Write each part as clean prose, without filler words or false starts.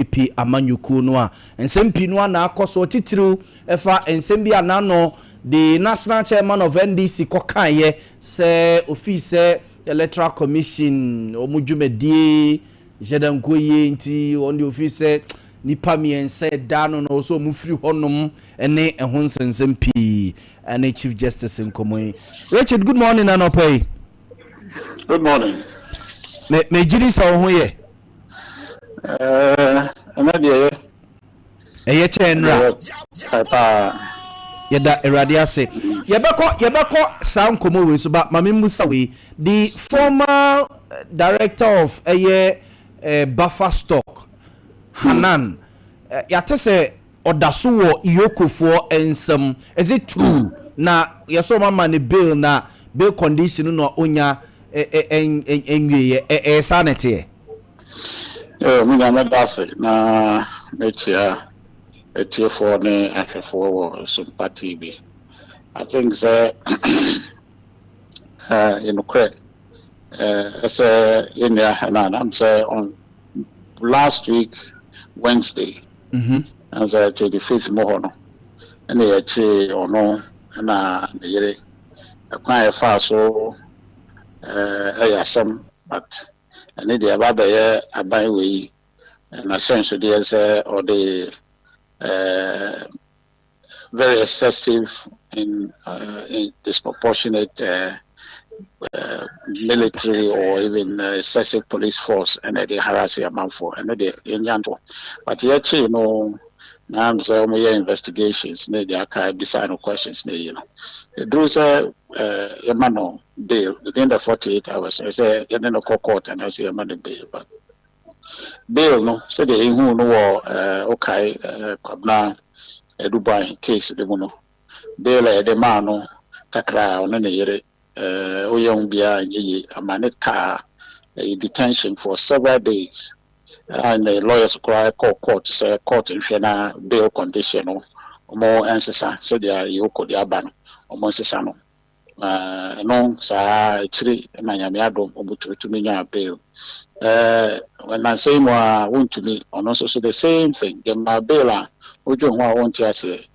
NPP amanyɔkuo no a nsɛm pii no ana akɔ so, titiriw ɛfa nsɛm bi a n'ano the national chairman of NDC kɔkaeɛ sɛ ofii sɛ Electoral Commission wɔn dwumadie hyɛdanko yie, nti wɔn de ofii sɛ nipa mmiɛnsa da no na ɔsɛ wɔn firi hɔnom ne ɛho nsɛnsɛm pii ɛne Chief Justice nkɔmɔ yi. Richard, good morning, anɔpɛ yi. Good morning. Me megyiri sɛ wo ho yɛ. Ɛnɛ deɛ yɛ. Ɛyɛ kyɛn nnura. Paa. Yɛda Awurade ase. Yɛbɛkɔ saa nkɔmɔ wei so ba maame musa wei, the former director of ɛyɛ buffer stock, Hanan, yɛate sɛ ɔda so wɔ EOCOfoɔ nsam. Is it true na yɛsɛ ɔma ma ne bail na bail condition no na onya ɛnwieɛ? Ɛyɛ saa na ɛteɛ? Mu nya mɛda ase na mekyia atiefoɔ ne ahwɛfoɔ wɔ Sompa TV. I think sɛ yɛnokorɛ ɛsɛ yɛnnua Hanan am sɛ on last week Wednesday, sɛ 25th mu hɔ no ɛna yɛkyee ɔno ɛna ne yere. Ɛkwan a yɛfaa so ɛyɛ asɛm, but ɛne deɛ ɛba bɛyɛ aban wei n'ahyɛnsodeɛ sɛ ɔde very excessive in disproportionate military or even excessive police force ɛna ɛde harass amanfoɔ. Ɛno deɛ yɛnya nto, but yɛkyee no na sɛ wɔyɛ investigations ne deɛ aka bisa no questions ne yi no, ɛduru sɛ yɛma no bail within the 48 hours, ɛsɛ yɛne no kɔ court anaasɛ yɛma no bail. But bail no, sɛdeɛ ɛhu no wɔ wokae Kwabena Aduban case no mu no, bail a yɛde maa no kakra a ɔne ne yere woyɛ ho biara nyɛ yie ama ne kaa ɛyɛ detention for several days, and the lawyers koraa kɔ court sɛ court nhwɛ na bail condition no ɔmo nsesa sɛdeɛ EOCO de aba no, ɔmo nsesa no. Ɛno saa akyiri na Nyame adom ɔmo tumi nya bail. Nansa yi mu a wontumi, ɔno nso so the same thing, yɛma bail a wodwe ho a wonte aseɛ.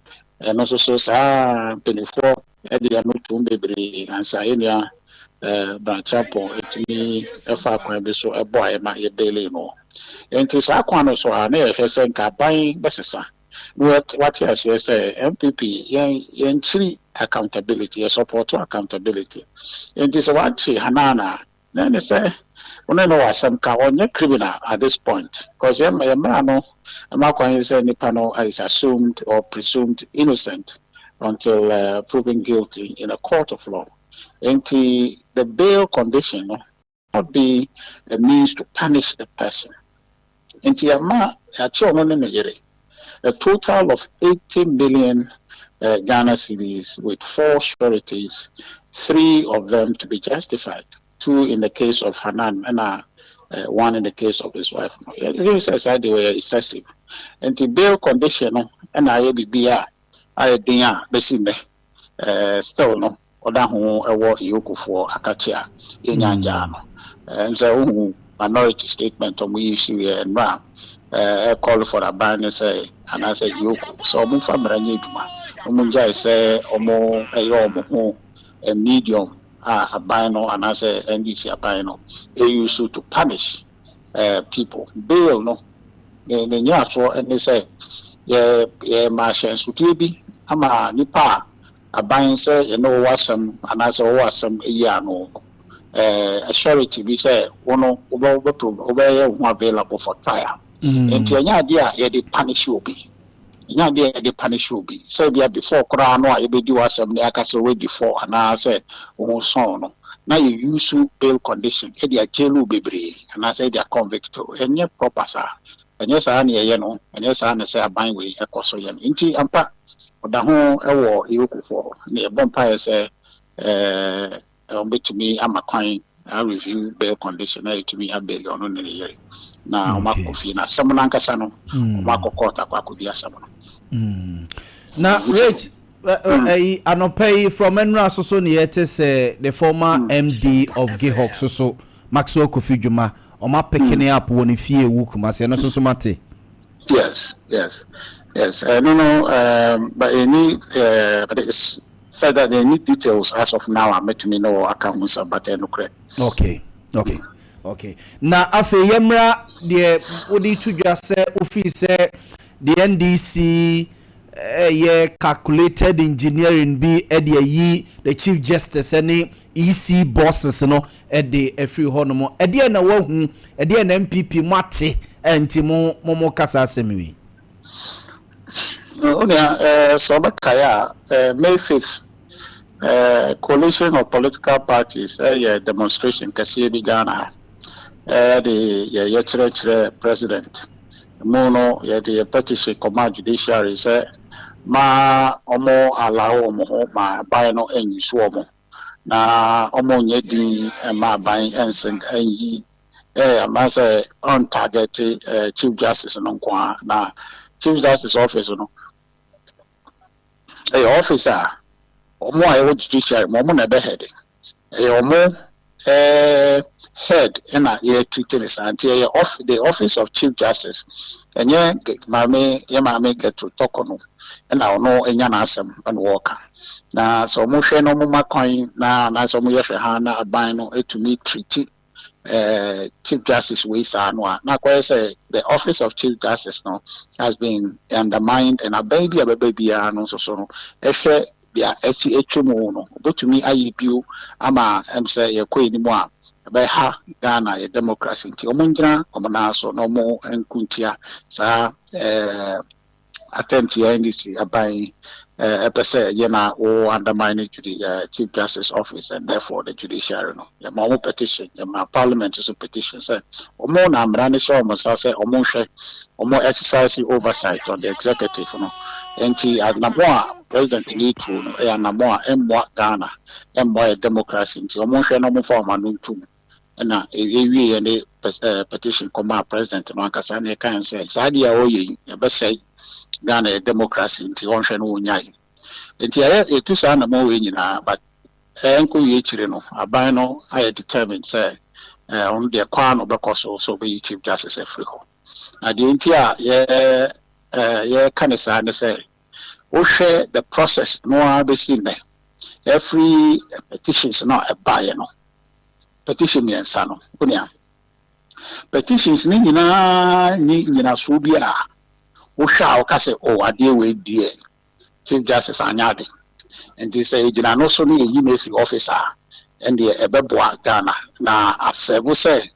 Ɛno nso so saa mpanimfoɔ ɛde ɛno tum bebree ansa yɛnua branchapɔn ɛtumi ɛfa kwan bi so ɛbɔ a yɛma yɛ bail no. Nti saa kwan no so a na yɛhwɛ sɛ nka aban bɛsesa na wate aseɛ sɛ NPP yɛn yɛnkyiri accountability, yɛ support accountability. Nti sɛ wakye Hanan a, na ɛne sɛ wɔne no wɔ asɛm ka, ɔnyɛ criminal at this point, because yɛn yɛn mmara no ɛma kwan sɛ nipa no is assumed or presumed innocent until proven guilty in a court of law. Nti the bail condition no not be a means to punish the person. Nti yɛma yɛakye ɔno ne ne yere a total of 80 million Ghana cedis with four sureties, three of them to be justified, two in the case of Hanan and one in the case of his wife. Yɛn sɛ saa de wɔyɛ excessive. Nti bail condition no ɛna ayɛ biribi a ayɛ den a bɛsi nnɛ still no ɔda ho ɛwɔ EOCOfoɔ akakye a yɛnya ngyaa no. Sɛ wohu minority statement ɔmo yi si yɛ nnora a call for aban ne sɛ anaasɛ EOCO sɛ ɔmo mfa mmara nyɛ adwuma, ɔmo ngyae sɛ ɔmo ɛyɛ ɔmo ho a medium a aban no anaasɛ NDC aban no ɛyi so to punish people. Bail no ne nyinasoɔ ne sɛ yɛ yɛma ahyɛnsodeɛ bi ama nipa a aban sɛ yɛne wɔwɔ asɛm anaasɛ wɔwɔ asɛm yi ano surety bi sɛ wɔn no wobɛyɛ wo ho available for trial. Nti ɛnyɛ adeɛ a yɛde punish obi, ɛnyɛ adeɛ a yɛde punish obi sɛ bia before koraa no a yɛbɛdi w'asɛm no yɛaka sɛ wɔadi fɔ anaasɛ wo ho sɔn no na yɛ use bail condition ɛde agyelu wo bebree anaasɛ ɛde aconvict. Ɛnyɛ proper saa, ɛnyɛ saa na yɛyɛ no, ɛnyɛ saa na sɛ aban wei ɛkɔ so yɛ no. Nti ampa ɔda ho ɛwɔ EOCOfoɔ na yɛbɔ mpaeɛ sɛ wɔbɛtumi ama kwan a review bail condition na yɛtumi abail ɔno ne ne yere na wɔn akɔ fie na asɛm no ankasa no wɔn akɔ court akɔdi asɛm no. Na Rich, ɛyi anɔpɛ yi from nnura soso ne yɛte sɛ the former MD of GIHOC soso, Maxwell Kofi Dwuma, ɔmo apicking up wɔ ne fie ewu Kumasi. Ɛno soso mate. Yes. No, but any but it's further they need details as of now. A mɛtumi ne wɔ aka ho nsɛm, but ɛno korɛ. Okay, na afei yɛmmra deɛ wode to dwa sɛ wofii sɛ the NDC ɛyɛ calculated engineering bi ɛde ayi the Chief Justice ne EC bosses no ɛde afiri hɔ nom. Ɛdeɛ na wahu, ɛdeɛ na NPP mo ate ɛnti mo kasa asɛm yi? Onua, sɛ ɔbɛkae a, May 5th, coalition of political parties ɛyɛ demonstration kɛseɛ bi Ghana ha, ɛde yɛyɛ kyerɛkyerɛ president mu no. Yɛde yɛ petition kɔma judiciary sɛ ma ɔmo allow ɔmo ho ma aban no ɛnyi so ɔmo na ɔmo nyɛ din ɛma aban ɛnsen ɛnyi anaasɛ ɔn target Chief Justice no nko ara. Na Chief Justice office no ɛyɛ office a ɔmo a ɛwɔ judiciary ma ɔmo na ɛbɛ head, ɛyɛ ɔmo head ɛna yɛ treat ne saa. Nti ɛyɛ off the office of Chief Justice, ɛnyɛ maame yɛ maame Gertrude Torkornoo ɛna ɔno ɛnya n'asɛm ɛna wɔɔka. Na sɛ ɔmo hwɛ na ɔmo ma kwan na anaasɛ ɔmo yɛ hwɛ ha na aban no etumi treat Chief Justice wei saa no a, na akɔyɛ sɛ the office of Chief Justice no has been undermined, and aban bi a bɛba biara no nso so no ɛhwɛ deɛ ɛsi atwa mu no, obetumi ayɛ bio ama sɛ yɛkɔ anim a ɛbɛha Ghana yɛ democracy. Nti ɔmo ngyina ɔmo nan so na ɔmo nkuntia saa attempt yɛ NDC aban ɛpɛ sɛ yɛ na wo undermine Chief Justice office and therefore the judiciary no. Yɛma ɔmo petition, yɛma parliament nso petition sɛ ɔmo na mmara no hyɛ ɔmo nsa sɛ ɔmo nhwɛ, ɔmo exercise oversight on the executive no. Nti anamo a president ne tu no ɛyɛ anamo a ɛmmoa Ghana, ɛmmoa yɛ democracy. Nti ɔmo nhwɛ na ɔmo fa ɔmo ano ntum. Ɛna ewie yɛ ne petition kɔma president no ankasa ne ɛka sɛ saa adeɛ a ɔyɛ yi ɛbɛsɛe Ghana yɛ democracy, nti ɔnhwɛ no wɔnyae. Nti ɛyɛ yɛtu saa anamo wei nyinaa, but ɛnkɔ wie akyire no, aban no ayɛ determined sɛ ɔno deɛ kwan na ɔbɛkɔ so sɛ ɔbɛyi Chief Justice afiri hɔ. Na deɛ nti a yɛ yɛka ne saa ne sɛ wohwɛ the process no ara bɛsi nnɛ, every petitions no a ɛbaeɛ no, petition mmiɛnsa no, wonea petitions ne nyinaa nye nyinasoɔ bi a wohwɛ a woka sɛ o adeɛ wei deɛ, Chief Justice anyɛ ade, nti sɛ yɛgyina no so ne yɛyi no afiri office a, ɛndeɛ ɛbɛboa Ghana na asɛbo sɛ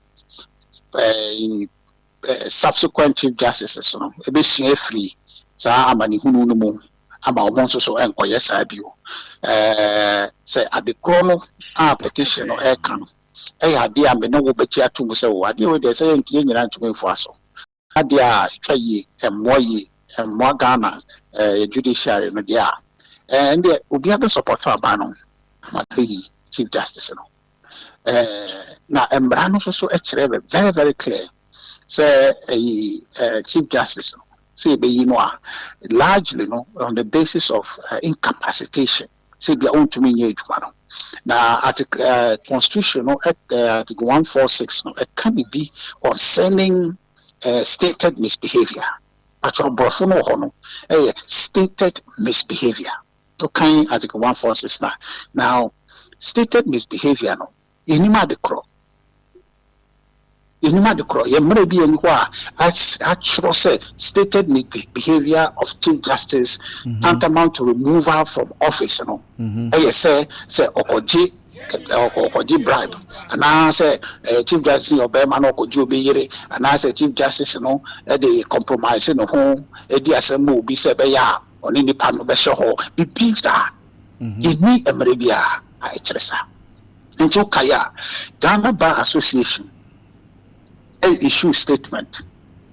subsequent chief justices no ɛbɛsua afiri saa amanehunu no mu ama wɔn nso so nkɔyɛ saa bio. Sɛ adekorɔ no a petition no ɛreka no ɛyɛ adeɛ a me ne wo bɛkyi ato mu sɛ o adeɛ wei deɛ sɛ yɛn nyinaa ntumi mfoa so, adeɛ a ɛtwa yie, ɛmmoa yie, ɛmmoa Ghana judiciary no deɛ a, ɛndeɛ obiara bɛ support aban no ama bɛyi Chief Justice no. Na mmara no nso so kyerɛ very very clear sɛ ɛyi Chief Justice no sɛ yɛbɛyi no a, largely no on the basis of incapacitation, sɛ bia ɔntumi nyɛ adwuma no. Na article constitution no article 146 no ɛka biribi concerning stated misbehaviour. Atwerɛ borɔfo no wɔ hɔ no ɛyɛ stated misbehaviour. Ɔkan article 146 na now stated misbehaviour no, yɛnim ade korɔ, yɛnim ade korɔ. Yɛ mmerɛ bi ani hɔ a atwerɛ sɛ stated misbehaviour of Chief Justice tantamount to removal from office no. Ɛyɛ sɛ ɔkɔgye bribe, anaasɛ Chief Justice yɛ ɔbɛrima na ɔkɔgye obi yere, anaasɛ Chief Justice no ɛde compromise ne ho ɛdi asɛm ma obi sɛ ɛbɛyɛ a ɔne nipa no bɛhyɛ hɔ bibi saa. Yɛni mmerɛ bi a ɛkyerɛ saa. Nti wokaeɛ a, Ghana Bar Association ɛ issue statement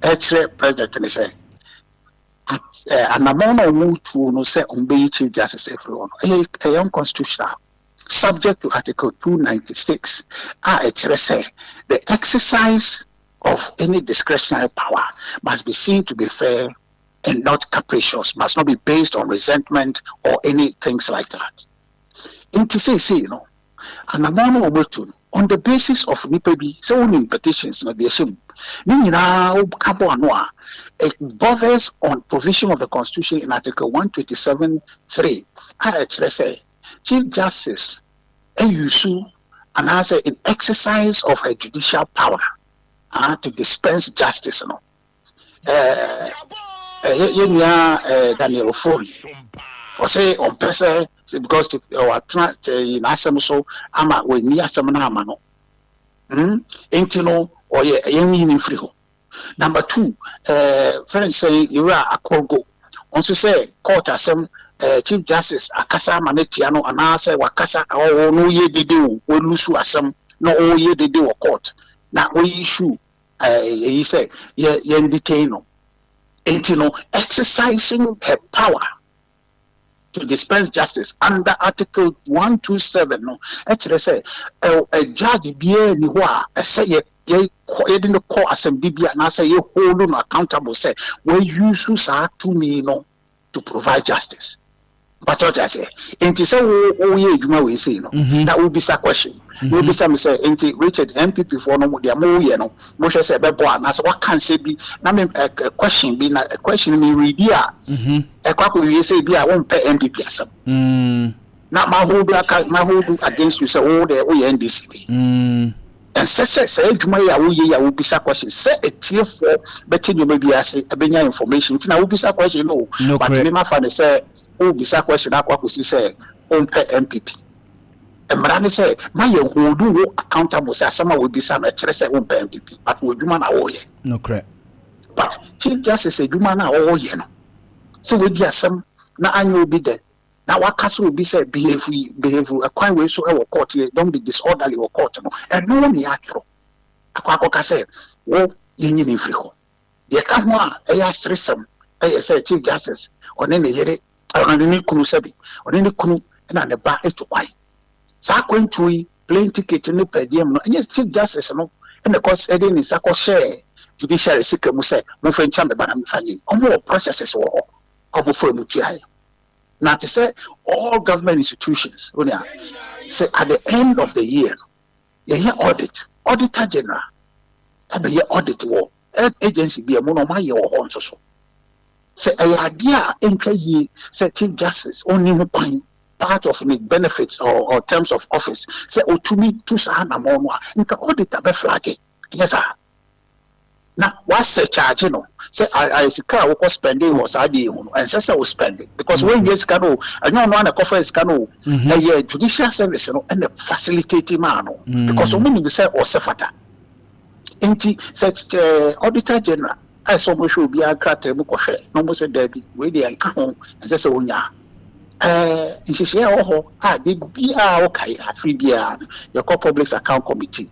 ɛkyerɛ president ne sɛ anammɔn na ɔmo tuo no sɛ ɔmo bɛyi Chief Justice afiri hɔ no ɛyɛ unconstitutional, subject to article 296 a ɛkyerɛ sɛ the exercise of any discretionary power must be seen to be fair and not capricious, must not be based on resentment or any things like that. Nti seesei no, Anammɔn no wɔn atu no on the basis of nipa bi sɛ wonim petitions no deɛ ɛhyɛ mu ne nyinaa, woka bɔ ano a, it borders on provision of the Constitution in Article 127(3) a ɛkyerɛ sɛ Chief Justice ɛuse anaasɛ in exercise of her judicial power to dispense justice no. Yɛ nua Daniel Ofori ɔsɛ ɔmpɛ sɛ because watena n'asɛm so ama wɔnni asɛm no ama no, Nti no ɔyɛ ɛyɛ yi ne mfiri hɔ. Number two, fɛn sɛn, Yɛwura Akorgo ɔnso sɛ court asɛm, Chief Justice akasa ama ne tia no anaasɛ wakasa ɔwɔ no yɛ dede o, wɔlose asɛm na ɔyɛ dede wɔ court na wɔyi issue ɛyi sɛ yɛ yɛn detain no. Nti no exercising her power to dispense justice under Article 127 no, ɛkyerɛ sɛ ɛ ɛ judge biara ni hɔ a ɛsɛ yɛ yɛ yɛde no kɔ asɛm bi anaasɛ yɛ hold no accountable sɛ wɔuse saa tumi no to provide justice. Mpatɔ te aseɛ? Nti sɛ wo woyɛ adwuma wɔ esi no na wobisa question na wobisa mi sɛ, nti Richard, NPP foɔ no, deɛ mo yɛ no, mohwɛ sɛ ɛbɛbɔ anaasɛ waka nsɛ bi na me ɛ question bi na question mi redi a ɛkɔ akɔ wie sɛ bi a wompɛ NPP asɛm na ma hold aka ma hold against you sɛ wo deɛ woyɛ NDC bi. Ɛnsɛ sɛ sɛ adwuma yi a woyɛ yi a wobisa question sɛ etiefoɔ bɛte nneɛma bi ase, ɛbɛnya information, nti na wobisa question no. But mi ma fa ne sɛ wobisa question akɔ akɔsi sɛ wompɛ NPP. Mmara ne sɛ ma yɛ hold wo accountable sɛ asɛm a wobisa no ɛkyerɛ sɛ wompɛ NPP, but wɔ adwuma na wɔreyɛ. But Chief Justice adwuma no a wɔwɔyɛ no sɛ wodi asɛm na anyɛ obi dɛ na waka sɛ obi sɛ behave behave ɛkwan wei so ɛwɔ court, yɛ don't be disorderly wɔ court no, ɛno ne atwerɛ akɔ akɔka sɛ wo yɛnyi ne mfiri hɔ. Deɛ ka ho a ɛyɛ aseresɛm ɛyɛ sɛ Chief Justice ɔne ne yere, ɔne ne kunu, sɛbi, ɔne ne kunu ɛna ne ba etu kwan. Saa akwantuo yi, plane ticket ne per diem no, ɛnyɛ Chief Justice no ɛna kɔ ɛde ne nsa kɔhyɛɛ judiciary sika mu sɛ momfa nkyɛn me ba na mefa nye. Ɔmo wɔ processes wɔ hɔ, ɔmo fɔ mu tua yɛ. Na te sɛ all government institutions onua, sɛ at the end of the year no yɛyɛ audit, Auditor General ɛbɛyɛ audit wɔ agency bi a mu na ɔmo ayɛ wɔ hɔ nso so sɛ ɛyɛ adeɛ a ɛntwa yie sɛ Chief Justice ɔnni ho kwan, part of the benefits or terms of office, sɛ otumi tu saa anamɔ no a, nka auditor bɛ flag. Ɛnyɛ saa na wasɛ charge no sɛ ayɛ sika a wokɔ spending wɔ saa deɛ ho no, ɛnsɛ sɛ wo spending because wɔnwie sika no o, ɛnyɛ ɔno ana ɛkɔfa sika no o, ɛyɛ judicial service no ɛna facilitate maa no because ɔmo nim sɛ ɔsɛ fata. Nti sɛ Auditor General a sɛ ɔmo hwɛ obiara krataa mu kɔhwɛ na ɔmo sɛ daabi, wei deɛ nka ho, ɛnsɛ sɛ onya nhyehyɛeɛ a ɛwɔ hɔ a de biara wɔkae afiri biara no, yɛkɔ Public Account Committee.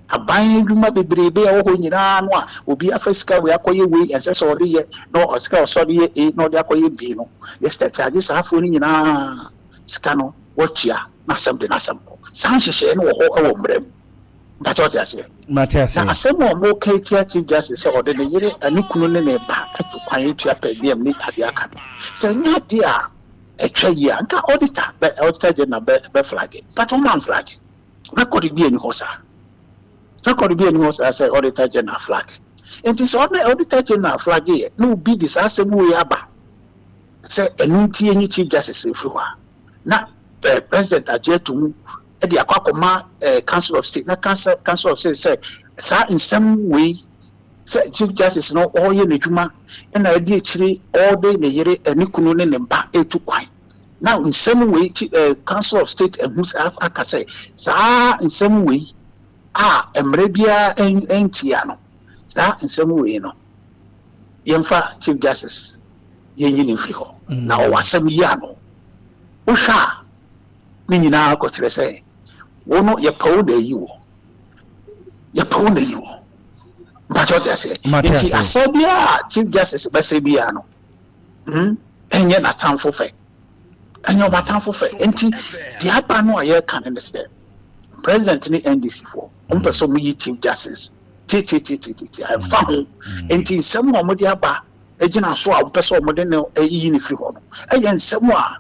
Aban adwuma bebrebe a ɛwɔ hɔ nyinaa no a obi afa sika wei akɔyɛ wei, ɛnsɛ sɛ ɔde yɛ na sika ɔsɔ de yɛ A na ɔde akɔyɛ B no, yɛsɛ charge saa afoɔ no nyinaa sika no wɔtua na asɛm de n'asɛm kɔ. Saa nhyehyɛeɛ no wɔ hɔ, ɛwɔ mmerɛ mu. Mpakyɛ, ɔte aseɛ? Mate ase. Na asɛm a ɔmo ka tia Chief Justice sɛ ɔde ne yere ne kunu ne ne ba ato kwan atua per diem ne adeɛ aka no, sɛ ɛnyɛ adeɛ a ɛtwa yie a, nka Auditor General bɛ flag, but ɔmo amflag. Record bi ani hɔ saa, record bi ani hɔ saa sɛ Auditor General flag. Nti sɛ ɔne Auditor General flag yɛ na obi de saa asɛm wei aba sɛ ɛno nti enyi Chief Justice efiri hɔ a, na President agye ato mu ɛde akɔ akɔma Council of State na Council of State sɛ saa nsɛm wei sɛ Chief Justice no ɔreyɛ n'adwuma ɛna ɛde akyire ɔde ne yere, ne kunu ne ne ba etu kwan, na nsɛm wei Council of State ɛho aka sɛ saa nsɛm wei a mmerɛ biara ɛntia no, saa nsɛm wei no, yɛmfa Chief Justice yɛnyi ne mfiri hɔ na ɔwɔ asɛm yi ano. Wohwɛ a, ne nyinaa kɔkyerɛ sɛ wo no yɛpɛ wo na ayi wɔ, yɛpɛ wo na ayi wɔ. Mpakyɛ, ɔte aseɛ? Nti asɛ biara Chief Justice bɛsɛ biara no, ɛnyɛ n'atamfo fɛ, ɛnyɛ ɔmo atamfo fɛ. Nti deɛ aba no a yɛreka no ne sɛ President ne NDC foɔ ɔmo pɛ sɛ ɔmo yi Chief Justice tietietie, ɛmfa ho. Nti nsɛm a ɔmo de aba gyina so a ɔmo pɛ sɛ ɔmo de no ɛyiyi ne firi hɔ no, ɛyɛ nsɛm a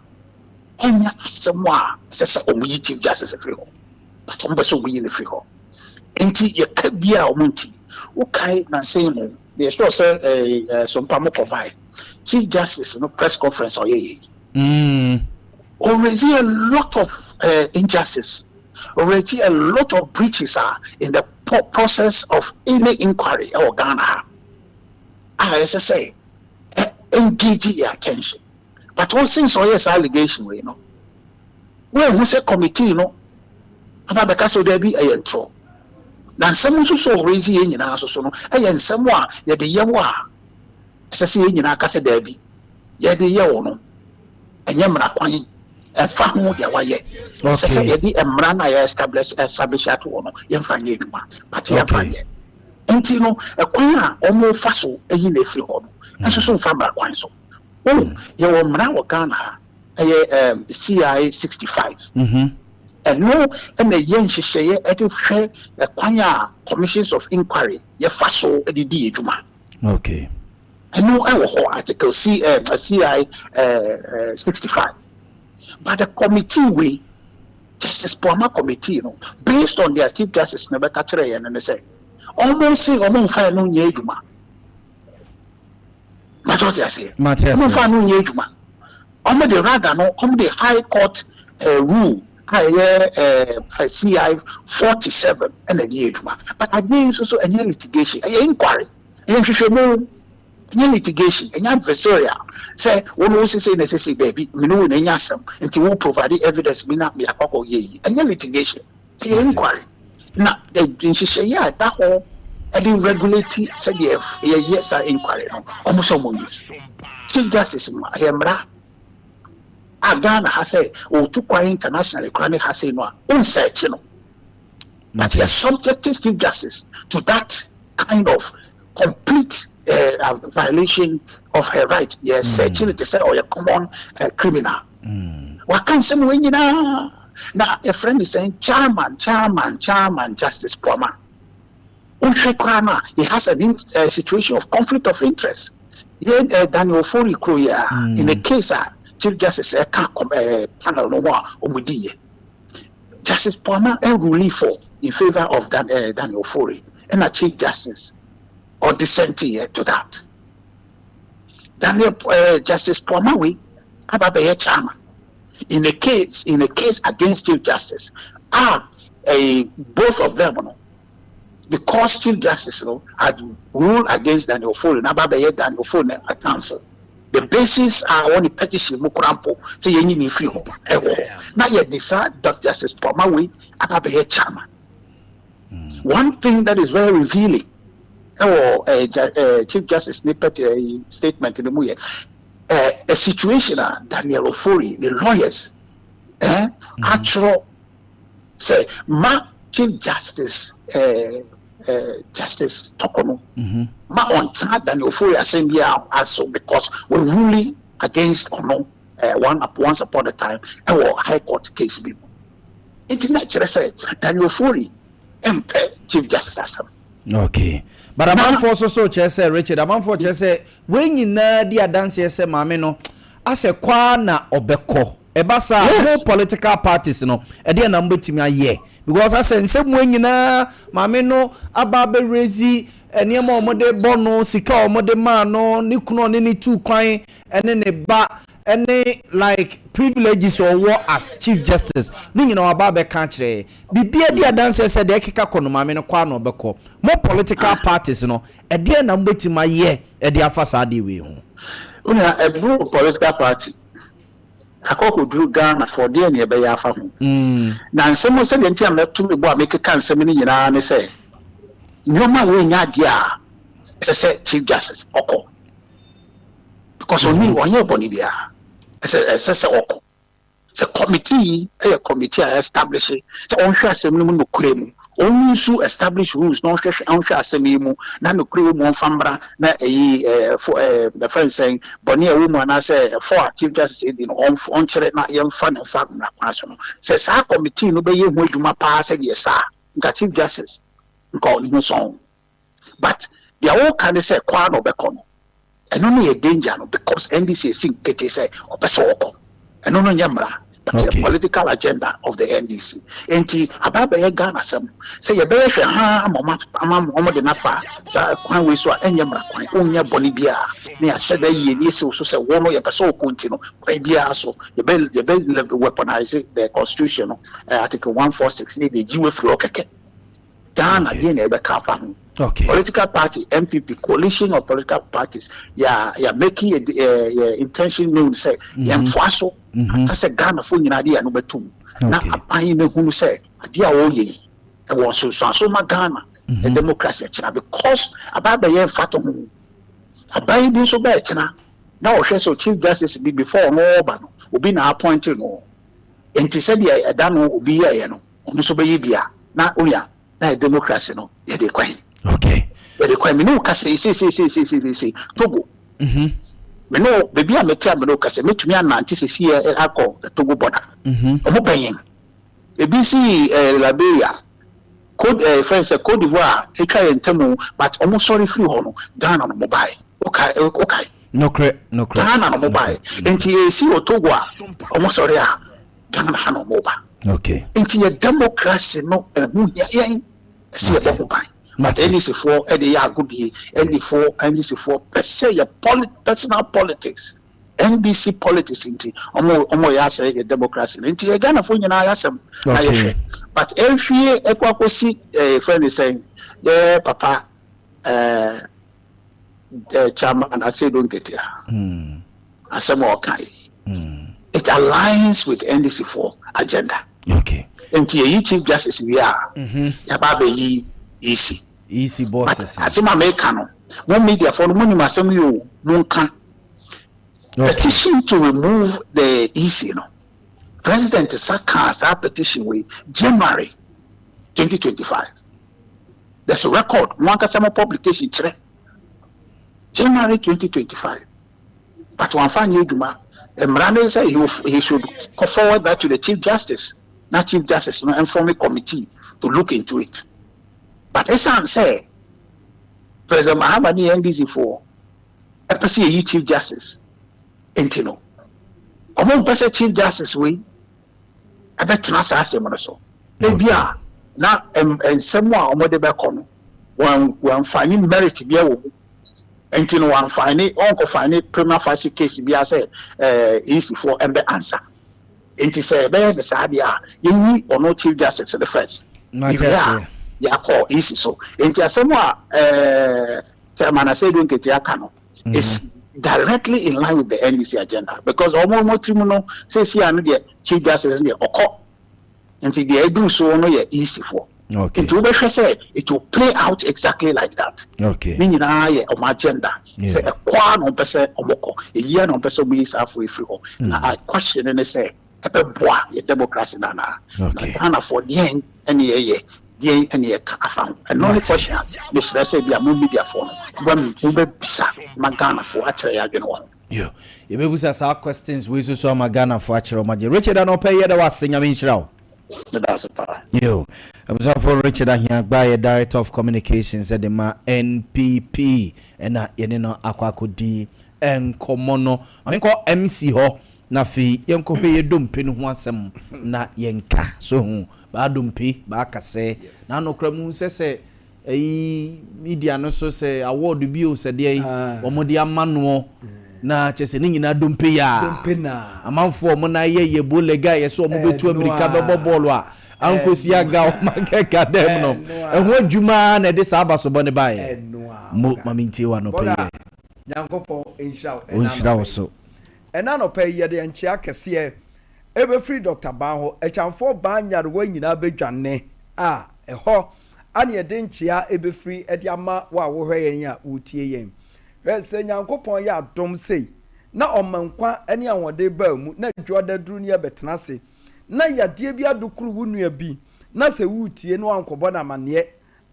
Ɛnyɛ asɛm a ɛsɛ sɛ ɔmo yi Chief Justice firi hɔ, but ɔmo bɛ sɛ ɔmo yi no firi hɔ. Nti yɛka bi a ɔmo nti wokae nansɛn mu deɛ sure sɛ sompa mo provide Chief Justice no press conference a ɔyɛ yɛ yi, already a lot of injustice, already a lot of breaches are in the process of any inquiry ɛwɔ Ghana ha a ɛsɛ sɛ engage your attention. But wɔn since ɔyɛ saa allegation wei no, wɔn ehu sɛ committee no aba bɛka sɛ ɔdɛ ɛyɛ ntorɔ, na nsɛm nso so ɔrezi yɛn nyinaa nso so no, ɛyɛ nsɛm a yɛde yɛ wɔ a ɛsɛ sɛ yɛn nyinaa kasa daabi, yɛde yɛ wɔ no ɛnyɛ mmara kwan ɛfa ho deɛ wayɛ. Ɛsɛ sɛ yɛde mmara no a yɛ establish ato wɔ no, yɛmfa nyɛ adwuma, but yɛmfa nyɛ. Nti no ɛkwan a wɔn fa so ayi na efiri hɔ no nso so mfa mmara kwan so o. Yɛwɔ mmara wɔ Ghana ha, ɛyɛ CI 65. Ɛno ɛna ɛyɛ nhyehyɛeɛ ɛde hwɛ ɛkwan a commissions of inquiry yɛfa so ɛde di adwuma. Ɛno ɛwɔ hɔ, article C CI 65. But the committee wei, Justice Boamah committee no, based on their Chief Justice na bɛka kyerɛ yɛn no ne sɛ ɔmo nse ɔmo nfa ɛno nyɛ adwuma. Mate, ɔte aseɛ? Mate ɔmo aseɛ. Nfa ɛno nyɛ adwuma. Ɔmo de rather no, ɔmo de High Court rule a ɛyɛ CI 47 ɛna ɛde yɛ adwuma. But adeɛ yi nso so ɛnyɛ litigation, ɛyɛ inquiry, ɛyɛ nhwehwɛmu, ɛnyɛ litigation, ɛnyɛ adversarial sɛ wɔn wo sese na sese daabi, mene wo na ɛnyɛ asɛm nti wo provide evidence bi na meyɛ akɔkɔ yɛ yi. Ɛnyɛ litigation, ɛyɛ inquiry, na nhyehyɛeɛ a ɛda hɔ ɛde regulate sɛdeɛ yɛyɛ saa inquiry no, ɔmo sɛ ɔmo use Chief Justice no, ɛyɛ mmara a Ghana ha sɛ ɔtu kwan internationally kora ne ha sei no a ɔnsɛɛkye no, but yɛ subjecting Chief Justice to that kind of complete violation of her right. Yɛ searching it sɛ ɔyɛ common criminal. Waka nsɛm wɔ nyinaa na yɛfrɛ no sɛn, chairman Justice Boamah, wohwɛ koraa no a, he has a situation of conflict of interest. Yɛn Daniel Ofori kuro yi a, in a case a Chief Justice ɛka panel no ho a wɔn di yɛ, Justice Boamah ruling for in favour of Daniel Ofori, ɛna Chief Justice or dissenting to that. Daniel Justice Boamah wei aba bɛyɛ chairman in a case against Chief Justice ah both of them no, because Chief Justice no had ruled against Daniel Ofori na aba bɛyɛ Daniel Ofori na counsel. The basis a wɔn ne petition mu kora mpo sɛ yɛnyi ne firi hɔ ɛwɔ hɔ, na yɛde saa Dr Justice Boamah wei aba bɛyɛ chairman. One thing that is very revealing ɛwɔ Chief Justice ne peti statement ne mu yɛ a situation a Daniel Ofori the lawyers atwerɛ sɛ ma Chief Justice Justice Torkornoo ma ɔntena Daniel Ofori asɛm bi a aso because we're ruling against ɔno one once upon a time ɛwɔ High Court case bi mu. Nti na kyerɛ sɛ Daniel Ofori mpɛ Chief Justice asɛm. Okay, but amanfoɔ nso so kyerɛ sɛ, Richard, amanfoɔ kyerɛ sɛ wɔn nyinaa di adanseɛ sɛ maame no asɛ kwaa na ɔbɛkɔ ɛba saa. Mo political parties no, ɛdeɛ na mobɛtumi ayɛ? Because asɛ nsɛm wɔn nyinaa maame no aba abɛrezi nneɛma a wɔde bɔ no, sika a wɔde maa no, ne kunu a ɔne ne tu kwan, ɛne ne ba, ɛne like privileges ɔwɔ as Chief Justice ne nyinaa waba abɛka kyerɛ biribiara di adanseɛ sɛ deɛ ɛkeka kɔ no, maame no kɔ ano ɔbɛkɔ. Mo political parties no, ɛdeɛ na mobɛtumi ayɛ ɛde afa saa adeɛ wei ho? Wona ɛburo political party akɔkɔduru Ghana fɔ deɛ ne ɛbɛyɛ afa ho. Na nsɛm sɛdeɛ nti a mɛto me bo a mekeka nsɛm no nyinaa ne sɛ nneɛma a wɔnyɛ adeɛ a ɛsɛ sɛ Chief Justice ɔkɔ, because ɔni ɔnyɛ bɔne biara, ɛsɛ sɛ ɔkɔ. Sɛ committee yi ɛyɛ committee a establish sɛ ɔnhwɛ asɛm no mu nokorɛ mu, ɔno nso establish rules na ɔnhwɛ asɛm yi mu na nokorɛ mu, ɔmfa mmra na ɛyi fo ɛfɛn nsɛn bɔne a ɛwɔ mu anaasɛ ɛfɔ a Chief Justice edi no, ɔnkyerɛ na yɛmfa ne mfa mmra kwan so no. Sɛ saa committee no bɛyɛ ho adwuma paa sɛdeɛ saa, nka Chief Justice nka ɔne ho sɔn. But deɛ wɔka ne sɛ kwaa na ɔbɛkɔ no, ɛno no yɛ danger no, because NDC esi nkete sɛ ɔpɛ sɛ ɔkɔ. Ɛno no nyɛ mmara. But the political agenda of the NDC. Nti aba abɛyɛ Ghana sɛm sɛ yɛbɛyɛ hwɛ ha ama ɔmo ama ɔmo de nafa saa kwan wei so a, ɛnyɛ mmara kwan, onyɛ bɔne biara ne yɛahyɛ da yie ne yɛsi wo so sɛ wo no yɛpɛ sɛ wokɔ. Nti no kwan biara so yɛbɛ weaponize the constitution no, article 146, ne yɛde gyi wafiri hɔ kɛkɛ. Ghana deɛ na yɛbɛka afa ho? Political party NPP, coalition of political parties, yà making a intention known sɛ yɛnfoa so aka sɛ Ghana fo nyinaa de yɛn no bɛtum na aban no hunu sɛ adeɛ a wɔreyɛ yi ɛwɔ nsonsanso ma Ghana mm democracy akyina, because aba abɛyɛ mfato ho. Aban bi nso bɛɛ kyina na ɔhwɛ sɛ Chief Justice bi before ɔno ɔba no, obi na appoint no, nti sɛdeɛ ɛda no obi yɛɛyɛ no, ɔno nso bɛyɛ bia na onya na yɛ democracy no yɛde kwan yɛde kwan. Mene wo kasa yi seeseeseeseesei, Togo, mene wo baabi a mete a mene wo kasa, mɛtumi anante sesi yɛ akɔ Togo border. Ɔmo bɛn yɛn. Ebi si Liberia, Cote fɛn sɛ Cote d'Ivoire atwa yɛn ntam, but ɔmo sɔre firi hɔ no, Ghana no mo bae. Okae, okae? Nokorɛ, nokorɛ. Ghana no mo bae. Nti esi wɔ Togo a ɔmo sɔre a, Ghana ha na ɔmo ba. Nti yɛ democracy no ɛho hia yɛn ɛsɛ yɛbɔ ho ban, but NDC foɔ ɛde yɛ agodie. NDC foɔ, NDC foɔ pɛ sɛ yɛ personal politics, NDC politics, nti ɔmo yɛ asɛ yɛ democracy no. Nti yɛ Ghana foɔ nyinaa yɛ asɛm na yɛhwɛ, but ɛhwie ɛkɔ akɔsi fɛn de sɛn yɛ papa ɛɛ ɛɛ Chairman Asiedu Nketia asɛm a ɔka yi, it aligns with NDC foɔ agenda. Nti yɛyi Chief Justice wie a, yɛaba abɛyi EC. EC bosses. Asɛm a meka no, mo media foɔ no, mo nim asɛm yi o, mo nka. Petition to remove the EC no, President saka saa petition wei January 2025. There's a record, mo ankasa mo publication kyerɛ January 2025, but wɔamfa nyɛ adwuma. Mmara no sɛ he should forward that to the Chief Justice na Chief Justice no inform a committee to look into it. But ɛsiane sɛ President Mahama ne NDC foɔ ɛpɛ sɛ yɛyi Chief Justice nti no, ɔmo mpɛ sɛ Chief Justice wei ɛbɛtena saa asɛm no so. Ebi a na nsɛm a ɔmo de bɛkɔ no, wɔn wɔnfa ne merit bi wɔ mu, nti no wɔnfa ne ɔnkɔfa ne prima facie case bi asɛ EC foɔ ɛmbɛ ansa. Nti sɛ ɛbɛyɛ ne saa deɛ a, yɛnyi ɔno Chief Justice the first Mate ewie a aseɛ. Yɛakɔ EC so. Nti asɛm a Chairman Asiedu Nketia ka no is directly in line with the NDC agenda, because ɔmo tirim no seesi ano deɛ, Chief Justice deɛ ɔkɔ, nti deɛ edu so no yɛ EC foɔ. Nti wobɛhwɛ sɛ it will play out exactly like that. Ne nyinaa yɛ ɔmo agenda sɛ ɛkɔ a na ɔmpɛ sɛ ɔmo kɔ, eyi a na ɔmpɛ sɛ ɔmo yi saa afɔ efiri hɔ. Na a question ne sɛ ɛbɛboa yɛ democracy na na Ghanafoɔ deɛn ɛne yɛyɛ, deɛn ɛne yɛka afa ho? Ɛno ne Mate. question a mesrɛ sɛ bi a mo mediafoɔ no mobɛbisa ma Ghanafoɔ akyerɛ yɛ adwene wɔ ho. Yo, yɛbɛbusa saa questions wei so so ama Ghanafoɔ akyerɛ ɔma gye. Richard, anɔpɛ yɛda wo ase, Nyame nhyira wo. Meda ase paa. Yo, abusuafoɔ, Richard Ahiagba yɛ Director of Communications ɛde ma NPP, ɛna yɛne no akɔ akɔdi nkɔmmɔ no. Ɔmenkɔ MC hɔ na afei yɛnkɔhwɛ yɛ dompe no ho asɛm na yɛnka so ho baa dompe baaka sɛ na anokora mu sɛ ɛyi media no so sɛ award bi o, sɛ deɛ yi Ah. wɔn de ama noɔ na kyerɛ sɛ ne nyinaa dompe yi a Dompe na. amanfoɔ ɔmo na yɛ yɛ bolega yɛ sɛ ɔmo bɛtu Ɛno amirika a. bɛbɔ bɔɔlo a ankosi Ɛno aga ɔmo akɛka dɛm no. Ɛno a. Ɛho adwuma na ɛde saa abasobɔ ne baeɛ. Ɛno a. Mo Bɔga. mame ntie wa nɔpɛ Bɔga, yɛ. Nyankopɔn nhyira wo ɛna Ɔnhyira wo anɔpa yi. so. Ɛna anɔpa yi yɛde nkyea kɛseɛ ɛbɛfiri Dr. Ban hɔ. Akyamfoɔ ban nyarewa nyinaa bɛdwane a ɛhɔ ane yɛde nkyea ɛbɛfiri ɛde ama wo a wohwɛ yɛn a wotie yɛn. Hwɛ sɛ Nyankopɔn yɛ adom sei na ɔma nkwa ne ahoɔden baa mu na dwoada duru ne yɛbɛtena ase na yadeɛ bi adokoro wo nua bi na sɛ woretie no ankɔbɔ no amanneɛ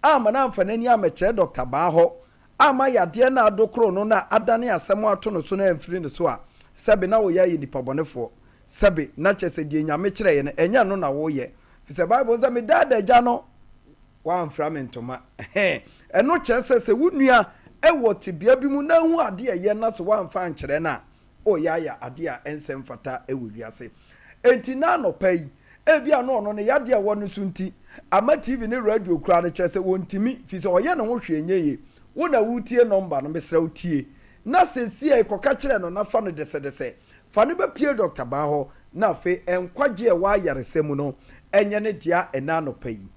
ama no amfa n'ani amɛkyerɛ Dr. Baa hɔ ama yadeɛ no adokoro no na adane asɛm ato no so no amfiri ne so a, sɛbe na woyɛ ayɛ nipa bɔnefoɔ. Sɛbe na kyerɛ sɛ deɛ Nyame kyerɛ yɛ no, ɛnyɛ no na woyɛ, fi sɛ Bible sɛ medaada agya no woamfra me ntoma. Ɛhɛn, ɛno kyerɛ sɛ wo nua ɛwɔ tebea bi mu na ahu adeɛ ɛyɛ na sɛ woamfa ankyerɛ no a, ɔyɛ ayɛ adeɛ a ɛnsɛ mfata ɛwɔ wiase. Enti nnɛ anɔpa yi, ebia na ɔno ne yadeɛ a ɛwɔ no so nti, ama TV ne radio koraa no, kyerɛ sɛ ɔntumi, firi sɛ ɔyɛ ne ho hwee nyɛ yie. Wo na woretie nɔmba no, mesrɛ wo tie. Na seesei kɔka kyerɛ no na fa no dɛsɛdɛsɛ. Fa no bɛpue Dɔkta Baa hɔ, na afei nkwagye a ɛwɔ ayaresa mu no nyɛ ne dea ɛnnɛ anɔpa yi.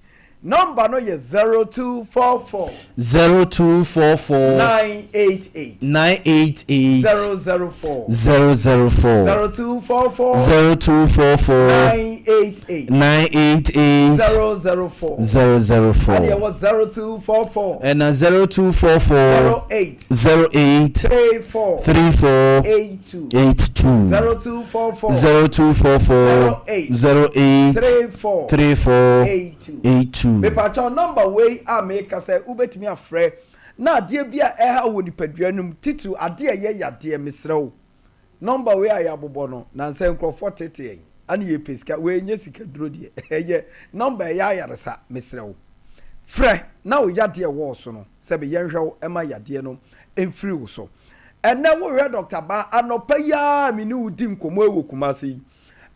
Nɔmba no yɛ 0244. 0244. 988. 988. 004. 004. 0244. 0244. 988. 988. 004. 004. Ɛne ɛwɔ 0244. Ɛna 0244. 08. 08. 34. 34. 82. 82. 0244. 0244. 08. 08. 34. 34. 82. 82. Mepakyɛw number wei a meka sɛ wobɛtumi afrɛ na adeɛ bi a ɛha wɔ nipadua no mu titiriw adeɛ a ɛyɛ yadeɛ mesrɛ wo number wei a yɛabobɔ no nansɛ nkurɔfoɔ tete yɛn ane yɛpɛ sika wei nyɛ sika duro deɛ ɛyɛ number ɛyɛ ayaresa mesrɛ wo frɛ na wo yadeɛ ɛwɔ wo so no sɛbe yɛnhwɛ wo ɛma yadeɛ no mfiri wo so ɛnɛ wohwɛ Dr. Baa anɔpa yi ara me ne wo di nkɔmmɔ wɔ Kumasi yi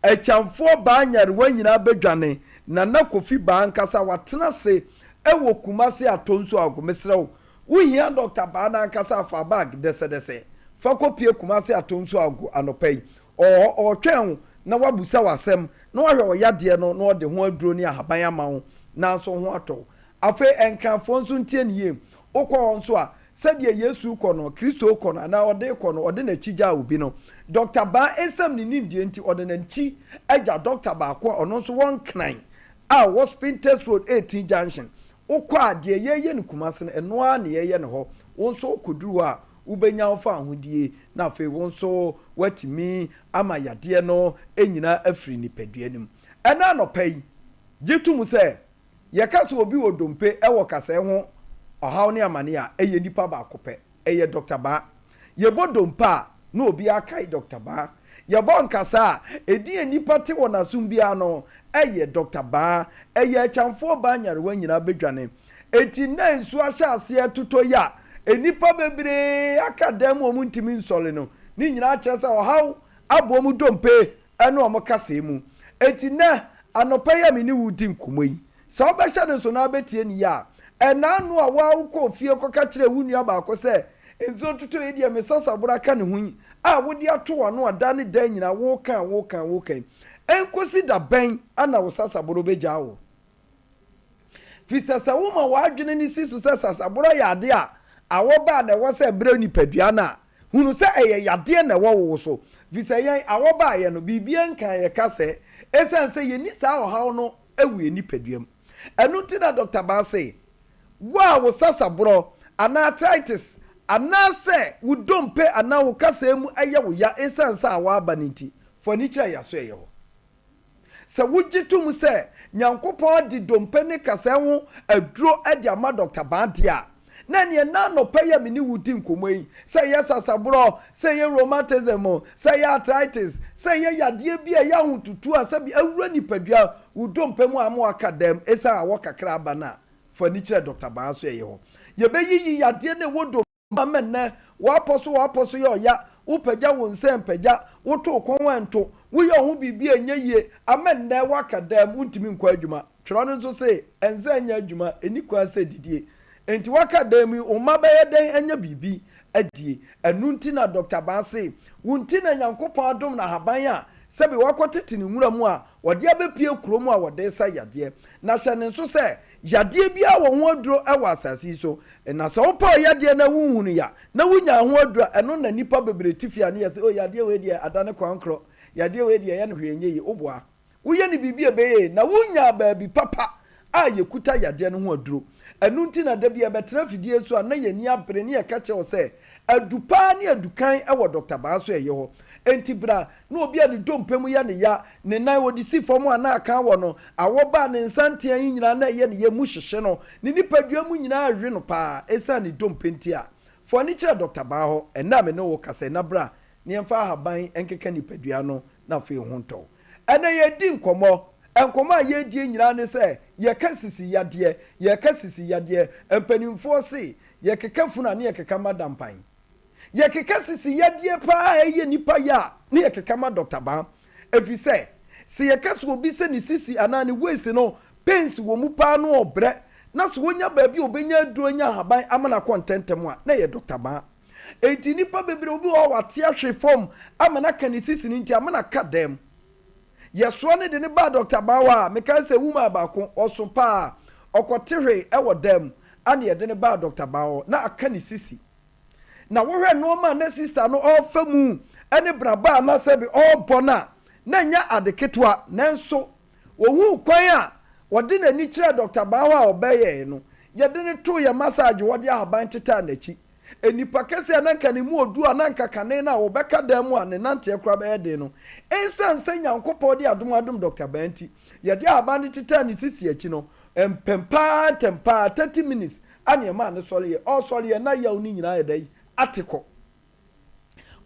Akyamfoɔ baa nyarewa nyinaa bɛdwane Nana Kofi baa ankasa watena ase wɔ Kumasi Atonsu Ago mesrɛ wo wo hia Doctor baa no ankasa a fa bag dɛsɛdɛsɛ fa kɔ pie Kumasi Atonsu Ago anɔpa yi ɔwɔ hɔ ɔretwɛn wo na wabusa wo asɛm na wahwɛ wo yadeɛ no na ɔde ho aduro ne ahaban ama wo nanso wo ho atɔ wo Afei Nkranfoɔ nso ntie no yie wokɔ hɔ nso a Sɛdeɛ Yesu rekɔ no, Kristo rekɔ no, anaa ɔde rekɔ no, ɔde n'akyi gyaa obi no. Dɔkta Baa esiane ne nimdeɛ nti, ɔde n'akyi agya dɔkta baako a ɔno nso wɔ Nkran a ɔwɔ Spintex Road 18 Junction. Wokɔ a, deɛ yɛreyɛ no Kumasi no, ɛno ara na yɛreyɛ no hɔ. Wo nso wokɔduru hɔ a, wobɛnya wo fawohodie, na afei wo nso woatumi ama yadeɛ no nyinaa afiri nipadua no mu. Ɛnnɛ anɔpa yi, gye to mu sɛ Yɛka sɛ obi wɔ dompe wɔ kasɛe ho ɔhaw ne amane a, ɛyɛ nipa baako pɛ. Ɛyɛ Dɔkta Baa. Yɛbɔ dompe a, na obiara kae Dɔkta Baa. Yɛbɔ nkasa a, edin a nnipa te wɔ n'asom biara no, ɛyɛ Dɔkta Baa. Ɛyɛ Akyamfoɔ baa nyarewa nyinaa bɛdwane. Enti nnɛ nsuo ahyɛ aseɛ retotɔ yi a nnipa bebree aka dan mu a wɔntumi nsɔre no, ne nyinaa kyerɛ sɛ ɔhaw abɔ wɔn dompe ne wɔn kasɛɛ mu. Enti nnɛ anɔpa yi a me ne wo redi nkɔmmɔ yi, sɛ wobɛhyɛ no nso na wobɛtie no yie a, ɛnna ano a wo ara wokɔɔ fie kɔka kyerɛɛ wo nua baako sɛ, Nsuo totɔ yi deɛ me sasaboro aka ne ho yi, a wode ato w'ano a da ne da nyinaa woreka a woreka a woreka yi, ɛnkɔsi da bɛn na wo sasaboro bɛgyaa wo? Fisɛ sɛ woma w'adwene no si so sɛ sasaborɔ yɛ adeɛ a awɔ ba a na ɛwɔ sɛ ɛbrɛ nipadua no a, hunu sɛ ɛyɛ yadeɛ na ɛwɔ wo so. Fisɛ yɛn awɔ baeɛ no, biribiara nkaa yɛn ka sɛ ɛsiane sɛ yɛnni saa ɔhaw no wɔ yɛn nipadua mu. Ɛno nti na Dɔkta Baa se, Wo a wo sasaborɔ anaa arthritis anaasɛ wo dompe anaa wo kasɛɛ mu yɛ wo ya ɛsiane sɛ awɔ aba no nti, fa w'ani kyerɛ yɛn asoɛeɛ hɔ. Sɛ wogye to mu sɛ Nyankopɔn de dompe ne kasɛɛ ho aduro de ama Dɔkta Baa deɛ a, na ɛneɛ nnɛ anɔpa yi a me ne wo redi nkɔmmɔ yi, sɛ ɛyɛ sasaborɔ, sɛ ɛyɛ rheumatism, sɛ ɛyɛ arthritis, sɛ ɛyɛ yadeɛ bi a ɛyɛ ahotutuo a sɛbi awura nipadua, wo dompe mu a ama waka dam ɛsiane awɔ kakra aba no a, fa ani kyerɛ Dɔkta Baa so ɛyɛ hɔ. Yɛbɛyiyi yadeɛ no a ɛwɔ dompe Ama nnɛ, woapɔ so woapɔ so yɛ ɔya, wopagya wo nsa ɛmpagya, woto wo kɔn ɛnto, woyɛ wo ho biribi a ɛnyɛ yie, ama nnɛ woaka dam, wontumi nkɔ adwuma. Twerɛ no nso se, Nsa nyɛ adwuma, ɛnni kwan sɛ didie. Enti woaka dam yi, wo mma bɛyɛ dɛn anya biribi adie? Ɛno nti na Dɔkta Baa se, Wo nti na Nyankopɔn adom no ahaban a sɛbe wakɔtete ne nwura mu a wɔde abɛpue kuro mu a wɔde resa yadeɛ. Na hyɛ no nso sɛ, yadeɛ biara wɔ ho aduro wɔ asase yi so. Na sɛ wopɛ ɔyadeɛ na wonhunu ya, na wonyaa ho aduro a, ɛno na nnipa bebree te fie a ne yɛ sɛ, oh, yadeɛ wei deɛ adane kwankorɔ, yadeɛ wei deɛ ɛyɛ no hwee ɛnyɛ yie. Woboa. Woyɛ no biribi a ɛbɛyɛ yie, na wonyaa baabi papa a yɛkuta yadeɛ no ho aduro. Ɛno nti na da bi yɛbɛtena afidie so a na yɛn ani abere ne yɛka kyerɛ wo sɛ, adu paa ne adukan wɔ Dɔkta Baa so ɛyɛ hɔ. Enti bra na obi a ne dompe mu yɛ no ya, ne nan ɔde si fam a na aka wɔ no, awɔ ba a ne nsa ntea yi nyinaa na ɛyɛ ne ya mu hyehye no, ne nipadua mu nyinaa rewe no paa esiane ne dompe nti a. Fa w'ani kyerɛ Dɔkta Baa hɔ ɛnnɛ a me ne wo rekasa yi na bra na yɛmfa ahaban nkeka nipadua no na afei wo ho ntɔ wo. Ɛnnɛ yɛredi nkɔmmɔ. Nkɔmmɔ a yɛredie nyinaa ne sɛ yɛka sisi yadeɛ, yɛreka sisi yadeɛ. Mpanimfoɔ se yɛkeka funu a ne yɛkeka ma dampan. Yɛkeka sisi yadeɛ paa a ɛyɛ nnipa ya a ne yɛkeka ma Dɔkta Baa. Ɛfiri sɛ, Sɛ yɛka sɛ obi sɛ ne sisi anaa ne waist no pains wɔ mu paa no ɔbrɛ na sɛ onya baabi a obenya aduro anya ahaban ama no akɔ ntɛntɛm a, na ɛyɛ Dɔkta Baa. Enti nnipa bebree obi wɔ hɔ a wate ahwe fam ama no aka ne sisi no nti ama no aka dɛm. Yɛsoa no de no baa Dɔkta Baa hɔ a, mekae sɛ woman baako, ɔso paa, ɔkɔte hwee wɔ dan mu ana yɛde no baa Dɔkta Baa hɔ na aka ne sisi. Na wohwɛ nnoɔma a na sista no ɔrefa mu ne brabɔ a na sɛbe ɔrebɔ no a, na ɛnyɛ ade ketewa. Nanso ohuu kwan a ɔde n'ani kyerɛɛ Dɔkta Baa hɔ a ɔbɛyɛe no, yɛde no too yɛn massage hɔ de ahaban tetaa n'akyi. Nnipa kɛse a na anka ne mu ɔdu a na anka kane no a ɔbɛka dan mu a ne nanteɛ koraa bɛyɛ den no, esiane sɛ Nyankopɔn de adom adom Dɔkta Baa nti, yɛde ahaban no tetaa ne sisi akyi no, mpɛn paa ntɛm paa, 30 minutes, Ɛna ɛmaa no sɔreeɛ. Ɔsɔreeɛ na yaw no nyinaa ayɛ dɛn? Ate kɔ.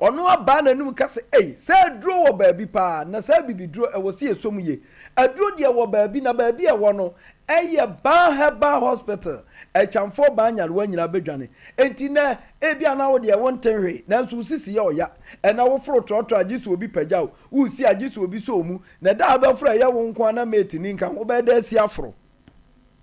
Ɔno abaa n'anum ka sɛ, Ei, sɛ aduro wɔ baabi paa, na saa abibiduro ɛwɔ sɛ yɛsɔ mu yie. Aduro deɛ ɛwɔ baabi, na baabi a ɛwɔ no, ɛyɛ Baa Herbal Hospital. Akyamfoɔ baa nyarewa nyinaa bɛdwane. Enti nnɛ, ebia na wo deɛ wonte hwee, nanso wo sisi yɛ ɔya. Ɛnnɛ woforo trɔtrɔ a, gye sɛ obi pagya wo. Woresi a, gye sɛ obi sɔ wo mu. Na ɛda a wobɛforo a ɛyɛ wo nko ara na mate nni nka ho, wobɛyɛ dɛn asi aforo?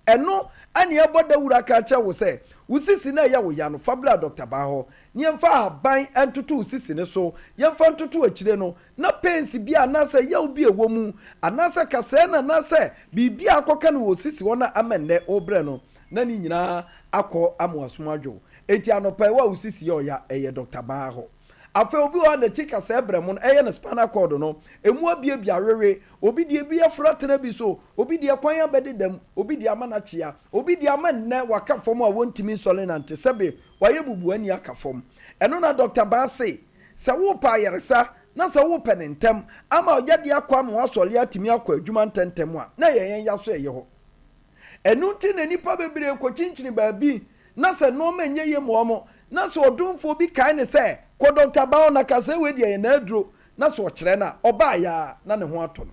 Ɛno ne ɛbɔ dawuru aka akyerɛ wo sɛ wo sisi no a ɛyɛ wo ya no, fa bra dɔkta baa hɔ na yɛmfa ahaban ntoto wo sisi no so, yɛmfa ntoto akyire no, na pains bi anaasɛ yaw bi a ɛwɔ mu, anaasɛ kasɛɛ no anaasɛ biribi a akɔka no wɔ wo sisi hɔ no a ama nnɛ worebrɛ no, na ne nyinaa akɔ ama w'asom adwo wo. Enti anɔpa yi, wo a wo sisi yɛ ɔya, ɛyɛ dɔkta baa hɔ. Afei obi wɔ hɔ a n'akyi kasɛɛ brɛ mo no, ɛyɛ no spinal cord no, ɛmu abiabia awewe, obi deɛ bi afura tena bi so, obi deɛ kwan abɛdeda mu, obi deɛ ama no akyea, obi deɛ ama nnɛ waka fam a wɔntumi nsɔre nante, sɛbe wayɛ bubuani aka fam. Ɛno na Dɔkta Baa se, sɛ worepɛ ayaresa na sɛ worepɛ no ntɛm ama yadeɛ akɔ ama woasɔre atumi akɔ adwuma ntɛmntɛm a, na ɛyɛ yɛn yaso ɛyɛ hɔ. Ɛno nti na nnipa bebree kɔkyinkyini baabi na sɛ nnoɔma nyɛ yie ma wɔn, na sɛ ɔdomfoɔ bi kae no sɛ, Kɔ Dɔkta Baa hɔ na ka sɛ wei deɛ ɛyɛ n'aduro, na sɛ ɔkyerɛ no a, ɔbaeɛ ara na ne ho atɔ no.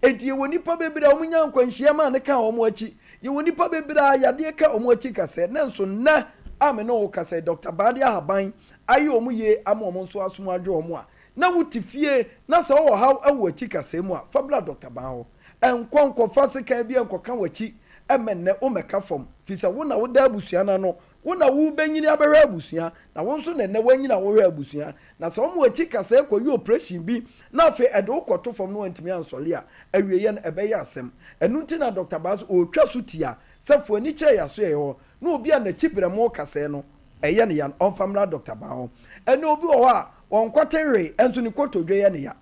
Enti yɛwɔ nnipa bebree a wɔnyaa nkwanhyia maa no kaa wɔn akyi. Yɛwɔ nnipa bebree a yadeɛ ka wɔn akyi kasɛɛ. Nanso nnɛ a me ne wo rekasa yi, Dɔkta Baa de ahaban ayɛ wɔn yie ama wɔn nso asom adwo wɔn a, na wote fie na sɛ wowɔ haw wɔ w'akyi kasɛɛ mu a, fa bra Dɔkta Baa hɔ. Nkɔ nkɔfa sekan bi nkɔka w'akyi mma nnɛ wommɛka fam, firi sɛ wo na woda abusua no ano, wo na worebɛnyini abɛhwɛ abusua, na wo nso na nnɛ woanyini a wohwɛ abusua. Na sɛ wɔma w'akyi kasɛɛ kɔyɛ oprehyɛn bi na afei ɛde wo kɔto fam na woantumi ansɔre a, awieeɛ no ɛbɛyɛ asɛm. Ɛno nti na Dɔkta Bass ɔretwa so tia sɛ fo ani kyerɛ yɛasoɛeɛ hɔ na obi a n'akyi berɛmo kasɛɛ no ɛyɛ no ya no ɔmfa mmra Dɔkta Baa hɔ. Ɛnnɛ obi wɔ hɔ a ɔnkɔte hwee nso ne kotodwe yɛ no ya.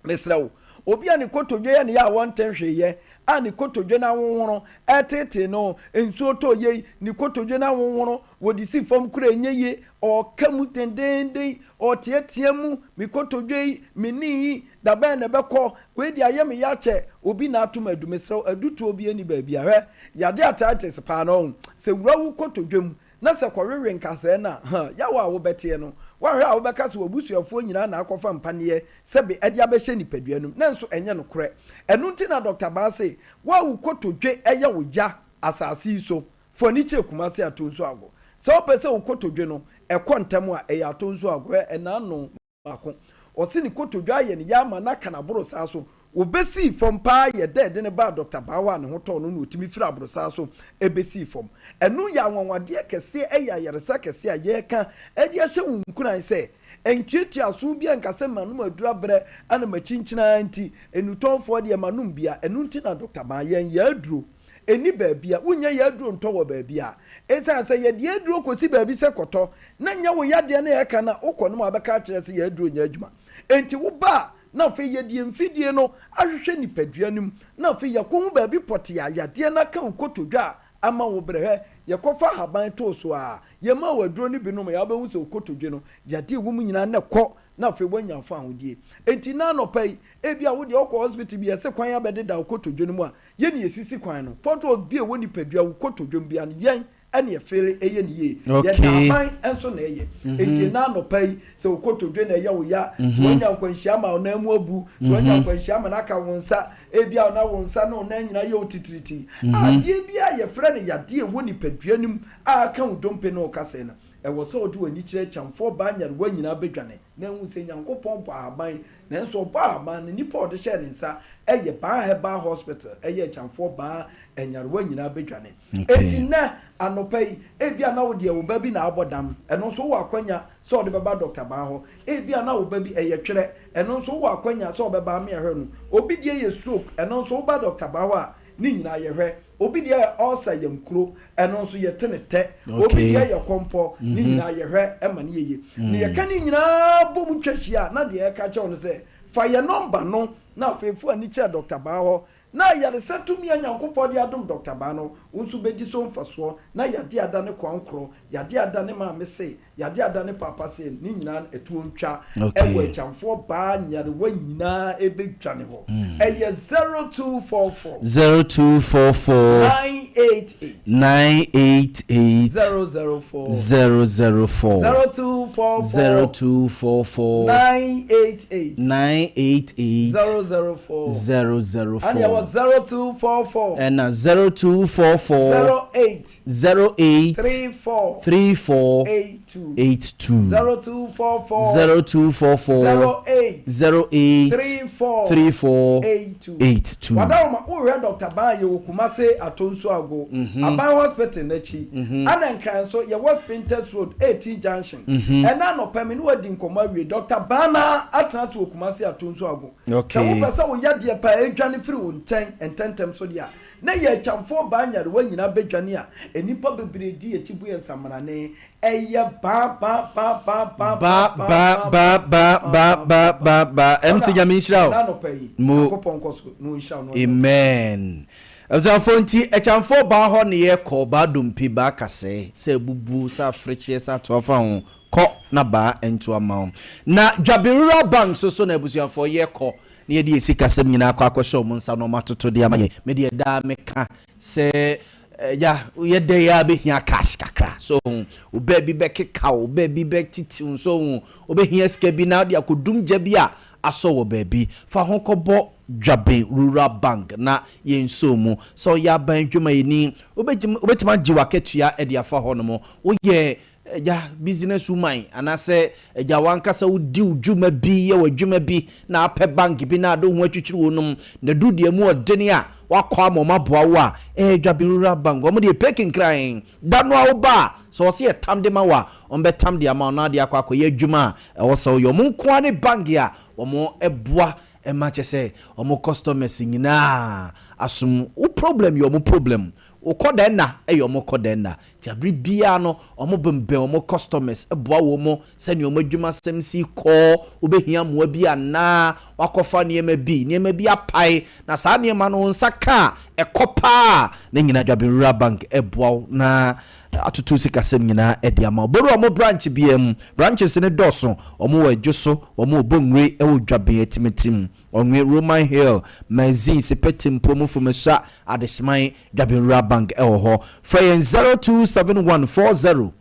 Mesrɛ wo, obi a ne kotodwe yɛ ne ya a wɔnte hwee yɛ, a ne kotodwe no ahonhono, ɛreteetee no, nsuo tɔ yei, ne kotodwe no ahonhono, wɔde si fam koraa ɛnyɛ yie, ɔreka mu dendeenden, ɔreteatea mu, me kotodwe yi, me knee yi, da bɛn na ɛbɛkɔ, wei deɛ ayɛ me ya kyɛ, obi na ato me adu, mesrɛ wo, adutoɔ biara nni baabi a, hwɛ, yadeɛ arthritis paa no, sɛ wura wo kotodwe mu, Na sɛ kɔwewe nkasɛɛ no a, huh, yaw a wobɛteɛ no, woanhwɛ a wobɛka sɛ w'abusuafoɔ nyinaa na akɔfa mpaneɛ sɛbe ɛde abɛhyɛ nipadua no mu, nanso ɛnyɛ nokorɛ. Ɛno nti na Dɔkta Baa se, wo a wo kotodwe yɛ wo ya asase yi so, fa w'ani kyerɛ Kumasi Atonsu Ago. Sɛ wopɛ sɛ wo kotodwe no kɔ ntɛm a, ɛyɛ Atonsu Ago. Hwɛ, ɛnna ano. Baako. Ɔse ne kotodwe ayɛ no ya ama no aka no aborosaa so. Obesii fam paa yɛ dɛ de no baa Dɔkta Bawah a ne ho tɔɔ no na otumi firi aborosaa so besii fam. Ɛno yɛ anwanwadeɛ kɛseɛ, ɛyɛ ayaresa kɛseɛ a yɛreka de ahyɛ wo nkuran sɛ ntuatua aso biara nka sɛ manom aduru abrɛ na makyinkyini ara nti, nnutɔnfoɔ deɛ manom bi a, ɛno nti na Dɔkta Bawah yɛn yɛ aduro. Ɛnni baabi a wonnya yɛn aduro ntɔ wɔ baabi a. Ɛsiane sɛ yɛde yɛn aduro kɔsi baabi sɛ kɔtɔ na nyɛ wo yadeɛ no a ɛka no a, wokɔ no ma wɔbɛka akyerɛ sɛ yɛn aduro nyɛ adwuma. Enti woba a, na afei yɛde yɛn mfidie no ahwehwɛ nipadua no mu, na afei yɛakɔhu baabi pɔtee a yadeɛ no aka wo kotodwe a ama wo brɛ. Hwɛ, yɛkɔfa ahaban too so a, yɛmaa wo aduro no bi nom a, wobɛhu sɛ wo kotodwe no, yadeɛ a ɛwɔ mu nyinaa na ɛkɔ, na afei woanya fawohodie. Enti nnɛ anɔpa yi, ebia wo deɛ wokɔ hospital bi, yɛse kwan abɛdeda wo kotodwe no mu a, Yɛn na yɛsisi kwan no. Pɔtɔ bi a ɛwɔ nipadua wo kotodwom bia no yɛn ɛna yɛfeele ɛyɛ no yie. Yɛde aban nso na ɛyɛ. Enti ɛnɛ anɔpa yi sɛ wo kotodwe na ɛyɛ wo ya, sɛ woanya nkwanhyia ama wo nan mu abu, sɛ woanya nkwanhyia ama no aka wo nsa, ebia na wo nsa ne wo nan nyinaa yɛ wo titiriti. Adeɛ bi a yɛfrɛ no yadeɛ a ɛwɔ nipadua no mu a aka wo dompe ne wo kasɛɛ no. Ɛwɔ sɛ wode w'ani kyerɛ Kyamfoɔ baa nyarewa nyinaa bɛdwane na ahu sɛ Nyankopɔn bɔ ahaban nanso ɔbɔ ahaban no nipa a ɔde hyɛɛ ne nsa ɛyɛ Baa Herbal Hospital ɛyɛ Kyamfoɔ baa nyarewa nyinaa bɛdwane. Enti nnɛ anɔpa yi ebia na wo deɛ wo ba bi na abɔ dam ɛno nso wowɔ akwanya sɛ ɔde bɛba Dɔkta Baa hɔ. Ebia na wo ba bi ɛyɛ twerɛ ɛno nso wowɔ akwanya sɛ ɔbɛba ame ahwɛ no. Obi deɛ yɛ stroke ɛno nso woba Dɔkta Baa hɔ a ne nyinaa yɛhwɛ. Obi deɛ yɛ ulcer yamkuro, ɛno nso yɛte ne tɛ. Obi deɛ yɛ kɔmpɔ, ne nyinaa yɛhwɛ ma no yɛ yie. Na yɛka ne nyinaa bɔ mu twa hyia a, na deɛ yɛka kyerɛ wo ne sɛ, fa yɛn nɔmba no na afei fa w'ani kyerɛ Dɔkta Baa hɔ. Na ayaresa tumi a Nyankopɔn de adom Dɔkta Baa no, wo nso bɛdi so mfasoɔ. Na yadeɛ a ada ne koankorɔ, yadeɛ a ada ne maame se, Yadeɛ ada ne paapa se ne nyinaa no ɛtoɔ ntwa ɛwɔ akyamfoɔ baa nyarewa nyinaa ɛbɛdwane hɔ ɛyɛ 0244. 0244. 988. 988. 004. 004. 0244. 0244. 988. 988. 004. 004. Ɛna ɛwɔ 0244. Ɛna 0244. 08. 08 34 34 82 82 0244 0244 08 08 34 34 82 82. Wadaroma wohwɛ Dr. Ban yɛwɔ Kumase Atonsu Ago Aban Hospital n'akyi ana Nkran nso yɛwɔ Spintex Road 18 Junction ɛna anɔpa me ne wadi nkɔmmɔ awie Dr. Ban na atena ase wɔ Kumase Atonsu Ago Okay. sɛ wopɛ sɛ wo yadeɛ paa ɛdwane firi wo nkyɛn ntɛntɛm so deɛ a Na yɛ akyamfoɔ baa nyarewa nyinaa bɛdwane a nnipa bebree di akyi bu yɛn nsamanane. Ɛyɛ baa baa baa baa baa Ba baa ba ba ba ba ba ba ba MC Nyame nhyira wo. Ɛna anɔpa yi, Mo. Nyankopɔn nkɔ so na ɔnhyira wo na ɔnyɛ wo kɛse. Amen. Abusuafoɔ nti akyamfoɔ baa hɔ ne yɛ kɔ baa dompe baa kasɛɛ sɛ abubuo sɛ afrekyeɛ sɛ atoa fa ho kɔ na baa nto ama wo. Na Dwabe Rural Bank nso so na abusuafoɔ yɛ kɔ na yɛde yɛn sikasɛm nyinaa akɔ akɔhyɛ wɔn nsa na wɔatoto de ama yɛn. Me deɛ daa meka sɛ, agya, woyɛ dɛn ara bɛhia cash kakra. So ho, wo baabi bɛkeka wo, wo baabi bɛtete wo, so ho, wobɛhia sika bi na wode akɔdum gya bi a asɔ wɔ baabi. Fa ho kɔbɔ Dwaben Rural Bank na yɛnsɔ mu. Sɛ woyɛ aban adwumayɛni, wobɛtumi agye w'akatua de afa hɔnom. Woyɛ Agya, business woman, anaasɛ agya w'ankasa wodi wo dwuma bi, yɛ w'adwuma bi, na apɛ bank bi na ade wo ho atwitwiri wo nom, na duru deɛ mu ɔdene a, wakɔ ama wɔn aboa wo a, ɛɛ Dwaben Rural Bank, wɔn deɛ pɛ kinkran. Da no a woba a, sɛ wɔse yɛtam de ma wo a, wɔbɛtam de ama wo na wode akɔ akɔyɛ adwuma a ɛwɔ sɛ woyɛ. Wɔn nko ara ne bank a wɔboa ma kyerɛ sɛ wɔn customers nyinaa asom. Wo problem yɛ wɔn problem. Wo kɔ dɛn na ɛyɛ wɔn kɔ dɛn na. Nti abere biara no wɔn bembɛn wɔn customers boa wɔn sɛnea wɔn adwumasɛm si kɔ, wobɛhia mmoa bi anaa, wakɔfa nneɛma bi, nneɛma bi apae na saa nneɛma no wo nsa ka a ɛkɔ paa ne nyinaa Dwaben Rural Bank boa wo na atoto sikasɛm nyinaa de ama wo. Bɔwura wɔn branch biara mu, branches no dɔɔso, wɔn wɔ Adwoso, wɔn wɔ Bongire, ɛwɔ Dwaben Atimatim. Ɔnwe Roman Hill, Magazine, Sepeti mpo mu Fomesua Adehyeman Dwaben Rural Bank wɔ hɔ. Frɛ yɛn 0271 40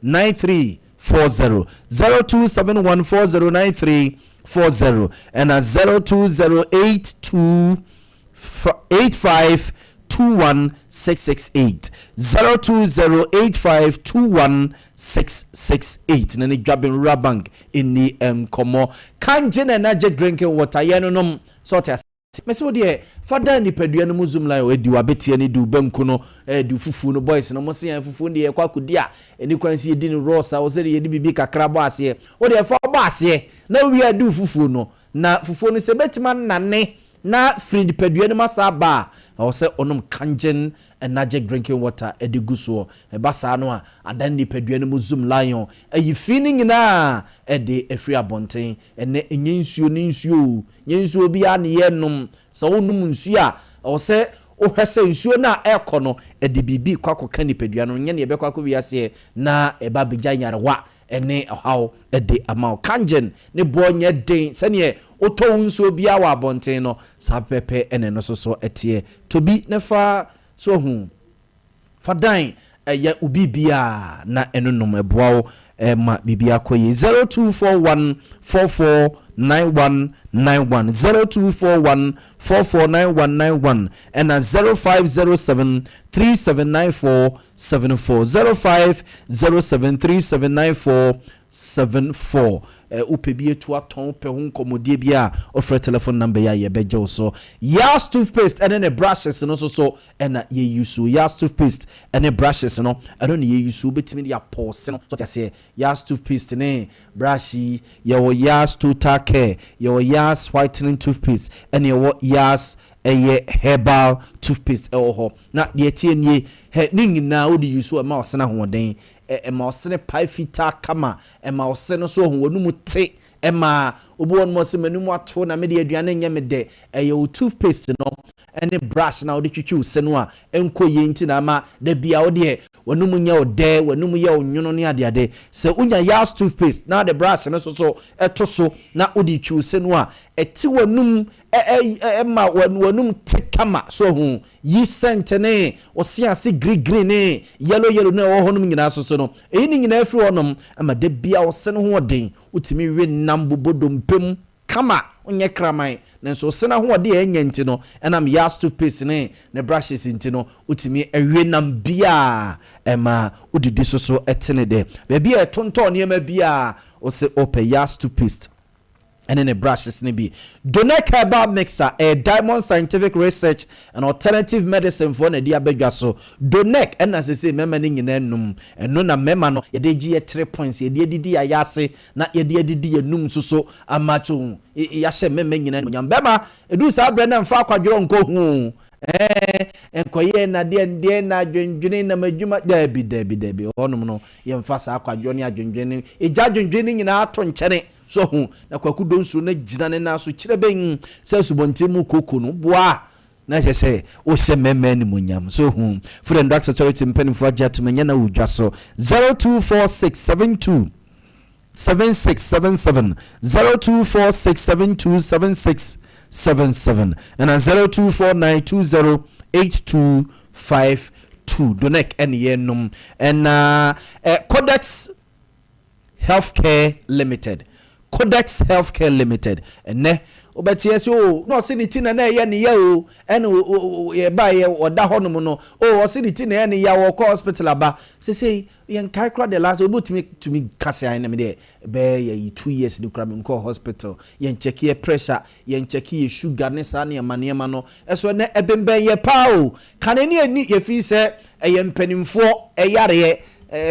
93 40, 0271 40 93 40 ɛna 020 82 85 21668, 020 85 21668 na ne Dwaben Rural Bank nni nkɔmmɔ. Kangen Energy Drinking Water, yɛnonom, sɛ ɔte ase. Mese wo deɛ fa dan nipadua no mu zoom line o, di w'abeteɛ no, di wo banku no, di wo fufuo no, boys no mo se yɛn fufuo no deɛ yɛkɔ akɔdi a, ɛni kwan sɛ yɛdi no raw saa, wɔ sɛ yɛde biribi kakra bɔ aseɛ, wo deɛ fa bɔ aseɛ na wowie a di wo fufuo no, na fufuo no sɛ ɛbɛtumi anane na firi nipadua no mu asan aba a, ɛwɔ sɛ wonom Kangen Energy Drinking Water de gu soɔ. Ɛba saa no a, adan nipadua no mu zoom lion, ayi fi no nyinaa de afiri abɔnten. Ɛnnɛ, ɛnyɛ nsuo ne nsuo o, nyɛ nsuo biara na yɛrenom. Sɛ wonom nsuo a, ɛwɔ sɛ wohwɛ sɛ nsuo no a ɛrekɔ no, ɛde biribi rekɔ akɔka nipadua no, nyɛ nea ɛbɛkɔ akɔwie aseɛ na ɛba abɛgya nyarewa ne ɔhaw de ama wo. Kangen ne boɔ nyɛ den sɛdeɛ wotɔ wo nsuo biara wɔ abɔnten no, saa pɛpɛpɛ na ɛno nso so teɛ. Tɔ bi na fa so ahu. Fa dan yɛ wo biribiara na ɛno nom. Ɛboa wo ma biribiara kɔ yie. 0241 44 9191, 0241 44 9191, ɛna 0507 3794 74, 0507 3794 74. Wopɛ bi etu atɔn, wopɛ ho nkɔmmɔdie bi a, ɔfrɛ telephone number yi a, yɛbɛgye wo so. Yas toothpaste ɛne ne brushes no nso so ɛna yɛyi so. Yas toothpaste ɛne brushes no, ɛno ne yɛyi so. Wobɛtumi de apɔɔse no so te aseɛ. Yas toothpaste ne brush yi, yɛwɔ Yas Total Care, yɛwɔ Yas whitening toothpaste, ɛne yɛwɔ Yas ɛyɛ herbal toothpaste ɛwɔ hɔ. Na deɛ tie nie, hɛ ne nyinaa wode yi so, ɛma ɔsene ahoɔden, ɛma ɔsene pae fitaa kama, ɛma ɔse no so ɔho wɔn te. Ɛma obi wɔn mo sɛ m'anum ato na mede aduane nyɛ me dɛ, ɛyɛ wo toothpaste no ɛne brush na wode twitwi wo se no a ɛnkɔ yie. Nti na ama da bia wo deɛ w'anum nyɛ wo dɛ, w'anum yɛ wo nwono ne adeade. Sɛ wonya Yas toothpaste na de brush no so so ɛto so na wode twi wo se no a, ɛte w'anum, ɛma w'anum te kama so ho yi. Scent ne ɔse ase green green ne yellow yellow ne ɛwɔ hɔnom nyinaa so so no, ɛyi ne nyinaa firi hɔnom ama da bia ɔse no ho ɔden. Wotumi we nam bobɔ dompe kama, wonyɛ kraman. Na nso ɔse no ahoɔden a ɛnyɛ nti no, ɛnam Yas toothpaste ne ne brushes nti no, wotumi awie nam biaa ɛma wodidi so so ɛte ne dɛ. Baabi a ɛtontɔn nneɛma biaa, ɔsɛ ɔpɛ Yas toothpaste ɛne ne brushes ne bi. Donec Herbal Mixer ɛyɛ Diamond Scientific Research and Alternative Medicine foɔ na ɛde abɛdwa so. Donec ɛna sese mmarima no nyinaa num ɛno, na mmarima no yɛde gye yɛ three points, yɛde adidi yɛ ase na yɛde adidi yɛ num nso so ama to yɛahyɛ mmarima nyinaa nyam. Bɛrima edu saa abirɛ na nfa akwadworɔ nkɔ hu nkɔyɛ nadeɛ ndeɛ na adwendwene nam adwuma. Daabi, daabi, daabi. Hɔnom no yɛmfa saa akwadworɔ ne adwendwene, egya adwendwene no nyinaa ato nkyɛne so ho na Kwaku Donsuo no gyina ne nan so kyerɛ bɛn sɛ asubɔnten mu koko no boa na kyerɛ sɛ wohyɛ mmarima animonyam so hu. Food and Drugs Authority mpanimfoɔ agye atom nyɛ na wodwa so. 0246 72 7677, 0246 72 7677, ɛna 0249 20 8252. Donec ɛne yɛnom. Ɛna Codex Healthcare Limited, Codex Healthcare Limited, ɛnɛ wobɛteɛ sɛ o na ɔse ne ti na na ɛyɛ ne ya o, ɛne yɛba yɛ ɔda hɔnom no o, ɔse ne ti na ɛyɛ ne ya, wɔkɔ hospital aba sesei yɛnkae kora. The last obi tumi tumi kase ayɛ nam deɛ bɛyɛ yɛ 2 years ne kora menkɔ hospital, yɛnkyɛke yɛ pressure, yɛnkyɛke yɛ sugar ne saa nneɛma nneɛma no. Ɛso ɛnɛ ɛbɛnbɛn yɛ paa o. Kane ne ani yɛfii sɛ ɛyɛ mpanimfoɔ ɛyareɛ,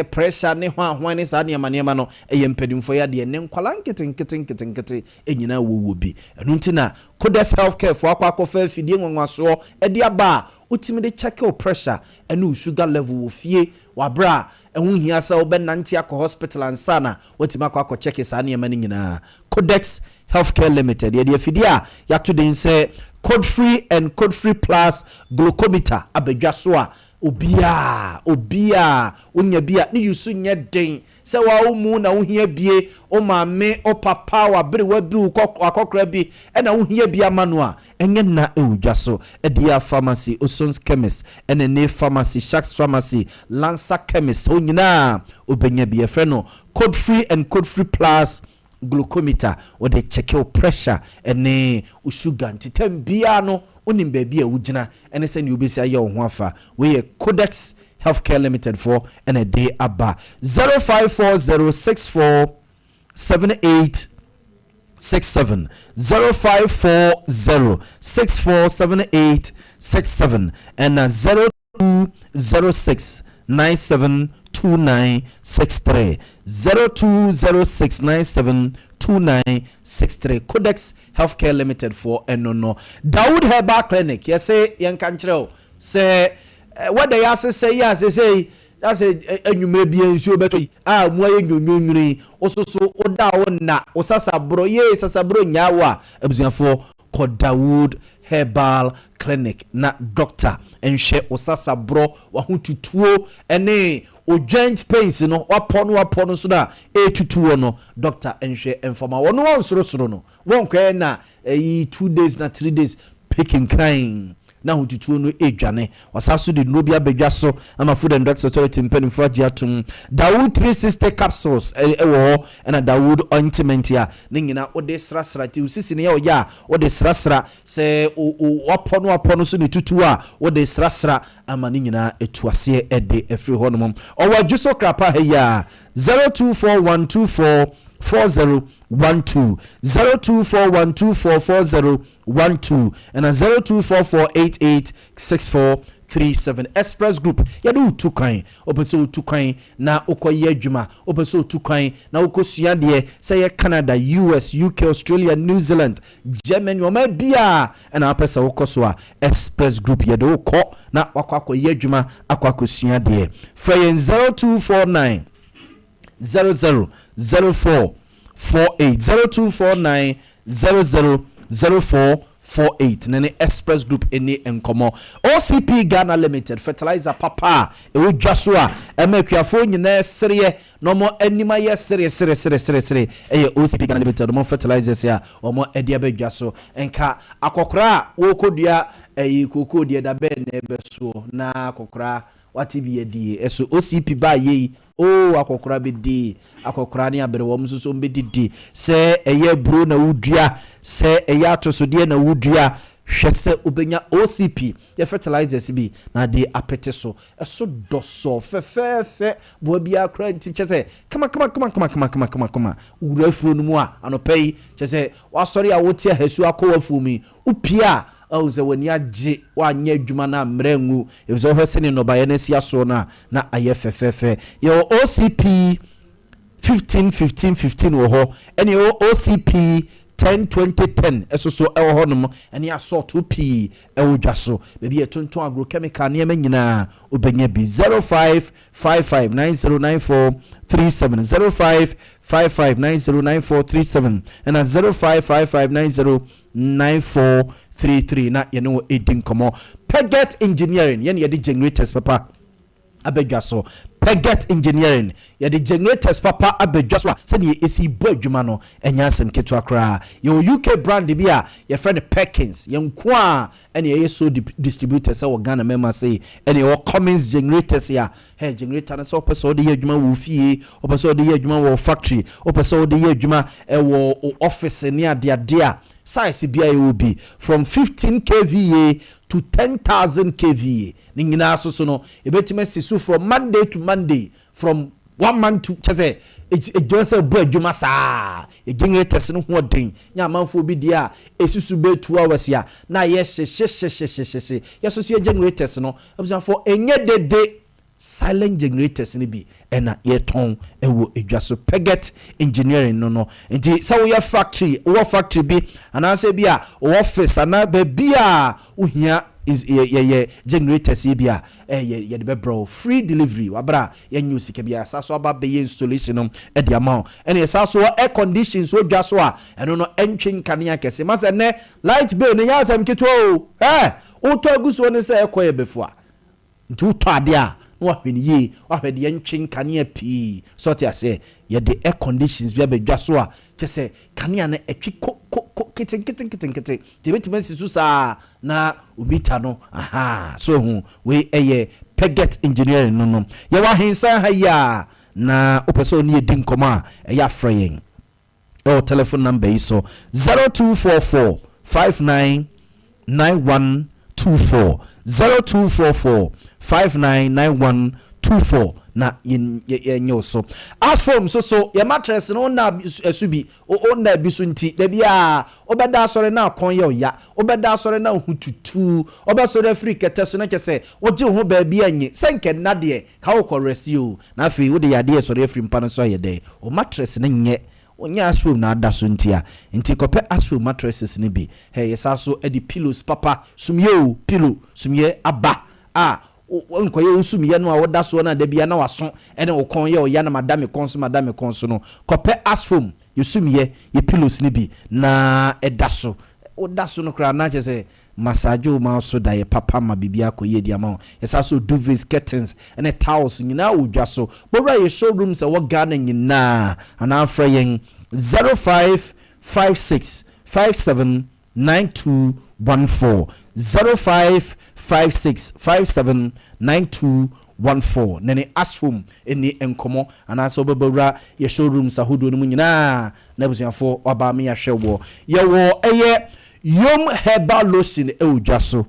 pressure ne hwan hwan ne saa nneɛma nneɛma no ɛyɛ mpanimfoɔ yadeɛ. Ne nkwalaa nketenkete nketenkete nyinaa wɔwɔ bi. Ɛno nti na Codex Healthcare foɔ akɔ akɔfa afidie nwanwasoɔ ɛde aba a wotumi de check wo pressure ɛne wo sugar level wɔ fie wabrɛ a ɛho hia sɛ wobɛnante akɔ hospital ansa na watumi akɔ akɔ check saa nneɛma no nyinaa. Codex Healthcare Limited, yɛde afidie a yɛato den sɛ Code Free and Code Free Plus glucometer abadwa so a obiaa obiaa wonya bi a ne yusu nyɛ den sɛ waa wo mu na wohia bie, wo maame, wo papa, waberewa bi, wo akɔkora bi ɛna wohia bi ama no a, ɛnyɛ nna ɛwɔ dwa so. Ɛde pharmacy, Osons Chemist, ɛne ne pharmacy, Sharks Pharmacy, Lancer Chemist, hɔ nyinaa wobɛnya bi. Yɛfrɛ no Code Free and Code Free Plus glucometer. Wɔde check wo pressure ɛne wo sugar, nti tam biara no wonim baabi a wogyina ɛne sɛnea wobɛsi ayɛ wo ho afa. Weyɛ Codex Healthcare Limited foɔ ɛna ɛde aba. 0540 64 78 67, 0540 6478 67, ɛna 0206 972963, 0206 972963. Codex Healthcare Limited foɔ ɛno no. Dawood Herbal Clinic, yɛsɛ yɛnka nkyerɛ wo sɛ wɔda yɛ asesɛ yi asesɛ yi asɛ anwummerɛ bia nsuo bɛtɔ yi a mu ayɛ nyonyonwene yi, wososo woda wo nna wo sasaborɔ yee sasaborɔ nyaa wo a, abusuafoɔ, kɔ Dawood Herbal Clinic na doctor nhwɛ wo sasaborɔ, wahotutuo ɛne o joint pains no, wapɔ no wapɔ no so no a ɛtutuo no, doctor nhwɛ mfama wɔno wɔn sorosoro no wɔnkɔɛ na ɛyi 2 days na 3 days pikinkran. Na ahotutuo no redwane. Wɔsan nso de nnuro bi abɛdwa so ama Food and Drugs Authority mpanimfoɔ agye atom. Dawood 360 capsules wɔ hɔ ɛna Dawood ointment a ne nyinaa wode srasra nti wo sisi no yɛ ɔya a wode srasra, sɛ wapɔ no wapɔ no so ne tutu a wode srasra ama ne nyinaa ɛtu aseɛ de afiri hɔnom. Ɔwɔ Adwoso Krapa ha yi a 024124 4012, 02412440 12 ɛna 0244886437. Express Group, yɛde wo tu kwan. Wopɛ sɛ wotu kwan na wokɔyɛ adwuma, wopɛ sɛ wotu kwan na wokɔsua adeɛ, sɛ yɛ Canada, US, UK, Australia, New Zealand, Germany, ɔman biara ɛna wopɛ sɛ wokɔ so a, Express Group yɛde wo kɔ na wakɔ akɔyɛ adwuma, akɔ akɔsua adeɛ. Frɛ yɛn 0249 00 04 48, 0249 00 04 48 na ne Express Group ani nkɔmmɔ. OCP Ghana Limited, fertilizer papa a ɛwɔ dwa so a ɛma akuafoɔ nyinaa sereɛ na wɔn anim ayɛ sere sere sere sere sere ɛyɛ OCP Ghana Limited wɔn fertilizers a wɔn de aba dwa so. Nka akɔkora a wɔrekɔdua ɛyi kookoo deɛ da bɛn na ɛbɛsoɔ na akɔkora wate bi adie? Ɛso OCP baa yei oo akɔkora bɛdi, akɔkora ne aberewa wɔn nso so wɔbɛdidi. Sɛ ɛyɛ aburo na wodua, sɛ ɛyɛ atosodeɛ na wodua, hwɛ sɛ wobɛnya OCP yɛ fertilizers bi na ade apete so. Ɛso dɔsɔ fɛfɛɛfɛ, boa biara koraa nti kyɛ sɛ kama kama kama kama kama kama kama kama. Wowura afuo no mu a anɔpa yi, kyɛ sɛ wasɔre a wote ahasuo akɔ w'afuo mu yi, wopie a Ahu sɛ w'ani agye, woanyɛ adwuma no ammrɛ angu, efisɛ wohwɛ sɛnea nnɔbaeɛ no asi asoɔ no a, na ayɛ fɛfɛɛfɛ. Yɛwɔ OCP 15 15 15 wɔ hɔ, ɛna yɛwɔ OCP 10 20 10 nso so wɔ hɔnom, ɛne asɔɔto pii wɔ dwa so. Baabi a yɛtontɔn agrochemical nneɛma nyinaa, wobɛnya bi. 0555 9094 37, 0555 9094 37, ɛna 0555 90 9433 na yɛne wo ɛdi nkɔmmɔ. Peget Engineering, yɛne yɛde generators papa abɛdwa so. Peget Engineering, yɛde generators papa abɛdwa so a sɛdeɛ ɛsi bɔ adwuma no ɛnyɛ asɛm ketewa koraa. Yɛwɔ UK brand bi a yɛfrɛ no Perkins, yɛn nko a ɛne yɛyɛ so distributors wɔ Ghana mɛma sei. Ɛne yɛwɔ Cummins generators a hey, generator no sɛ wopɛ sɛ wode yɛ adwuma wɔ fie, wopɛ sɛ wode yɛ adwuma wɔ factory, wopɛ sɛ wode yɛ adwuma ɛwɔ office ne adeade a, size biara yɛwɔ bi from 15 kVA to 10,000 kVA. Ne nyinaa so so no ebɛtumi asi so from Monday to Monday, from one month to kyɛ sɛ ɛgyina sɛ bɔ adwuma saa. Generators no ho ɔden nyɛ amanfoɔ bi deɛ a ɛsusu bɛyɛ 2 hours a na ayɛ hyehyehyehyehyehye. Yɛso so yɛ generators no, abusuafoɔ, ɛnyɛ dede. Silent generators no bi ɛna yɛtɔn ɛwɔ edwa so. Peget Engineering no nti sɛ woyɛ factory, wowɔ factory bi anaasɛ bi a wowɔ office anaa baabi a wohia yɛyɛ generators yi bi a, ɛyɛ yɛde bɛbrɛ wo free delivery wabra a yɛnyɛ wo sika bi a yɛsa so aba bɛyɛ installation no ɛde ama wo. Ɛna yɛsa so wɔ air condition so dwa so a ɛno no ɛntwe nkanea kɛse ma sɛ nnɛ light bill no nyɛ asɛm ketewa o. Ɛ wotɔ agu soɔ ne sɛ ɛkɔ yɛ bɛfua nti wotɔ adeɛ a na wahwɛ no yie, wahwɛ deɛ ntwe nkanea pii. Sɛ ɔte aseɛ, yɛde air conditions bi abɛdwa so a kyɛ sɛ kanea no ɛtwe ko ko ko ketenketenketenkete nti ebɛtumi asi so saa na omita no aha so ehu. Wei ɛyɛ Peget Engineering no. Yɛwɔ ahensan ha yi a na wopɛ sɛ ɔne yɛdi nkɔmɔ a, ɛyɛ afrɛ yɛn ɛwɔ telephone number yi so: 0244 59 9124, 0244 599124 na yɛnyɛ wo so. Asphom so so yɛ mattress no wonna ɛso bi, wonna bi so nti dabi a wobɛda asɔre na akɔn yɛ ɔya, wobɛda asɔre na ho tutu, wobɛsɔre afiri kɛtɛ so na kyɛ sɛ wogye wo ho baabi anyi sɛ nkɛ nna deɛ ka wokɔ rɛsi o. Na afei wode yadeɛ sɔre afiri mpa no so ayɛ dɛ wo mattress no nyɛ wonyɛ Asphom na ada so nti a nti kɔpɛ Asphom mattresses no bi. Hɛ yɛsa so de pillows papa, sumyɛ o, pillow sumyɛ aba a nkɔyɛ wo sumyɛ no a woda soɔ no a da bia na waso ɛne wo kɔn yɛ ɔya na mada me kɔn so, mada me kɔn so no. Kɔpɛ Asphom yɛ sumyɛ, yɛ pillows no bi na ɛda so. Woda so no koraa na kyerɛ sɛ massage wo ma so da yɛ papa ma biribi akɔ yie di ama wo. Yɛsa so duvets, curtains ɛne towels nyinaa wɔ dwa so. Bɔwura yɛ showrooms ɛwɔ Ghana nyinaa anaa frɛ yɛn 0556 57 92. 14 0556 57 92 14 na ne Ashfom ɛni nkɔmmɔ anaasɛ wobɛbɛwura yɛ showrooms ahodoɔ no mu nyinaa na abusuafoɔ waba me yɛahwɛ wɔ. Yɛwɔ ɛyɛ Yom Herbal Lotion ɛwɔ dwa so.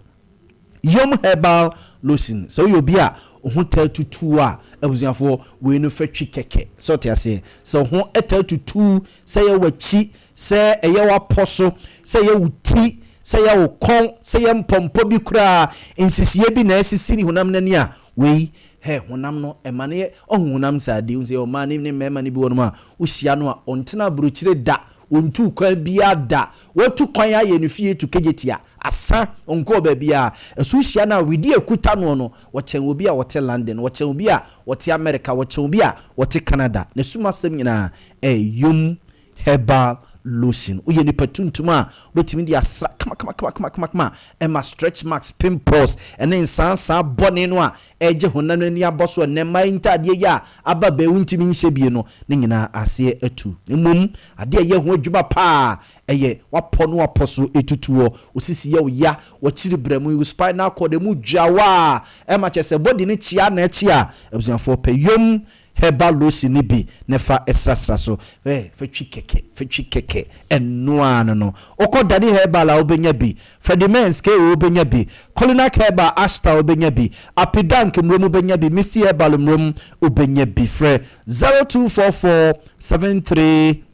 Yom Herbal Lotion, sɛ woyɛ obi a wo ho taa tutu a, abusuafoɔ, wei no fa twi kɛkɛ. Sɛ ɔte aseɛ sɛ wo ho taa tutu, sɛ yɛ w'akyi, sɛ ɛyɛ w'apɔ so, sɛ ɛyɛ wo ti, sɛ ɛyɛ wo kɔn, sɛ ɛyɛ mpɔmpɔ bi koraa, nsisie bi na asisi ne honam no ani a, wei hɛ honam no ɛma no yɛ ɔho honam saa de. Wohu sɛ ɔmaa ne ne mmarima no bi wɔ nom a wohyia no a, ɔntena aburokyire da, ɔntuu kwan biara da, watu kwan ayɛ ne fie tu kegyetia asa, ɔnkɔɔ baabiara. Ɛso wohyia no a, wedeɛ a ɛkuta noɔ no, ɔkyɛn obi a ɔte London, ɔkyɛn obi a ɔte America, ɔkyɛn obi a ɔte Canada. N'asumasɛm nyinaa ɛyɛ Yom Herbal Lotion. Woyɛ nipa tuntum a, wobɛtumi de asra kamakamakamakama. Ɛma stretch marks, pimples ne nsaansaa bɔne no a ɛregye honam no ani abɔ so ɛnnɛ mmaa yi ntaadeɛ yi a aba bɛɛ wontumi nhyɛ bie no ne nyinaa aseɛ atu. Na mmom adeɛ a ɛyɛ ho adwuma paa ɛyɛ wapɔ no wapɔ so ɛtutuɔ, wo sisi yɛ wo ya, wakyiri brɛmu, wo spinal cord ɛmu dwa wo a ɛma kyerɛ sɛ body no kyea na ɛkye a, abusuafoɔ, pɛ Yom Herbal lotion no bi na fa srasra so. Ɛ, fa twi kɛkɛ, fa twi kɛkɛ. Ɛno ara no no. Wokɔ Dani Herbal a wobɛnya bi. Freddie Mens KO wobɛnya bi. Colinak Herbal Ashtar wobɛnya bi. Apidank Mmrom wobɛnya bi. Misty Herbal Mmrom wobɛnya bi. Frɛ 0244 73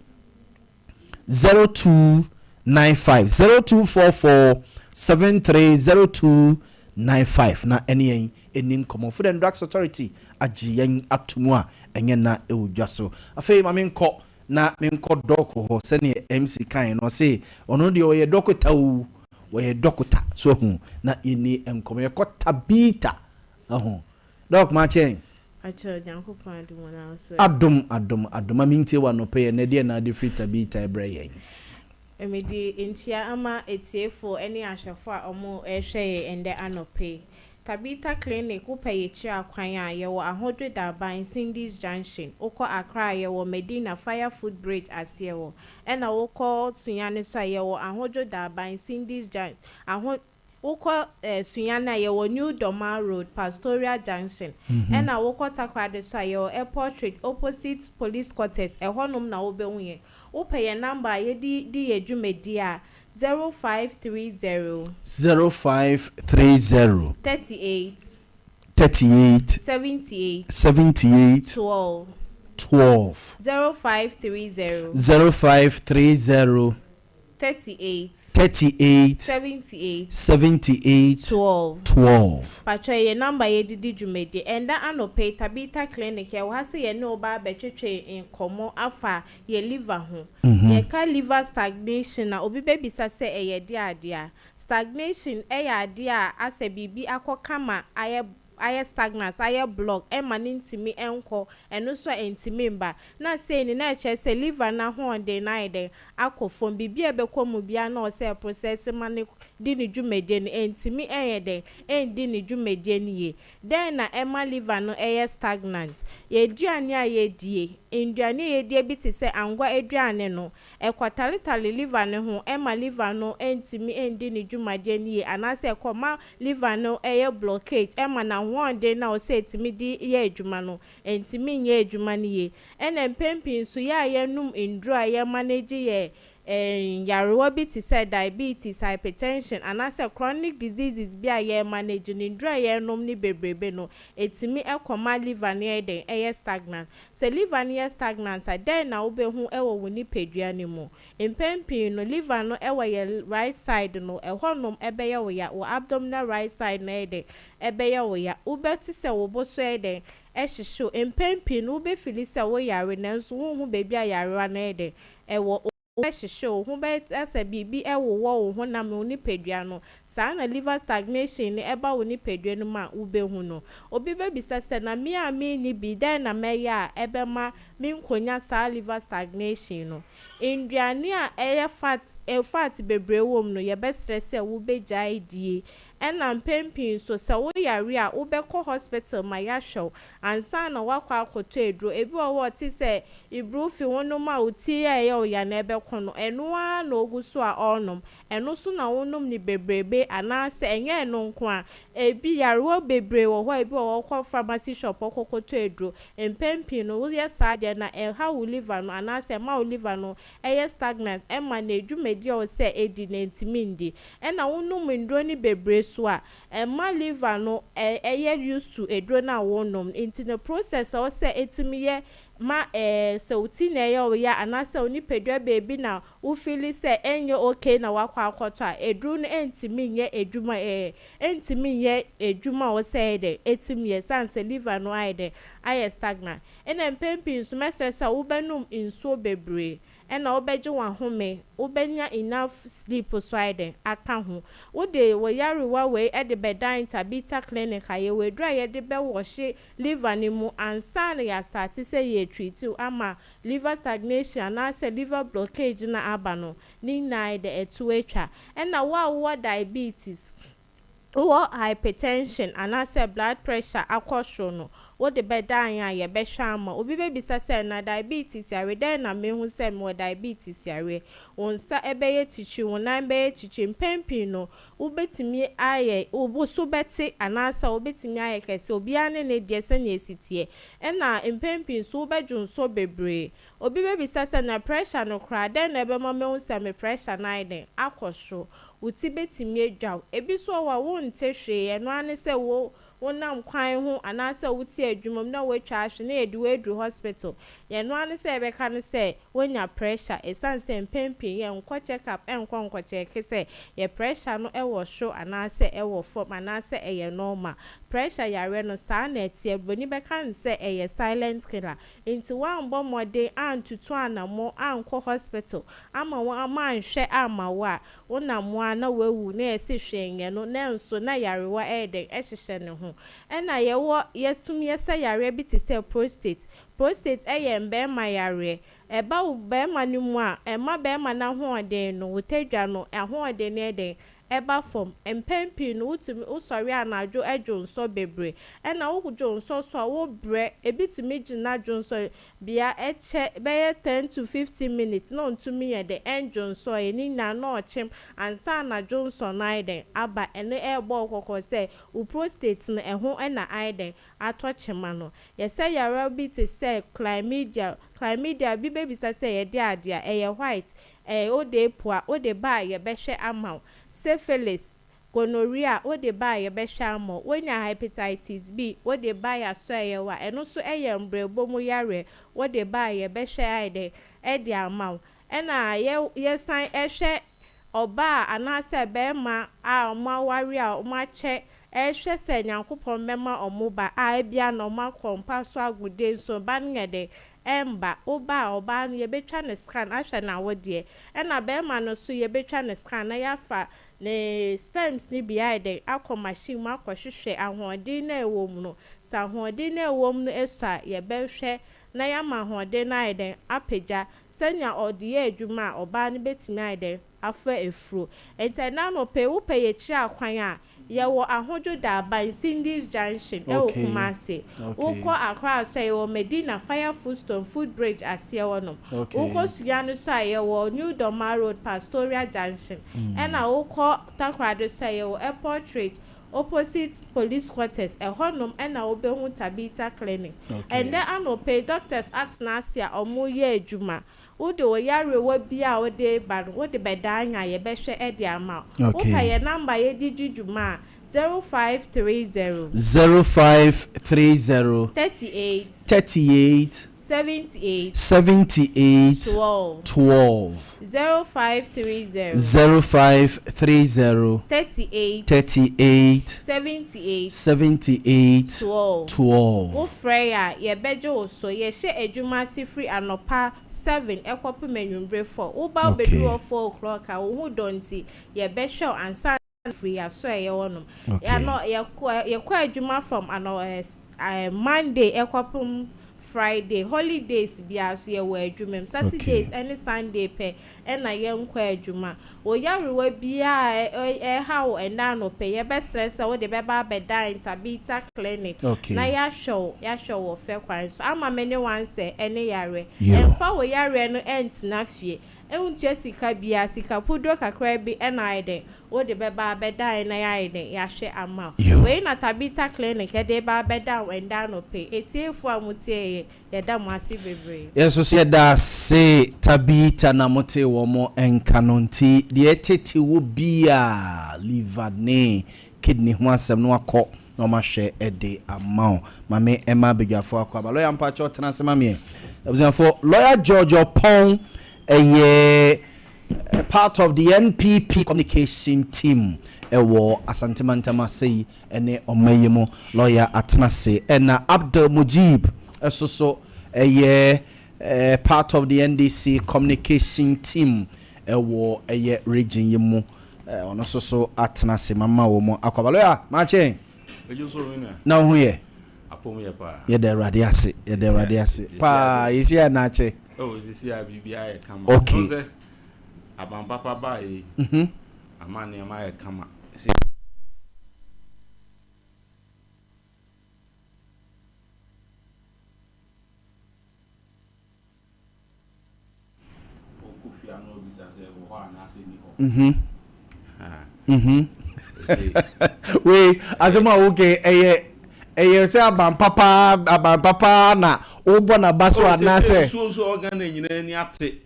0295, 0244 73 0295 na ɛne yɛn ɛni nkɔmmɔ. Food and Drugs Authority agye yɛn ato mu a ɛnyɛ na ɛwɔ dwa so. Afei ma menkɔ na menkɔ Doc hɔ sɛneɛ MC kan no, ɔse ɔno deɛ ɔyɛ dɔkota o, wɔyɛ dɔkota so ahu na yɛni nkɔmmɔ. Yɛkɔ Tabita ahu. Doc, makyɛn. Akyɛ Onyankopɔn adom na so. Adom, adom, adom. Ma mentie wɔ anɔpɛ yɛ nɛ deɛ na ade firi Tabita ɛbrɛ yɛn. Mede nkyia ama etiefoɔ ne ahwɛfoɔ a wɔn rehwɛ yɛn ɛndɛ anɔpɛ yi. Tabita Clinic, wopɛ yɛkyiri akwan a, yɛwɔ Ahodwe Daban, Cindy's Junction. Wokɔ Accra a, yɛwɔ Medina Fire Foot Bridge aseɛ hɔ. Ɛna wokɔ Sunyani so a, yɛwɔ Ahodwo Daban, Cindy's Junction. Aho wokɔ Sunyani a, yɛwɔ New Dormaa Road, Pastoria Junction. Ɛna wokɔ Takoradi so a, yɛwɔ Airport Street, opposite Police Quarters. Ɛhɔnom na wobɛhu yɛn. Wopɛ yɛn number a yɛde di yɛ dwumadi a, 0530 0530 38 38 78 78 12. 12. 0530 0530 38 38 78 78 12. 12. Patro, yɛ number yɛdedi dwumadi ɛnda anɔpɛ yi. Tabita Clinic, yɛwɔ ha sɛ yɛne wo ba abɛtwetwe nkɔmmɔ afa yɛ liver ho. Yɛka liver stagnation a, obi bɛbisa sɛ ɛyɛ de adeɛ a stagnation ɛyɛ adeɛ a asɛ biribi akɔ kama ayɛ stagnant, ayɛ block, ɛma ne ntumi ɛnkɔ, ɛno nso a ntumi mba na sei ne na ɛkyerɛ sɛ liver n'ahoɔden na ayɛ dɛn akɔ fam. Biribi a ɛbɛkɔ mu biara na ɔsɛ process ma ne di ne dwumadie no, ntumi ɛyɛ dɛn ɛndi ne dwumadie no yie. Dɛn na ɛma liver no ɛyɛ stagnant? Yɛaduane a yɛdie, nduane a yɛdie bi te sɛ angwa aduane no, ɛkɔtaletale liver no ho, ɛma liver no ntumi ndi ne dwumadie no yie, anaasɛ ɛkɔma liver no ɛyɛ blockage, ɛma n'ahoɔden na ɔsɛ ɛtumi de yɛ adwuma no ntumi nyɛ adwuma no yie. Ɛna mpɛn nso yɛ a yɛnum nduro a yɛ manage yɛ yarewa bi te sɛ diabetes, hypertension anaasɛ chronic diseases bi a yɛ manage no, nduro a yɛnom ne bebrebe no, ɛtumi ɛkɔma liver no yɛ den ɛyɛ stagnant. Sɛ liver no yɛ stagnant a, dɛn na wobɛhu ɛwɔ wo nipadua no mu? Mpɛn pii no, liver no ɛwɔ yɛ right side no, ɛhɔnom ɛbɛyɛ wo ya, wɔ abdominal right side no ɛyɛ den ɛbɛyɛ wo ya. Wobɛte sɛ wo bo so ɛyɛ den ɛhyehyew. Mpɛn pii no, wobɛfeel sɛ woyare nanso wonhu baabi a yarewa no ɛyɛ den ɛwɔ. Wobɛhyehye wo ho, bɛyɛ sɛ biribi ɛwowɔ wo honam, wo nipadua no saa. Na liver stagnation no ɛba wo nipadua no mu a, wobɛhu no. Obi bɛbisa sɛ, na me a menni bi, dɛn na mɛyɛ a ɛbɛma me nkonya saa liver stagnation no? Nnuane a ɛyɛ fat, fat bebree wɔ mu no, yɛbɛsrɛ sɛ wobɛgyae die. Ɛna mpɛn pii nso, sɛ woyare a, wobɛkɔ hospital ma yɛahwɛ wo ansa na woakɔ akɔtɔ aduro. Ebi wɔ hɔ a, ɔte sɛ ibuprofen wonom a wo ti a ɛyɛ wo ya na ɛbɛkɔ no, ɛno ara na ogu so a ɔrenom. Ɛno nso na wonom ne bebrebe anaasɛ ɛnyɛ ɛno nko a, ebi yarewa bebree wɔ hɔ a ebi wɔ hɔ kɔ pharmacy shop ɔkɔkɔtɔ aduro. Mpɛn pii no, woyɛ saa deɛ na ɛha wo liver no anaasɛ ɛma wo liver no ɛyɛ stagnant, ɛma n'adwumadi a ɔwɔ sɛ edi na ntumi ndi. Ɛna wonom nduro no bebree so a, ɛma liver no ɛyɛ used to aduro no a wonom. Nti no process a ɔwɔ sɛ etumi yɛ ma sɛ wo ti na ɛyɛ wo ya anaasɛ wo nipadua beebi na wo feel sɛ ɛnyɛ okay na wakɔ akɔtɔ a, aduro no ɛntumi nyɛ adwuma, ɛntumi nyɛ adwuma a ɔwɔ sɛ ɛyɛ dɛ etumi yɛ, san sɛ liver no ayɛ dɛ ayɛ stagnant. Ɛna mpɛn pii nso, mɛsrɛ sɛ wobɛnom nsuo bebree, ɛna wobɛgye w'ahome, wobɛnya enough sleep so ayɛ dɛ aka ho. Wode wɔ yarewa wei ɛde bɛdan Tabita Clinic a, yɛwɔ aduro a yɛde bɛwɔhye liver no mu ansa na yɛastart sɛ yɛ treat ama liver stagnation anaasɛ liver blockage na aba no ne nyinaa yɛ dɛ ɛto atwa. Ɛna wo a wowɔ diabetes, wowɔ hypertension anaasɛ blood pressure akɔ soro no, wode bɛdan a, yɛbɛhwɛ ama. Obi bɛbisa sɛ, na diabetes yare dɛn na mehu sɛ mewɔ diabetes yare? Wo nsa ɛbɛyɛ kyikyi, wo nan bɛyɛ kyikyi. Mpɛn pii no, wobɛtumi ayɛ wo so bɛte anaasɛ wobɛtumi ayɛ kɛse, obiara ne ne deɛ sɛnea esi teɛ. Ɛna mpɛn pii nso, wobɛdwo nso bebree. Obi bɛbisa sɛ, na pressure no koraa dɛn na ɛbɛma mehu sɛ me pressure no ayɛ dɛn akɔ soro? Wo ti bɛtumi adwa wo. Ebi nso wɔ hɔ a, wonte hwee, ɛno ara ne sɛ wo wonam kwan ho anaasɛ wote adwuma mu na woatwa ahwe na yɛde wo aduru hospital. Yɛno ara ne sɛ yɛbɛka no sɛ woanya pressure, ɛsiane sɛ mpɛn pii yɛnkɔ check up, ɛnkɔ nkɔkyɛke sɛ yɛ pressure no ɛwɔ soro anaasɛ ɛwɔ fam anaasɛ ɛyɛ normal. Pressure yare no, saa na ɛteɛ. Broni bɛka no sɛ ɛyɛ silent killer, nti woambɔ mmɔden antutu anammɔ ankɔ hospital ama wɔn ama anhwɛ ama wo a, wonam a na wawu na yɛsi hwee nyɛ no, na nso na yarewa ɛyɛ dɛn ɛhyehyɛ ne ho. Ɛna yɛwɔ yɛtum yɛsɛ yareɛ bi te sɛ prostate. Prostate ɛyɛ mbɛrima yareɛ. Ɛba wo bɛrima no mu a, ɛma bɛrima n'ahoɔden no, wo tadwa no ahoɔden no yɛ dɛn ɛba fam. Mpɛn pii no, wotumi wosɔre anadwo ɛdwo nsɔ bebree, ɛna wodwo nsɔ so a, wobrɛ. Ebi tumi gyina dwo nsɔ bea ɛkyɛ bɛyɛ 10 to 15 minutes na ntumi yɛ dɛ ɛndwo nsɔ yɛ ne nyinaa na ɔkyem ansa na dwo nsɔ no ayɛ dɛn aba. Ɛno ɛɛbɔ kɔkɔ sɛ wo prostate no ɛho ɛna ayɛ dɛn atɔ kyema no. Yɛsɛ yare bi te sɛ chlamydia. Chlamydia bi bɛbisa sɛ yɛde adeɛ a ɛyɛ white wode poa, wode ba a, yɛbɛhwɛ ama wo. Syphilis, gonorrhea, wode ba a, yɛbɛhwɛ ama wo. Wonya hepatitis B, wode ba yɛ asɔ ɛyɛ wa, ɛno nso ɛyɛ mbrɛbɔ mu yareɛ, wode ba a, yɛbɛhwɛ ayɛ dɛn ɛde ama wo. Ɛna yɛ yɛsan ɛhwɛ ɔbaa anaasɛ bɛrima a ɔmo aware a ɔmo akyɛ, ɛhwɛ sɛ Nyankopɔn bɛma ɔmo ba a, ebia na ɔmo akɔ mpa so agode nso ba no yɛ dɛn ɛmba. Woba a, ɔbaa no yɛbɛtwa ne scan ahwɛ n'awodeɛ, ɛna bɛrima no nso yɛbɛtwa ne scan na yɛafa ne sperms ne bi ayɛ dɛn akɔ machine mu akɔhwehwɛ ahoɔden na ɛwɔ mu no. Sɛ ahoɔden na ɛwɔ mu no esɔ a, yɛbɛhwɛ na yɛama ahoɔden no ayɛ dɛn apagya sɛnea ɔde yɛ adwuma a, ɔbaa no bɛtumi ayɛ dɛn afa efuro. Nti ɛna no pɛ wopɛ yɛkyerɛ akwan a, yɛwɔ Ahodwo Daaban, Cindy's Junction, ɛwɔ Kumase. Wokɔ Accra so a, yɛwɔ Medina Fire Foodstone foot bridge aseɛ hɔnom. Wokɔ Sunyani so a, yɛwɔ New Dormaa Road, Pastoria Junction. Ɛna wokɔ Takoradi so a, yɛwɔ Airport Ridge, opposite police quarters ɛhɔnom ɛna wobɛhu Tabita Clinic. Ɛndɛ anɔpɛ, doctors atena ase a ɔmo yɛ adwuma. Wode wo yarewa bi a wode ba no, wode bɛdan a, yɛbɛhwɛ ɛde ama wo. Wopɛ yɛ number yɛde di dwuma a, 0530 0530 38 38 78 78 12. 12. 0530 0530 38 38 78 78 12. 12. Wofrɛ yɛ a, yɛbɛgye wo so. Yɛhyɛ adwuma ase firi anɔpa 7 ɛkɔpem anwummere 4. Woba wobɛduru hɔ 4 o'clock a, wo ho dɔ nti yɛbɛhwɛ wo ansa na firi yɛaso a ɛyɛ hɔnom. Yɛano yɛkɔ adwuma from ano Monday ɛkɔpem. Friday. Holidays biara nso yɛwɔ adwuma mu. Saturdays ne Sunday pɛ na yɛnkɔ adwuma. Wo yarewa biara a ɛreha wo ɛnnɛ anɔpa yi, yɛbɛsrɛ sɛ wode bɛba abɛdan Tabitha Clinic na yɛahwɛ wo, yɛahwɛ wo wɔ fɛ kwan so. Ama me ne wo ansɛ ne yareɛ. Mfa wo yareɛ no ntena fie. Wontua sika biara, sika puduo kakra bi na ayɛ dɛn, wode bɛba abɛdan na yɛayɛ dɛn, yɛahwɛ ama wo. Wei na Tabitha Clinic de reba abɛdan wo ɛnnɛ anɔpa yi. Atiefoɔ a motie yɛn, yɛda mo ase bebree. Yɛn nso so yɛda ase Tabitha na motee wɔn nka no nti deɛ ɛtete wo biaa liver ne kidney ho asɛm no akɔ na wɔn ahwɛ de ama wo. Ma me mma abadwafoɔ akɔ aba. Lawyer mpakyɛw tena ase ma meɛ. Abusuafoɔ, Lawyer George Ɔpɔn ɛyɛ part of the NPP communication team ɛwɔ Asante Mantam ase yi ɛne ɔman yi mu. Lawyer atena ase. Ɛna Abdul Mujib ɛso so ɛyɛ part of the NDC communication team ɛwɔ ɛyɛ region yi mu. Ɔno nso so atena ase mama wɔn akɔ aba. Lawyer, makye. Ejo so me nua. Na wo ho yɛ? Apom yɛ paa. Yɛda Awurade ase, yɛda Awurade ase paa. Yɛsi a na akyɛ. Oh, sisi a biribiara yɛ kama. Okay. Wohu sɛ aban papa baa yi, ama nneɛma ayɛ kama. Ɔkɔ fie a na ɔbisa sɛ ɛwɔ hɔ anaasɛ ɛnni hɔ. Wei asɛm a woke ɛyɛ ɛyɛ sɛ aban papa aban papa na wobɔ n'aba so anaasɛ. Nsuo nso ɔwɔ Ghana nyinaa ani ate.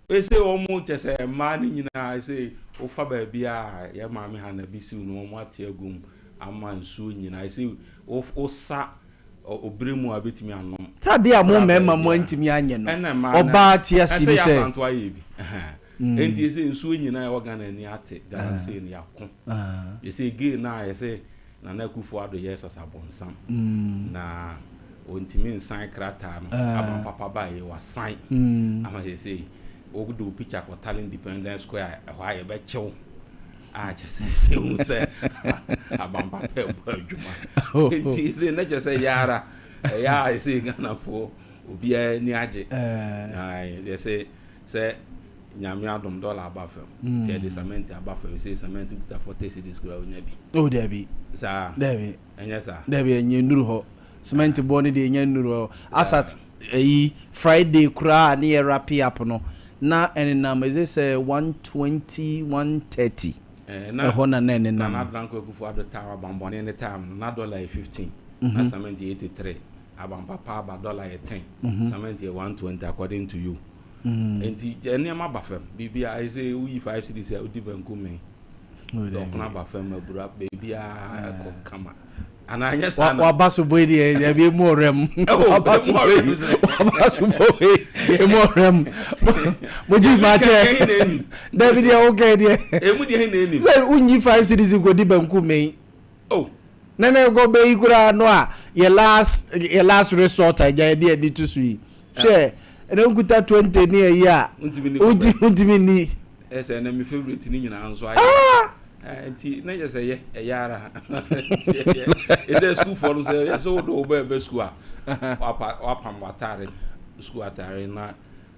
Ese wɔn kyɛ sɛ mmaa no nyinaa ese wofa baabi a yɛ maame Hannah bi siw no wɔn ate agu mu ama nsuo nyinaa ese wosa obere mu a betumi anom. Sɛ adeɛ a mo mmarima mo antumi anyɛ no Ɛna mmaa no ɔbaa te ase ɛsɛ mu yɛ sɛ. asanto ayɛ bi enti ese nsuo nyinaa ɛwɔ Ghana ani ate galamsey no yɛako ese gay no a yɛse Nana Akufo Addo yɛ sasabonsam na ɔntumi nsan krataa no ama papa baeɛ wasan ama seesei wode wo picture kɔtale Independence Square a ɛhɔ a yɛbɛkyew a kyɛ sɛ sɛ hu sɛ aban papa ɛbɔ adwuma nti sɛ na kyɛ sɛ yɛ ara ɛyɛ a ɛsɛ Ghanafoɔ obiara ani agye yɛ sɛ sɛ Nyame adom dollar aba fam nti ɛde cement aba fam sɛ cement wokuta 40 cedis koraa wonya bi. Oh dabi. Saa. Dabi. Ɛnyɛ saa. Dabi ɛnyɛ nnuru hɔ. Cement boɔ no deɛ ɛnyɛ nnuru hɔ. Asat ɛyi Friday koraa ne yɛ wrap up no na ɛnenam is it sɛ 120 130 ɛhɔ na na ɛnenam. Nana Dankwa Akufo-Addo time abanbɔne ne time no na dollar yɛ 15 na cement yɛ 83 aban papa aba dollar yɛ 10 cement yɛ 120 according to you. Nti nneɛma ba fam biribiara ayɛ sɛ woyi 5 cedis a wodi banku mee dɔkono aba fam abura baabiara ɛkɔ kama anaa nyɛ saa na waba so bɔ yi deɛ ɛbi emu ɔrɛm waba so bɔ yi waba so bɔ yi emu ɔrɛm mo gyi ma kyɛ dabi deɛ o kɛ deɛ emu deɛ na enim sɛ wonyi 5 cedis nkodi banku mee. Oh. Na na ɛkɔ bɛ yi koraa no a yɛ last yɛ last resort a gya yɛde ani to so yi hwɛ ɛna nkuta 20 ne ɛyi a wontumi ni. Ɛsɛ ɛna mi favourite ne nyinaa nso ayɛ. Ah! Nti na yɛ sɛ yɛ ɛyɛ ara nti ɛyɛ ɛsɛ sukuufoɔ no sɛ yɛ sɛ wode wo bɛɛ bɛ sukuu a wapam w'ataare sukuu ataare na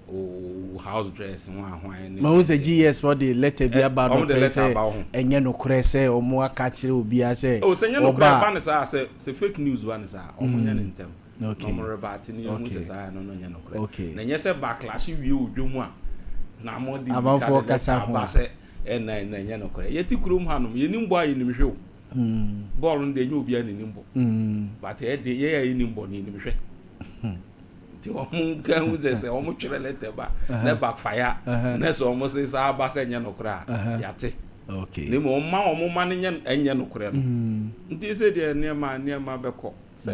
wo house dress ho ahwan ne. Mahu sɛ GES foɔ de letter bi aba nokorɛ sɛ ɛnyɛ nokorɛ sɛ wɔn aka akyerɛ obiara sɛ ɔba. Oh sɛ ɛnyɛ nokorɛ ɛba no saa sɛ sɛ fake news ba no saa wɔn nyɛ no ntɛm na wɔn rebate ne yɛhu sɛ saa ɛno no nyɛ nokorɛ na ɛnyɛ sɛ backlash wie wɔ dwom a na mo de mirika de letter aba sɛ ɛna ɛna ɛnyɛ nokorɛ yɛte kurom hanom yɛnim bɔ a yɛnim hwɛ o bɔɔl no deɛ ɛnyɛ obiara na ɛnim bɔ but ɛde yɛyɛ a yɛnim bɔ no yɛnim hwɛ. Nti wɔn nka hu sɛ sɛ wɔn twerɛ lɛtɛ ba na backfire na sɛ wɔn se saa ba sɛ nyɛ nokorɛ a yate. Na mmom wɔn ma wɔn ma no nyɛ ɛnyɛ nokorɛ no. Nti sɛ deɛ nneɛma nneɛma bɛkɔ sɛ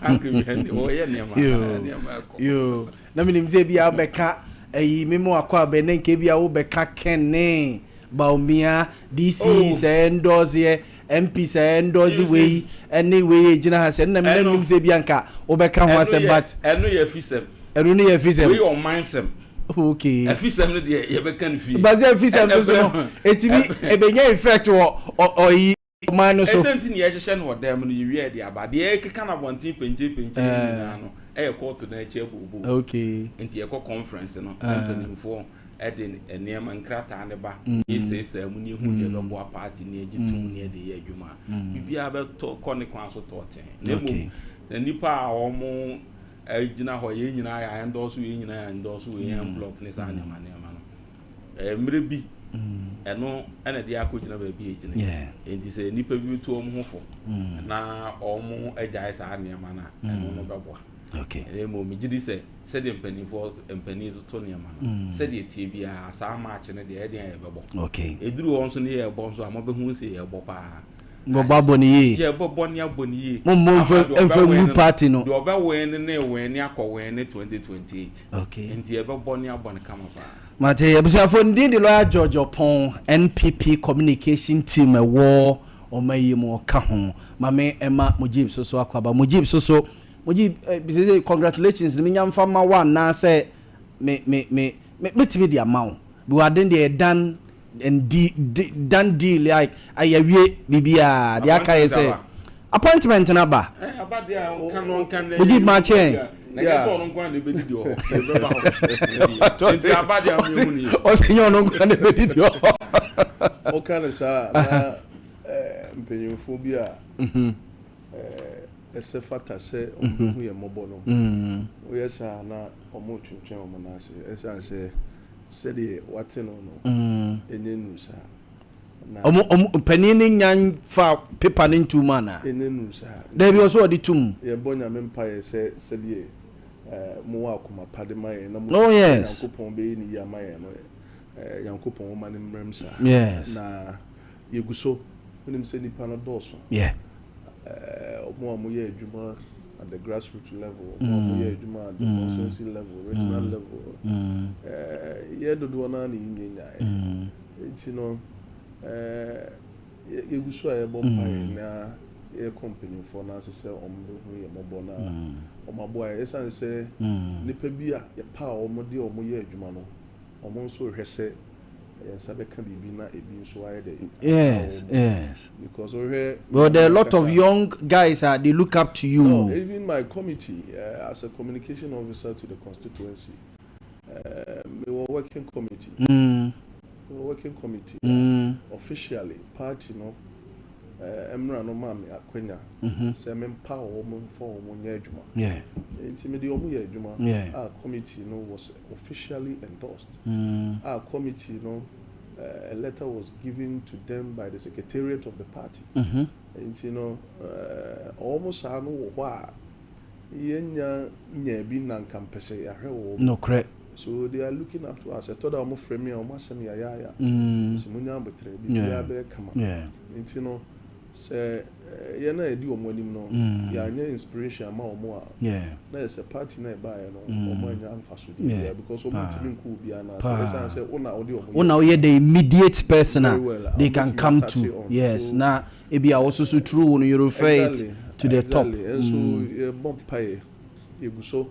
anka bi ɛnde wɔyɛ nneɛma nneɛma ɛkɔ. Yoo na menim sɛ ebia wobɛka ayi me mu akɔ abɛn na nka ebia wobɛka Ken ne Bawumia DC sɛ endorse yɛ MP sɛ endorse wei ɛne wei egyina ha sɛ ɛno na me na nim sɛ ebia nka wobɛka ho asɛm but. Ɛno yɛ afisɛm. Ɛno no yɛ afisɛm. Wei yɛ ɔman sɛm. Okay. Afisɛm no deɛ yɛbɛka no fie. But sɛ afisɛm no so no etimi ebenya effect wɔ ɔyi. ɔman no so. Ɛsɛ nti na yɛhyehyɛ no wɔ dan mu no, yɛwie a yɛde aba. Deɛ yɛkeka no abɔnten penkyee penkyee no nyinaa no, ɛyɛ kɔɔto no akyi abooboo. Nti yɛkɔ conference no, na mpanimfoɔ de nneɛma, nkrataa no ba, na yɛsiesie mu na yɛhu deɛ ɛbɛboa party na yɛgye tom na yɛde yɛ adwuma a, biribiara bɛtɔ kɔ ne kwan so tɔɔtee. Na mmom, na nnipa a wɔgyina hɔ, yɛn nyinaa yɛ endorse wei, yɛn nyinaa yɛ endorse wei, en bloc ne saa nneɛma nneɛma no, ɛyɛ mmerɛ bi, ɛno na ɛde akɔgyina baabi a ɛgyina yi. Enti sɛ nnipa bi tu wɔn ho fo na wɔagyae saa nneɛma no a, ɛno no bɛboa. Na mmom megye di sɛ sɛdeɛ mpanimfoɔ mpanin toto nneɛma no, sɛdeɛ ɛteɛ biara saa March no deɛ ɛyɛ den a yɛbɛbɔ. Ɛduru hɔ nso ne yɛrebɔ nso a, mobɛhu sɛ yɛrebɔ paa. Mobɛbɔ abɔ no yie. Yɛbɛbɔ ne abɔ no yie. Mommɔ mfa ngu party no. Deɛ ɔbɛwɛn no ne wɛn ne akɔ wɛn ne 2028. Nti yɛbɛbɔ ne abɔ no kama paa. Mate. Abusuafoɔ, ne din de Lawyer George Oppong, NPP Communication Team ɛwɔ ɔman yi mu, ɔka ho. Ma me ɛma Mujib soso akɔ aba. Mujib soso, Mujib, eh, sese congratulations no menya mfa ma wo anaa sɛ me, me, me, me, metumi de ama wo. Because ade no deɛ yɛ done and de, de, done deal, like ayɛwie biribiara. Deɛ aka yɛ sɛ appointment no aba. Mujib makye. Ɔsɛ nyɛ ɔno nkoa na ɛbɛdidi hɔ. Woka no saa a, na mpanyimfo bi a ɛsɛ fata sɛ wɔbɛhu yɛn mmɔbɔ no, woyɛ saa a na wɔretwentwɛn wɔn nan ase ɛsiane sɛ sɛdeɛ wɔate no no, ɛnyɛ nnuru saa. Na Ɔmo, ɔmo, panin no nnya nfa paper no nto mu anaa? Ɛnyɛ nnuru saa. Daabi, ɔsɛ ɔde to mu. Yɛbɔ Nyame mpaeɛ sɛ sɛdeɛ mowɔ akoma pa de ma yɛn na mosusu Oh sɛ yes. Nyankopɔn bɛyɛ ne yie ama yɛn no, Nyankopɔn ɔma no mmram saa. Yes. Na yɛgu so. Wonim sɛ nnipa no dɔɔso. Yeah. Wɔn a wɔyɛ adwuma at the grassroots level, wɔn a wɔyɛ adwuma at the constituency level, regional level, yɛn dodoɔ no ara na yɛnnya nyaeɛ. Nti no, yɛgu so a yɛbɔ mpaeɛ na yɛkɔ mpanimfoɔ no ase sɛ wɔbɛhu yɛn mmɔbɔ na wɔaboa yɛn. Ɛsiane sɛ nnipa bi a yɛpaw wɔn de wɔn yɛ adwuma no, Wɔn nso rehwɛ sɛ yɛn nsa bɛka biribi na ebi nso ayɛ dɛ aka Yes, wɔn. yes. Because wohwɛ Well, there are a me lot of ankasa. young guys a they look up to No, you. even my committee, as a communication officer to the constituency, mewɔ working committee. Mewɔ working committee a officially party no mmra no maa me akwanya sɛ mempaw wɔn mfa wɔn nyɛ adwuma. Nti mede wɔn yɛ adwuma a committee no was officially endorsed a committee no a letter was given to them by the secretariat of the party. Nti no wɔn saa no wɔ hɔ a yɛnnya nyaa bi na nka mpɛ sɛ yɛahwɛ wɔn. Nokorɛ. So they are looking up to us. Ɛtɔ da a wɔfrɛ me a wɔn asɛm yayaaya. Mese monya aboterɛ, biribiara bɛyɛ kama. Nti no sɛ yɛn a yɛdi wɔn anim no yɛanyɛ inspiration amma wɔn a, na yɛ sɛ party no a ɛbaeɛ no wɔn annya mfasodeɛ biara because wɔn ntumi nkɔ obiara nan ase ɛsiane sɛ wo na wode wɔn yɛ Wo na woyɛ the immediate person a Very well a they can wɔbɛtumi come attach to. on. Yes, So na ebia wo nso so through wo no you refer it to the top. Exactly, ɛnso yɛbɔ mpaeɛ, yɛgu so.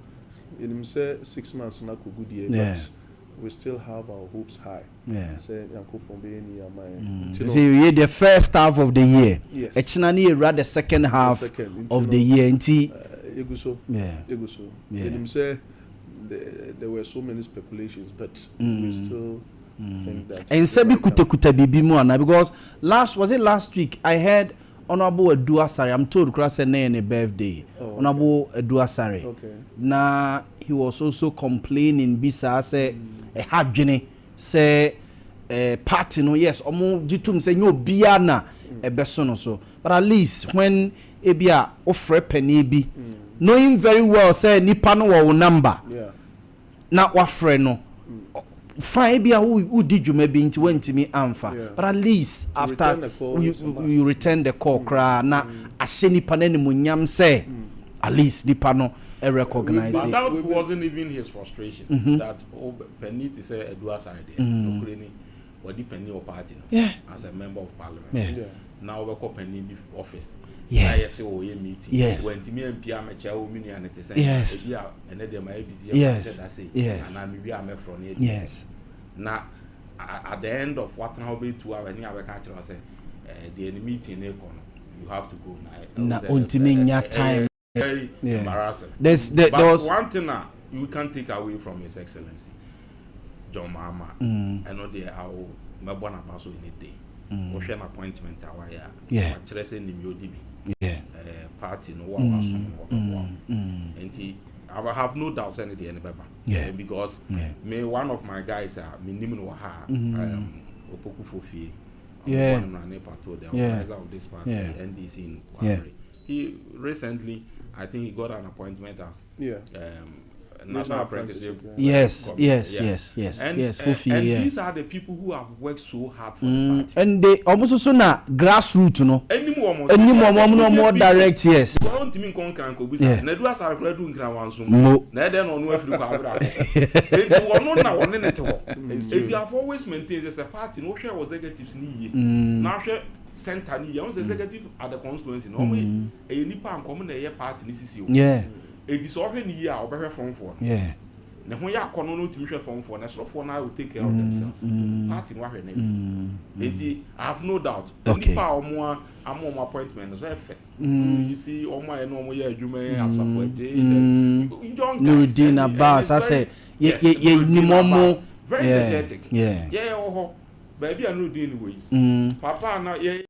Yɛnim sɛ 6 months no akɔgu deɛ, but we still have our hopes high sɛ Nyankopɔn bɛyɛ ne yie ama yɛn. Nti no. Sɛ yɛwie the first half of the year, ɛkyena ne yɛwura the second The half second, nti of the no year nti. Yɛgu so, yɛgu so. Yɛnim sɛ there were so many speculations but we still think that the Nsa bi right time. kutakuta biribi mu anaa? Because last, was it last week I heard Honourable Adu Asare, I'm told koraa sɛ nnɛ yɛ ne birthday, Honourable Adu Asare, na he was also complaining bi saa sɛ ɛha adwene sɛ eh, party no, yes, ɔmo gye tom sɛ nyɛ obiara na ɛbɛso no so, but at least when ebi a wofrɛ panin bi, knowing very well sɛ nipa no wɔ wo number, na wafrɛ no, fine, ebi a wodi dwuma bi nti wantumi amfa, but at least To after return the call you, is a must. you return the call koraa na ahyɛ nipa no animuonyam sɛ at least nipa no recognize But it. that wasn't even his frustration. That oh, Penny to say Edu Asare there. Nokorɛ ni wɔde Penny wɔ party no as a member of parliament. Na wɔbɛkɔ Penny bi office. Na yɛsɛ wɔyɛ meeting. Wɔntumi ampia amɛkyɛ wo me nua ne te sɛ. Ebi a ɛnɛ deɛ ma yɛ busy yɛ hyɛ da se. Anaa me wie a mɛfrɛ no yɛ. Na at the end of watena hɔ bɛyɛ 2 hours ne abɛka akyerɛ wo sɛ Deɛ ne meeting ne kɔ no, you have to go na. Na ontumi nya time. Very embarrassing. But there was one thing that you can take away from His Excellency John Mahama. Ɛno deɛ, awo mɛbɔ n'aba so any day. Wohwɛ n'appointment a wayɛ a, wakyerɛ sɛ nim yɛ odi bi. Party no wo a wasom no, wɔbɛboa wo. Nti I have no doubt sɛ ne deɛ ne bɛba. Because me, one of my guys a menim no wɔ ha, Opoku Fofie, Pato, the organizer of this party, NDC in Kwabre. He recently, I think he got an appointment as National Apprenticeship. Yes. And, Fofi, and these are the people who have worked so hard for the party. And they almost so na grassroots no. Anim wɔn. Anim wɔn no more direct, yes. Wɔn ntumi nkɔ Nkran kɔ bisa. Na edu asare kora du Nkran wansom. Mo. Na ɛdɛn na ɔno afiri kɔ abira. Eti wɔn na wɔne ne te hɔ. Eti I have always maintained sɛ party no, wohwɛ executives ni yie. Na ahwɛ center ni yie. Wɔn sɛ executive at the constituency no, wɔn ɛyɛ nipa nkɔm na ɛyɛ party ni sisi o. Eti sɛ ɔhwɛ ne yie a, ɔbɛhwɛ fɔmfoɔ no. Ne ho yɛ akɔnɔ no, otumi hwɛ fɔmfoɔ na ɛsorofoɔ no will take care of themselves. Party no ahwɛ n'anim. Eti I have no doubt. Nipa a wɔn a ama wɔn appointment no so ɛfɛ. You see wɔn a yɛne wɔn yɛ adwuma yi, Asafo Agye, young guys. Nurudeen Abbas asɛ yɛ yɛ yɛ nim wɔn. Very energetic. Yɛ wɔ hɔ baabi a Nurudeen wɔ yi. Papa na yɛ.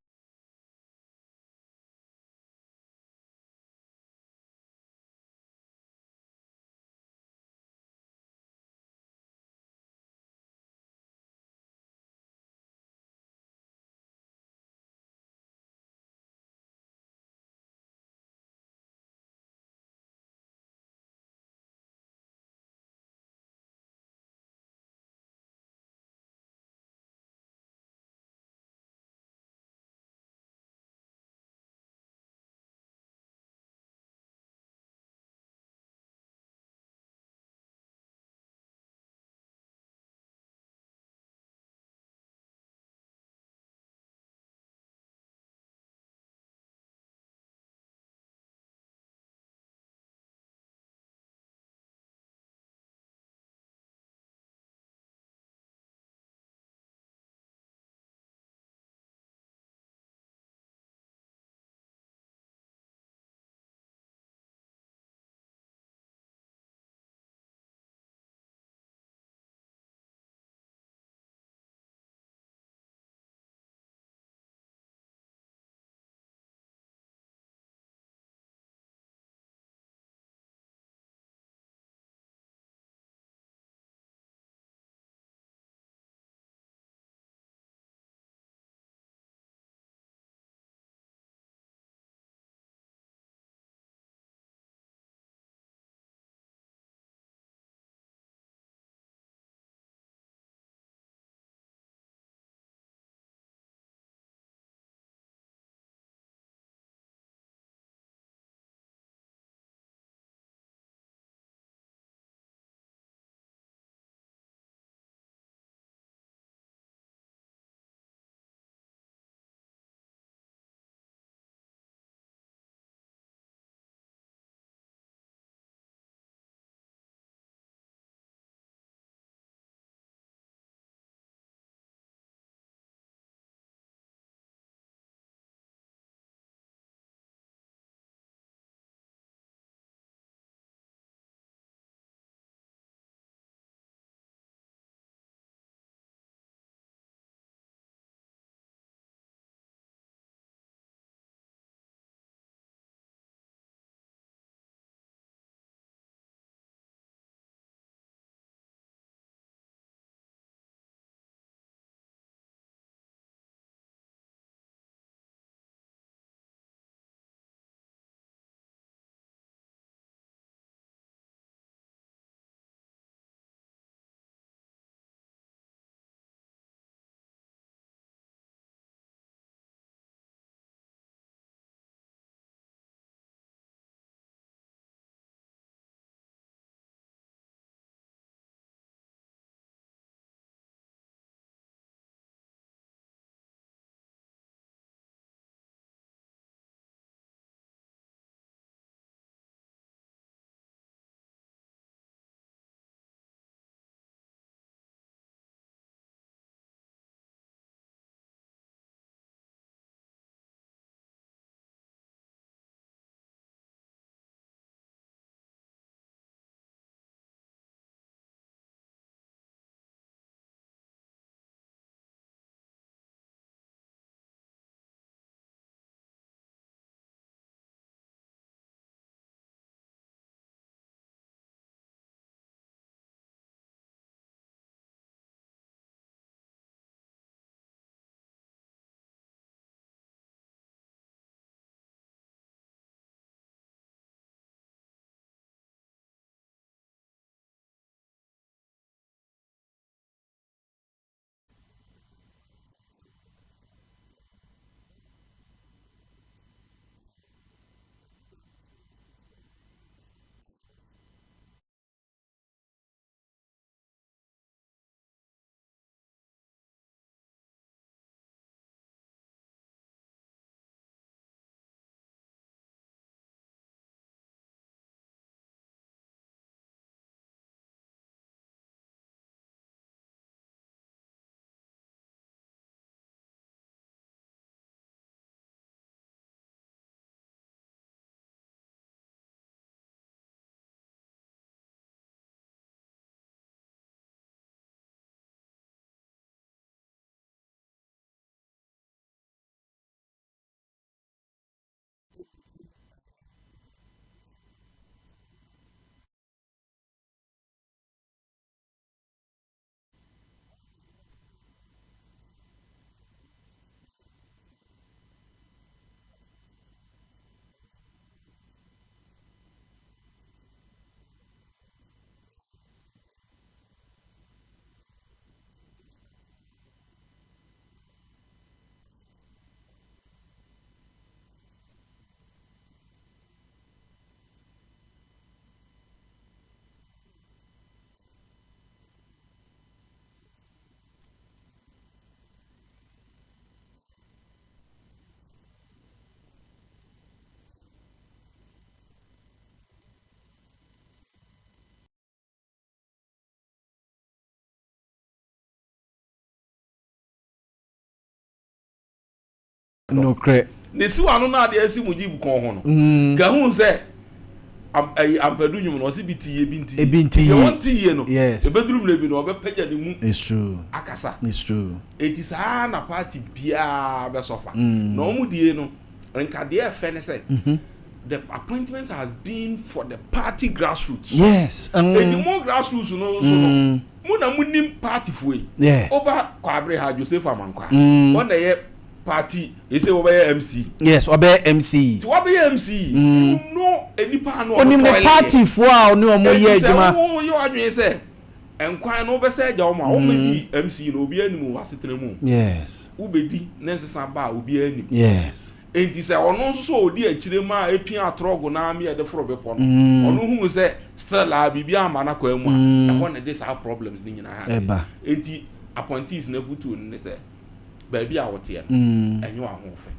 Nokorɛ. Na esi w'ano no adeɛ asi Mujib kɔn ho no, ka hu sɛ am, ɛyi, Ampadu nnwom no, ɔse bi ti yie, bi nti yie. Ebi nti Deɛ yie. ɔnte yie no, Yes. ɛbɛduru mmerɛ bi no, ɔbɛpagya ne mu It's true. akasa. It's true. Enti saa ara na party biara bɛsɔfa. Na wɔn die no, nka deɛ ɛfɛ ne sɛ, the appointments has been for the party grassroots. Yes. Enti mo grassroots no nso no, mo na mo nim party foɔ yi. Yeah. Woba Kwabre ha, Joseph Amankwah, wɔn na ɛyɛ party, ese wɔbɛyɛ MC. Yes, ɔbɛyɛ MC. Ti wɔbɛyɛ MC, you know nipa ano ɔmo Onim ne party foɔ a ɔne ɔmo yɛ adwuma. Eti sɛ wo yɛ wadwene sɛ nkwan no wobɛsɛ agya wɔn a, wɔn bɛdi MC no, obiara nim wɔ asetena mu. Yes. Wobɛdi ne nsesa ba a, obiara nim. Yes. Enti sɛ ɔno nso so ɔdi akyire ma epia atorɔgo na ama yɛde foro bepɔ no, ɔno huu sɛ still a biribi amma n'akwan mu a, ɛhɔ na ɛde saa problems no nyinaa ase. Ɛba. Enti appointees no afotuo no ne sɛ, baabi a woteɛ no, ɛnyɛ w'ahoɔfɛ,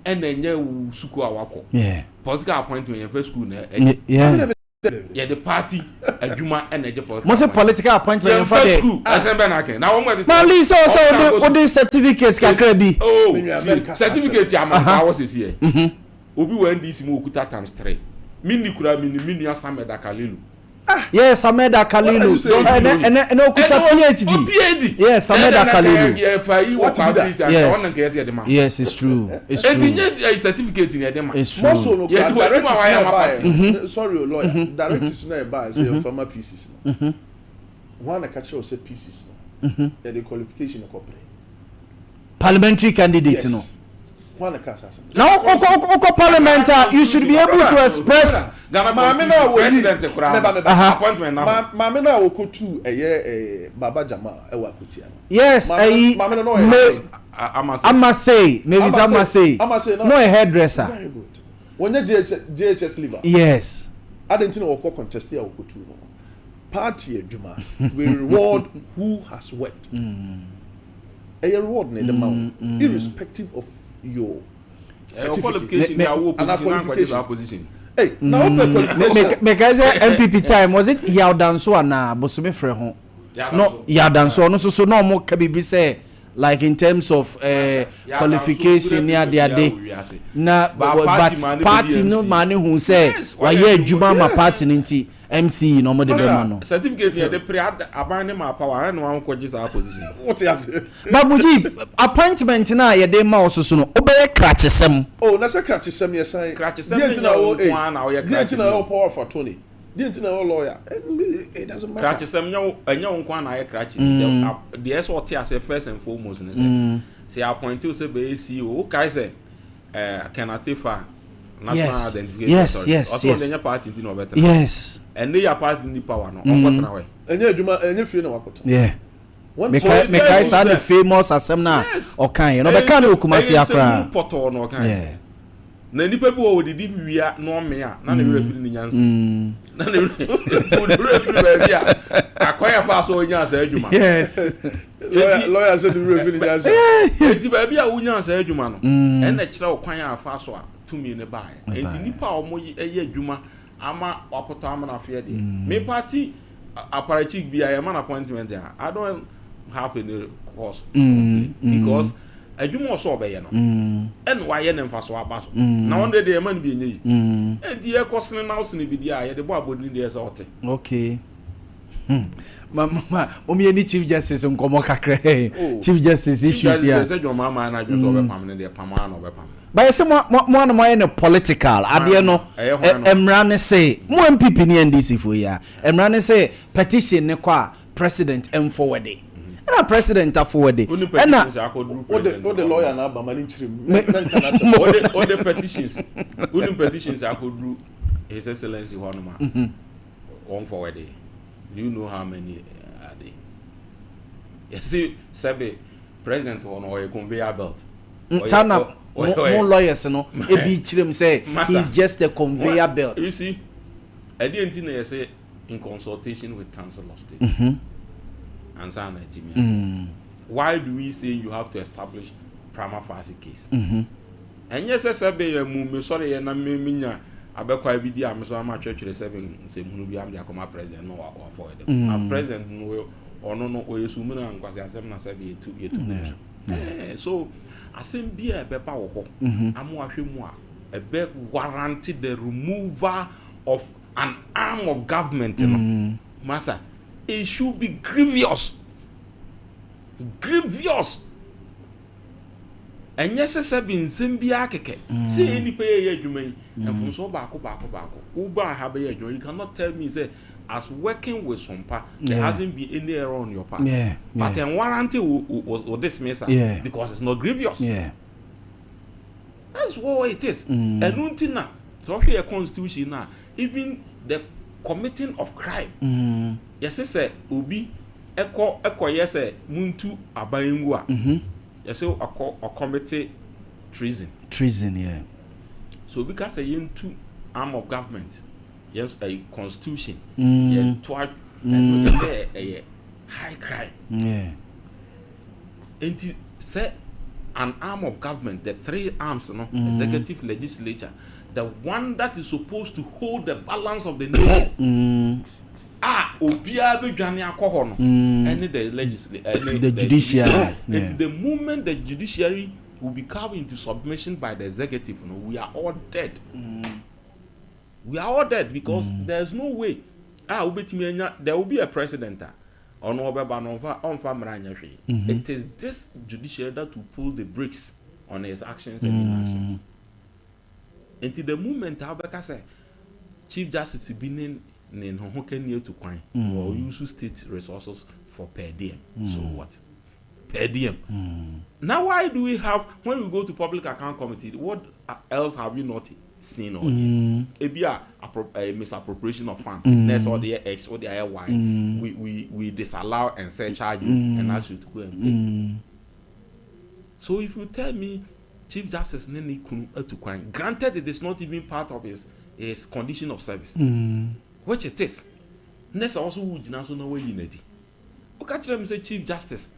ɛna ɛnyɛ wo sukuu a woakɔ. Yeah. Political appointment yɛmfa sukuu na ɛgye. Yeah. Yɛde party adwuma ɛna ɛgye political Mo se political appointment yɛn fa fa de. school ɛsɛn bɛn na akɛn na wɔn ɛtete. Na li sɛ ɔsɛ ɔde ɔde certificate kakra bi. Oh tie, certificate ama nfa awɔ sisi yɛ. Obi wɔ NDC mu okuta times three. Mi ni kura mi ni mi nua Samed Akalilu. Yes, Samed Akalilu. Ɛnɛ ɛnɛ ɛnɛ okuta PhD. O PhD. Yes, Samed Akalilu. Yɛ fa yi wɔ Kwabere si anka ɔno nka yɛ sɛ yɛde ma. Yes, it's true. It's true. Eti nye ɛyi certificate ni yɛde ma. It's true. Mɔso no kura directives na ɛba yɛ. Sorry o lawyer, directives na ɛba yɛ sɛ yɛn fama pieces no. Wɔn na ka kyerɛ sɛ pieces no yɛde qualification kɔ pere. Parliamentary candidate no. Wɔn na ka asase. Na okɔ parliament a, you should be able to express. Ghana Maame na constitution wɔ yi president kura meba meba. Appointment na ho. Maame na wɔkɔtu ɛyɛ Baba Jamal ɛwɔ Akotia no. Yes, ɛyi Maame no na ɔyɛ me Amase. Amase, Mavis Amase. Amase No a hairdresser. Very good. Wɔnyɛ JH, JHS leaver. Yes. Adi nti na wɔkɔ contest a wɔkɔtu no. Party adwuma, we reward who has worked. Ɛyɛ reward na ɛde ma wo irrespective of your Ɛyɛ qualification Me- de awo Ana position na nkɔgye saa position. Hey, na wopɛ qualification. Mekae sɛ NPP time, was it Yawdanso anaa Bosome frɛ ho? No, Yawdanso ɔno nso so na ɔmo ka biribi sɛ like in terms of qualification ne ade ade na Ba but party maa ne party bɛdi no MC. maa ne hu sɛ Yes, wayɛ wayɛ adwuma ama Yes. party no nti MC na ɔmo de bɛma no. Certificate yɛ de pere aban ne ma power ɛna wɔn akɔgye saa position. Wote ase. But Mujib, appointment na yɛde ma wo soso no, wobɛyɛ krakyesɛm. Oh, na sɛ krakyesɛm yɛ san. Krakyesɛm Deɛ ne nti na nyɛ ɛwɔ wo nko ara na woyɛ deɛ nti na krakyeni. ɛwɔ power of attorney. Deɛ nti na ɛwɔ lawyer. It doesn't matter. Krakyesɛm nyɛ wo, ɛnyɛ wo nko ara na ayɛ krakye. Deɛ ɛsɛ ɔte ase first and foremost ne sɛ sɛ appoint wo sɛ bɛyɛ CEO, wokae sɛ Ken Atefa, National Identification Authority, ɔsɛ ɔde nyɛ party nti na ɔbɛtena. Ɛnne yɛ party ni power no, ɔnkɔtena hɔ. Ɛnyɛ adwuma, ɛnyɛ fie na wakɔtena. Yeah. Mekae mekae saa ne famous asɛm no a ɔkaeɛ no, ɔbɛka no wɔ Kumasi Ɛyɛ akora. nsɛmhunu pɔtɔɔ na ɔkaeɛ. Yeah. Na nipa bi wɔ hɔ odidi wia na ɔmee a na ne werɛ firi ne nyansa. Na ne werɛ nti ne werɛ firi baabi a akwan a fa so ɔnyaa saa adwuma. Yes. Lawyer lawyer sɛ ne werɛ firi ne nyansa. Enti baabi a wonyaa saa adwuma no, ɛna kyerɛ wo kwan a fa so a tumi no baeɛ. Enti nipa a wɔn yɛ adwuma ama wapotɔ amena afeɛ deɛ. Me party apparatchik bi a yɛma no appointment a, I don't have any cause to complain because adwuma ɔsɛ ɔbɛyɛ no ɛna wayɛ ne mfaso aba so na ɔno deɛ yɛma no bi ɛnyɛ yi. Enti yɛkɔ sene na wosene bi deɛ a, yɛde bɔ abɔdini deɛ sɛ ɔte. Okay. Ma ma mo yɛ ni Chief Justice nkɔmɔ kakra. Chief Justice Chief issues Justice ya. deɛ sɛ John Mahama na adwene sɛ ɔbɛpam no deɛ, pam ara na ɔbɛpam no. But yɛsɛ mo mo mo ayɛ no political adeɛ no. Ɛyɛ hwan no? Mmara ne se mo NPP ne NDC fo yi a, mmara ne se petition ne kɔ a, president ɛmforward, ɛna president aforward. Woni ɛna petitions akɔduru Wode president wode hɔ. lawyer na aba ma ne nkyerɛ mu. Me- Mɛnka n'asɛm. Wode petitions, woni petitions akɔduru His Excellency hɔ nom a wɔn forward. Do you know how many are they? Yɛsi sɛbi president hɔ no ɔyɛ conveyor belt. Saa na mo lawyers no ebi kyerɛ mu sɛ he is just a conveyor belt. You see, ɛdeɛ nti na yɛsɛ in consultation with Council of State ansa na ɛtumi a. Why do we say you have to establish prima facie case? Ɛnyɛ sɛ sɛbe yɛ mu mesɔre yɛ na me menya abɛkwa bi di a me so ama atwerɛtwerɛ sɛbe nsɛmhunu bi am de akɔma president no wa forward. Na president no ɔno no ɔyɛ sumina nkwasi asɛm na sɛbe yɛtu gu so. So asɛm bi a ɛbɛba wɔ hɔ ama wahwɛ mu a ɛbɛ warrant the removal of an arm of government no, masa, it should be grievous, grievous. Ɛnyɛ sɛ sɛbi nsɛm biara kɛkɛ sɛ yɛ nipa yɛ yɛ adwuma yi, mfomsoɔ baako baako baako woba ha bɛyɛ adwuma. You cannot tell me say as working with Sompa there hasn't been any error on your part, but yeah. Warrant will dismiss her because it's not grievous. That's what it is. Ɛnu nti na sɛ ɔhwɛ yɛ constitution na even the committing of crime, yɛsɛ sɛ obi ɛkɔ ɛkɔyɛ sɛ muntu aban ngu a, yɛsɛ ɔkɔ ɔcommit treason. Treason, yeah. So obi ka sɛ yɛntu arm of government, yɛn ɛyɛ constitution, yɛnto a ɛno yɛsɛ ɛyɛ high crime. Nti sɛ an arm of government, the three arms no, executive, legislature, the one that is supposed to hold the balance of the nation, a obiara bɛdwane akɔ hɔ no, ɛne the legislature, ɛne the judiciary. Nti the moment the judiciary will be called into submission by the executive no, we are all dead. We are all dead because there is no way a wobɛtumi anya, there will be a president a ɔno ɔbɛba no, ɔnfa mmara nyɛ hwee. It is this judiciary that will pull the brakes on his actions and inactions. Nti the moment a wobɛka sɛ Chief Justice bi ne ho kani atu kwan or use state resources for per diem, so what? Per diem. Now why do we have, when we go to Public Account Committee, what else have you not seen or ebi a misappropriation of fund, na ɛsɛ ɔde yɛ X, ɔde ayɛ Y, we disallow and surcharge you and ask you to go and pay. So if you tell me Chief Justice ne ne kunu atu kwan, granted it is not even part of his condition of service, which it is, ne sɛ ɔso wo gyina so na wayi n'adi, woka kyerɛ me sɛ Chief Justice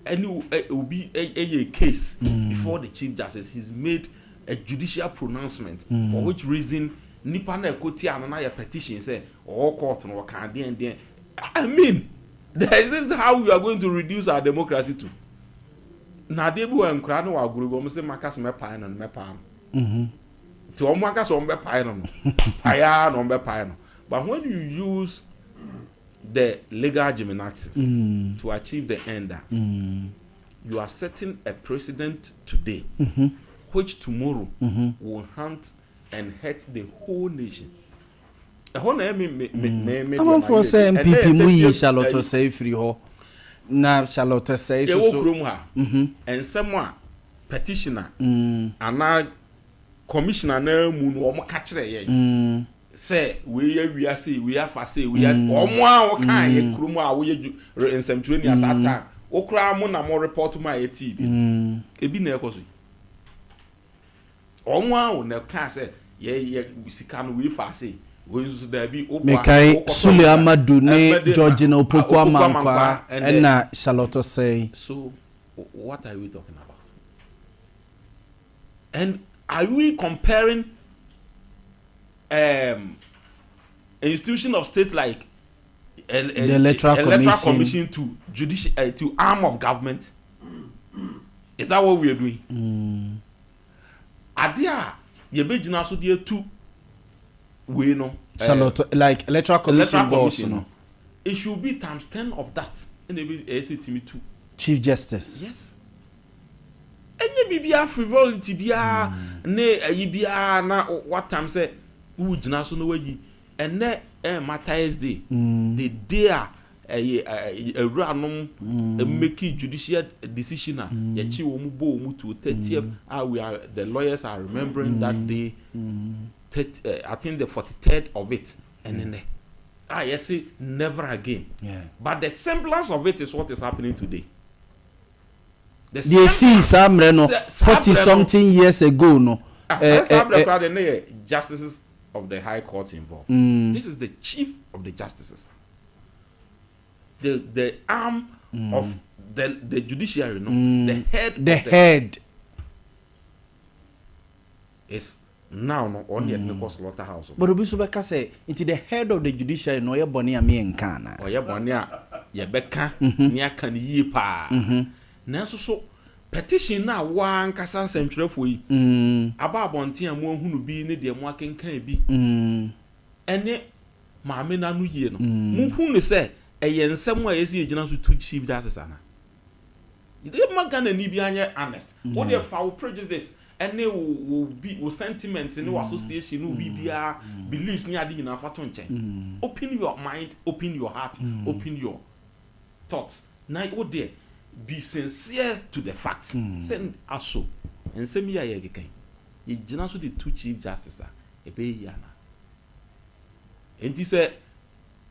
ɛne obi ɛyɛ case before the Chief Justice, he's made a judicial pronouncement, for which reason nipa na ɛkɔ tia no na yɛ petition sɛ ɔwɔ court no ɔka deɛn deɛn. I mean, there is this how we are going to reduce our democracy to? Na adeɛ bi wɔ nkora no wɔ agorɔ bi, wɔn sɛ maka so mɛpae no no, mɛpae no, nti wɔn aka sɛ wɔn bɛpae no no, pae ara na wɔn bɛpae no. But when you use the legal gymnastics to achieve the end ah, you are setting a precedent today which tomorrow will haunt and hurt the whole nation. Ɛhɔ na ɛmi me me me me Amanfoɔ sɛ NPP mu yi Charlotte Osei firi hɔ na Charlotte Osei yɛwɔ soso kurom ha, nsɛm a petitioner anaa commissioner naa mu no, wɔn ka kyerɛ yɛn sɛ wei yɛ wiase, wei afa se, wei ase, wɔn a wɔka yɛ kurom a wɔyɛ nsɛmtwerɛ ni asa time wokura mo na mo report mu a yɛ tii bi ebi na ɛkɔ so yi, wɔn a wɔn na ka sɛ yɛ yɛ sika no, wei fa se, wei nso daabi. Mekae Sule Amadu ne Georgina Opoku Amankwa ɛna Charlotte Osei. So what are we talking about? And are we comparing institution of state like the Electoral Commission. Commission to judicial to arm of government? Is that what we are doing? Ade a yɛbɛgyina so de atu wei no, Charlotte, like Electoral Commission Electoral boss Commission no, it should be times 10 of that ɛna ebi ɛyɛ sɛ timi tu Chief Justice. Yes, ɛnyɛ biribiara frivolity biara ne ɛyi biara na watam sɛ wogyina so na wayi. Ɛnɛ Martyrs Day, the day a ɛyɛ ɛyɛ awuranom make judicial decision a yɛkyi wɔn bɔ wɔn to 30th a we are, the lawyers are remembering that day, 30, I think the 43rd of it, ɛnɛ nɛ a yɛsɛ never again. But the semblance of it is what is happening today. The Deɛ esii saa mmerɛ no, saa 40 mmerɛ no- something years ago no. Ah, saa mmerɛ koraa de ne yɛ justices of the high court involved. This is the chief of the justices, the arm of the judiciary no, the head the of the head is now no, ɔno yɛ de ne kɔ slaughter house. But obi nso bɛka sɛ nti the head of the judiciary na ɔyɛ bɔne a meyɛ nka ana? Ɔyɛ bɔne a yɛbɛka ne aka ne yie paa, nanso so Petition no a wo ara ankasa nsɛntwerɛfoɔ yi aba abɔnten a moahunu bi ne deɛ moakenkan bi ne maame no ano yie no, mohu no sɛ ɛyɛ nsɛm a ɛsɛ yɛgyina so tu Chief Justice anaa? Yɛmma Ghanani biara nyɛ honest. Wo deɛ fa wo prejudice ne wo wo bi wo sentiments ne wo association ne wo biribiara beliefs ne ade nyinaa fa to nkyɛn. Open your mind, open your heart, open your thoughts na wo deɛ be sincere to the facts sɛ aso nsɛm yi a yɛrekeka yi yɛgyina so de tu Chief Justice a ɛbɛyɛ yie anaa? Enti sɛ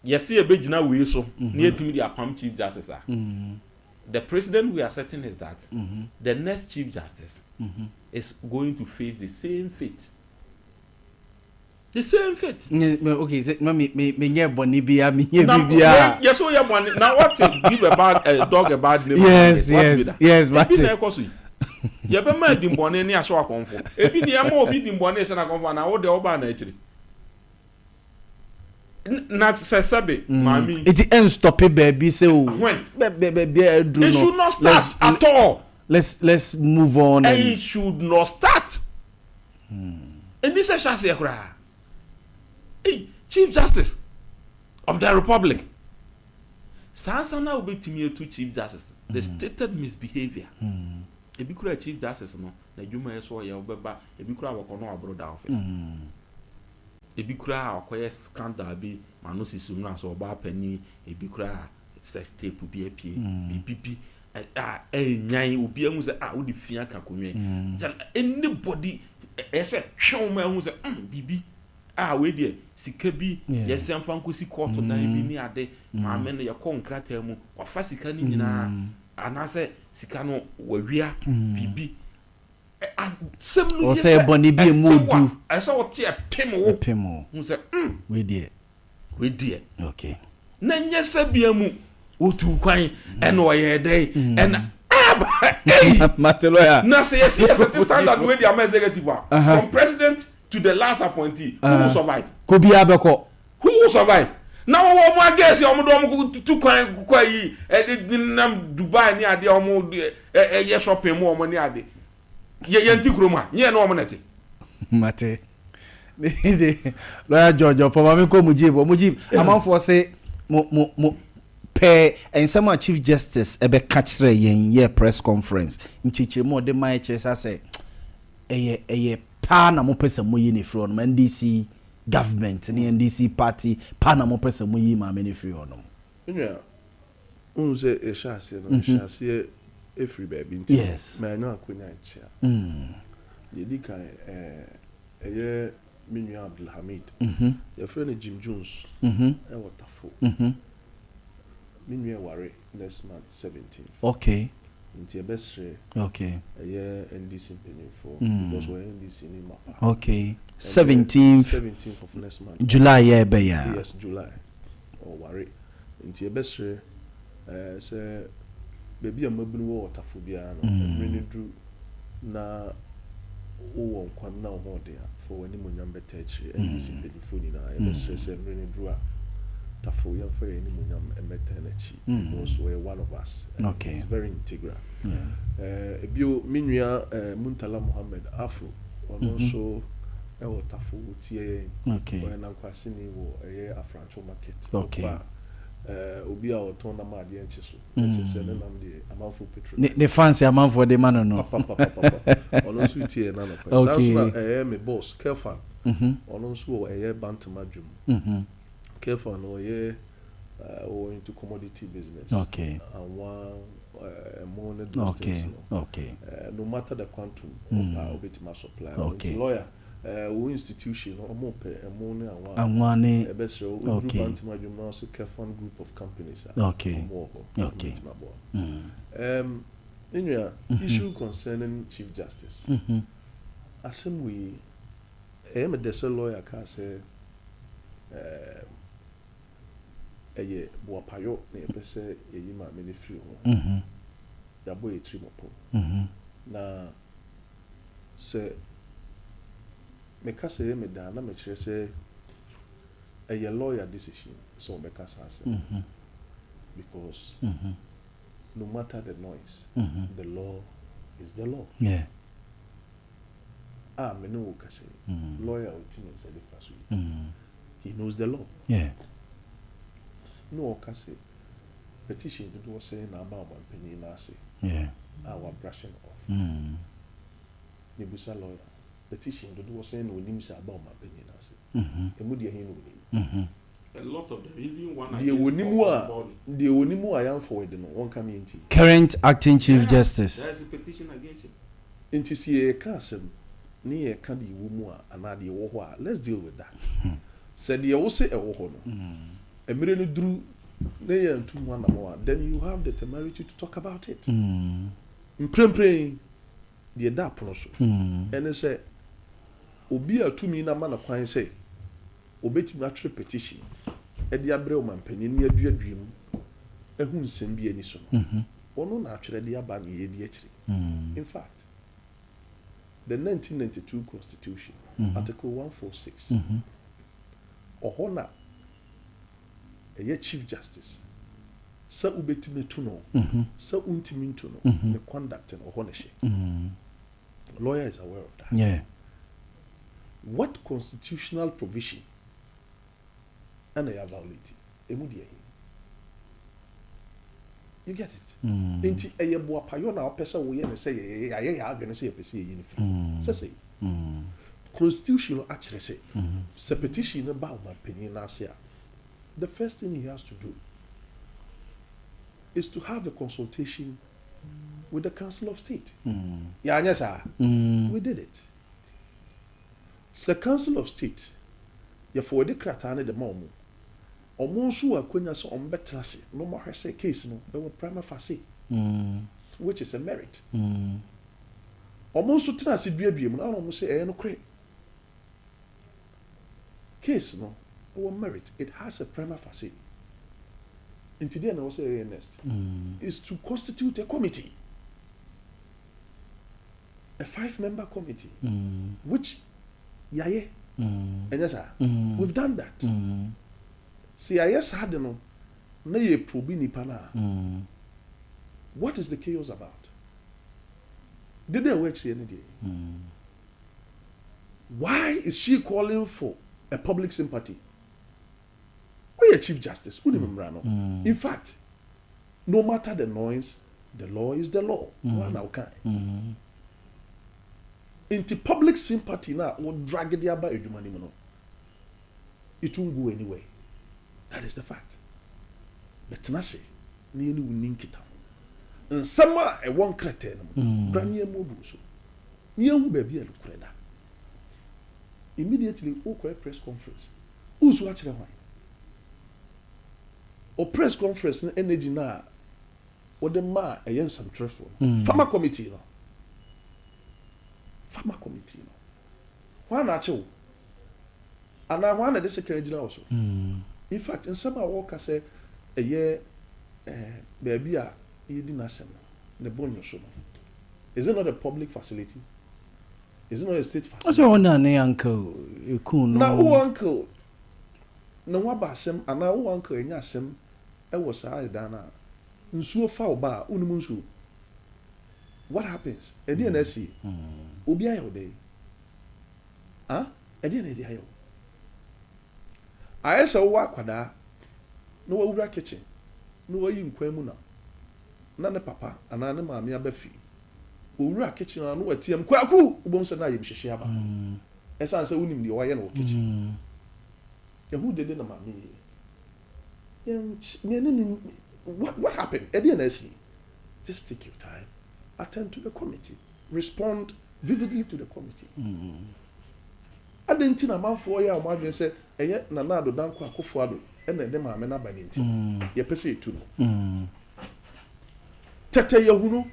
yɛse yɛbɛgyina wei so na yɛatumi de apam Chief Justice a, the precedent we are setting is that the next Chief Justice is going to face the same fate. The same fate. Okay, sɛ ma me me me nyɛ bɔne bia, me nyɛ biribiara. Na yɛ so yɛ bɔne na what give a bad a dog a bad name. Yes, mate. Ebi na ɛkɔ so yi. Yɛbɛma adi bɔne ne ahyɛ akɔmfo. Ebi ni ɛma obi di bɔne hyɛ n'akɔmfo anaa wo deɛ ɔbaa na akyiri. Na sɛ sɛbe maame yi. Eti ɛnstɔpe baabi sɛ o. When? Baabi a aduru no. It should not start at all. Let's move on and. It should not start. Ɛnni sɛ ɛhyɛ aseɛ koraa. Ei, Chief Justice of the Republic. Saa nsa no a wobɛtumi atu Chief Justice, the stated misbehaviour. Ebi koraa Chief Justice no, n'adwuma yɛ so ɔyɛ wobɛba, ebi koraa wɔkɔ no aboro da office. Ebi koraa ɔkɔyɛ scandal bi ma no sisi mu na sɛ ɔbaa panin, ebi koraa sex tape bi apue, biribi bi a ɛnyan obi ahu sɛ ah wode fi aka akonnwa yi. Anybody ɛyɛ sɛ twe wo ma ahu sɛ biribi a wei deɛ sika bi yɛsɛ mfa nkɔsi kɔɔto dan bi ne ade maame no yɛkɔ nkrataa mu wafa sika no nyinaa anaasɛ sika no wawia biribi asɛm no yɛ sɛ bɔne bi emu du ɛsɛ wɔte ɛpem wo ɛpem wo hu sɛ wei deɛ wei deɛ okay na nyɛ sɛ bia mu otu kwan ɛna ɔyɛ dɛn ɛna aba eyi mate lawyer na sɛ yɛsi yɛ sɛ standard wei di ama executive a from president to the last appointee, who will survive? Ko biara bɛkɔ. Who will survive? Na wɔwɔ wɔn agɛɛsi a wɔn de wɔn tu kwan kɔ ayi ɛde nam Dubai ne adeɛ a wɔn de ɛyɛ shopping mu wɔn ne ade. Yɛ yɛn ti kurom a nyɛ ne wɔn na ɛte. Mate. De lawyer George Ɔpɔ maame nkɔ Mujib hɔ. Mujib, amanfoɔ se mo mo mo pɛ nsɛm a Chief Justice ɛbɛka kyerɛ yɛn yɛ press conference nkyerɛkyerɛmu a ɔde ma yɛ kyerɛ sɛ asɛ ɛyɛ ɛyɛ paa na mopɛ sɛ moyi no firi hɔnom, NDC government ne NDC party paa na mopɛ sɛ moyi maame no firi hɔnom. Me nua, wohu sɛ yɛhyɛ aseɛ no, yɛhyɛ aseɛ firi baabi nti mannya akwanya ankyea. Deɛ ɛdi kan, ɛyɛ me nua Abdulhamid, yɛfrɛ no Jim Jones wɔ Tafo. Me nua reware next month 17th. Okay. Nti yɛbɛsrɛ Okay. ɛyɛ NDC mpanyinfoɔ because wɔyɛ NDC ni mapa. Okay. 17th. 17th of next month. July yɛ ɛbɛyɛ a. Yes, July. Ɔware. Nti yɛbɛsrɛ ɛɛ sɛ baabi a mmabunu wɔ ɔtafo biara no, mmere no duru na wowɔ nkwa mu na wo ho ɔden a, fa w'animuonyam bɛtaa akyire. NDC mpanyinfoɔ nyinaa yɛbɛsrɛ sɛ mmere no duru a, tafo yɛmfa yɛn animuonyam mmɛtaa n'akyi because ɔyɛ one of us and he's very integral. Ebio me nua Muntala Mohammed Afro, ɔno nso wɔ Tafo, ɔtie yɛn. Ɔyɛ Nankwaseni wɔ ɛyɛ Afrancho market. Ɔkɔ a, obi a ɔtɔn nam a adeɛ nkye so. Na kyerɛ sɛ ne nam deɛ amanfoɔ patronize. Ne fans amanfoɔ de ma no no. Papapapapa. Ɔno nso tie yɛn anɔpa yi. Saa nso na ɛyɛ me boss Kelfan. Ɔno nso wɔ ɛyɛ Bantama dwom. Kelfan ɔyɛ ɔwɔ into commodity business. Anwa, ɛmo ne those things no. No matter the quantum, ɔpɛ a ɔbɛtumi asupply. Nti lawyer, wo institution no ɔmo pɛ ɛmo ne anwa a, Anwa ne yɛbɛsrɛ wo, woduru Bantama dwom na wo se Kelfan group of companies a, ɔmo wɔ hɔ, ɔmo bɛtumi aboa wo. Me nua, issue concerning Chief Justice, asɛm wei, ɛyɛ me dɛ sɛ lawyer kaa sɛ ɛyɛ boapayɔ na yɛpɛ sɛ yɛyi maame no firi ho. Yɛabɔ yɛn tirim pɔ. Na sɛ meka sɛ ɛyɛ me dɛ a, na mekyerɛ sɛ ɛyɛ lawyer decision sɛ ɔbɛka saa asɛm no. Because no matter the noise, the law. Is the law. A me ne wo kasa yi, lawyer a ɔti me nsa nifa so yi, he knows the law. Na ɔka sɛ petition dodoɔ sɛn na aba ɔmanpanin no ase a wabrush no off. Mebusa lawyer, petition dodoɔ sɛn na onim sɛ aba ɔmanpanin no ase? Emu deɛ he na onim? A lot of them, even one Deɛ against wɔnim a Paul Bonney. Deɛ wɔnim a yɛamforward no, wɔnka me nti. Current acting chief justice. There is a petition against him. Nti sɛ yɛreka asɛm ne yɛreka deɛ ɛwɔ mu a anaa deɛ ɛwɔ hɔ a, let's deal with that. Sɛ deɛ wo se ɛwɔ hɔ no, mmerɛ no duru na yɛantu ho anammɔn a, then you have the temerity to talk about it. Mprempren deɛ ɛda apono so ne sɛ obi a tumi no ama no kwan sɛ obetumi atwerɛ petition de abrɛ ɔmanpanin na yɛaduadua mu ahu nsɛm bi ani so no, ɔno na atwerɛ de aba na yɛredi akyire. In fact, the 1992 Constitution, Article 146, ɔhɔ na ɛyɛ Chief Justice sɛ wobɛtumi atu no, sɛ wontumi ntu no, ne conduct no, ɔhɔ na ɛhyɛ. Lawyer is aware of that. What constitutional provision ɛna yɛ violate? Emu deɛ he? You get it? Nti ɛyɛ boapayɔ na ɔpɛ sɛ woyɛ ne sɛ yɛayɛ yɛ adwene sɛ yɛpɛ sɛ yɛyi no firi sɛ constitution no akyerɛ sɛ petition no ba ɔmanpanyin no ase a, the first thing he has to do is to have a consultation with the Council of State. Yɛanyɛ saa? We did it. Sɛ Council of State yɛfɔ wɔde krataa no de ma ɔmo, ɔmo nso wɔ akonnwa sɛ ɔmo bɛtena ase na ɔmo ahwɛ sɛ case no ɛwɔ prima facie, which is a merit. Ɔmo nso tena ase duadua mu na ɔmo sɛ ɛyɛ nokorɛ, case no ɛwɔ merit, it has a prima facie. Nti deɛ na ɛwɔ sɛ ɛyɛ next is to constitute a committee, a five member committee, which yɛayɛ. Ɛnyɛ saa? We've done that. Sɛ yɛayɛ saa de no na yɛ probe nipa no a, what is the chaos about? Dede a ɛwɔ akyire no deɛ, why is she calling for a public sympathy? Woyɛ Chief Justice, wonim mmara no. In fact, no matter the noise, the law is the law. Wɔn na wokan nti public sympathy na wo drag de aba adwuma no mu no, it won't go anywhere. That is the fact. Bɛtena ase na yɛne wo ni nkita ho. Nsɛm a ɛwɔ nkrataa no mu bra ne yɛn mu so ne yɛnhu baabi a nokorɛ da. Immediately wokɔɛ press conference, wosu akyerɛ hwan? O press conference no, energy no a wɔde maa ɛyɛ nsɛmtwerɛfoɔ no, fama committee no, fama committee no, hwan na akye wo anaa hwan na de sekan gyina wo so? In fact, nsɛm a wɔka sɛ ɛyɛ baabi a yɛdi n'asɛm no ne bɔnyo so no, is it not a public facility? Is it not a state facility? Ɔsɛ ɔne na ne uncle ekun no. Na wo uncle na waba asɛm anaa wo uncle anya asɛm ɛwɔ saa ɛdan no a nsuo fa wo ba a wonim nsuo, what happens? Ɛdeɛ na asi obi ayɛ wo dɛ? Ah, ɛdeɛ na ɛde ayɛ wo? Ayɛ sɛ wowɔ akwadaa na wawura kitchen na wayi nkwan mu na ne papa anaa ne maame aba fie. Owura kitchen a na wateam "Kwaku", wobɛhu sɛ na ayɛ mhyehyɛ aba, ɛsiane sɛ wonim deɛ wayɛ no wɔ kitchen. Ɛho dede na maame yɛ yɛn ne what happened? Ɛdeɛ na asi? Just take your time, attend to the committee, respond vividly to the committee. Adɛn nti na amanfoɔ yɛ a wɔn adwene sɛ ɛyɛ Nana Addo Dankwa Akufo Addo ɛna ɛde maame n'aba ne nti yɛpɛ sɛ etu no? Tɛtɛ yɛhunu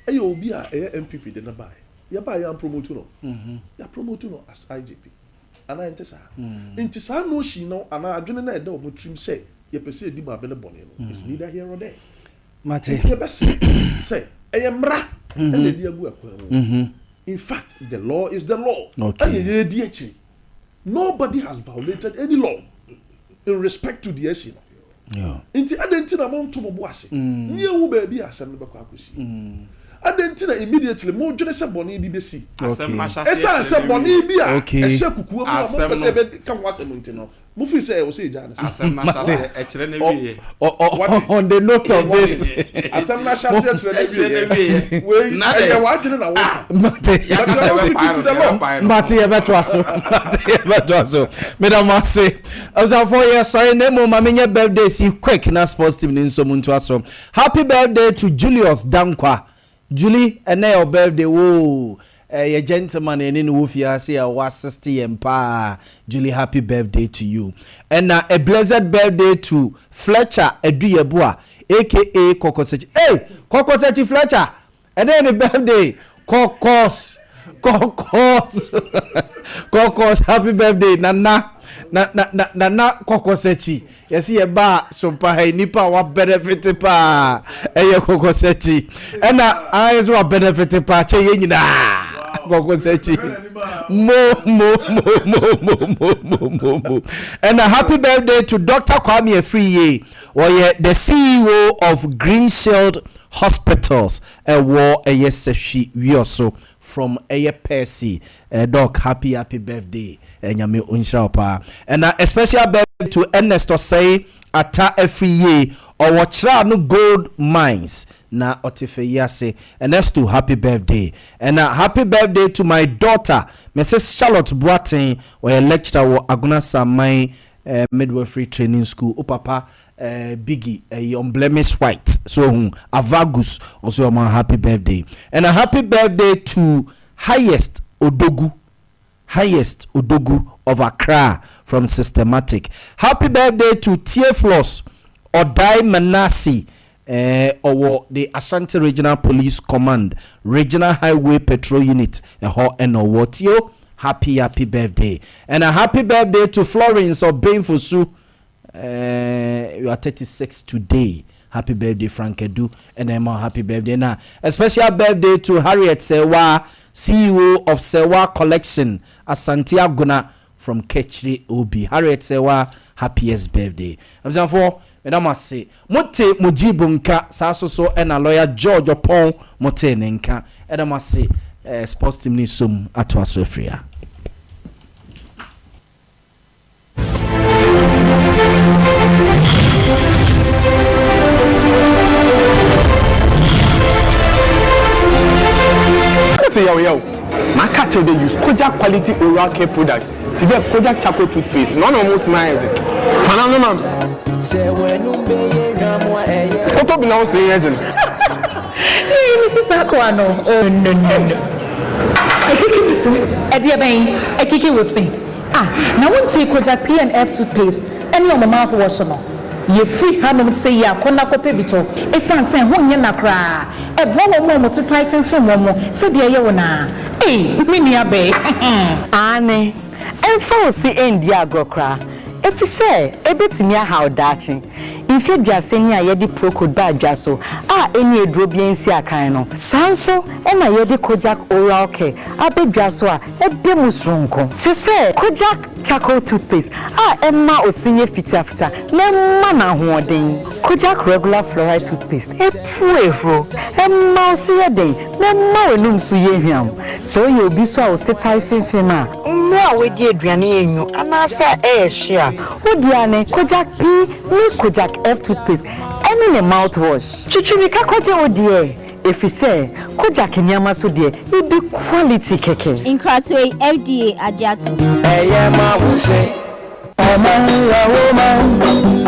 ɛyɛ obi a ɛyɛ NPP de ne baeɛ. Yɛbaa yɛn promote no, yɛ promote no as IGP anaa nte saa? Nti saa notion no anaa adwene no a ɛda wɔn tirim sɛ yɛpɛ sɛ yɛdi maame no bɔne no is neither here or there. Mate. Nti yɛbɛsɛ sɛ ɛyɛ mmara ɛna ɛde agu akwan mu. In fact, the law is the law. Ɛna yɛdi akyiri. Nobody has violated any law in respect to the ɛsi no. Nti adɛn nti na monto mo bo ase ne ewu baabi a asɛm no bɛkɔ akɔsi? Adɛn nti na immediately modwene sɛ bɔne bi bɛsi? Asɛm no ahyɛaseɛ Ɛsiane kyerɛ sɛ n'awieɛ. bɔne bi a Okay. ɛhyɛ kokoa mu a Asɛm mompɛ sɛ no. yɛbɛka ho asɛm nti no, mofii sɛ ɛwɔ sɛ yɛgyaa no saa. Asɛm no Mate. ahyɛaseɛ ɛkyerɛ n'awieɛ. Wate? On the note of Wate? this. Asɛm no ahyɛaseɛ kyerɛ Ɛkyerɛ n'awieɛ. n'awieɛ. Wei, Na ɛyɛ dɛ. w'adwene na woka. Mate. But Yɛaka you sɛ are not yɛbɛpae speaking no, to the law. yɛbɛpae no. Mate yɛbɛtoa so. Mate yɛbɛtoa so. Meda mo ase. Abusuafoɔ yɛsɔre na mmom ma menyɛ birthday si quick na sports team ne nso mu ntoa so. Happy birthday to Julius Dankwa. Julie, ɛnɛ yɛ wo birthday woo. Ɛyɛ gentleman yɛne no wɔ fie ha sei a ɔwɔ assist yɛn paa. Julie happy birthday to you. Ɛna a blessed birthday to Fletcher Aduyɛboa aka Kɔkɔsakyi. Ei! Kɔkɔsakyi Fletcher! Ɛnɛ yɛ ne birthday. Kɔkɔs kɔkɔs kɔkɔs happy birthday nana na na na nana kɔkɔsakyi. Yɛsi yɛ ba sompa ha yi nipa a wa benefit paa ɛyɛ kɔkɔsakyi. Ɛna ayɛ so wa benefit paa kyɛ yɛ nyinaa kɔkɔsakyi. Mo mo mo mo mo mo mo mo mo. Ɛna happy birthday to Dr. Kwame Afriyie. Ɔyɛ the CEO of Green Shield Hospitals ɛwɔ ɛyɛ Sahwi Wiɔso from ɛyɛ Percy eh, Doc happy happy birthday eh, Nyame ɔnhyira wo paa. Ɛna a special birthday to Ernest Ɔsɛe Atta Afriyie ɔwɔ Kyerano Gold Mines na ɔte fɛ yi ase. Ernesto happy birthday. Ɛna happy birthday to my daughter Mrs Charlotte Boateng ɔyɛ lecturer wɔ Agona Saman eh, Midwifery Training School. Wo papa eh, Biggie ɛyi eh, Unblemished White so ohun Avagus ɔso ɔmo happy birthday. And a happy birthday to Highest Odogu Highest Odogu of Accra from Systematic. Happy birthday to Theophilus Odai Manasi eh, ɔwɔ the Ashanti Regional Police Command Regional Highway Patrol Unit ɛhɔ ɛna ɔwɔ. Theo happy happy birthday. And a happy birthday to Florence Obeng-Fosu. Eh, you are 36 today. Happy birthday Frank Edu ɛna ɛma happy birthday. Na a special birthday to Harriet Sewa, CEO of Sewa Collection, Asante Agona from Kechire Obi. Harriet Sewa, happiest birthday. Abusuafoɔ, meda mo ase. Mote mo jibu nka saa so so ɛna lawyer George Ɔpɔn mote ne nka. Ɛda mo ase. Eh, sports team ne som atoa so afiri ha. Ese yaw yaw. Maka kyerɛ dɛ use Kojak quality oral care product te dɛ Kojak charcoal toothpaste na ɔna ɔmo sima ayɛ dzen. Fa na no ma me. Kɔtɔ bi na wo se nyɛ dzen. Eii me sista akoa no oh no no no Ɛkeke me se. Ɛdeɛ bɛn? Ɛkeke wo se? Ah na wontee Kojak P and F toothpaste ɛne ɔmo mouthwash no? Yɛfiri hanom sei a kɔ na kɔpɛ bi tɔ ɛsiane sɛ ɛho nyɛ na koraa ɛboa wɔn a wɔn se tae femfem wɔn sɛdeɛ ɛyɛ wo no ara. Ei me nua bɛɛ hmm. Aane, ɛmfa wo se ɛndi agorɔ koraa, efisɛ ebetumi ahaw daakye. Mfe aduasa ni a yɛde Procold baa dwa so a enni aduro biara nsi akan no, saa nso na yɛde Kojak Oral Care aba dwa so a ɛda mu soronko. Te sɛ Kojak Charcoal Toothpaste a ɛma ose yɛ fitafita na ɛma no ahoɔden. Kojak Regular Fluoride Toothpaste pue huro, ɛma ose yɛ den na ɛma w'anum nso yɛ hwam. Sɛ woyɛ obi nso a wo se tae femfem a, Mmerɛ a woadi aduane yɛ nwu anaasɛ ɛyɛ hye a, wo dea ne Kojak P ne Kojak F toothpaste ɛne ne mouthwash. Twitwi mirika kɔgye wo deɛ ɛfiri sɛ Kojak nneɛma so deɛ ebi quality kɛkɛ. Nkratoɔ yi, FDA agye atom. Ɛyɛ ma wo se. Ɔman yɛ wo man,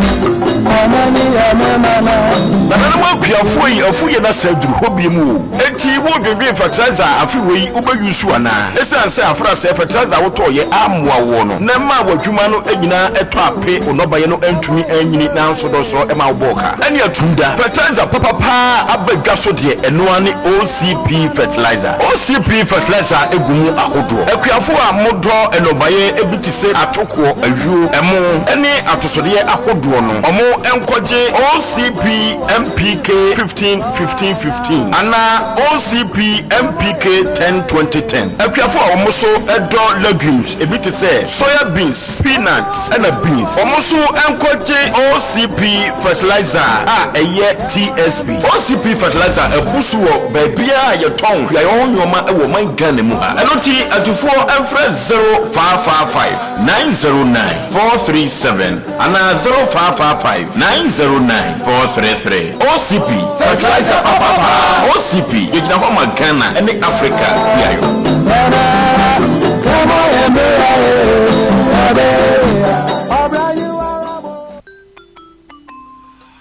ɔman yɛ me man. Nananom akuafoɔ yi afu yɛn asa aduru hɔ biom o, enti wo dwendwen fertilizer a afe wei wo bɛ use anaa? Esiane sɛ afrasɛɛ fertilizer a wo tɔɔyɛ ammoa woɔ no na ɛmaa w'adwuma no nyinaa ɛtɔ ape, wo nnɔbaeɛ no antumi anyini nanso dɔsɔ ɛma wo bɔɔ ka. Ɛne atum da. Fertilizer papa paa aba dwa so deɛ ɛno ara ne OCP fertilizer. OCP fertilizer gu mu ahodoɔ. Akuafoɔ a modɔ nnɔbaeɛ bi te sɛ atokoɔ, ayuo, ɛmo ne atosodeɛ ahodoɔ no, wɔn. nkɔgye OCP MPK 15 15 15 anaa OCP MPK 10 20 10. Akuafo a wɔn nso dɔ legumes ebi te sɛ soya beans, peanuts ɛna beans, wɔn nso nkɔgye OCP fertilizer a ɛyɛ TSP. OCP fertilizer abu so wɔ baabiara a yɛtɔn kuayɔ ho nnoɔma wɔ ɔman Ghana mu ha. Ɛno nti atufoɔ mfrɛ 0555 909 437 anaa 0555 909 433. OCP, fertilizer papa paa. OCP, yɛgyina hɔ ma Ghana ne Africa kuayɔ.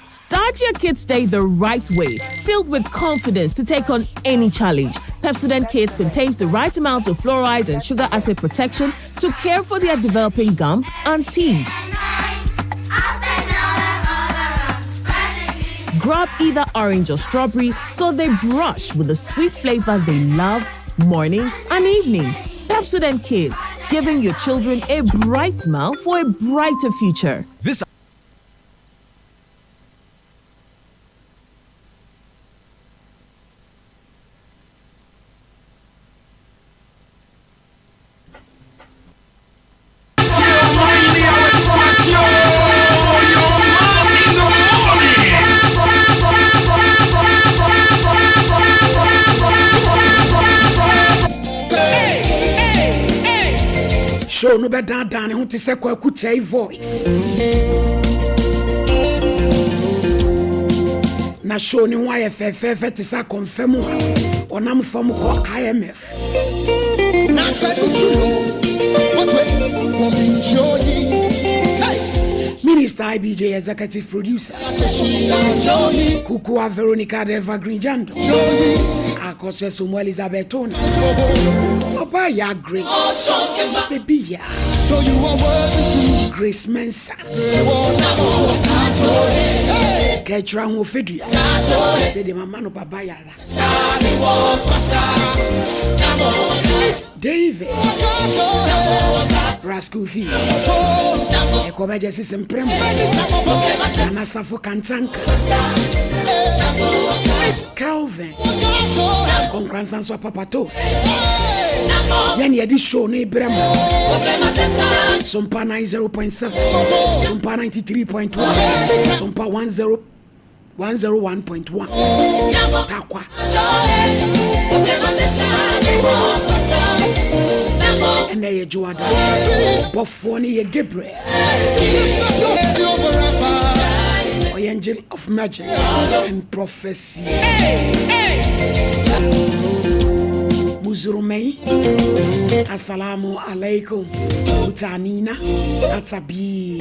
Start your kids' day the right way, filled with confidence to take on any challenge. Pepsodent Kids contains the right amount of fluoride and sugar acid protection to care for their developing gums and teeth. Grab either orange or strawberry so they brush with the sweet flavor they love morning and evening. Pepsodent Kids, giving your children a bright smile for a brighter future. This Show no bɛdaadaa ne ho te sɛ Kwaku Kyei voice. Na show ne ho ayɛ fɛfɛɛfɛ te sɛ akɔmfɛ mu a ɔnam fam kɔ IMF. Minister IBJ Executive Producer Kukua Veronica the Evergreen Jando Akosua Somo Elizabeth Tona Oba Ya Grace Baby Ya Grace Mensah Kɛkyerɛ ho fedua sɛdeɛ mama no baba yara David Rascal fi ɛkɔ bɛgye sisi mprem Anasafo Kantanka Calvin Kɔnkransa nso apapatos yɛne yɛde show no brɛ mo Sompa 90.7 Sompa 93.1 Sompa 10 101.1 Tarkwa. Ɛnɛ yɛ Dwoada. Bɔfoɔ no yɛ Gabriel. Ɔyɛ angel of magic and prophecy. Muzurumai. Assalamu alaikum. Utanina. Atabi.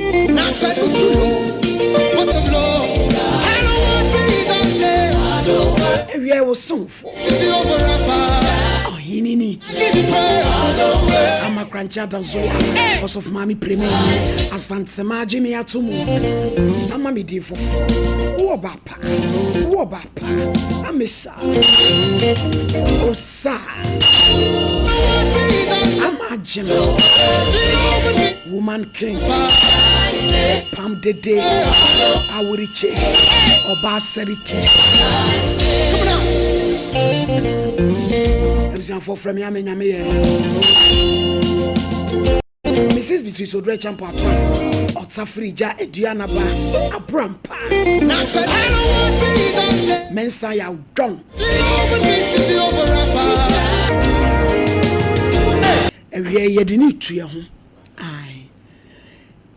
Ewia wo somfo. Ɔhene ni. Ama krankyɛ adazoa. Ɔsɔfo maame preme. Asantema agye me ato mu. Ama me din foforo. Wowɔ ba pa. Wowɔ ba pa. Amesa. Osa. Ama agye me. Woman King, Pam Dede, Awurikye, Ɔbaa Sɛriki. Abusuafoɔ frɛ me ame nyame yɛ. Mrs. Beatrice Odre Champo Atras, Ɔtafiri Gya Aduanaba, Abrampa. Mensa Yaw Dɔn. Awiei yɛde ne tu yɛn ho. Ae.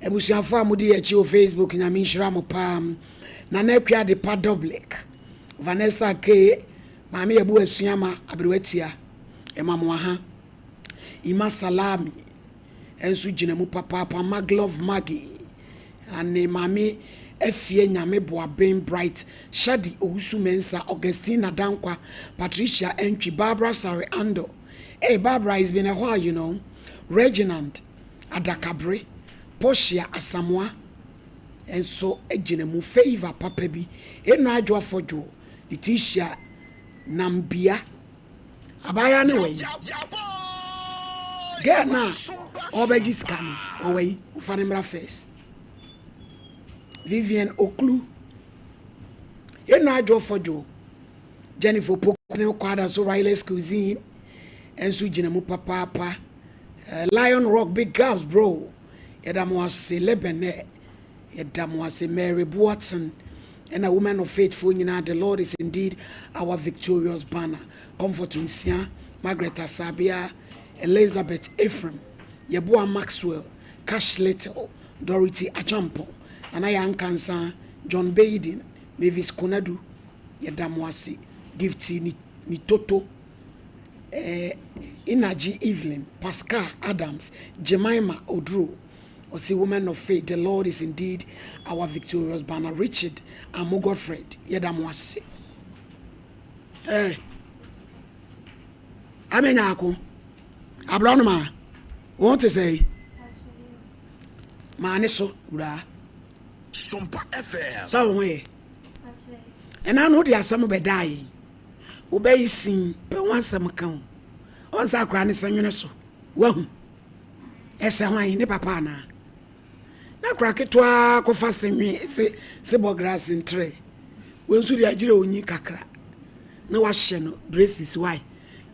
Abusuafo a modi yɛn akyi wɔ Facebook, Nyame nhyira mo paa. Nana Akua Adepa Doblick, Vanessa K, Maame Yabu Asuama, Aberewa Tia, Emma Moaha, Ima Salami nso gyina mu papaapa, Maglove Maggie, ane Maame Afie Nyame Boaben Bright, Shadi Owusu Mensah, Augustina Dankwa, Patricia Antwi, Barbara Sare Ando, Hey Barbara it's been a while you know, Reginand Adakabre, Portia Asamoah nso gyina mu, Favour papa bi, Eno Adwo Afɔdwo, Letitia Nambia, abaayewa no wɔ yi, girl no a ɔrebɛgye sika no ɔwɔ yi, wofa no mmra first. Vivian Oklu, Yɛn Adwo Fɔdwo, Jennifer Opoku ne Kwada so Riley's Cuisine nso gyina mu papaapa. Eh, Lion Rock Big Gabs bro, yɛda mo ase. Lebene, yɛda mo ase. Mary Boatson, ɛna Women of Faith foɔ nyinaa, the Lord is indeed our victorious banner. Comfort Nsia, Margaret Asabea, Elizabeth Ephraim, Yeboah Maxwell, Cash Little, Dorothy Achampong, Nana Yankansa, John Baden, Mavis Konadu, yɛda mo ase. Gifty Nitoto, eh, Inaji Evelyn, Pascal Adams, Jemima Oduro, Ɔse Women of Faith, the Lord is indeed our victorious banner. Richard Amo Godfred, yɛda mo ase. Eh, amenya ako, aborɔnoma, wɔn te sɛ yi, maa ne so wuraa. Sompa FM. Sɛ wo ho yɛ. Ɛna no wode asɛm bɛdaa yɛn. Wobɛyi sin pɛ ho asɛm ka o. Ɔnsa akora ne sɛ nwene so. Wahu. Ɛsɛ hwan? Ne papa anaa? Na akora ketewa kɔfa se nwe se se bɔ grass ntrɛ. Wei nso de agyerɛ onyi kakra. Na wahyɛ no braces why?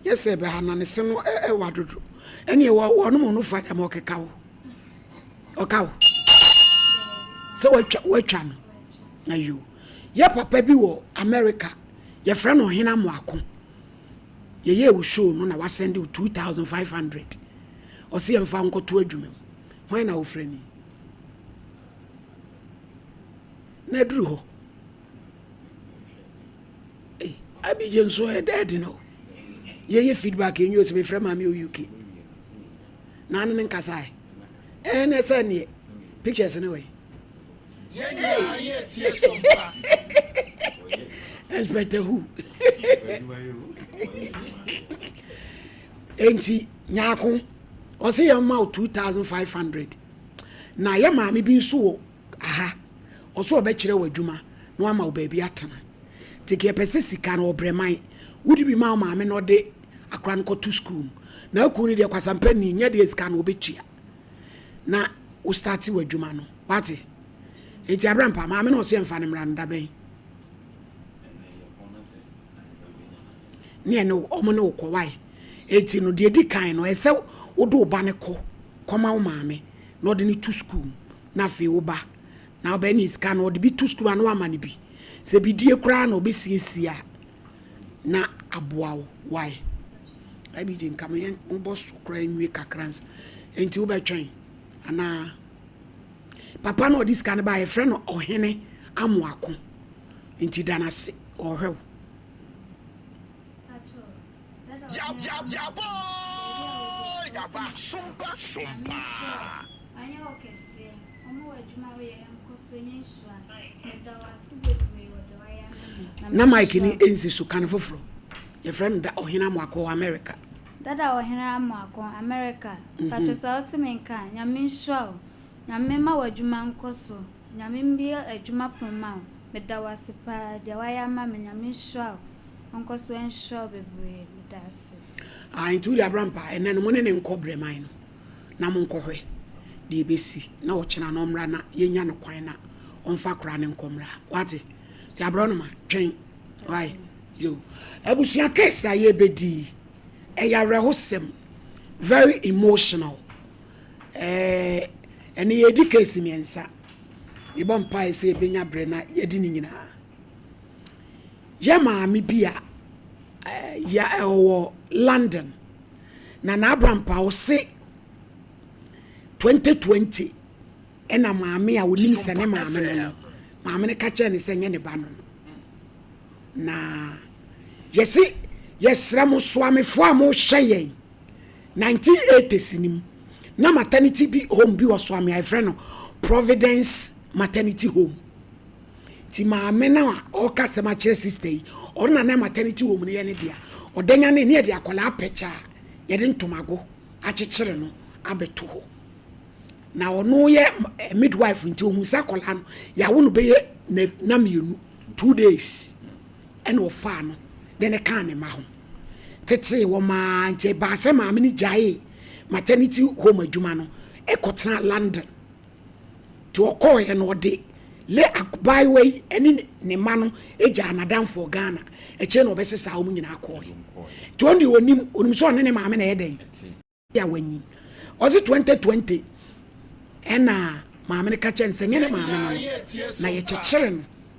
Nyɛ sɛ ɛbɛha na ne se no ɛwa dodo. Ɛne wɔ wɔnom no fa gyama ɔkeka wo. Ɔka wo. Sɛ watwa watwa no. Ayo. Yɛ papa bi wɔ America. Yɛfrɛ no Ɔhene Amoako. Yɛyɛɛ wo show no na wasɛnde wo 2500. Ɔse yɛmfa nkɔto adwuma mu. Hwan na wofrɛ ni? Na aduru hɔ. Hey, Abigye nso ɛda adi no. Yɛyɛ feedback ɛnwi ɔsɛ mefrɛ maame o UK. Na ane ne nkasa ɛ. Ɛne sɛ neɛ pictures ne wɔ yi. Inspector who? Enti nyaako ɔsɛ yɛn ma wo 2500 na yɛ maame bi nso wɔ aha ɔsɛ ɔbɛkyerɛ wɔ adwuma na wama wo baabi atena nti kɛ yɛpɛ sɛ sika no ɔbrɛ man wode bi ma wo maame na ɔde akora no kɔto sukuu mu na aku no deɛ kwasampa ni nyɛ deɛ sika no ɔbɛtua na wo starte w'adwuma no wate nti abrɛ maame na ɔsɛ mfa no mmra no da bɛn ne ɛne ɔmo ne wo kɔ wae eti no deɛ di kan no ɛsɛ wode wo ba ne kɔ kɔma wo maame na ɔde ne to sukuu mu na afei wo ba na ɔbɛn ne sika no ɔde bi to sukuu a na wama no bi sɛ bi die koraa na ɔbɛsiesie a na aboa wo wae ɛbi gye nka mo yɛn bɔ so koraa nwie kakra nsa nti wobɛtwɛn anaa papa na ɔde sika no ba yɛfrɛ no Ɔhene Amoako nti da no ase ɔhwɛ wo. Yaba sompa sompa. Na mike ni nsi so ka no foforɔ yɛfrɛ no da Ɔhene Amoako wɔ America. Dada Ɔhene Amoako America mpakyɛ sɛ wote me nka a Nyame nhyira wo Nyame ma w'adwuma nkɔ so Nyame mbue adwuma pono ma wo meda wo ase paa deɛ wayɛ ama me Nyame nhyira wo ɔnkɔ so nhyira wo bebree meda ase. Ah nti wode abrampa ɛnɛ no mo ne ne nkɔ brɛman no na mo nkɔhwɛ deɛ ɛbɛsi na ɔkyena no ɔmmra na yɛnya no kwan na ɔmfa akora no nkɔ mmra wate nti abrɔnoma twɛn wai yo abusua case a yɛbɛdi yi ɛyɛ awerɛhosɛm very emotional ɛɛ ɛne yɛdi case mmiɛnsa yɛbɔ mpae sɛ yɛbɛnya berɛ na yɛdi ne nyinaa yɛ maame bi a yɛ ɛwɔ London na n'abrampa ɔse 2020 ɛna maame a onim sɛ ne maame no no maame no ka kyerɛ ne sɛ nyɛ ne ba no no na yɛsi yɛsrɛ mo soamefoɔ a mohyɛ yɛn 1980s nim na maternity bi home bi wɔ Soame a yɛfrɛ no Providence Maternity Home nti maame no a ɔreka asɛm akyerɛ sister yi ɔno na na maternity home no yɛ ne dea ɔda nya ne ne yɛde akwadaa apɛkyɛ a yɛde ntomago akyekyere no abɛto hɔ na ɔno yɛ midwife nti ohun sɛ akwadaa no yɛawo no bɛyɛ na mmienu 2 days ɛna ɔfaa no de ne kaa ne ma ho tete wɔ maa nti ɛbaa sɛ maame no gyaee maternity home adwuma no ɛkɔtena London nti ɔkɔɔyɛ no ɔde Le abaayewa yi ne ne mma no gyaa n'adamfo wɔ Ghana. Akyire na ɔbɛsesaa wɔn nyinaa kɔɔe. Nti ɔno deɛ ɔnim, ɔnim sɛ ɔne ne maame na ɛyɛ dɛn? A wanyin. Ɔse 2020 ɛna maame no ka kyerɛ no sɛ nyɛ ne maame no no na yɛkyekyere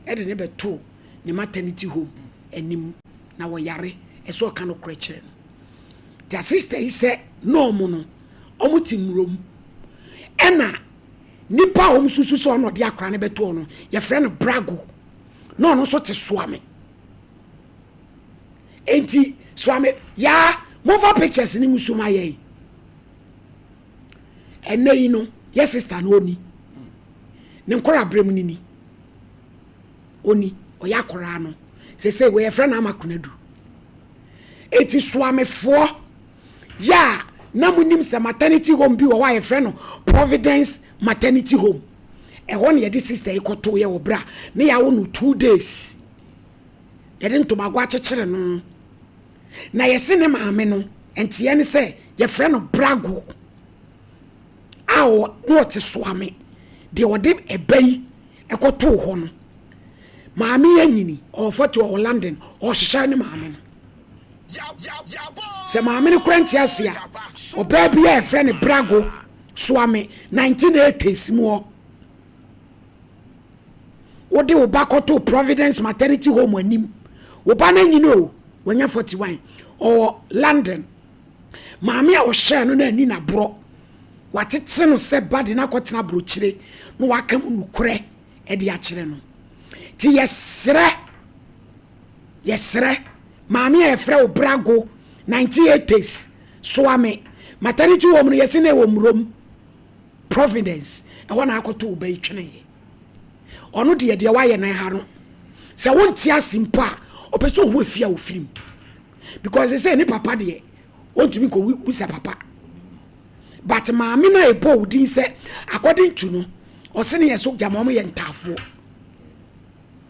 no de no bɛtoo ne maternity home anim na wɔyare ɛsɛ ɔka nokorɛ kyerɛ no. Nti asista yi sɛ na ɔmo no ɔmo te mmurom ɛna nipa a ɔmo susu sɛ ɔno ɔde akora no bɛtoo no yɛfrɛ no Brago na ɔno nso te Soame. Enti Soame yaa momfa pictures no ngu so ma yɛn. Ɛnɛ yi no yɛ sister no ɔni ne nkɔraberɛ mu no ni ɔni ɔyɛ akɔraa no sese wɔyɛfrɛ no ama kunadu. Eti Soamefoɔ yɛ a na monim sɛ maternity home bi wɔ hɔ a yɛfrɛ no Providence maternity home ɛhɔ na yɛde sister yi kɔtoeɛ wɔ berɛ a ne yɛawo no 2 days. Yɛde ntomago akyekyere no. Na yɛse ne maame no nteɛ ne sɛ yɛfrɛ no Brago a na ɔte Soame. Deɛ ɔde ɛba yi kɔtoo hɔ no, maame yi anyini, ɔwɔ 40, ɔwɔ London, ɔrehyehyɛ ne maame no. Sɛ maame no kora nte ase a, ɔbaa bi a yɛfrɛ no Brago, Soame, 1980s mu hɔ. Wode wo ba kɔtoo Providence Maternity Home anim. Wo ba no anyini o, wanya 41. Ɔwɔ London. Maame a ɔhyɛɛ no no anni n'aborɔ. Watete no sɛ ba de no akɔtena aburokyire na waka mu nokorɛ de akyerɛ no. Nti yɛsrɛ, yɛsrɛ, maame a yɛfrɛ wo Brago, 1980s, Soame Maternity Home no yɛse na ɛwɔ Murom. Providence, ɛhɔ na akɔto wo ba yi tweneeɛ. Ɔno deɛ, deɛ wayɛ no ɛha no. Sɛ wonte ase mpo a, ɔpɛ sɛ ɔhu efie a ɔfiri mu. Because sɛ ne papa deɛ, ɔntumi nkɔ bisa papa. But maame no a ɛbɔ wo din sɛ, according to no, ɔse ne yɛ so gyama ɔmo yɛ ntaafoɔ.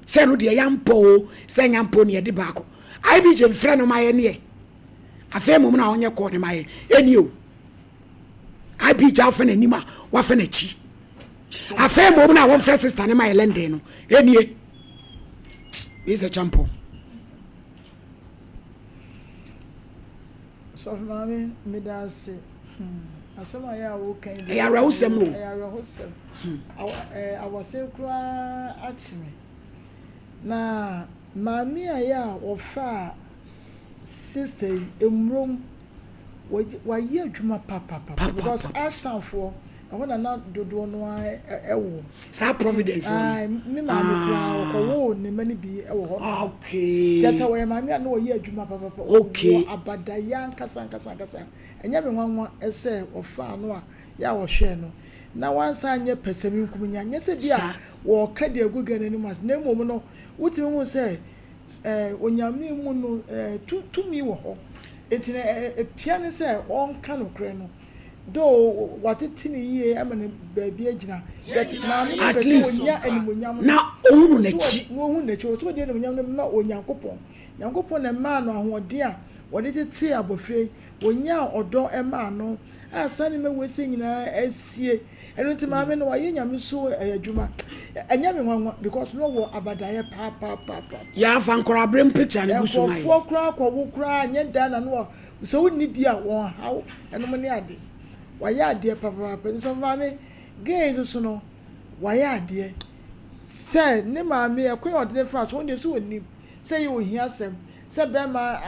Sɛ no deɛ yɛampɔ o, sɛ nya mpo ne yɛde baako. IBJ mfrɛ no ma yɛ neɛ. Afei mmom na ɔnyɛ kɔɔ ne ma yɛ. Ɛni o. Abigya afa n'anim a wafa n'akyi. Afei mmom na wɔmfrɛ sista no ma yɛ London no. Ɛnie. Mr. Champon. Sɔfo maame meda ase. Hmm. Asɛm a yɛ a woka yi. Ɛyɛ awerɛhosɛm o. Ɛyɛ awerɛhosɛm. Hmm. Awɔse koraa akye me. Na maame a yɛ a wɔfaa sister yi emurom wayɛ adwuma papapapa because Ashtown foɔ ɛhɔ na na dodoɔ no ara ɛwɔ. Saa Providence hɔ no. Me maame koraa ɔkɔwoo ne mma no bi wɔ hɔ. Okay. Kyerɛ sɛ ɔyɛ maame a na ɔyɛ adwuma papapa. Okay. Ɔwɔ abadayɛ ankasa ankasa ankasa. Ɛnyɛ me nwanwa sɛ ɔfaa no a yɛ a ɔhwɛɛ no na wansan anyɛ pɛsɛmenkominya. Nyɛ sɛ bi a wɔreka de agu Ghana anim ase na mmom no wotumi hu sɛ Onyame mu no, tumi wɔ hɔ. Enti no, epia no sɛ ɔnka nokorɛ no. Though watete no yie ama no baabi agyina, but maame no At pɛ sɛ least ɔnya animuonyam no. na ɔhunu Ɔpɛ sɛ n'akyi. na ɔhunu n'akyi. Ɔpɛ sɛ ɔde animuonyam no ma Onyankopɔn. Nyankopɔn na ɛmaa no ahoɔden a ɔde tetee abɔfra yi. Ɔnyaa ɔdɔ maa no a saa nneɛma wei sei nyinaa asie. Ɛno nti maame no wayɛ nyame so adwuma. Ɛnyɛ me nwanwa because na ɔwɔ abadaeɛ paapaapaapa. Yaa fa nkɔraberem picture no gu so ma yɛn. Nkurɔfoɔ koraa kɔ wo koraa nyɛ da na no sɛ wonni bi a wɔn haw ɛnom ne ade. Wayɛ adeɛ papaapa. Nti sɔfo maame gay nso so no wayɛ adeɛ sɛ ne maame ɛkwan a ɔde no faa so ɔno deɛ sɛ ɔnim sɛ ɛyɛ ohia asɛm sɛ bɛrima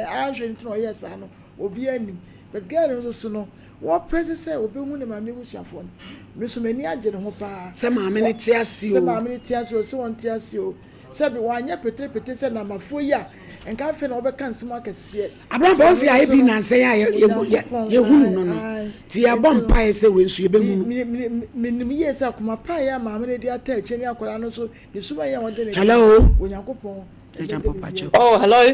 anhwɛ no nti na ɔyɛɛ saa no obiara nnim but girl no nso so no Wɔpere nso sɛ wɔbɛhu ne maame abusuafoɔ no. Me nso m'ani agye ne ho pa ara. Sɛ maame no te ase o. Sɛ maame no te ase o, sɛ ɔnte ase o. Sɛbe wanyɛ peterepete sɛ Namafoɔ yi a, nka afei na wɔbɛka nsɛm akɛseɛ. Abrabɔ nso yɛayɛ bi nnansa yi a yɛhunu no no, nti yɛbɔ mpaeɛ sɛ wei nso yɛbɛhunu. Menim yie sɛ akoma pa a ɛyɛ a maame no de ata akyire ne akwadaa no nso ne suban a ɔde no Hello. Onyankopɔn Agya Mpapakyɛw. Oh, hello.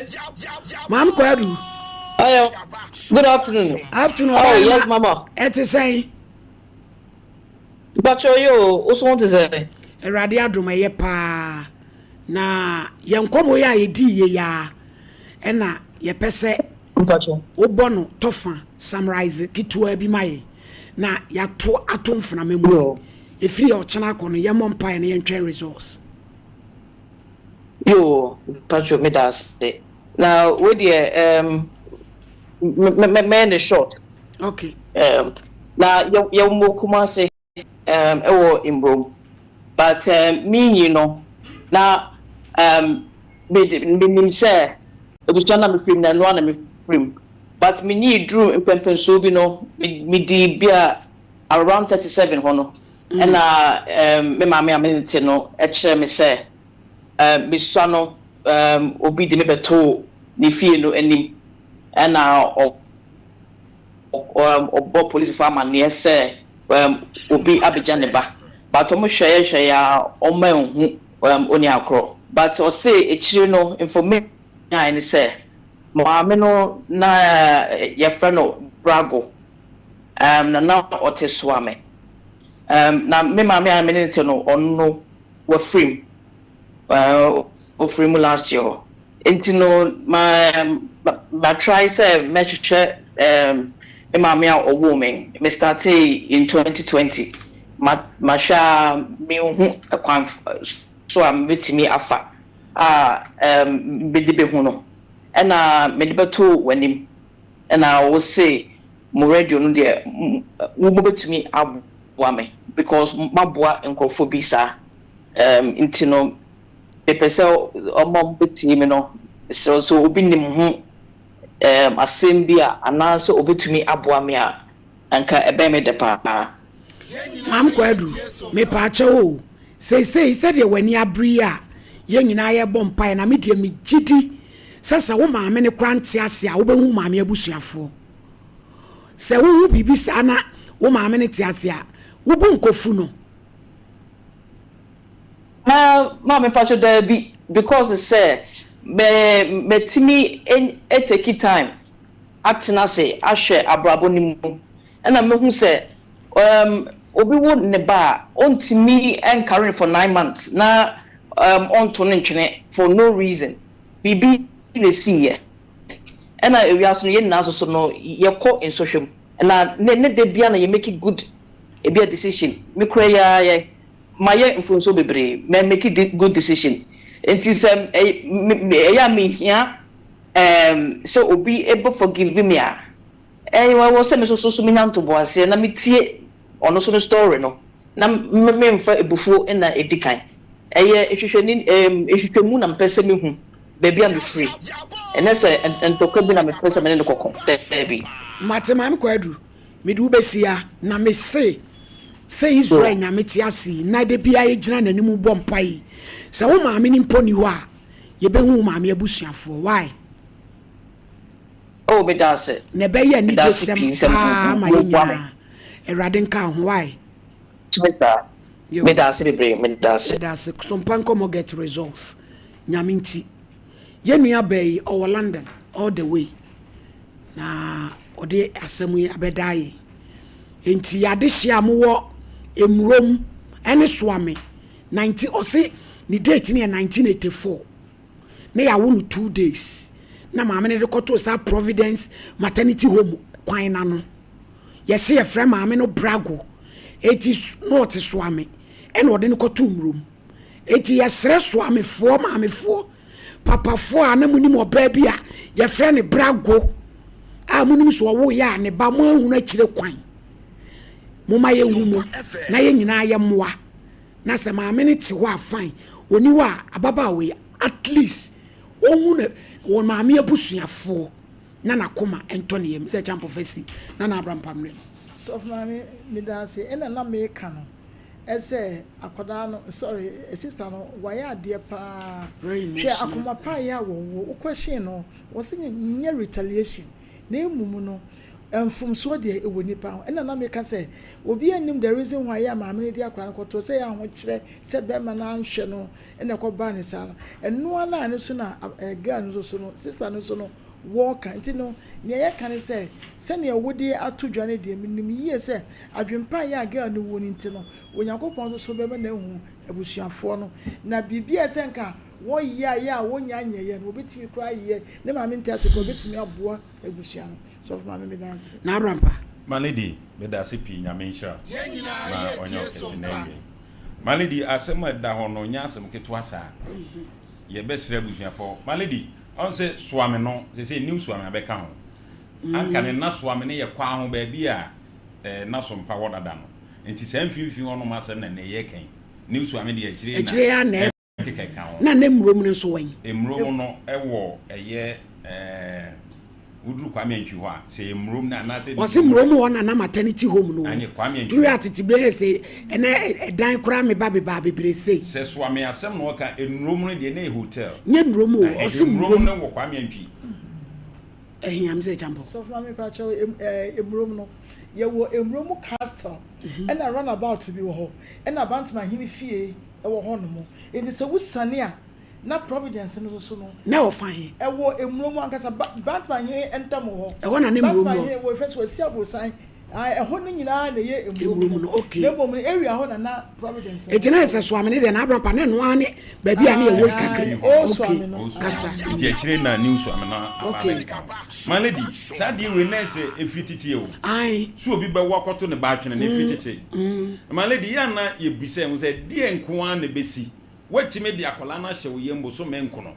Maame Kwadu. Hello. Good afternoon. Afternoon. Oh, yes, mama. Ɛte sɛn? Mpakyɛw yi o, wo so ho te sɛn? Awurade adom ɛyɛ paa. Na yɛn nkɔmmɔ yi a yɛdii yɛ yi ara ɛna yɛpɛ sɛ Mpakyɛw. wobɔ no tɔfa, summarize, ketewa bi ma yɛn na yɛato ato mframa mu. Yo. Ɛfiri ɔkyena akɔ no, yɛmmɔ mpaeɛ na yɛntwɛn results. Yoo mpacho meda ase na wei deɛ ehm mɛyɛ no short. Okay. Ehm na yɛwɔ Kumasi ehm ɛwɔ Mbrom but ehm me nyi no na ehm me menim sɛ abusua no a mefiri mu no ɛno ara na mefiri mu but me nyii duru mpɛnpɛnsoɔ bi no me dii bi a around 37 hɔ no ɛna me maame a me ne no te no kyerɛɛ me sɛ mesua no obi de me bɛtoo ne fie no anim ɛna ɔbɔ polisifo amanneɛ sɛ obi abegya ne ba but wɔn hwɛeɛ hwɛeɛ a wɔn anhu oniakorɔ but ɔse akyire no information nyaeɛ ne sɛ maame no na yɛfrɛ no Brago na na ɔte Soame. Na me maame a me ne no te no, ɔno no wafiri mu. Ɔfirii mu last year hɔ. Nti no, ma ma try sɛ mɛhwehwɛ me maame a ɔwoo me. Me startee in 2020. Ma mahwɛ a menhu kwan so a mɛtumi afa a mede bɛhu no. Ɛna mede bɛto w'anim. Ɛna wo se mo radio no deɛ wo mobɛtumi aboa me because moaboa nkurɔfoɔ bi saa um, nti no mepɛ sɛ ɔma ɔmo bɛtie me no mesrɛ wo sɛ obi nim ho um, asɛm bi a anaasɛ obɛtumi aboa me a anka ɛbɛyɛ me dɛ paa. Maam Kwadu, mepaakyɛw o, seesei sɛdeɛ w'ani abere yi a yɛn nyinaa yɛrebɔ mpaeɛ na me deɛ megye di sɛ sɛ wo maame no koraa nte ase a wobɛhu wo maame abusuafoɔ. Sɛ wohu biribi saa na wo maame no te ase a, wo bo nkɔfu no? Ma maame mpakyɛw daabi because sɛ mɛ mɛtumi atake time atena ase ahwɛ abrabɔ no mu ɛna mɛhu sɛ um obi wo ne ba a ɔntumi nkare no for nine months na um ɔnto no ntwene for no reason biribi na ɛsiiɛ Ɛna ewiase no yɛn nyinaa nso so no yɛkɔ nsɔhwɛ mu na ne ne da biara na yɛ make good ebia decision me kura yi ara yɛ mayɛ mfomsoɔ bebree mɛ make good decision nti sɛ ɛyɛ a mehia ɛɛm sɛ obi bɛ forgive me a ɛwɔ sɛ me nso so menya ntoboaseɛ na metie ɔno nso ne story no na me memfa abufuo na ɛdi kan. Ɛyɛ nhwehwɛni ɛɛm nhwehwɛmu na mepɛ sɛ mehu baabi a mefiri. Ɛnyɛ sɛ ntɔkwa bi na mepɛ sɛ me ne no kɔko, daabi. Mate Maame Kwadu, mede wo bɛsi ha, na mese, sɛ Israel Nyame te ase yi, na da biara yɛgyina n'anim bɔ mpae yi, sɛ wo maame no mpo nni hɔ a, yɛbɛhu wo maame abusuafoɔ. Why? Oh, meda ase. Na ɛbɛyɛ Meda ase anigyesɛm pii sɛ paa ama yɛn woboa me. nyinaa. Awurade nka wo ho. Why? Tumi saa. Yo. Meda ase bebree, meda ase. Meda ase. Sompa nkɔmmɔ get results. Nyame nti. Yɛn nua baa yi, ɔwɔ London all the way. Na ɔde asɛm yi abɛdaa yɛn. Enti yɛn adehyeɛ a mowɔ Mmurom ne Soame, 19, ɔse ne date no yɛ 1984. na yɛawo no two days na maame no de kɔtoo saa Providence maternity home kwan no ano. Yɛse yɛfrɛ maame no Brago, eti na ɔte Soame ɛna ɔde no kɔtoo Murom. Eti yɛsrɛ Soamefoɔ maamefoɔ, papafoɔ a na monim ɔbaa bi a yɛfrɛ no Brago a monim sɛ ɔwoeɛ a ne ba moanhunu akyire kwan, momma yɛnhu mo na yɛn nyinaa yɛmmoa. Na sɛ maame no te hɔ a fine, ɔni hɔ a ababaawa yi at least ɔhu ne wɔ maame abusuafoɔ na n'akoma ntɔ ne yam. Sɛ Kyampɔ Fasi, Nana Abra Mpamire. Sɔfo maame medaase ɛna na meka no ɛsɛ akwadaa no sorry sister no wayɛ adeɛ paa Very hwɛ emotional. akoma pa yɛ a wɔwɔ wo question no wɔse nyɛ retaliation na mmom no mfomsoɔ deɛ ɛwɔ nipa ho ɛna na meka sɛ obiara nnim the reason why a maame no de akwadaa no kɔtoɔ sɛ ɛyɛ ahokyerɛ sɛ bɛrima no anhwɛ no ɛna ɛkɔbaa ne saa no ɛno ara na ɛno so na girl no nso so no sister no nso no wɔka nti no nea yɛka ne sɛ sɛnea wode ato dwa no deɛ menim yie sɛ adwempa a ɛyɛ a girl no wɔ no nti no Onyankopɔn nso so bɛma no ahu abusuafoɔ no na biribi a ɛsɛ nka wɔyɛ a yɛ a wɔnnya nyɛeɛ no wɔbɛtumi koraa ayɛ ne maame nte ase koraa wɔbɛtumi aboa abusua no. Sɔfo maame meda ase. Na Abrampa. My lady, meda ase pii, Nyame nhyira wo na ɔnyɛ wo kɛse na awiei. My lady, asɛm a ɛda hɔ no nyɛ asɛm ketewa saa. Yɛbɛsrɛ abusuafoɔ. My lady, ɔn sɛ Suame no, seesei New Suame abɛka ho. Anka ne na Suame no yɛ kwaa ho baabi a eh, na Sompa wɔ dada no. Nti saa mfimfini hɔnom asɛm na nnɛ yɛreka yi. New Suame deɛ akyire Akyire na ara na Keka ka ho. Na ne mmurom no nso wɛn? Mmurom no wɔ ɛyɛ ɛɛ woduru Kwame Antwi hɔ a, sɛ ɛyɛ mmurom no anaasɛ. Ɔse mmurom hɔ na na maternity home no wɔ. Anye Kwame Antwi. Turi atete bere yɛ se ɛnɛ ɛdan koraa meba bebaa bebree sei. Sɛ Soame asɛm na ɔka, mmurom no deɛ na ɛyɛ hotel. Nyɛ mmurom o, ɔse mmurom. Mmurom no wɔ Kwame Antwi. Ɛhia me sɛ kyampɔ. Sɔfo maame mpakyɛw ɛɛ mmurom no yɛwɔ mmurom castle ɛna runabout bi wɔ hɔ ɛna Bantamahene fie. Ɛwɔ hɔnom. Enti sɛ wosiane a, na Providence no nso so no. Na ɛwɔ fa he? Ɛwɔ mmuro mu ankasa, Ba, Bantama hene ntam hɔ. Ɛhɔ na ne mmuro mu Bantama wɔ? hene, wɔhwɛ sɛ wasi aborosan, ae, ɛhɔ no nyinaa na ɛyɛ mmuro Mmuro mu mu no. no, okay. Na mmom no, area hɔ na na Providence no Enti na wɔ. ɛsɛ Suame no deɛ, na Abraham pa, na ɛno ara ne baabi a na Ae, yɛwɔ yi ae, kakra. Old Okay, Suame no, kasa. ae. Nti akyire na New Suame no aba Okay. abɛkeka ho. My lady, saa adeɛ wei na ɛsɛ ɛfiri tete o. Ae. Sɛ obi bɛwo akɔto ne ba atwene no, ɛfiri tete. My lady, yɛ a na yɛbisa yɛn ho sɛ, deɛn nko ara na ɛbɛsi? Woatumi de akwadaa no ahyɛ wo yam bosome nkono.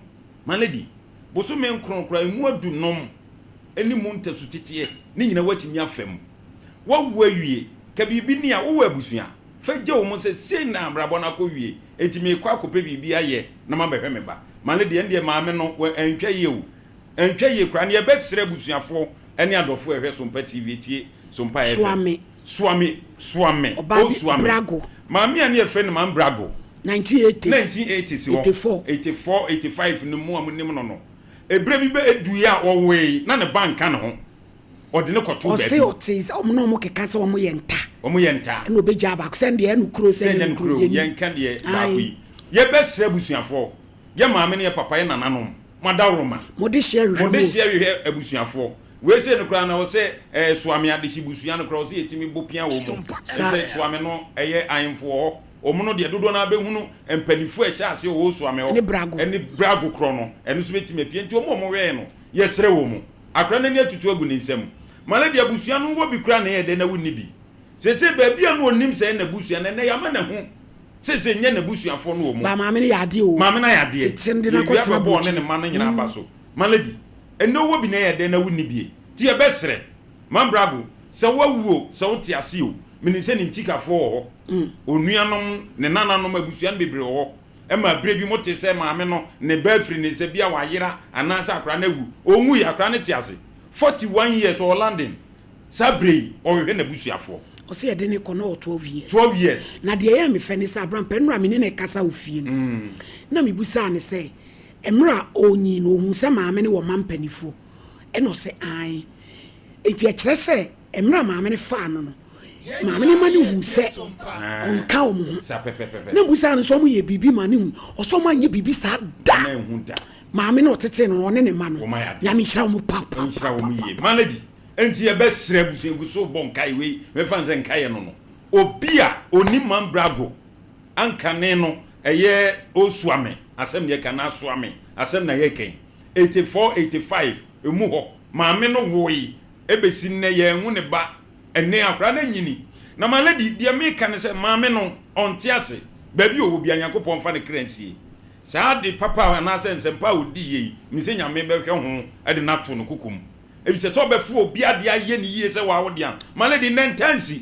My lady, bosome nkron koraa, ɛmu adunom ne mu ntasuteteɛ ne nyinaa woatumi afa mu. Woawo awie, ka biribi ni a, wowɔ abusua, fa gya wɔn sɛ sei na abrabɔ no akɔwie, enti merekɔ akɔpɛ biribi ayɛ na mabɛhwɛ me ba. My lady, ɛndeɛ maame no, antwa yie o. Antwa yie koraa. Na yɛbɛsrɛ abusuafoɔ ne adɔfoɔ a ɛhwɛ Sompa TV, tie Sompa FM. Soa me. Soa me, soa me, Ɔbaa oh bi, soa me. Brago. Maame a ne yɛfrɛ no Maame Brago. 1980s. 1980s hɔ. 84. 84, 85 no mu a monim no no. Ɛberɛ bi bɛ duiɛ a ɔwoe na ne ba nka ne ho. Ɔde no kɔtoo Ɔse baabi. ɔtee sɛ ɔmo ne ɔmo keka sɛ ɔmo yɛ nta. Ɔmo yɛ nta. Ɛna ɔbɛgyaa baako sɛ ɛndeɛ ɛyɛ nokorɛ o sɛ Sɛ ɛnyɛ ɛnyɛ nokorɛ o nokorɛ o, yɛnnim. yɛnka deɛ baako Ae. yi. Yɛbɛsrɛ abusuafoɔ, yɛ maame ne yɛ papa, yɛ nananom, mo adaworoma. Mo dehyeɛ hwehwɛ Mo mo o. dehyeɛ hwehwɛ abusuafoɔ. Wei sei no koraa no ɛwɔ sɛ ɛɛ Suame adehye busua no koraa ɛwɔ sɛ yɛtumi bɔ pia wɔ mu. Saa. Ɛsɛ Suame no ɛyɛ ahemfo wɔ hɔ. Wɔn no deɛ dodoɔ no ara bɛhunu mpaninfoɔ a ɛhyɛ aseɛ wɔ Suame hɔ. Ɛne Brago. Ɛne Brago korɔ no ɛno nso bɛtumi apia. Nti wɔn a wɔhwɛɛ no yɛsrɛ wɔn. Akwadaa no ani atutu agu ne nsam. Ma no deɛ abusua no wɔ bi koraa na ɛyɛ dɛn na wonni bi. Seesei baabi a na ɔnim sɛ ɛyɛ n'abusua no ɛnnɛ yɛama no ahu. Seesei nyɛ n'abusuafoɔ no wɔ mu. Ba maame no yɛ adeɛ o. Maame no ayɛ adeɛ. Tete no de no Yɛwia akɔtena bɛbɔ ɔne aburokyire. ne mma no nyinaa aba so. Malady, ɛnnɛ wowɔ bi na ɛyɛ dɛn na wonni bie? Nti yɛbɛsrɛ, Mambrago, sɛ woawu o, sɛ wote ase o, menim sɛ ne nkyikafoɔ wɔ hɔ, onuanom, ne nananom, abusua no bebree wɔ hɔ. Ɛma berɛ bi mote sɛ maame no, ne ba afiri ne nsa, bi a wayera anaasɛ akwadaa no awu. Ɔnwuiɛ, akwadaa no te ase. 41 years, ɔwɔ London. Saa berɛ yi, ɔrehwehwɛ n'abusuafoɔ. Ɔsɛ yɛde no kɔ na ɔwɔ 12 years. 12 years. Na deɛ ɛyɛɛ me fɛ ne sɛ aberɛ a nnora me ne no rekasa wɔ fie no, na mebisaa no sɛ, mmerɛ a ɔrenyin no, ɔhuu sɛ maame no wɔ mma mpaninfoɔ? Ɛna ɔsɛ aane. Enti ɛkyerɛ sɛ mmerɛ a maame no faa no no, maame no ma no huu sɛ ɔnka wɔn ho. Na mebisaa no sɛ wɔyɛɛ biribi ma no hui? Ɔsɛ wɔanyɛ biribi saa da. Maame no a ɔtetee no no, ɔne ne mma no, Nyame nhyira wɔn papaapa. Enti yɛbɛsrɛ abusua gu so bɔ nkae wei mɛfa no sɛ nkaeɛ no no obi a ɔnim Mambrago ankane no ɛyɛ Osuame asɛm na yɛka na Asuame asɛm na yɛka yi 84 85 ɛmu hɔ maame no woe ɛbɛsi nnɛ yɛanhu ne ba ɛnnɛ akwadaa no anyini na my lady deɛ meka ne sɛ maame no ɔnte ase baabi ɔwɔ biara Nyankopɔn mfa ne kra nsie saa ade papa anaasɛ nsɛmpa a ɔdiiɛ yi mesɛ Nyame bɛhwɛ ho de no ato no koko mu. Efisɛ sɛ ɔbɛfa obi ade ayɛ no yie sɛ waa wo dea, ma no de nnɛ ntaa nsi.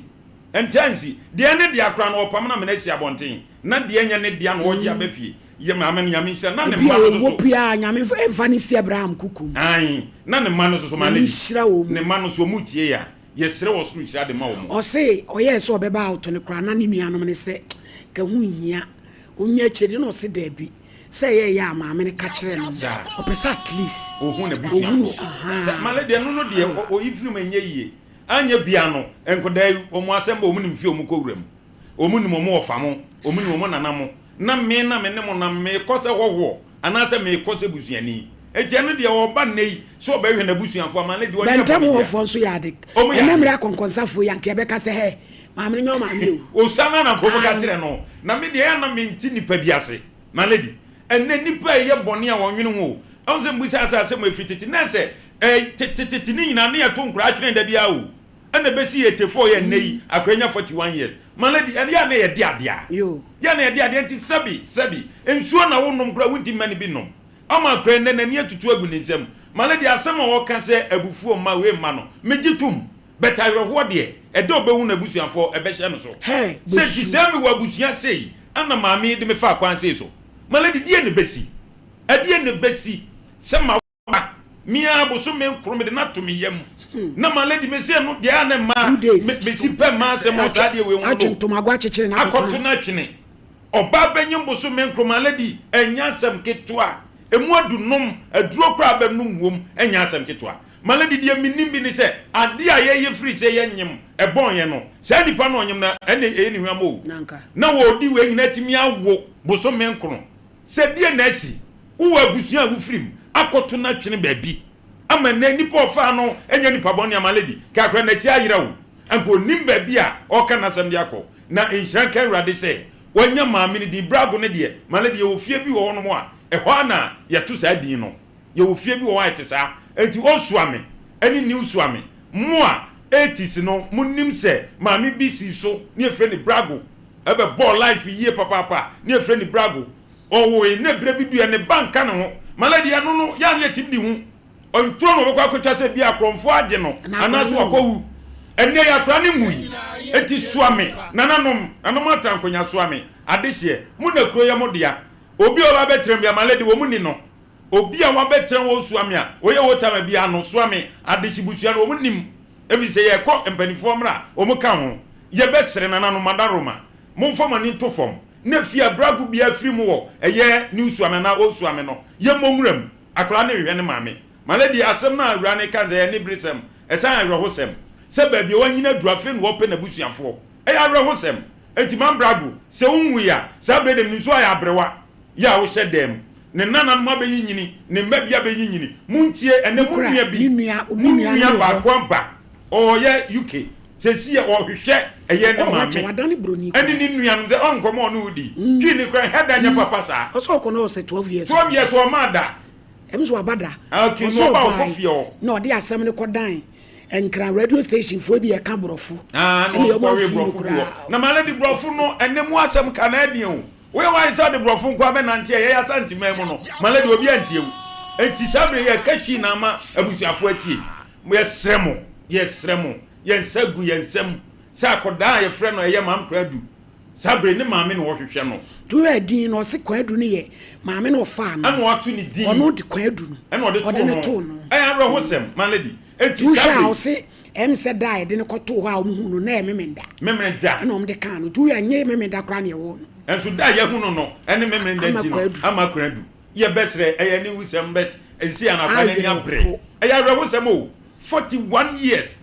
Ntaa nsi. Deɛ ɛne dea koraa no, ɔpam no amena asi abɔnten, na deɛ ɛnyɛ ne dea na ɔgye aba fie. Yɛ maame no, Nyame nhyira no, na ne Ebi mma a no nso ɔwɔ so. pia Nyame mfa no nsi Abraham kuku mu. Aane, na ne mma no nso so, ma Nyame no di. nhyira wɔn. Ne mma no nso, wɔn retie yɛ a, yɛsrɛ ɔsoro nhyira de ma wɔn. Ɔse ɔyɛɛ sɛ ɔbɛba out no koraa na ne nuanom no sɛ ka ho nhia, ɔnya akyire de na ɔse daabi. Sɛ ɛyɛ ya a maame no ka kyerɛ no no, ɔpɛ sɛ at least Ɔhu ɔhu n'abusuafoɔ. Sɛ ahaa. Male deɛ ɛno no deɛ ɔyi firi mu ɛnyɛ yie. Anyɛ bia no nkɔdaa yi wɔn asɛm ba wɔn nim fie wɔn kɔ wura mu. Wɔn nim wɔn wɔfa mo, wɔn nim wɔn nana mo. Na me na me ne mo nam meekɔ sɛ hɔhoɔ anaasɛ meekɔ sɛ busuani. Enti ɛno deɛ ɔba nnɛ yi sɛ ɔbɛhwɛ n'abusuafoɔ a Male deɛ ɔnyɛ Bɛntɛm bɔne biara. hɔfoɔ nso yɛ ade. Wɔn yɛ Ɛnɛ adeɛ. mmerɛ akɔnkɔnsafoɔ yi anka yɛbɛka sɛ hɛ maame no nyɛ ɔmaame o. Osua no ara na nkurɔfoɔ ka Ae. kyerɛ no. Na me deɛ ɛyɛ a na mente nnipa bi ase. My lady, ɛnnɛ nnipa reyɛ bɔne a wɔnnwene ho o. Ɛho sɛ mebisa sɛ asɛm a ɛfiri tete, na ɛsɛ ɛ, tete tete ne nyinaa na yɛto nkoraa twene da biara o. Ɛna ɛbɛsi 84 yɛ nnɛ yi akora nya 41 years. My lady, ɛno yɛ a na yɛde adeɛ a. Yɛ a na yɛde adeɛ nti sɛbi sɛbi nsuo na wonom koraa wontumi mma no bi nnom. Ama akora nnɛ n'ani atutu agu ne nsam. My lady, asɛm a ɔka sɛ abufuo mma wei mma no, megye tom. But awerɛhoɔ deɛ, ɛda ɔbɛhu n'abusuafoɔ ɛbɛhyɛ no so. Sɛ nti sɛ mewɔ abusua sei ɛna maame yi de me faa kwan sei so. My lady, deɛn na ɛbɛsi? Ɛdeɛn na ɛbɛsi sɛ ma ba me ara bosome nkron mede no ato me yam na ma lady me se no deɛ a na mmaa me mesi pɛ mmaa asɛm wɔ saa deɛ wei ho no akɔto no atwene ɔbaa bɛnyem bosome nkron ma lady ɛnyɛ asɛm ketewa emu adu nom aduro koraa bɛnom wom ɛnyɛ asɛm ketewa ma lady deɛ menim bi ne sɛ adeɛ a yɛyɛ firi sɛ yɛnyem ɛbɔn yɛn no saa nipa no ɔnyem na ɛne ɛyɛ ne hwam o na wɔdi wei nyinaa tumi awo bosome nkron Sɛ deɛn na asi? Wowɔ abusua a wofiri mu akɔto no atwene baabi ama nnɛ nipa a ɔfaa no nyɛ nipa bɔne ama lady kakra n'akyi ayera o anka ɔnnim baabi a ɔreka n'asɛm de akɔ na nhyira nka Awurade sɛ wanya maame no din Brago no deɛ ma lady yɛwɔ fie bi wɔ hɔnom a ɛhɔ ara na yɛto saa din no yɛwɔ fie bi wɔ hɔ a ɛte saa enti Osuame ne New Suame mo a 80s no monim sɛ maame bi sii so ne yɛfrɛ no Brago Ɛbɛ bɔɔ life yie papaapa ne yɛfrɛ no Brago. Ɔwoe na berɛ bi duɛ ne ba nka ne ho. My lady ɛno no yɛ a na yɛtumi di ho nturo na ɔbɛkɔ akɔtwa sɛ bia akorɔmfoɔ agye no anaa so wakɔ wu. Ɛnnɛ yi akora no nwui. Enti soa me nananom, nananom atra nkonya soa me adehyeɛ. Mo na kuro yɛ mo dea. Obi a ɔba abɛtena mu bia my lady wɔn nni no. Obi a wabɛtena hɔ soa me a ɔyɛ old-timer biara no soa me adehye busua no wɔn nim. Ɛfiri sɛ yɛrekɔ mpaninfoɔ mmra a wɔn ka ho. Yɛbɛsrɛ nananom Madaroma, momfa mo ani nto fam na fie a brago biara firi mu wɔ ɛyɛ New Suame anaa Old Suame no, yɛmmɔ nwura mu. Akwadaa no rehwɛ ne maame. My lady, asɛm no a awuraa no reka no sɛ ɛyɛ aniberesɛm, ɛsan yɛ awerɛhosɛm sɛ baabi a wanyini aduru afei na ɔrepɛ n'abusuafoɔ. Ɛyɛ awerɛhosɛm. Enti Mam Brago, sɛ wonwui a, saa berɛ deɛ menim sɛ woayɛ aberewa. Yɛ a wohyɛ dan mu. Ne nananom abɛnyinyini, ne mma bi abɛnyinyini. Montie, ɛnnɛ mo nua bi, mo nua baako aba, ɔyɛ UK, seesei ɔrehwehwɛ ɛyɛ ne maame ɛne ne nuanom sɛ ɔnkɔ ma ɔne wo di. Twi ne koraa nhɛ da nyɛ papa saa. Ɔsɛ ɔkɔ na ɔsɛ 12 years. 12 years ɔmaa da. Ɛm sɛ waba da. Okay, na ɔba ɔkɔ fie hɔ. Na ɔde asɛm no kɔ dan Nkran radio station foɔ bi ɛka borɔfo. Ah, na ɔkɔ we borɔfo bi hɔ. Na ma lady borɔfo no ɛnɛ mu asɛm ka na ɛdeɛ o. Woyɛ w'adwene sɛ wode borɔfo nko ara bɛnante a, yɛn Asanteman mu no, ma lady obiara ntie wo. Enti saa bere yi yɛka Twi na ama abusuafo atie. Yɛsrɛ mo, yɛsrɛ mo, yɛn nsa gu yɛn nsam sɛ akɔdaa a yɛfrɛ no ɛyɛ Maame Kwadu, saa bere yi ne maame na wɔhwehwɛ no. Nti wohwɛ din no, ɔse Kwadu no yɛ maame na ɔfaa no. Ɛna wato ne din. Ɔno de Kwadu no. Ɛna ɔde too no. Too no. Ɛyɛ awerɛhosɛm, my lady. Enti saa bere yi. Wohwɛ a ɔse Ɛm sɛ da a yɛde no kɔtoo hɔ a wɔhuu no, na ɛyɛ Memenda. Memenda. Ɛna wɔde kaa no. Nti woyɛ a, ɛnyɛ Memenda koraa na yɛwoo no. Nso da a yɛahu no no, ɛne Memenda nti no, ama Kwadu. Yɛbɛsrɛ, ɛyɛ aniwusɛm but ɛsei a na akwadaa no ani abere. Ɛyɛ awerɛhosɛm o, 41 years,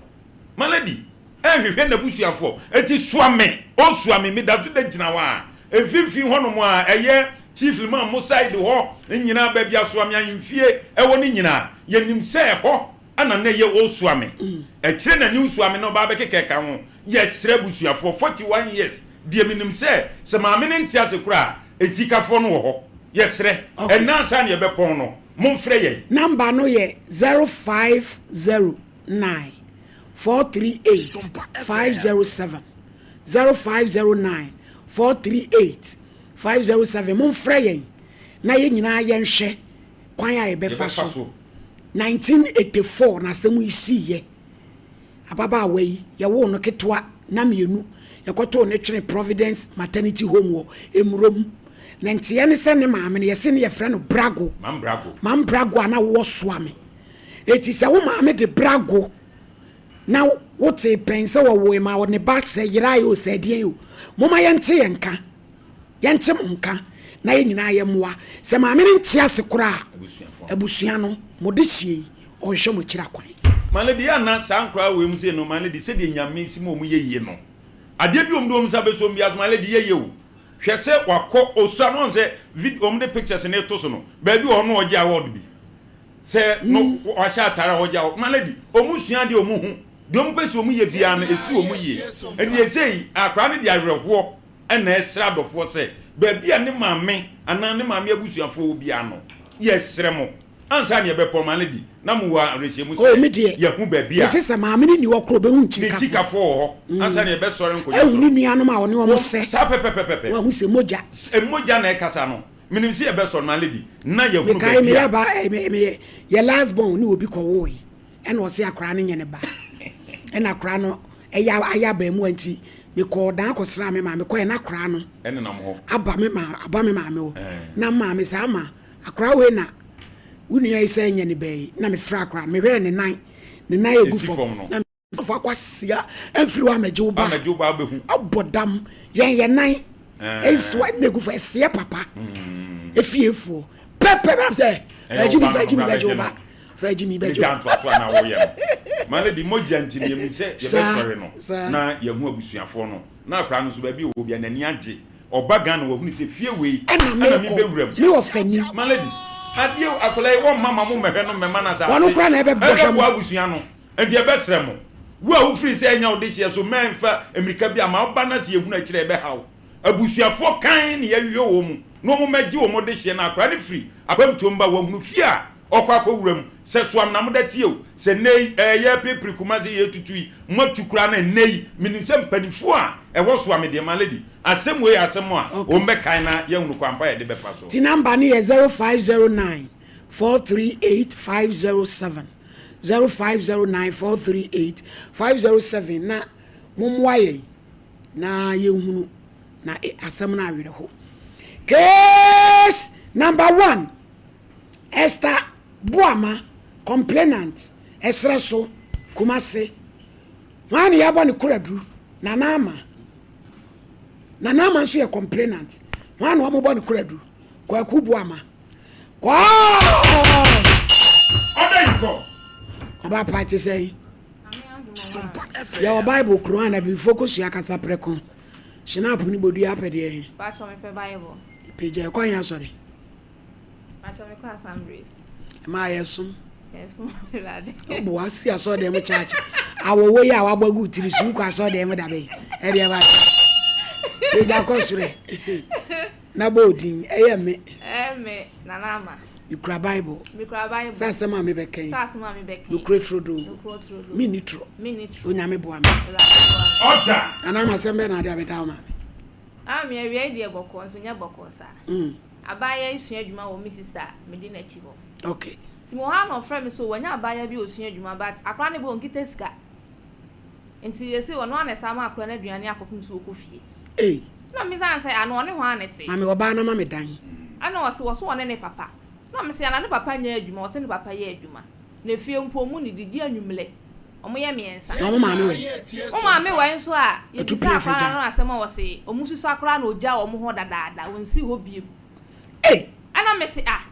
my lady, ɛnhwehwɛ n'abusuafoɔ. Enti soa me, o soa me, meda so da gyina hɔ a, mfimfini hɔnom a ɛyɛ Chief Liman mo side hɔ nyinaa, baabi a Soame ahemfie wɔ no nyinaa, yɛnim sɛ ɛhɔ Ɛna nnɛ yɛ ɔresua me. Akyire na new sua me na ɔbaa bɛkeka ɛka ho. Yɛ srɛ abusuafoɔ 41 years deɛ menim sɛ sɛ maame no nte ase koraa a akyikafoɔ no wɔ hɔ. Yɛ srɛ. Ɛnnɛ ansa na yɛbɛpɔn no momfrɛ yɛn. Number no yɛ 0509 438 507, 0509 438 507. Momfrɛ yɛn na yɛn nyinaa yɛnhwɛ kwan a yɛbɛfa so. 1984 na asɛm yi siiɛ. Ababaawa yi, yɛwoo no ketewa na mmienu. Yɛkɔtoo no twene Providence Maternity Home wɔ Emurom. Ne nteɛ ne sɛ ne maame no, yɛse no yɛfrɛ no Brago. Mam Brago a na wowɔ Soame. Enti sɛ wo maame de Brago na wotee pɛn sɛ wɔwoe ma ne ba sɛ yerae o sɛ ɛdeɛn o, momma yɛnte yɛn nka. Yɛnte mo nka na yɛn nyinaa yɛmmoa. Sɛ maame no nte ase koraa a, abusua no, mo dehyeɛ yi, ɔnhwɛ mo akyiri akwan. My lady, yɛ ana saa nkoraa wei mu sei no, my lady, sɛdeɛ Nyame si ma ɔmo yɛ yie no, adeɛ bi a ɔmo de ɔmo nsa bɛsɔ mu biara so, my lady, yɛ yie o. Hwɛ sɛ wakɔ osua no, ɔn sɛ vid, ɔmo de pictures no reto so no, baabi wɔ hɔ no ɔgye award bi, sɛ no wahyɛ ataare a ɔgye award, my lady, ɔmo sua adeɛ a ɔmo hu, deɛ ɔmo pɛ sɛ ɔmo yɛ biara no, esi ɔmo yie. Ɛnti seesei akoraa no de awerɛhoɔ na ɛsrɛ adɔfoɔ sɛ, baabi a ne maame anaa ne maame abusuafoɔ wɔ biara no, yɛsrɛ mo, ansa na yɛbɛpɔn ma no adi. Na mowɔ awerɛhyɛmu sɛ Oh, me deɛ, yɛahu baabi a. mese sɛ maame no nni hɔ koraa ɔbɛhu Ne nkyirikafoɔ. kyikafoɔ wɔ hɔ ansa na yɛbɛsɔre nkonnwa Ahu so. ne nuanom a ɔne wɔn Wɔn, sɛ. saa pɛpɛpɛpɛpɛ. Wɔahu sɛ mogya. Sɛ mogya na ɛkasa no, menim sɛ yɛbɛsɔre, my lady, na yɛahunu Mekae baabi meyɛ a. aba eh, me, me, yɛ last born ne obi kɔwoe ɛna ɔse akwaraa no nyɛ ne ba ɛna akwaraa no ɛyɛ ayɛ abaamuwa nti mekɔɔ dan kɔsraa me maame kɔɛ na akwaraa no Ɛnenam hɔ. aba me ma aba me maame hɔ Ɛɛ. na maame saa ma akwaraa wei na wo nua yi sɛ nyɛ ne ba yi na mefrɛ akwaraa no mehwɛɛ ne nan ne nan egu Esi fam fam no. na Sɔfo akwasia mfiri hɔ amɛgye wo ba. Amɛgye wo ba abɛhu. Abɔ dam yɛn yɛn nan nsi hɔ ɛna egu fam ɛseɛ papa. Efiefoɔ pɛpɛ bɛ sɛ ɛgye mi fɛ gye mi bɛgye wo ba fɛ gye mi bɛgye wo ba. Ne gya ntoatoa na woyɛ no. Ma lady mogya nti no yɛnim sɛ yɛbɛsɔre no na yɛahu abusuafoɔ no na akwadaa no nso baabi a ɔwɔ biara n'ani agye. Ɔba Ghana wahunu sɛ fie wei ɛna me bɛwura mu. Me wɔ fɛ ni. Ma lady adeɛ akwadaa yi wɔmma ma mo mmɛhwɛ no mmɛma no asase. Wɔn koraa na ɛbɛbɔ hwɛ mo. Ɛbɛboa abusua no. Enti yɛbɛsrɛ mo, wo a wofiri sɛ ɛnyɛ wo dehyeɛ so mɛmfa mmirika bi amma wo ba na sɛ yɛhunu akyire a ɛbɛha wo. Abusuafoɔ kann na yɛhwehwɛ wɔn mu na wɔn mmɛgye wɔn dehyeɛ na akwadaa no firi abamtuo mu ba wahunu fie a ɔkɔ akɔwura mu. Sɛ soam na moda tie o, sɛ nnɛ yi ɛɛ yɛrepirepire Kumasi yɛretutu yi moatu koraa na nnɛ yi menim sɛ mpanifoɔ a ɛwɔ soa me deɛ ma lady asɛm wei yɛ asɛm a wɔn bɛkae na yɛahunu kwan pa a yɛde bɛfa so. Ti number no yɛ 0509 438 507. 0509 438 507 na mommoa yɛn na yɛnhunu na e asɛm no awerɛho. Case number one, Esther Boama, complainant, Ɛserɛ so, Kumasi. Hwan na yɛabɔ ne koraduru? Nana Ama. Nana Ama nso yɛ complainant. Hwan na wɔbɔ ne koraduru? Kwaku Boama. Kɔɔ! Ɔda yi kɔ. Ɔba pa te sɛn? Yɛwɔ Bible kuro a na abibifoɔ kɔsua kasa prɛko. Hyinapo ne bodua apɛ deɛ he? Pacho mepɛ Bible. Pagya ɛkɔ he asɔre? Pacho mekɔ Assemblies. Ɛmaa yɛsom. Yɛsom Awurade. Woboa si asɔre dɛm kyaakye. Awɔwɔ yi a wabɔ agu tiri so wokɔ asɔre dɛm da bɛn? Ɛdeɛ ba. Pagya kɔ soro ɛ. Na bɔ odin, ɛyɛ me. Ɛyɛ me, Nana Ama. Mekura Bible. Mekura Bible. Sɛ asɛm a mebɛka yi. Sɛ asɛm a mebɛka yi. Nokorɛ turodoo. Nokorɛ turodoo. Menni torɔ. Menni torɔ. Onyame boa me. Awurade boa me. Ɔda. Nana Ama, asɛm bɛn na ade abɛda wo maame? Ah, me awia yi deɛ bɔkɔɔ, nso nyɛ bɔkɔɔ saa. Mm. Abaayewa yi sua adwuma wɔ me sister a medi n'akyi hɔ. Okay. Nti mewɔ hɔ a na ɔfrɛ me sɛ wanya abaayewa bi a ɔsua adwuma but akwadaa no bɔ ɔnkita sika. Nti yɛse ɔno ara na ɛsan ma akwadaa no aduane akɔpem sɛ ɔkɔ fie. Ei. Na mebisa no sɛ, Ano ɔne hwan na ɛte? Ma me ɔbaa na ma me dan. Ɛna ɔse, wɔse ɔne ne papa. Na mese, Ana ne papa nyɛ adwuma? Ɔse ne papa yɛ adwuma. Na efie mpo ɔmo nnidi, gye anwummerɛ. Ɔmo yɛ mmiɛnsa. Na ɔmo maame wɛ? Wo maame wɛ nso a, Atu yɛbisaa pia fa akwadaa gya. no asɛm a ɔse, ɔmo susua koraa na ɔgyaa ɔmo hɔ dadaada, ɔnsii hɔ biom. Ei! Ɛna mese, Ah!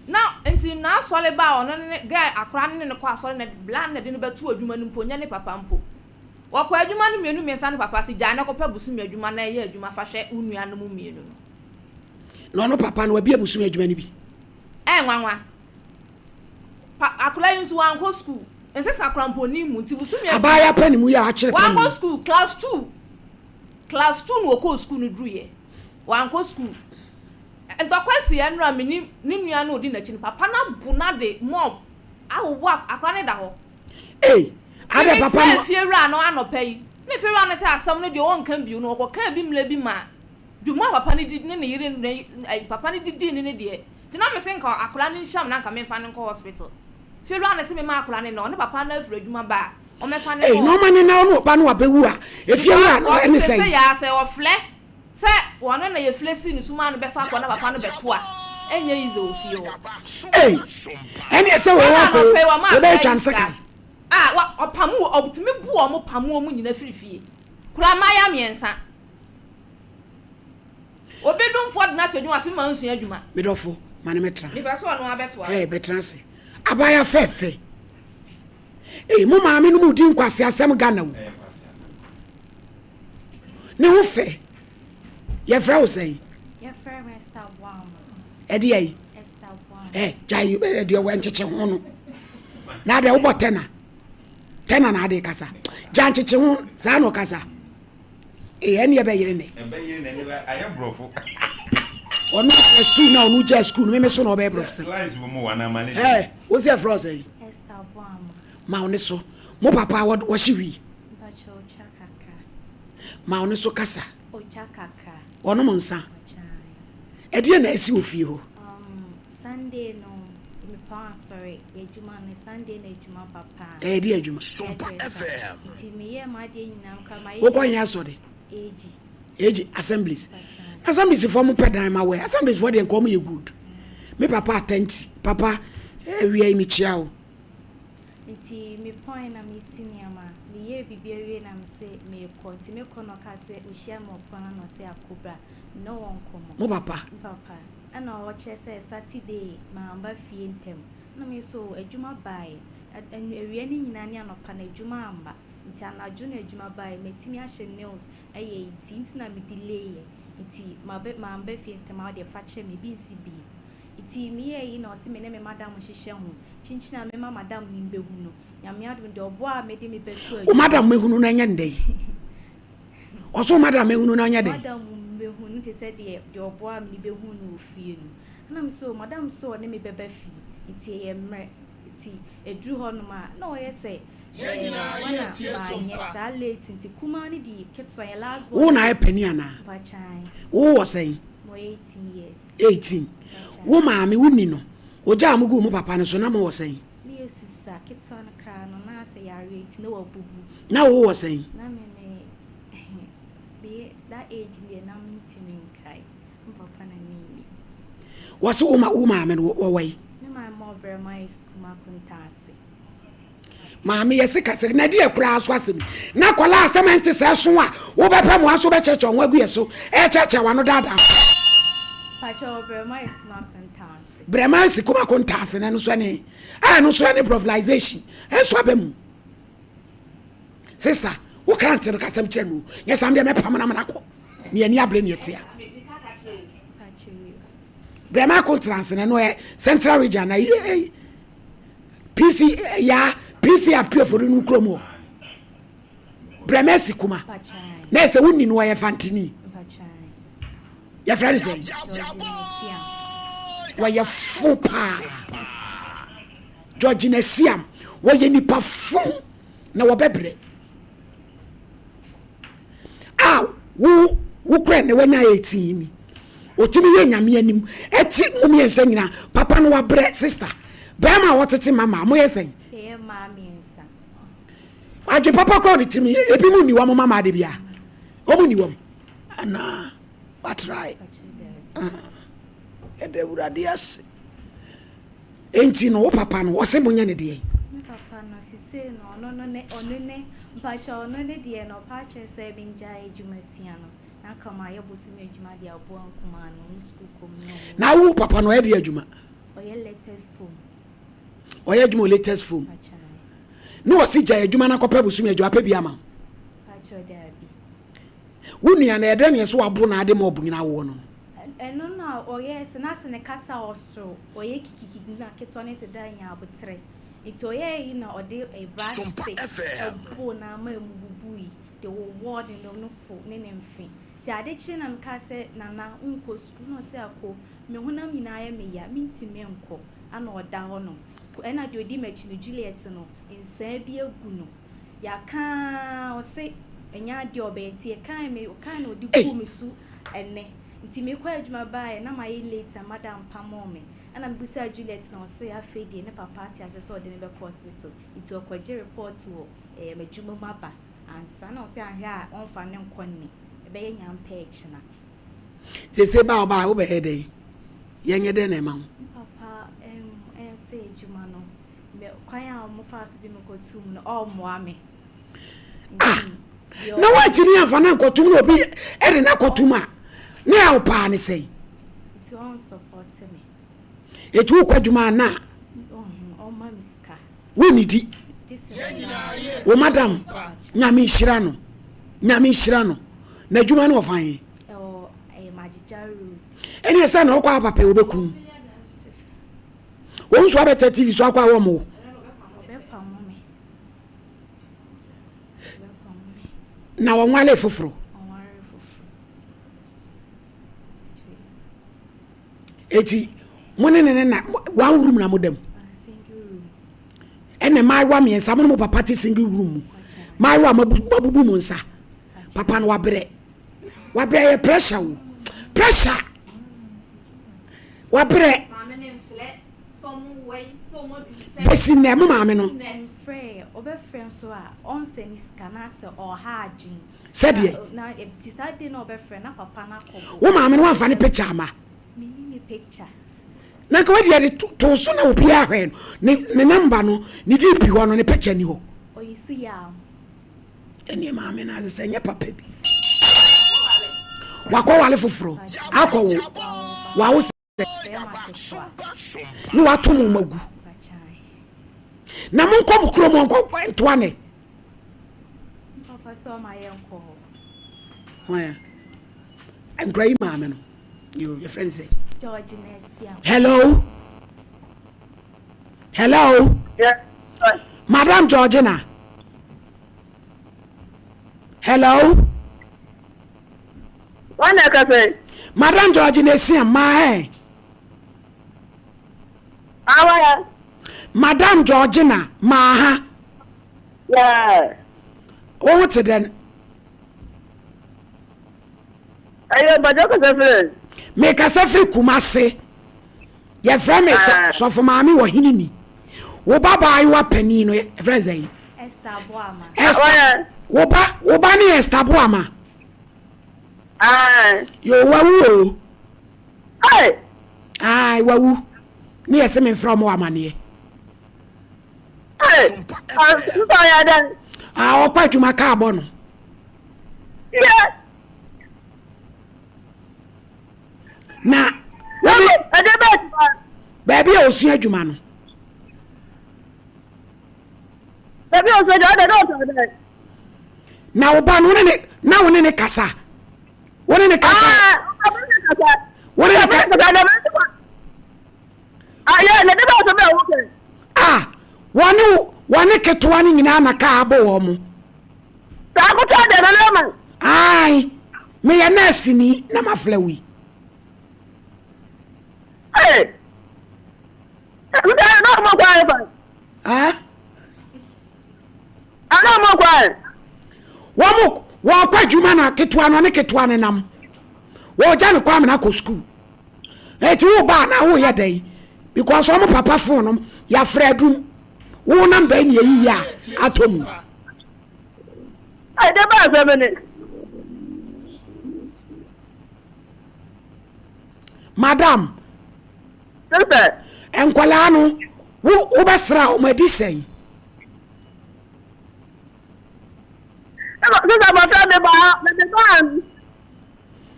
Na nti n'asɔre ba a ɔno ne ne, girl, akwadaa no ne no kɔ asɔre na bla na de no bɛto adwuma no mpo, nyɛ ne papa mpo. Wɔkɔ adwuma no mmienu mmiɛnsa no papa se gyae na kɔpɛ bosome adwuma na yɛ adwuma fa hwɛ wo nuanom mmienu no. Na ɔno papa no wabie bosome adwuma no bi? Ɛyɛ nwanwa. Pa akwadaa yi nso wankɔ sukuu. Nsesa koraa mpo ɔnnim mu nti bosome adwuma. Abaayewa pa ne mu yɛ a akyere pa ne mu. Wankɔ sukuu class two class two na ɔkɔɔ sukuu no duruiɛ. Wankɔ sukuu. Ntɔkwa sii ɛnora me ne ne nua no a ɔdi n'akyi no papa no abo no ade mob awowɔ akwadaa no da hɔ. Ei, adɛ Meme papa frɛɛ no. fiewura no anɔpa yi, na fiewura no sɛ asɛm no deɛ ɔnka bio no, ɔkɔkaa bi mmerɛ bi maa dwuma a papa no di ne ne yere ne ɛyi papa no didii ne ne deɛ, nti na mese nka akwadaa no nhyia me na nka memfa no nkɔ hospital. Fiewura no se mema akwadaa no nna, ɔne papa no afiri adwuma ba a, ɔmmɛfa no Ei, nkɔ na ɔma ne na ɔne ɔba no abɛwu a, efiewura no Because ɛne ɔse sɛn? sese yaa sɛ ɔflɛ sɛ ɔno na yɛflɛ sii ne so maa no bɛfa akɔ na papa no bɛto a, ɛnyɛ easy wɔ fie hɔ. Ei, ɛneɛ sɛ wei Ɛna wakɔ anɔpa yi wɔmaa wobɛyɛ akwadaa twa yi no sika. sekan. A wa ɔpamo ɔtumi bu wɔn pamo wɔn nyina firi fie. Kura mmayewa mmiɛnsa. Obi domfoɔ de no ato adwuma ase ma nsua adwuma. Me dɔfo, ma no mɛtra. Mepɛ sɛ ɔno ara bɛtoa so. Ɛɛ, bɛtena ase. Abaayewa fɛɛfɛ. Ei, mo maame no mu di nkwaseasɛm Ghana o. Ne ho fɛ. Yɛfrɛ wo sɛn? Yɛfrɛ me Esther Boamo. Ɛdeɛ yi? Esther Boamo. Ɛ gyae ɛdeɛ wɔ nkyekye ho no. Na adeɛ wobɔ tɛna. Tɛna na adeɛ kasa. Gya nkyekye ho saa na ɔkasa. Ee ɛne ɛbɛyere ne. Ɛbɛyere ne ne ayɛ borɔfo. Ɔno afɛ sukuu na ɔno gya sukuu no meme so na ɔbɛyɛ borɔfo sɛm. Slice wɔ mu wɔ anamale. Ɛ. Wo se yɛfrɛ wo sɛn? Esther Boamah. Ma wo ne so. Mo papa wɔhye wii? Mpakyɛ ɔtwa kakra. Ma wo ne so kasa. Ɔtwa kakra. Ɔnom nsa? Ɔkyae. Ɛdeɛn na asi wɔ fie hɔ? Um, Sunday no, mepɔn asɔre, adwuma no, Sunday na adwuma ba paa. Ɛyɛ deɛ adwuma? Sompa FM. Nti meyɛɛ m'adeɛ nyinaa koraa, mayɛ. Wokɔ he asɔre? AG. AG, Assemblies. Na Assemblies foɔ mo pɛ dan ma wɛ. Assemblies foɔ deɛ nka wɔn yɛ good. Me papa atɛnti, papa awia yi mekyia wo. Nti me pɔn na me si nneɛma, me yɛɛ biribi awie na me se meekɔ, nti me kɔ na ɔkaa sɛ ohyia me wɔ pɔn ano ɔse Ako bra, me ne wɔ nkɔmmɔ. Mo papa? Me papa, ɛna ɔkyerɛ sɛ Saturday mamba fie ntɛm, ɛna me so adwuma baeɛ, awia no nyinaa ne anɔpa no adwuma amba, nti anadwo na adwuma baeɛ, matumi ahyɛ nails ayɛ nti, nti na me delay yɛ, nti mabɛ mamba fie ntɛm a wodeɛ fa kyɛ me, ebi nsi bio. Ntsi meyɛɛ iyi na ɔse me ne me madam nhyehyɛ ho, kyinkyin a mema madam no mbehu no, Nyame adom deɛ ɔboa a mede me bɛto Wo adwuma madam mu. mehunu no ɛnyɛ ndɛ yi? Ɔse wo madam mehunu no ɔnyɛ dɛn? Madam mbehu no te sɛ deɛ deɛ ɔboa me no bɛhu no wɔ fie no. Ɛna me se oh madam se ɔne me bɛba fie nti ɛyɛ mmerɛ nti ɛduru hɔ nom a na ɔyɛ sɛ ɛɛ hwan a manyɛ saa late nti kumaa no di ketewa yɛn last born Wo na ayɛ panin anaa? Mpakyɛw. Wo wɔ sɛn? Mewɔ 18 years. 18. Wo maame, wo ni no, ogyaa mo guu mo papa no so, na mowɔ sɛn? Ne yɛ susua ketewa no koraa no, na asɛ yareɛ nti na wabubu. Na wo wɔ sɛn? Na me me me that age deɛ na me ntumi nkae, me papa na ne nim. Wɔse wo ma wo maame no wɔwɔ yi? Me maame ɔbrɛ ma yɛ sukuu ma kontaase. Maame yɛ sika sɛ na deɛ koraa so asɛm na akwadaa asɛm ɛnte sɛ so a wobɛpɛ mo aso bɛkyerɛkyerɛ ho agu yɛ so ɛkyerɛkyerɛ wano daadaa. Pakyɛ brɛma yɛ sukuma kontaase. Brɛma sukuma kontaase na ɛno so ɛne a ɛno so ɛne brofilization ɛnso aba mu. Sister wo krante no kasɛm kyerɛ no nyɛ sam deɛ mɛpam na mena kɔ ne ani abere ne ɛtea. Brɛma kontaase na ɛno ɛ central region na yi PC yaa PC apiefo no no kurom hɔ. Brɛmɛsi kuma. Na ɛsɛ wonni no ɔyɛ fantini. Yɛfrɛ no sɛ wɔyɛ fo paa. Georgina Siam wɔyɛ nipa fo na wɔbɛbrɛ. A wo wo kura ne wanya 18 ni. Otumi yɛ nyame anim ɛte mo mmiɛnsa nyina papa no wabrɛ sister bɛrima a wɔtete mama mo yɛ sɛn. Yɛyɛ mmaa mmiɛnsa. Adwe papa kora ɔde tirim ebi mu ni wɔn mama ade bia wɔn ni wɔn anaa watrae ɛda awurade ase. Enti no wo papa no ɔse monyɛ no deɛn? Me papa no sesei no ɔno no ne ɔno ne mpakyɛw ɔno ne deɛ no ɔpa akyerɛ sɛ mengyae adwuma sua no na anka mayɛ bosome adwuma de aboa nkumaa no ɔmo sukuu kɔ mu ne ɔmo. Na wo papa no ɔyɛ deɛ adwuma? Ɔyɛ latest foam. Ɔyɛ adwuma wɔ latest foam. Mpakyɛw. Ne ɔse gyae adwuma na kɔpɛ bosome adwuma apɛ bi ama wo? Mpakyɛw daabi. Wo nua no ɛdɛn na ɛsɛ wabo na ade ma ɔbo nyina awoɔ no no? Ɛno na ɔyɛɛ sɛ na sɛ ne kasa ɔsoro ɔyɛ kikikiki na ketewa no sɛ da nya aboterɛ nti ɔyɛɛ yi na ɔde a brush stick ɛboo no ama emu bubui de wowɔɔ ne nofo ne ne mfe nti ade kyee na mekaa sɛ Nana wonkɔ sukuu na ɔse ako me honam nyinaa yɛ me ya mentumi nkɔ ana ɔda hɔ nom ɛna deɛ ɔdi makyi no Juliet no nsaa bi agu no Yɛaka ara ɔse ɛnyɛ adeɛ a ɔbɛyɛ nti yɛkae me ɔkae na ɔde guu me so ɛnnɛ nti mekɔ adwuma baeɛ na mayɛ late na madam pamoo me ɛna mebisaa Juliet na ɔse afei deɛ ne papa ate aseɛ sɛ ɔde no bɛkɔ hospital nti ɔkɔgye report wɔ ɛɛm adwuma mu aba ansa na ɔse anhwɛ a ɔmfa no nkɔ nnɛ ɛbɛyɛ nyampɛ ɛkyena. Seesei ba a ɔbaa wobɛyɛ dɛn? Yɛnyɛ dɛn na ɛma wo? Me papa ɛɛm ɛnsɛ adwuma no Me kwan a wɔfaa so de me kɔtoo mu no, ɔmmoa me. Ah! Na woantumi amfa no ankɔtom na obi de no akɔtom a, ne haw paa ne sɛn? Nti ɔnsɔpɔte me. Eti wokɔ adwuma a na? Ɔmma me sika. Wonnidi? Wo madam, Nyame nhyira no, Nyame nhyira no. N'adwuma no wɔ fan he? Ɛwɔ Magyegya road. Ɛneɛ sɛ na wokɔ a papa yi wobɛku no. Wɔn nso abɛtɛ TV so akɔ a wɔn wo. Na wɔn wale foforo. Eti mo ne ne ne na one room na mo da mu. Ɛna mmaayewa mmiɛnsa mo ne mo papa te single room mu. Mmaayewa moabubu mo nsa. Papa no wabrɛ. Wabrɛ yɛ pressure o. Pressure. Wabrɛ. Bɛsi nnɛ mo maame no. Sɛdeɛ. Wo maame no wamfa ne picture ama. Na nka wadi yɛde too so na obiara hwɛ no ne ne namba no ne DP hɔ no ne picture ni hɔ. Ɛneɛ maame no ase sɛ nyɛ papa bi. Wakɔ wale foforɔ akɔ wo wawo sɛ ne wato mo magu na monkɔ mo kurom nkɔ ntoa ne. Hwan a nkura yi maame no. Yo, your friend say. Hello. Hello. Yeah. Madam Georgina. Hello. Wọn na kasa. Madam Georgina Esiam, ma he. Awa ya. Madam Georgina, ma ha. Yeah. Wo te den? Ɛyɛ mpakyɛ kasa firi. Me kasa firi Kumase. Yɛfrɛ me ah. sɔfo maame wɔ hene ni. Wo ba baayewa panin no yɛfrɛ sɛn? Esther Boama. Esther. Wo ba wo ba ne Esther Boama. Yo wawu o. Hey. Ai wawu. Ne yɛsɛ me mfrɛ ɔmo amaneɛ. Hey. Ah, ɔkɔ adwuma kaa bɔ no. Na wode baabi a ɔsua adwuma no. Baabi a ɔsua adwuma no ɔsua dɛ. Na wo ba no wo ne na wo ne ne kasa. Wo ne ne kasa. Wo ne ne kasa. Ah, wɔne wɔne ketewa no nyinaa na kaa abɔ wɔn mo. Saa akoto deɛ na na ma. Ae, meyɛ nɛɛseni na mafrɛ wo yi. Ee, nta na ɔmo kɔ ayɛ fa. Ah? Ana ɔmo kɔ ayɛ. Wɔn wɔkɔ adwuma na ketewa no ne ketewa no nam. Wɔgya no kɔ amena kɔ sukuu. Eti wo ba na woyɛ dɛn? Because wɔn papa phone no yɛafrɛ adum. Wo namba ni eyiyi a atɔ mu. Ɛde ba asɛm ni. Madam. Sisɛ. Nkwadaa no, wo wobɛsra wɔn adi sɛn? Sisɛ abɔfra mi ba mi mi ba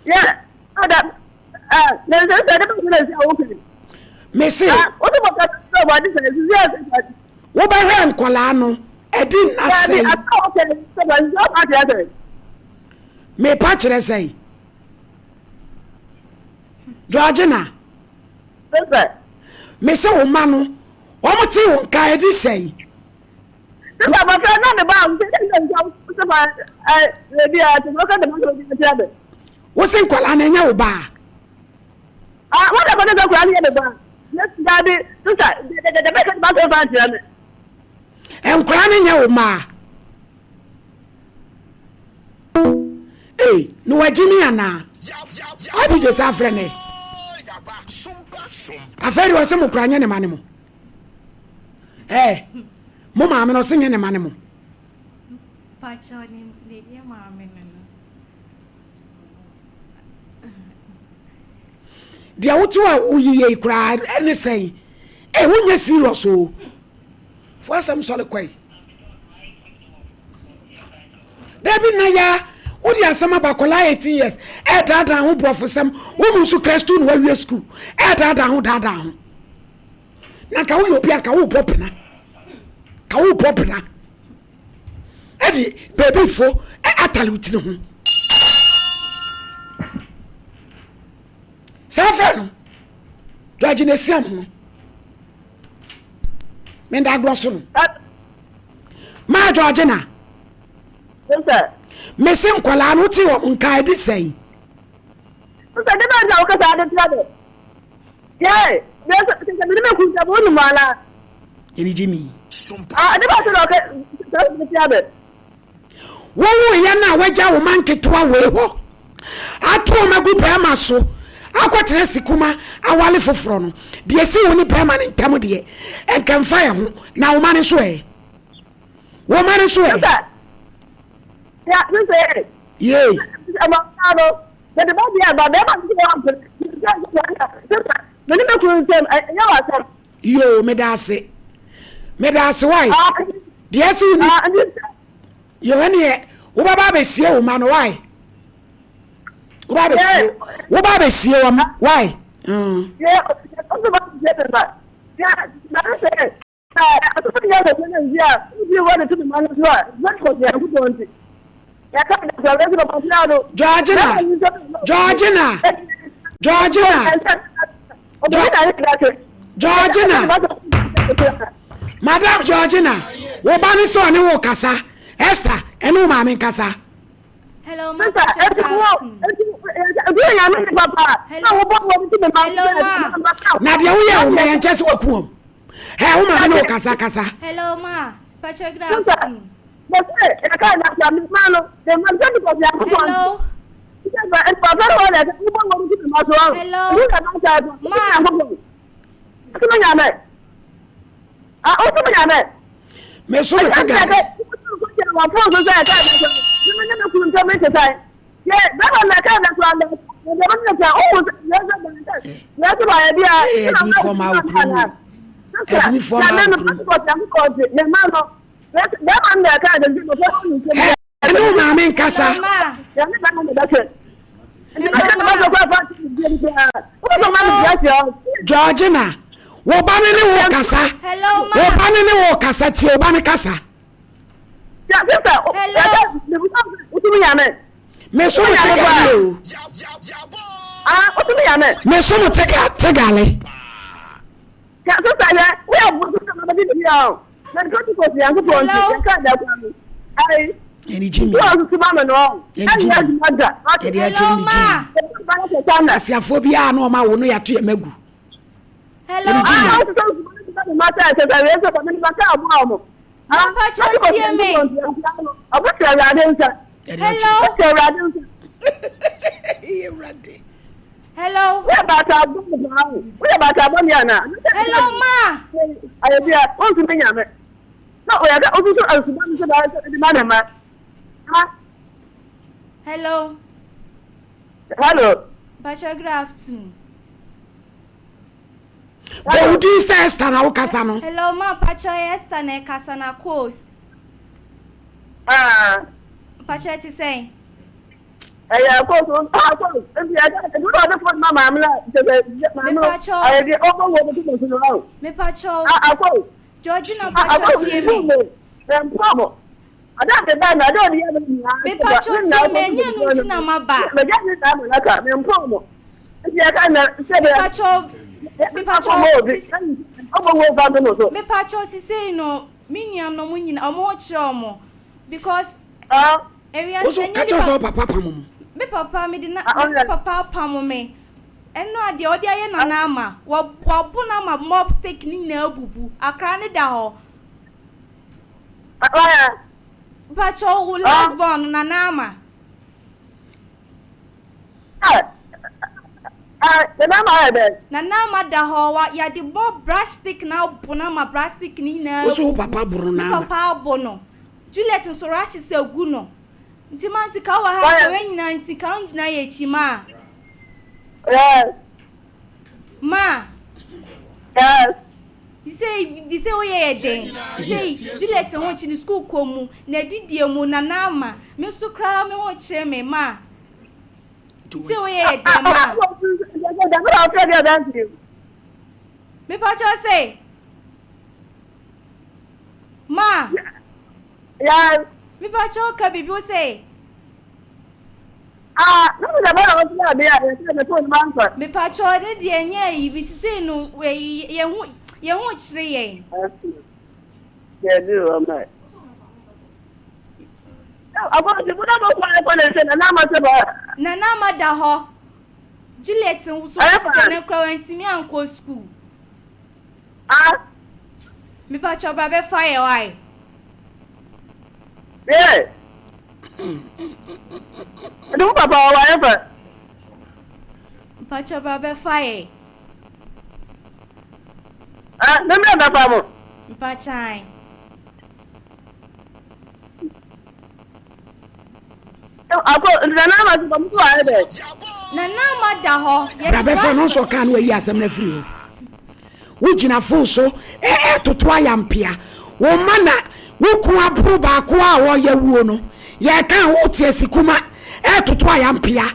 yɛ ɔda ɛ ne sisɛ de ba mi na esi awo kɛ. Mese. Wotu bɔfra mi sɛ ɔbɔ adi sɛn sisi ɛsɛ. Wobɛhwɛ nkwadaa no adi nna sɛn? Mepa kyerɛ sɛn? Georgina. Mese wo mma no, wɔn te wo nka adi sɛn? Wose nkwadaa no ɛnyɛ wo baa? Ah, wọ́n dàgbọ́n sọ kura ni yẹ mi ba. Dabi, sisa, dẹdẹdẹ bẹ́ẹ̀ kẹ́kẹ́ bá sọ fà nkyerẹ mi. Nkura ni nyɛ wo maa. Ee, na wagye mi anaa? Abigye sa afrɛ ne. Afei deɛ ɔse mo kura nyɛ ne ma ne mo. Ɛɛ, mo maame no ɔse nyɛ ne ma ne mo. Pakyɛ ne ne maame no no. Deɛ wote hɔ a woyi yei koraa ɛne sɛn? Ee wonyɛ serious o. Fo asɛm sɔre kɔe. Dabi na ya wode asɛm aba akwadaa 18 years ɛɛdaadaa ho borɔfo sɛm wo mu nso kra school na wawie school ɛɛdaadaa ho daadaa ho. Na nka woyɛ obi a nka wobɔ pena. Ka wobɔ pena. Ɛde baabi fo atale wo tiri ho. Saa frɛ no George na esiam no. Menda agorɔ so no. Maa George na. Mese nkwadaa no wote wɔn nka ɛde sɛn. Sɛ de bɛn na wokasa ade kyerɛ me. Yɛ, sɛ mene me kun sɛ mo nim ana. Yɛne gyimi. Ah, ne ba sɛ na ɔkɛ sɛ ɔkɛ tia bɛ. Wowoeɛ no a woagya wo ma nketewa wei hɔ ato wɔn agu barima so akɔtena Sikuma awale foforɔ no, deɛ ɛsi wo ne barima no ntam deɛ, ɛnka mfa yɛ ho, na wo ma no nso ɛ? Wo ma no nso ɛ? Yei. Yoo, meda ase. Meda ase wai. Deɛ ɛsi wo ni. Yoo, ɛneɛ wobɛba abɛsie wo ma no wai. Woba abɛsie woba abɛsie wɔn wai. Mm. Georgina, Georgina, Georgina, Georgina, Madam Georgina, wo ba ne sɛ ɔne wo kasa, Esther, ɛne wo maame nkasa. Hello, ma Hello, ma. Na deɛ woyɛ wo mma yɛnkyɛ sɛ waku wɔn. Hɛ, wo maame ne wo kasa kasa. Hello, ma. Pacho, good afternoon. Hello. Hello. Ma. Me so me te gale. Adwumifoɔ ma wo kurom o. Adwumifoɔ ma wo kurom. Ɛne wo maame nkasa. Georgina, wo ba no ne wo kasa. Wo ba no ne wo kasa tie wo ba no kasa. Me so mo te gale o. Me so mo te gale. Ɛni gye mi. Ɛni gye mi. Yɛde akyɛ ɛni gye mi. Asiafoɔ bi a na ɔma wo no yɛato yɛ magu. Ɛni gye mi. Hello. Hello. Woyɛ baata abɔ mi paa o. Woyɛ baata abɔ mi ana? Hello ma. Ayɛ bi a wontumi nya me. Na ɔyɛ dɛ osusu nsubɔ mi sɛ baa sɛ ɛde ma ne ma. Ha. Hello. Hello. Pacho good afternoon. Bɔ wo din sɛ Esther na wokasa no. Hello ma pacho Esther na ɛkasa na course. Ah. Pacho ɛte sɛn? Ɛyɛ koosu ah koosu nti ɛdɛ ɛdi na ɔde fone ma maame na kyɛ sɛ maame no ayɛ deɛ ɔbɔ wɔ ne ti no awo. Mepakyɛw. Ah akoosu. Georgina pakyɛw tie me. Mpa mo. Ada mi ba na ada ɔde yɛ mi nyinaa. Mepakyɛw tie me ɛnyɛ no nti na ma ba. Mɛgya ne saa ma naka me mpa mo. Nti ɛka na sɛ bɛ. Mepakyɛw mepakyɛw. Ɔbɔ wɔ ba mi no so. Mepakyɛw sisei no me nuanom nyina ɔmo ho kyerɛ ɔmo because. Ewiase Wo so ɛnyɛ ka kyerɛ nipa sɛ wo papa pamo mo. Me papa mede na me papa apamo me ɛno a deɛ ɔde ayɛ nana ama wɔ wabo no ama mop stick ne nyinaa abubu akra ne da hɔ. Mpakyɛw wo last born no nana ama. Nana ama ayɛ dɛn. Nana ama da hɔ wa yɛde mop brush stick no abo no ama brush stick ne nyinaa Wo so wo abubu papa boro me no ama. papa abo no. Juliet nso rashes agu no nti ma nti ka wɔ ha nka wei nyinaa nti ka ngyina yɛ akyi ma. Yes. Ma. Yes. Sɛ di sɛ woyɛ yɛ den sɛ Juliet ho kye ne sukuu kɔ mu na adidie mu na na ama me nso koraa me ho kyerɛ me ma. Sɛ woyɛ yɛ den ma. Mepa kyɛw sɛ. Ma. Yes. Me pa kyɛw ka biribi wo sɛ. Ah, na me dɛbɛ na wɔn ti ade a yɛsɛ me phone ma nfa. Me pa kyɛw ne deɛ nyɛ ayi bi sisei no ɛyi yɛn ho yɛn ho kyerɛ yɛn. Yɛ bi wɔ mɛ. Akɔnti mo na mo kɔ ɛkɔ ne nkyɛn na na ama sɛ ba. Na na ama da hɔ. Juliet nso kyerɛ ne kora wɔntumi ankɔ school. Ah. Mepakyɛw bra bɛfa yɛ wai. Yeah. Ɛde wo papa ɔwɔ ayɛ fɛ. Mepakyɛw bra bɛfa yɛ. Ah, me mmerɛ bɛfa mo. Mpakyɛw. Akɔ nti nana ama so kɔm so ayɛ dɛ. Nana ama da hɔ. Bra bɛfa no nso ɔkaa no wayi asɛm no afiri hɔ. Wogyina fon so ɛɛtoto ayampea. Wo mma na wo kun aboro baako a ɔyɛ wuo no. Yɛka a wote asikuma ɛɛtoto ayampea.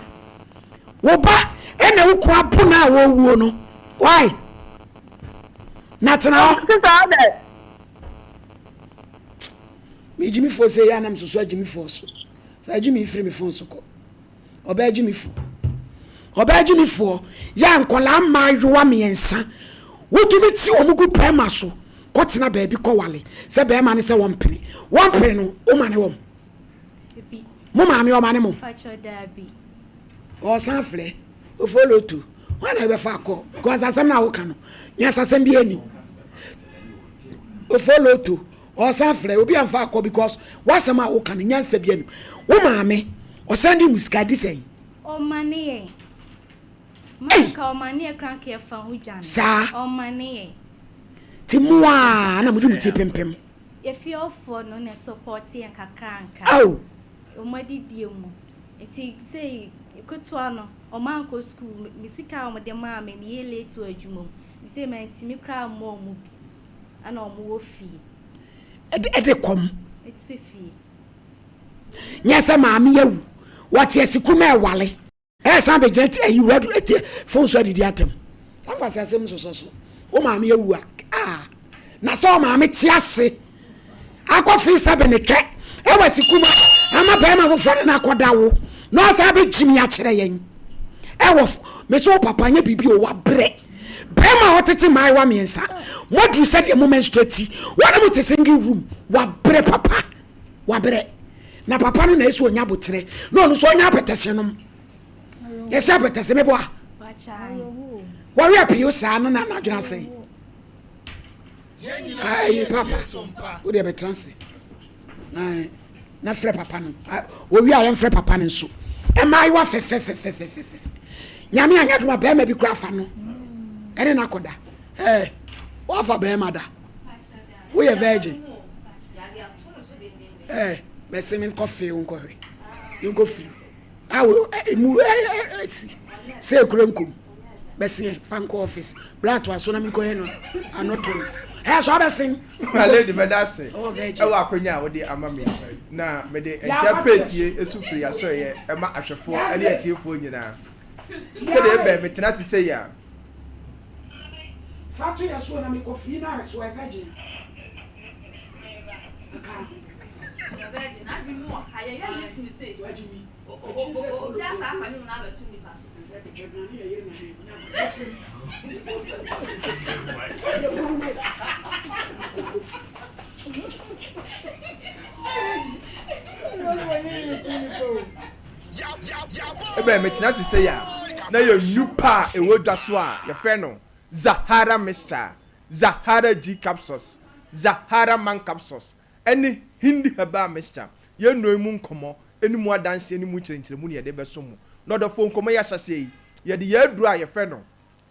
Wo ba ɛna wo kun abo no a ɔwuo no. Why? Na tena hɔ. Sista adɛ. Me gyimifoɔ sei yɛ a na mesoso agyimifoɔ so. Fa agyimi firi me fon so kɔ. Ɔbaa gyimifoɔ. Ɔbaa gyimifoɔ yɛ a nkwadaa mmaayewa mmiɛnsa wotumi te wɔn gu bɛrima so kɔtena baabi kɔwale sɛ bɛrima no sɛ wɔmpene. Wɔmpene no womane wɔn. Mo maame ɔmane mo. Ɔsan frɛ ofoloto hwan na ɛbɛfa akɔ because asɛm no a woka no nyansasɛm bi ani. Ofoloto Ɔsan frɛ obi anfa akɔ because w'asɛm a woka no nyansa bia nim. Wo maame ɔsan de mu sika di sɛn? Ɔmane yɛn. Ma nka ɔmane yɛ kora nka yɛfa ho dwane. Saa. Ɔmane yɛn. Ti mo a na mode mo ti pempem. Yɛfie hɔfoɔ no na support yɛn kakra nkra. Ao. Wɔn adidie mu. Nti sei ketewa no wɔn ankɔ school me sika a wɔde maa me meyɛ late wɔ adwuma mu. Sei mantumi koraa ammɔ wɔn bi. Ɛna ɔmo wɔ fie. Ɛde kɔm. Ɛte fie. Nyɛ sɛ maame awu. Wɔte asikum ɛwale. Ɛsan bɛgyina ti ayi wura ɛte fon so adidi atɛm. Saa nkwasi asɛm sosɔ so. Wo maame awu a ah na sɛ ɔmaame te ase akɔ fee sɛ bene twɛ ɛwɔ asikum ama bɛrima foforɔ ne no akɔda wo na ɔsan bɛgyimi akyerɛ yɛn ɛwɔ me so wo papa nyɛ biribi o wabrɛ. Bɛrima a ɔtete mmaayewa mmiɛnsa, moaduru sɛdeɛ mo menstruate, wɔne mo te single room, wabrɛ papa, wabrɛ. Na papa no na ɛsɛ ɔnya aboterɛ, na ɔno nso ɔnya apɛtɛse nom. Yɛsɛ apɛtɛse meboa. Wɔwe apio saa no na n'adwene asɛe. Ayi papa, wo deɛ bɛtena ase. Na frɛ papa no. Owie a yɛmfrɛ papa no nso. Mmaayewa fɛfɛfɛfɛfɛfɛ. Nyame anyɛ adom a bɛrima bi kura afa no. Ɛne no akɔda. Ɛɛ, wafa bɛrima da. Woyɛ virgin. Ɛɛ, bɛse me nkɔ fee wo nkɔhwɛ. Nkɔ firi. Awo emu si sɛ ekura nkom. Bɛseɛ fa nkɔ office. Bra to aso na menkɔyɛ no ano to no. Ɛɛ so abɛsen. My lady mɛda ase ɛwɔ akonya a wode ama me na mede nkyɛ pɛsie esu firi asɔeɛ ɛma ahwɛfoɔ ɛne atiefoɔ nyinaa sɛdeɛ ɛbɛn metena ase sɛ yi a. Fa to yɛ so na mekɔ fie na ahwɛ so ɛ virgin. Ebɛn metena ase sei a na yɛ nnupa a ɛwɔ dwa so a yɛfrɛ no Zahara mixture Zahara G capsules, Zahara Man capsules, ne Hindi Herbal Mixture. Yɛn nnuro yi mu nkɔmmɔ ne mu adanseɛ ne mu nkyerɛnkyerɛmu na yɛde rebɛsom mo. Na ɔdɔfoɔ, nkɔmmɔ yi ahyɛaseɛ yi, yɛde yɛn aduro a yɛfrɛ no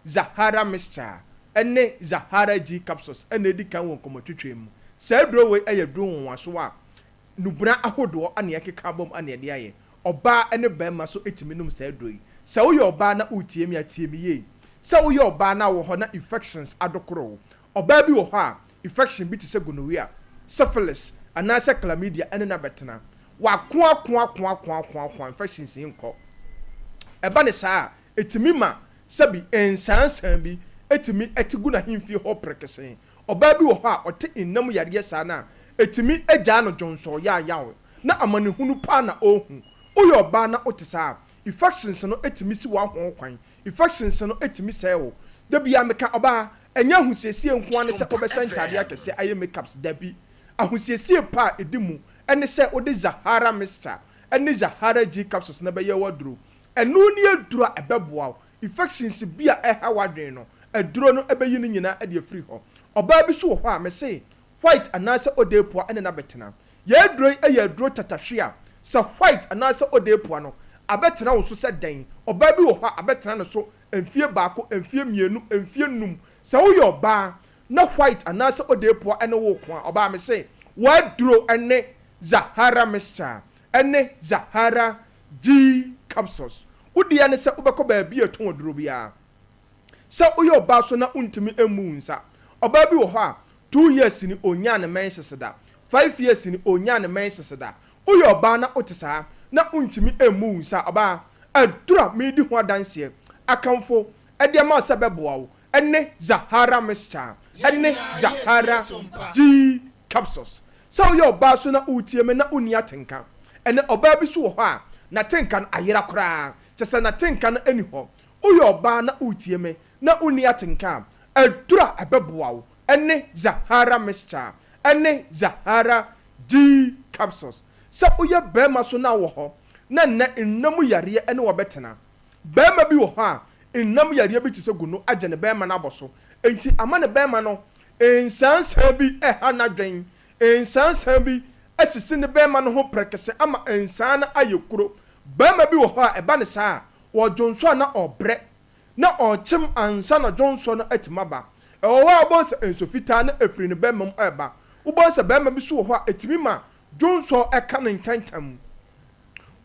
Zahara Mixture ne Zahara G capsules na ɛdi kan wɔ nkɔmmɔtwetwe mu. Saa aduro wei yɛ aduro nwonwasoɔ a Nnubona ahodoɔ na yɛkeka abom na yɛde ayɛ. Ɔbaa ne barima nso tumi nom saa aduro yi. Sɛ woyɛ ɔbaa na woretie me a, tie me yie. Sɛ woyɛ ɔbaa na wowɔ hɔ na infections adokoro wo. Ɔbaa bi wɔ hɔ a, infection bi te sɛ gonorrhea, syphilis, anaasɛ chlamydia ne no abɛtena. Wakoakoakoakoakoakoa infections yi nkɔ. Ɛba no saa a, ɛtumi ma sɛbi nsaansaa bi tumi te gu n'ahemfie hɔ prekesee. Ɔbaa bi wɔ hɔ a ɔte nna mu yareɛ saa no a, ɛtumi gyaa no dwonsɔɔ yaayaw na amanehunu paa na ɔrehu. Woyɛ ɔbaa na wote saa a, infections no tumi si w'ahoo kwan. Infections no tumi sɛe wo. Da biara meka, ɔbaa, ɛnyɛ ahosiesie nko ara ne sɛ wobɛhyɛ ntaadeɛ akɛseɛ ayɛ makeups, dabi. Ahosiesie pa a ɛdi mu ne sɛ wode Zahara mixture ne Zahara G capsules no bɛyɛ w'aduro. Ɛno ne aduro a ɛbɛboa wo. Infections bi a ɛha w'adwene no, aduro no bɛyi ne nyinaa de afiri hɔ. Ɔbaa bi nso wɔ hɔ a, mese, white anaasɛ odeepua ne no abɛtena. Yɛn aduro yi yɛ aduro tatahwe a sɛ white anaasɛ odeepua no abɛtena wo so sɛ dɛn, ɔbaa bi wɔ hɔ a abɛtena ne so mfie baako, mfie mmienu, mfie num. Sɛ woyɛ ɔbaa na white anaasɛ odeepua ne wo reko a, ɔbaa mese w'aduro ne Zahara mixture ne Zahara G capsules. Wo deɛ ne sɛ wobɛkɔ baabi a yɛtɔn aduro biara. Sɛ woyɛ ɔbaa so na wontumi mmu wo nsa. Ɔbaa bi wɔ hɔ a, two years ni ɔnnyaa ne menses da, five years ni ɔnnyaa ne menses da. Woyɛ ɔbaa na wote saa na wontumi mmu wo nsa a, ɔbaa, aduro a meredi ho adanseɛ akamfo de ama wo sɛ ɛbɛboa wo ne Zahara mixture ne Zahara G capsules. Sɛ woyɛ ɔbaa so na woretie me na wonni atenka. Ɛnnɛ ɔbaa bi so wɔ hɔ a, n'atenka no ayera koraa, kyerɛ sɛ n'atenka no nni hɔ. Woyɛ ɔbaa na woretie me na wonni atenka a, aduru a ɛbɛboa wo ne Zahara mixture ne Zahara G capsules. Sɛ woyɛ barima so na wɔ hɔ na nnɛ nna mu yareɛ ne wo abɛtena. Barima bi wɔ hɔ a, nna mu yareɛ bi te sɛ gono agye ne barima no abɔ so, enti ama ne barima no nsansan bi reha n'adwen, nsansan bi asisi ne barima no ho prɛkɛsɛ ama nsaa no ayɛ kuro. Barima bi wɔ hɔ a, ɛba no saa a, Ɔdwonsɔ a na ɔbrɛ, na ɔkyem ansa na dwonsɔ no atumi aba. Ɛwɔ hɔ a wobɛhu sɛ nso fitaa na ɛfiri ne bɛrima mu reba. Wobɛhu sɛ barima bi nso wɔ hɔ a ɛtumi ma dwonsɔ ka no ntɛmntɛm.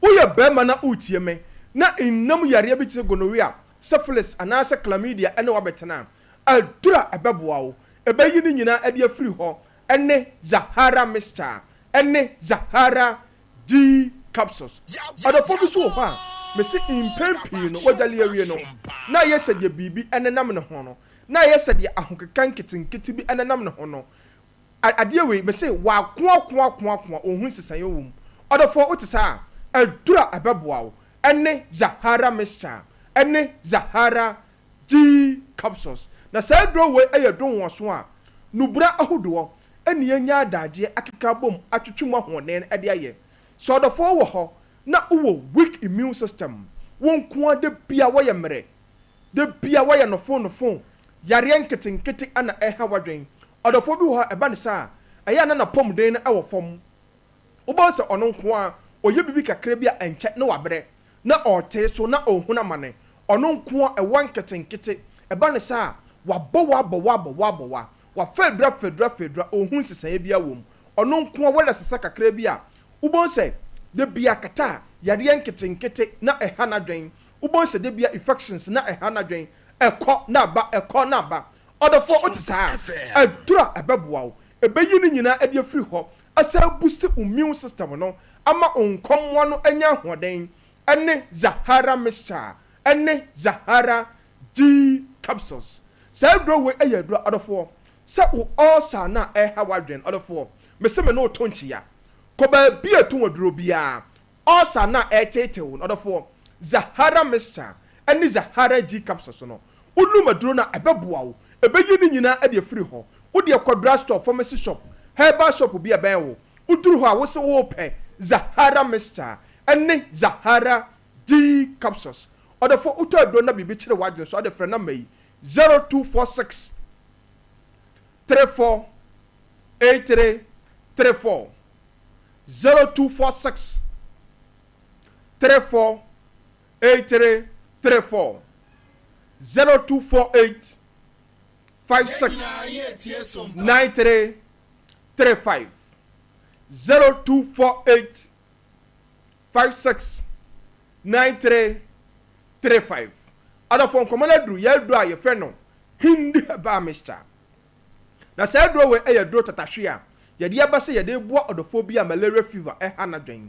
Woyɛ barima na woretie me, na nna mu yareɛ bi te sɛ gonorrhea, syphilis anaasɛ chlamydia ne wo abɛtena a, aduru a ɛbɛboa wo, ɛbɛyi ne nyinaa de afiri hɔ ne Zahara mixture ne Zahara G capsules. Ɔdɔfoɔ bi nso wɔ hɔ a, mese mpɛn pii no wadwale awie no, na ayɛ sɛ deɛ biribi nenam ne ho no, na ayɛ sɛ deɛ ahokeka nketenkete bi nenam ne ho no. Adeɛ wei, mese wakoakoakoakoa, ɔnhu nsesaeɛ wɔ mu. Ɔdɔfoɔ, wote saa a, aduru a ɛbɛboa wo ne Zahara mixture ne Zahara G capsules. Na saa aduro wei yɛ aduro nwonwaso a nnubura ahodoɔ ne yɛanya adagyeɛ akeka abom atwetwe mu ahoɔden de ayɛ. Sɛ ɔdɔfoɔ wɔ hɔ na wowɔ weak immune system, wo nko ara da biara woayɛ mmerɛ, da biara woayɛ nofo nofo, yareɛ nketenkete na ɛreha w'adwene. Ɔdɔfoɔ bi wɔ hɔ a ɛba no saa a, ɛyɛ a na n'apɔmuden no wɔ fam. Wobɛhu sɛ ɔno nko ara, ɔyɛ biribi kakra bi a ɛnkyɛ na wabrɛ, na ɔretee so, na ɔrehunu amane. Ɔno nko ara, ɛwa nketenkete. Ɛba no saa a, wabɔ wa, abɔ wa, abɔ wa, abɔ wa. Wafa aduru, afa aduru, afa aduru a ɔnhu nsesaeɛ biara wɔ mu. Ɔno nko ara, wɛda sesa kakra bi a, wobɛhu sɛ da biara kata a, yareɛ nketenkete na ɛha n'adwene. Wobɛhu sɛ da biara infections na ɛha n'adwene. Ɛkɔ na aba, ɛkɔ na aba. Ɔdɔfoɔ, wote saa a, aduru a ɛbɛboa wo, ɛbɛyi ne nyinaa de afiri hɔ asan abusti wo immune system no ama wo nkɔmmoa no anya ahoɔden ne Zahara mixture ne Zahara G capsules. Saa aduro wei yɛ aduro adɔfoɔ sɛ wo ulcer no a ɛreha w'adwene ɔdɔfoɔ mese me ne wo to nkyea kɔ baabi a ɛtɔn aduro biara Ulcer no a ɛreteetee wo no, ɔdɔfoɔ, Zahara mixture ne Zahara G capsules no, wonom aduro no a, ɛbɛboa wo. Ɛbɛyi ne nyinaa de afiri hɔ. Wo deɛ kɔ drug store, pharmacy shop, herbal shop bi a ɛbɛn wo. Woduru hɔ a, wose worepɛ Zahara mixture ne Zahara G capsules. Ɔdɔfoɔ, wotɔ aduro no na biribi kyere w'adwene so a, wode frɛ number yi, 0246 34 83 34. 0246 34 83 34 0248 56 93 35 0248 56 93 35 Adɔfoɔ nkɔmmɔ no aduru yɛn aduru a yɛfrɛ no Hindi Herbal Mixture. Na saa aduro wei yɛ aduro tatahwe a yɛde aba sɛ yɛde reboa ɔdɔfoɔ bi a malaria fever ha n'adwene.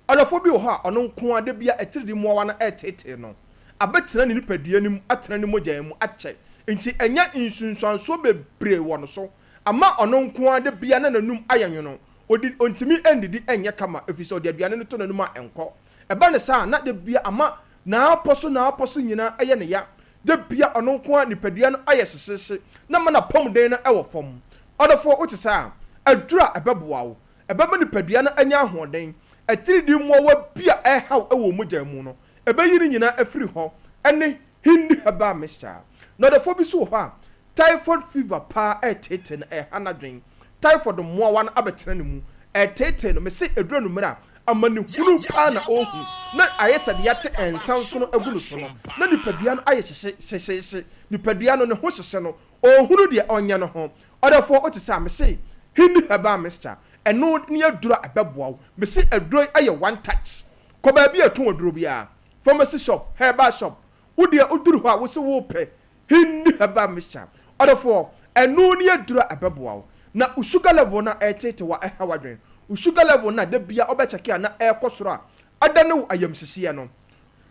Ɔdɔfoɔ bi wɔ hɔ a ɔno nko ara da biara atiridii mmoawa no reteetee no. Abɛtena ne nipadua no mu, atena ne mogya mu akyɛ nti anya nsunsuansoɔ bebree wɔ no so ama ɔno nko ara da biara na n'anum ayɛ nwono. Ɔdi, ɔntumi nnidi nyɛ kama ɛfiri sɛ ɔde aduane no to n'anum a ɛnkɔ. Ɛba no saa a na da biara ama n'apɔ so n'apɔ so nyinaa yɛ no ya. Da bia ɔno nko ara nipadua no ayɛ hyehyeehye na ama n'apɔmuden no wɔ fam. Ɔdɔfoɔ, wote saa a, aduru a ɛbɛboa wo, ɛbɛma nipadua no anya ahoɔden, atiridii mmoawa bi a ɛrehaw wɔ wo mogya mu no, ɛbɛyi ne nyinaa afiri hɔ, ɛne Hindi herbal mixture. Na ɔdɔfoɔ bi nso wɔ hɔ a, typhoid fever paa reteetee no, ɛreha n'adwene. Typhoid mmoawa no abɛtena ne mu, ɛreteetee no. Mese ɛduru anwummere a, amanehunu paa na ɔrehu, na ayɛ sɛ deɛ yɛate nsa nsono agu no so no, na nipadua no ayɛ hyehye, hyehyeehye. Nipadua no, ne ho hyehye no, ɔnhunu deɛ ɔnyɛ no ho. Ɔdɔfoɔ, wote saa? Mese Hindi Herbal Mixture, ɛno ne aduro a ɛbɛboa wo. Mese aduro yi yɛ one touch. Kɔ baabi a yɛtɔn aduro biara, pharmacy shop, herbal shop, wo deɛ woduru hɔ a, wose worepɛ Hindi herbal mixture. Ɔdɔfoɔ, ɛno ne aduro a ɛbɛboa wo. Na wo sugar level no a ɛreteetew a ɛha w'adwene, wo sugar level no a da biara wobɛkyɛke a na ɛrekɔ soro a adane wo ayamhyehyeɛ no,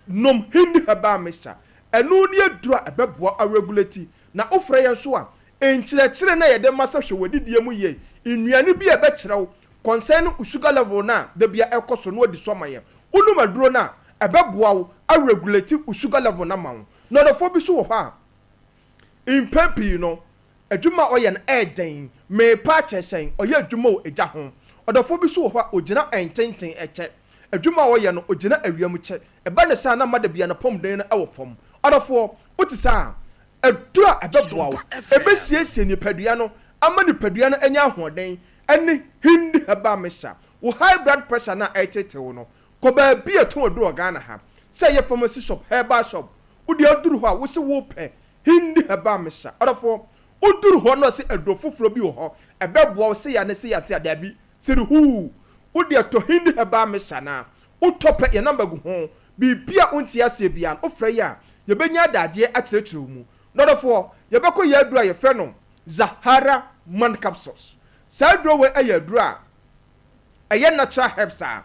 nom Hindi herbal mixture. Ɛno ne aduro a ɛbɛboa wo aregulate. Na wofrɛ yɛn nso a, nkyerɛkyerɛ no a yɛde ma sɛ hwɛ w'adidie mu yie, nnuane bi a ɛbɛkyerɛ wo concerning wo sugar level no a da biara ɛrekɔ soro no adi so ama yɛn. Wonom aduro no a, ɛbɛboa wo aregulate wo sugar level no ama wo. Na ɔdɔfoɔ bi nso wɔ hɔ a, mpɛn pii no, adwuma a ɔyɛ no yɛ den. Merepa akyɛ sɛn? Ɔyɛ adwuma wɔ egya ho. Ɔdɔfoɔ bi nso wɔ hɔ a, ɔgyina ntenten kyɛ. Adwuma a ɔyɛ no, ɔgyina awia mu kyɛ. Ɛba no saa a, na ama da biara n'apɔmuden no wɔ fam. Ɔdɔfoɔ, wote saa a, aduro a ɛbɛboa wo, ɛbɛsiesie nipadua no ama nipadua no anya ahoɔden ne Hindi Herbal Mixture. Wo high blood pressure no a ɛreteetee wo no, Kɔ baabi a yɛtɔn aduru wɔ Ghana ha, sɛ ɛyɛ pharmacy shop, herbal shop, wo deɛ woduru hɔ a wose wopɛ Hindi herbal mixture. Ɔdɔfoɔ, woduru hɔ na ɔse aduro foforɔ bi wɔ hɔ, ɛbɛboa wo sei a ne sei a sei a, daabi, siri huu, wo deɛ tɔ Hindi herbal mixture na wotɔ pɛ, yɛn number gu ho, biribi a wonte aseɛ biara no, wofrɛ yɛn a, yɛbɛnya adagyeɛ akyerɛkyerɛ wo mu. Na ɔdɔfoɔ, yɛbɛkɔ yɛn aduro a yɛfrɛ no Zahara Man Capsules. Saa aduro wei yɛ aduro a ɛyɛ natural herbs a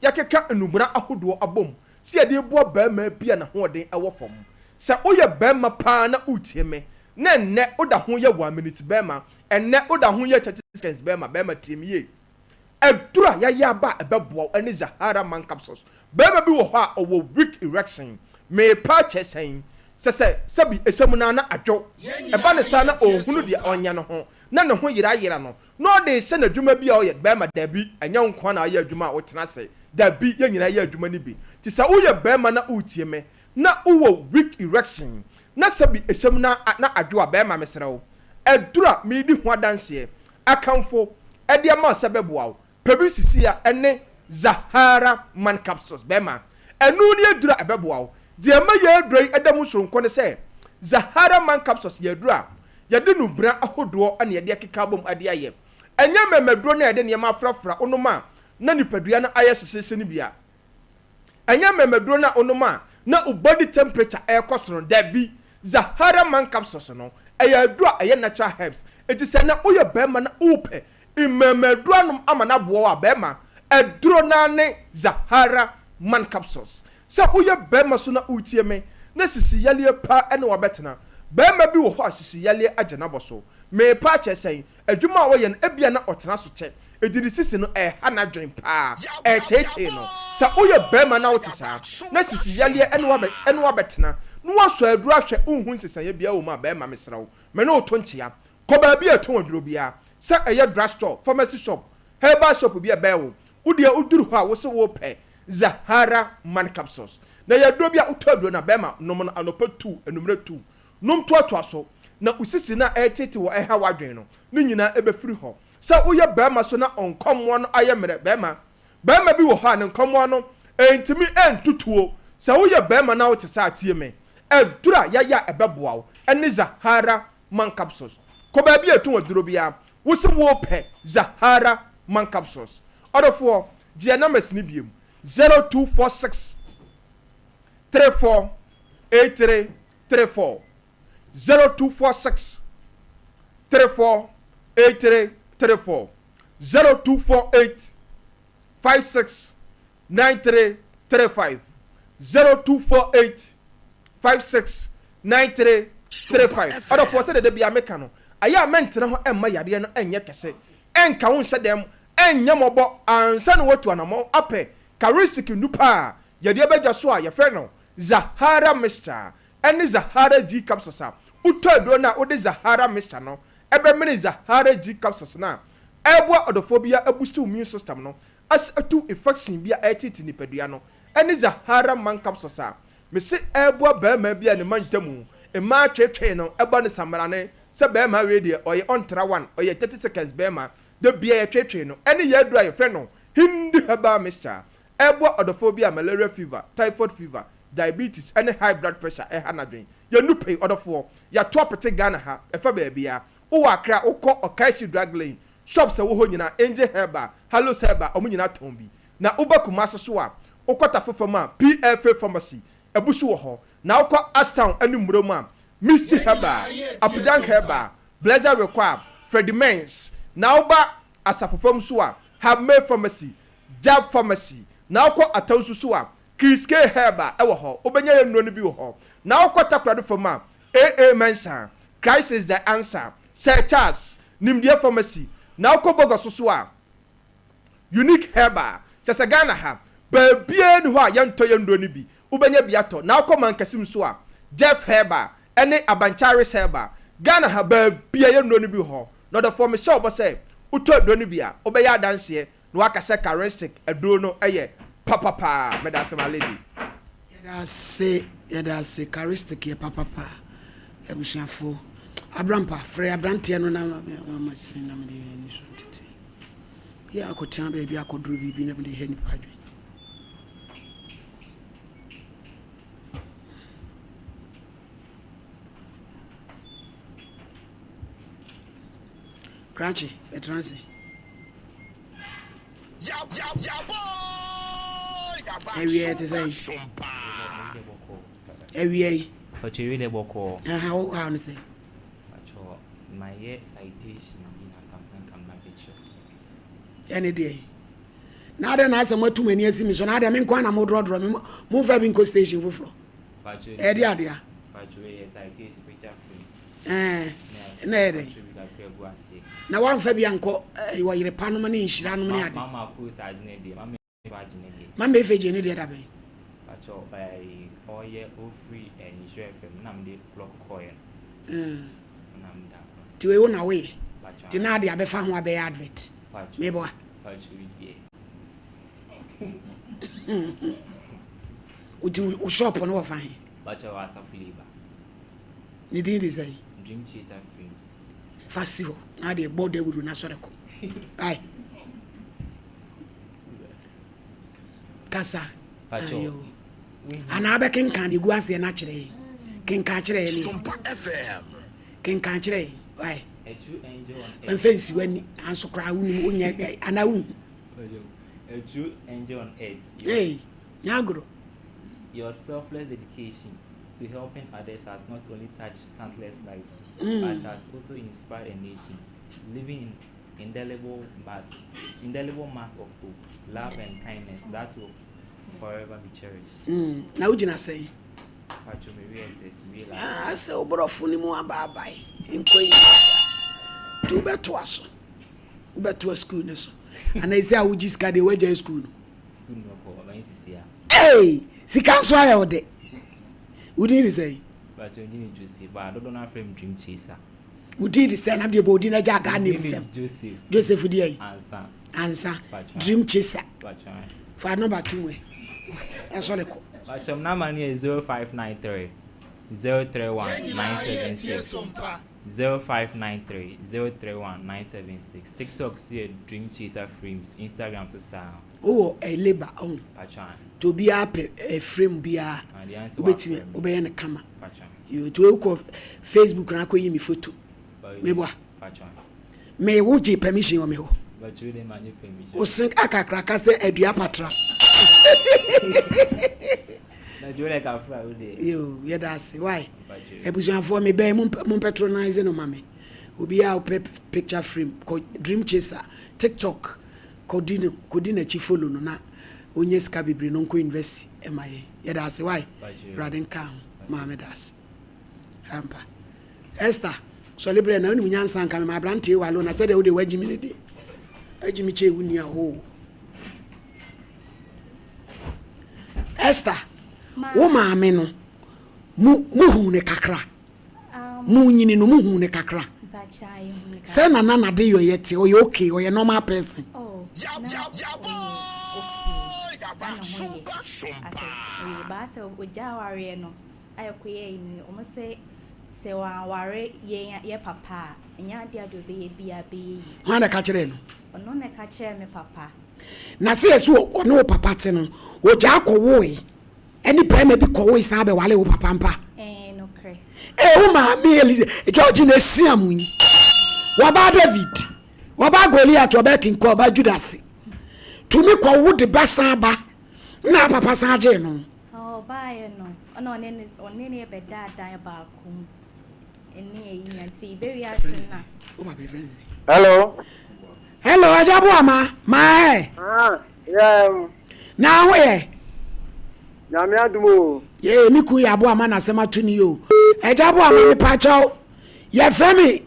yɛakeka nnubona ahodoɔ abom sɛ yɛde reboa barima bi a n'ahoɔden wɔ fam. Sɛ woyɛ barima paa na woretie me, na ɛnnɛ woda ho yɛ one minute barima, ɛnnɛ woda ho yɛ 30 seconds barima, barima tie me yie. Aduru a yɛayɛ aba a ɛbɛboa wo ne Zahara Man Capsules. Barima bi wɔ hɔ a ɔwɔ weak erection. Merepa akyɛ sɛn? Sɛ sɛ sɛbi ɛhyɛ mu no ara na adwo. Ɛba no saa na ɔnhunu deɛ ɔnyɛ no ho, na ne ho yerayera no. Na ɔde rehyɛ n'adwuma bi a ɔyɛ. Barima, dabi, ɛnyɛ wo nko ara na woyɛ adwuma a wotena ase. Dabi, yɛn nyinaa yɛ adwuma no bi. Nti sɛ woyɛ barima na woretie me, na wowɔ weak erection, na sɛbi ɛhyɛ mu na na adwo a, barima mesrɛ wo, aduru a meredi ho adanseɛ, akamfo de ama wo sɛ ɛbɛboa wo, Pɛ bi sisi a ɛne Zahara Man Capsules bɛma. Ɛno ne aduru a ɛbɛboa wo. Deɛ ɛma yɛn aduro yi da mu soronko ne sɛ, Zahara Man Capsules yɛ aduro a yɛde nnubena ahodoɔ na yɛde akeka abom de ayɛ. Ɛnyɛ mmɛmmaduro no a yɛde nneɛma afrafra wonom a na nipadua no ayɛ hyehyeehye no bi a. Ɛnyɛ mmɛmmaduro no a wonom a na wo body temperature rekɔ soro no, dabi. Zahara Man Capsules no, ɛyɛ aduro a ɛyɛ natural herbs. Enti sɛ nnɛ woyɛ barima na worepɛ mmɛmmaduro anom ama no aboa wo a, barima, aduro no ara ne Zahara Man Capsules. Sɛ woyɛ barima nso na woretie me na sisi yareɛ paa ne wo abɛtena, barima bi wɔ hɔ a sisi yareɛ agye no abɔ so. Merepa akyɛ sɛn? Adwuma a ɔyɛ no, ebia na ɔtena so kyɛ, enti ne sisi no, ɛreha n'adwene paa, ɛreteetee no. Sɛ woyɛ barima na wote saa, na sisi yareɛ ne wo abɛ, ne wo abɛtena, na woasɔ aduro ahwɛ, wonhu nsesaeɛ biara wɔ mu a, barima, mesrɛ wo, me ne wo to nkyea. Kɔ baabi a yɛtɔn aduro biara, sɛ ɛyɛ drug store, pharmacy shop, herbal shop bi a ɛbɛn wo. Wo deɛ woduru hɔ a, wose worepɛ Zahara Man Capsules. Na ɛyɛ aduro bi a wotɔ aduro no a, barima, nom no anɔpa tuu, anwummerɛ tuu. Nom toatoa so, na wo sisi no a ɛreteetee wo a ɛreha w'adwene no, ne nyinaa bɛfiri hɔ. Sɛ woyɛ barima so na nkɔmmoa no ayɛ mmerɛ, barima, barima bi wɔ hɔ a ne nkɔmmoa no ntumi ntutuo. Sɛ woyɛ barima na wote saa a, tie me. Aduro a yɛayɛ a ɛbɛboa wo ne Zahara Man Capsules. Kɔ baabi a yɛtɔn aduro biara, wose worepɛ Zahara Man Capsules. Ɔdɔfoɔ, gye yɛn numbers no biom, 0246 34 83 34 0246 34 83 34 0248 56 93 35 0248 56 93 35 Ɔdɔfoɔ, sɛdeɛ da biara meka no, ayɛ a mɛntena hɔ mma yareɛ no nyɛ kɛse, ɛnka wo nhyɛ dɛm, ɛnyɛ mmɔbɔ ansa na woatu anammɔn apɛ Karisik nnupa a yɛde aba dwa so a yɛfrɛ no Zahara mixture ne Zahara G capsules a wotɔ aduro no a wode Zahara mixture no bɛmene Zahara G capsules no a ɛreboa ɔdɔfoɔ biara abusti wo immune system no ase atu infection bi a ɛreteete nipadua no ne Zahara man capsules a mese ɛreboa barima bi a ne mantamu mmaa tweetwee no ba no samrane. sɛ bɛɛma wei deɛ ɔyɛ ɔntra one, ɔyɛ 30 seconds bɛɛma, da biara yɛtweetwee no, ɛne yɛn aduro a yɛfrɛ no Hindi Herbal Mixture, ɛboa ɔdɔfoɔ bi a malaria fever, typhoid fever, diabetes ɛne high blood pressure ɛha n'adwen. Yɛnnu pɛi ɔdɔfoɔ, yɛato apete Ghana ha, ɛfa baabiara. Wowɔ Accra a, wokɔ Okaishie Drug Lane, shops a ɛwɔ hɔ nyinaa, Angel Herbal, Hallows Herbal, wɔn nyinaa tɔn bi. Na woba Kumasi so a, wokɔ Tafo fam a, PFA Pharmacy, abu so wɔ hɔ. Na wokɔ Ashtown ne Mmura mu a, Misty Herbal, Apidang Herbal, Blessed Require, Freddie Mens. Na woba Asafo fam nso a, Habmay Pharmacy, Jab Pharmacy. Na wokɔ Atansu so a, Chris K Herbal wɔ hɔ, wobɛnya yɛn nnuro no bi wɔ hɔ. Na wokɔ Takoradi fam a, AA Mensah, Christ is the Answer, Sir Charles, Nimdeɛ Pharmacy. Na wokɔ Bogoso so a, Unique Herbal, kyerɛ sɛ Ghana ha, baabiara nni hɔ a yɛntɔ yɛn nnuro no bi, wobɛnya bi atɔ. Na wokɔ Mankasim nso a, Jeff Herbal ne Abankyares Herbal, Ghana ha, baabiara yɛn nnuro no bi wɔ hɔ. Na ɔdɔfoɔ, mehyɛ wo bɔ sɛ, wotɔ aduro no bi a, wobɛyɛ adanseɛ na woaka sɛ Karistic aduro no yɛ papa paa. Meda ase my lady. Yɛda ase yɛda ase Karistic yɛ papa paa abusuafoɔ. Abrampa frɛ abranteɛ no na ma sin na mede yɛ niso ntete. Yɛ akɔtena baabi akɔdoro biribi na mede hɛ nipa adwene. Krakye bɛtena ase. Awia te sɛn? Awia yi. Pacho ewie dɛ bɔkɔɔ. Ɛha wo haw ne sɛn? Pacho mayɛ citation bi na nka mesɛ nka meba bɛkyerɛ wo sɛ. Ɛne deɛ na adɛn na asɛ moatu mo ani asi me so na adɛn me nko ara na modrɔdrɔ me momfa bi nkɔ station foforɔ ɛde adea ɛɛ na ɛyɛ dɛn na wamfa bi ankɔ wɔ yere pa nom ne nhyira nom ne ade mama efe gye ne deɛ da bɛn nti wei wo na woyɛ nti na ade abɛfa ho abɛyɛ advert meboa Nti wo shop no wɔ fa he? Bakyɛ wɔ Asafo Labour. Ne din de sɛn? Dream Chaser Frames. Fa si hɔ na adeɛ bɔ dawuro na sɔre kɔ. Ae. Kasa. Ayo. Anaa bɛkenkan de gu aseɛ no akyerɛ yɛn. Kenkan kyerɛ yɛn. Sompa FM. Kenkan kyerɛ yɛn. Ae. Mfa nsi w'ani nanso koraa wonim wonyɛ anaa wohu. A true angel on earth. Hey, nyagoro. Your selfless dedication to helping others has not only touched countless lives, mm. but has also inspired a nation, leaving an indelible, but indelible mark of hope, love, and kindness that will forever be cherished. Mm. Now, wogyina sɛn? Ah, sɛ woborɔfo no mu abaabae nkɔ yi nti wobɛtoa so wobɛtoa sukuu no so anaa ɛsɛ a wogye sika deɛ woagyae sukuu no Hey, sika nso ayɛ wo de wodin de sɛn wodin de sɛn na deɛ bɔ wodin no agya agaa name sɛm Joseph deɛ yi ansa dream chaser fa nɔba to mu ɛ ɛsɔ de kɔ Bàtchɛ mu namba no yɛ 0593 031 976. 0593 031 976 TikTok so yɛ Dream Chaser Frames, Instagram so saa. Wowɔ eh, labour ɔho nti obiara pɛ eh, frame biara wobɛtumi wobɛyɛ no kama yo nti wokɔ Facebook na akɔyi me photo meboa me wo gye permission wɔ me hɔ wo sen akakraka sɛ adua patra yo yɛda ase why Abusuafoɔ me bɛn mo patronise no ma me obiaa wopɛ picture frame kɔ dream chaser tiktok kɔ di no kɔ di nakyi follow no na ɔnya sika bebree no nkɔ university ɛma yɛn yɛda ase why awurade nka ho maame da ase ampa Esther sɔle brɛ na wonim nyansa nka me ma aberanteɛ walo na sɛdeɛ wode wagyi me no deɛ agyi me kyɛ wo nua hoo Esther wo maame no Mo, mohuu no kakra? Monyini no, mohuu no kakra? Sɛ na na n'adeyɔeɛ te, ɔyɛ okay, ɔyɛ normal person. Oh, na ɔyɛ okay, na ne ho yɛ, asɛ ɔyɛ, baa sɛ ɔgyaa awareɛ no a ɛkɔyɛɛ no, wɔn sɛ. Sɛ wanware yɛn yɛ papa a, ɛnyɛ adeɛ a deɛ ɔbɛyɛ biara bɛyɛ yie. Hwan na ɛka kyerɛɛ no? Ɔno na ɛka kyerɛɛ me papa. Na sɛ yɛse ɔne wo papa te no, ɔgyaa kɔwoe, ɛne barima bi kɔwoe san bɛwaree wo papa ampa? Ɛɛ, nokorɛ. Ee, wo maame Elise, Georgina Asiam yi, wɔbaa David, wɔbaa Goliath, wɔbaa King Kong, wɔbaa Judas, tumi kɔwo de ba san ba, na papa san gyee no. Ɔbaeɛ no, ɛna ɔne ne ɔne ne bɛdaa dan baako mu ɛne ayi nya nti bɛwie ase na. Hello. Hello, Agya Boama, maa ɛ. Ah, yeah. Na ho yɛ. Nyame adum o. Yee, me kun yɛ aboama na asɛm ato ni o. Agya Boama, me pa kyɛw. Yɛfrɛ me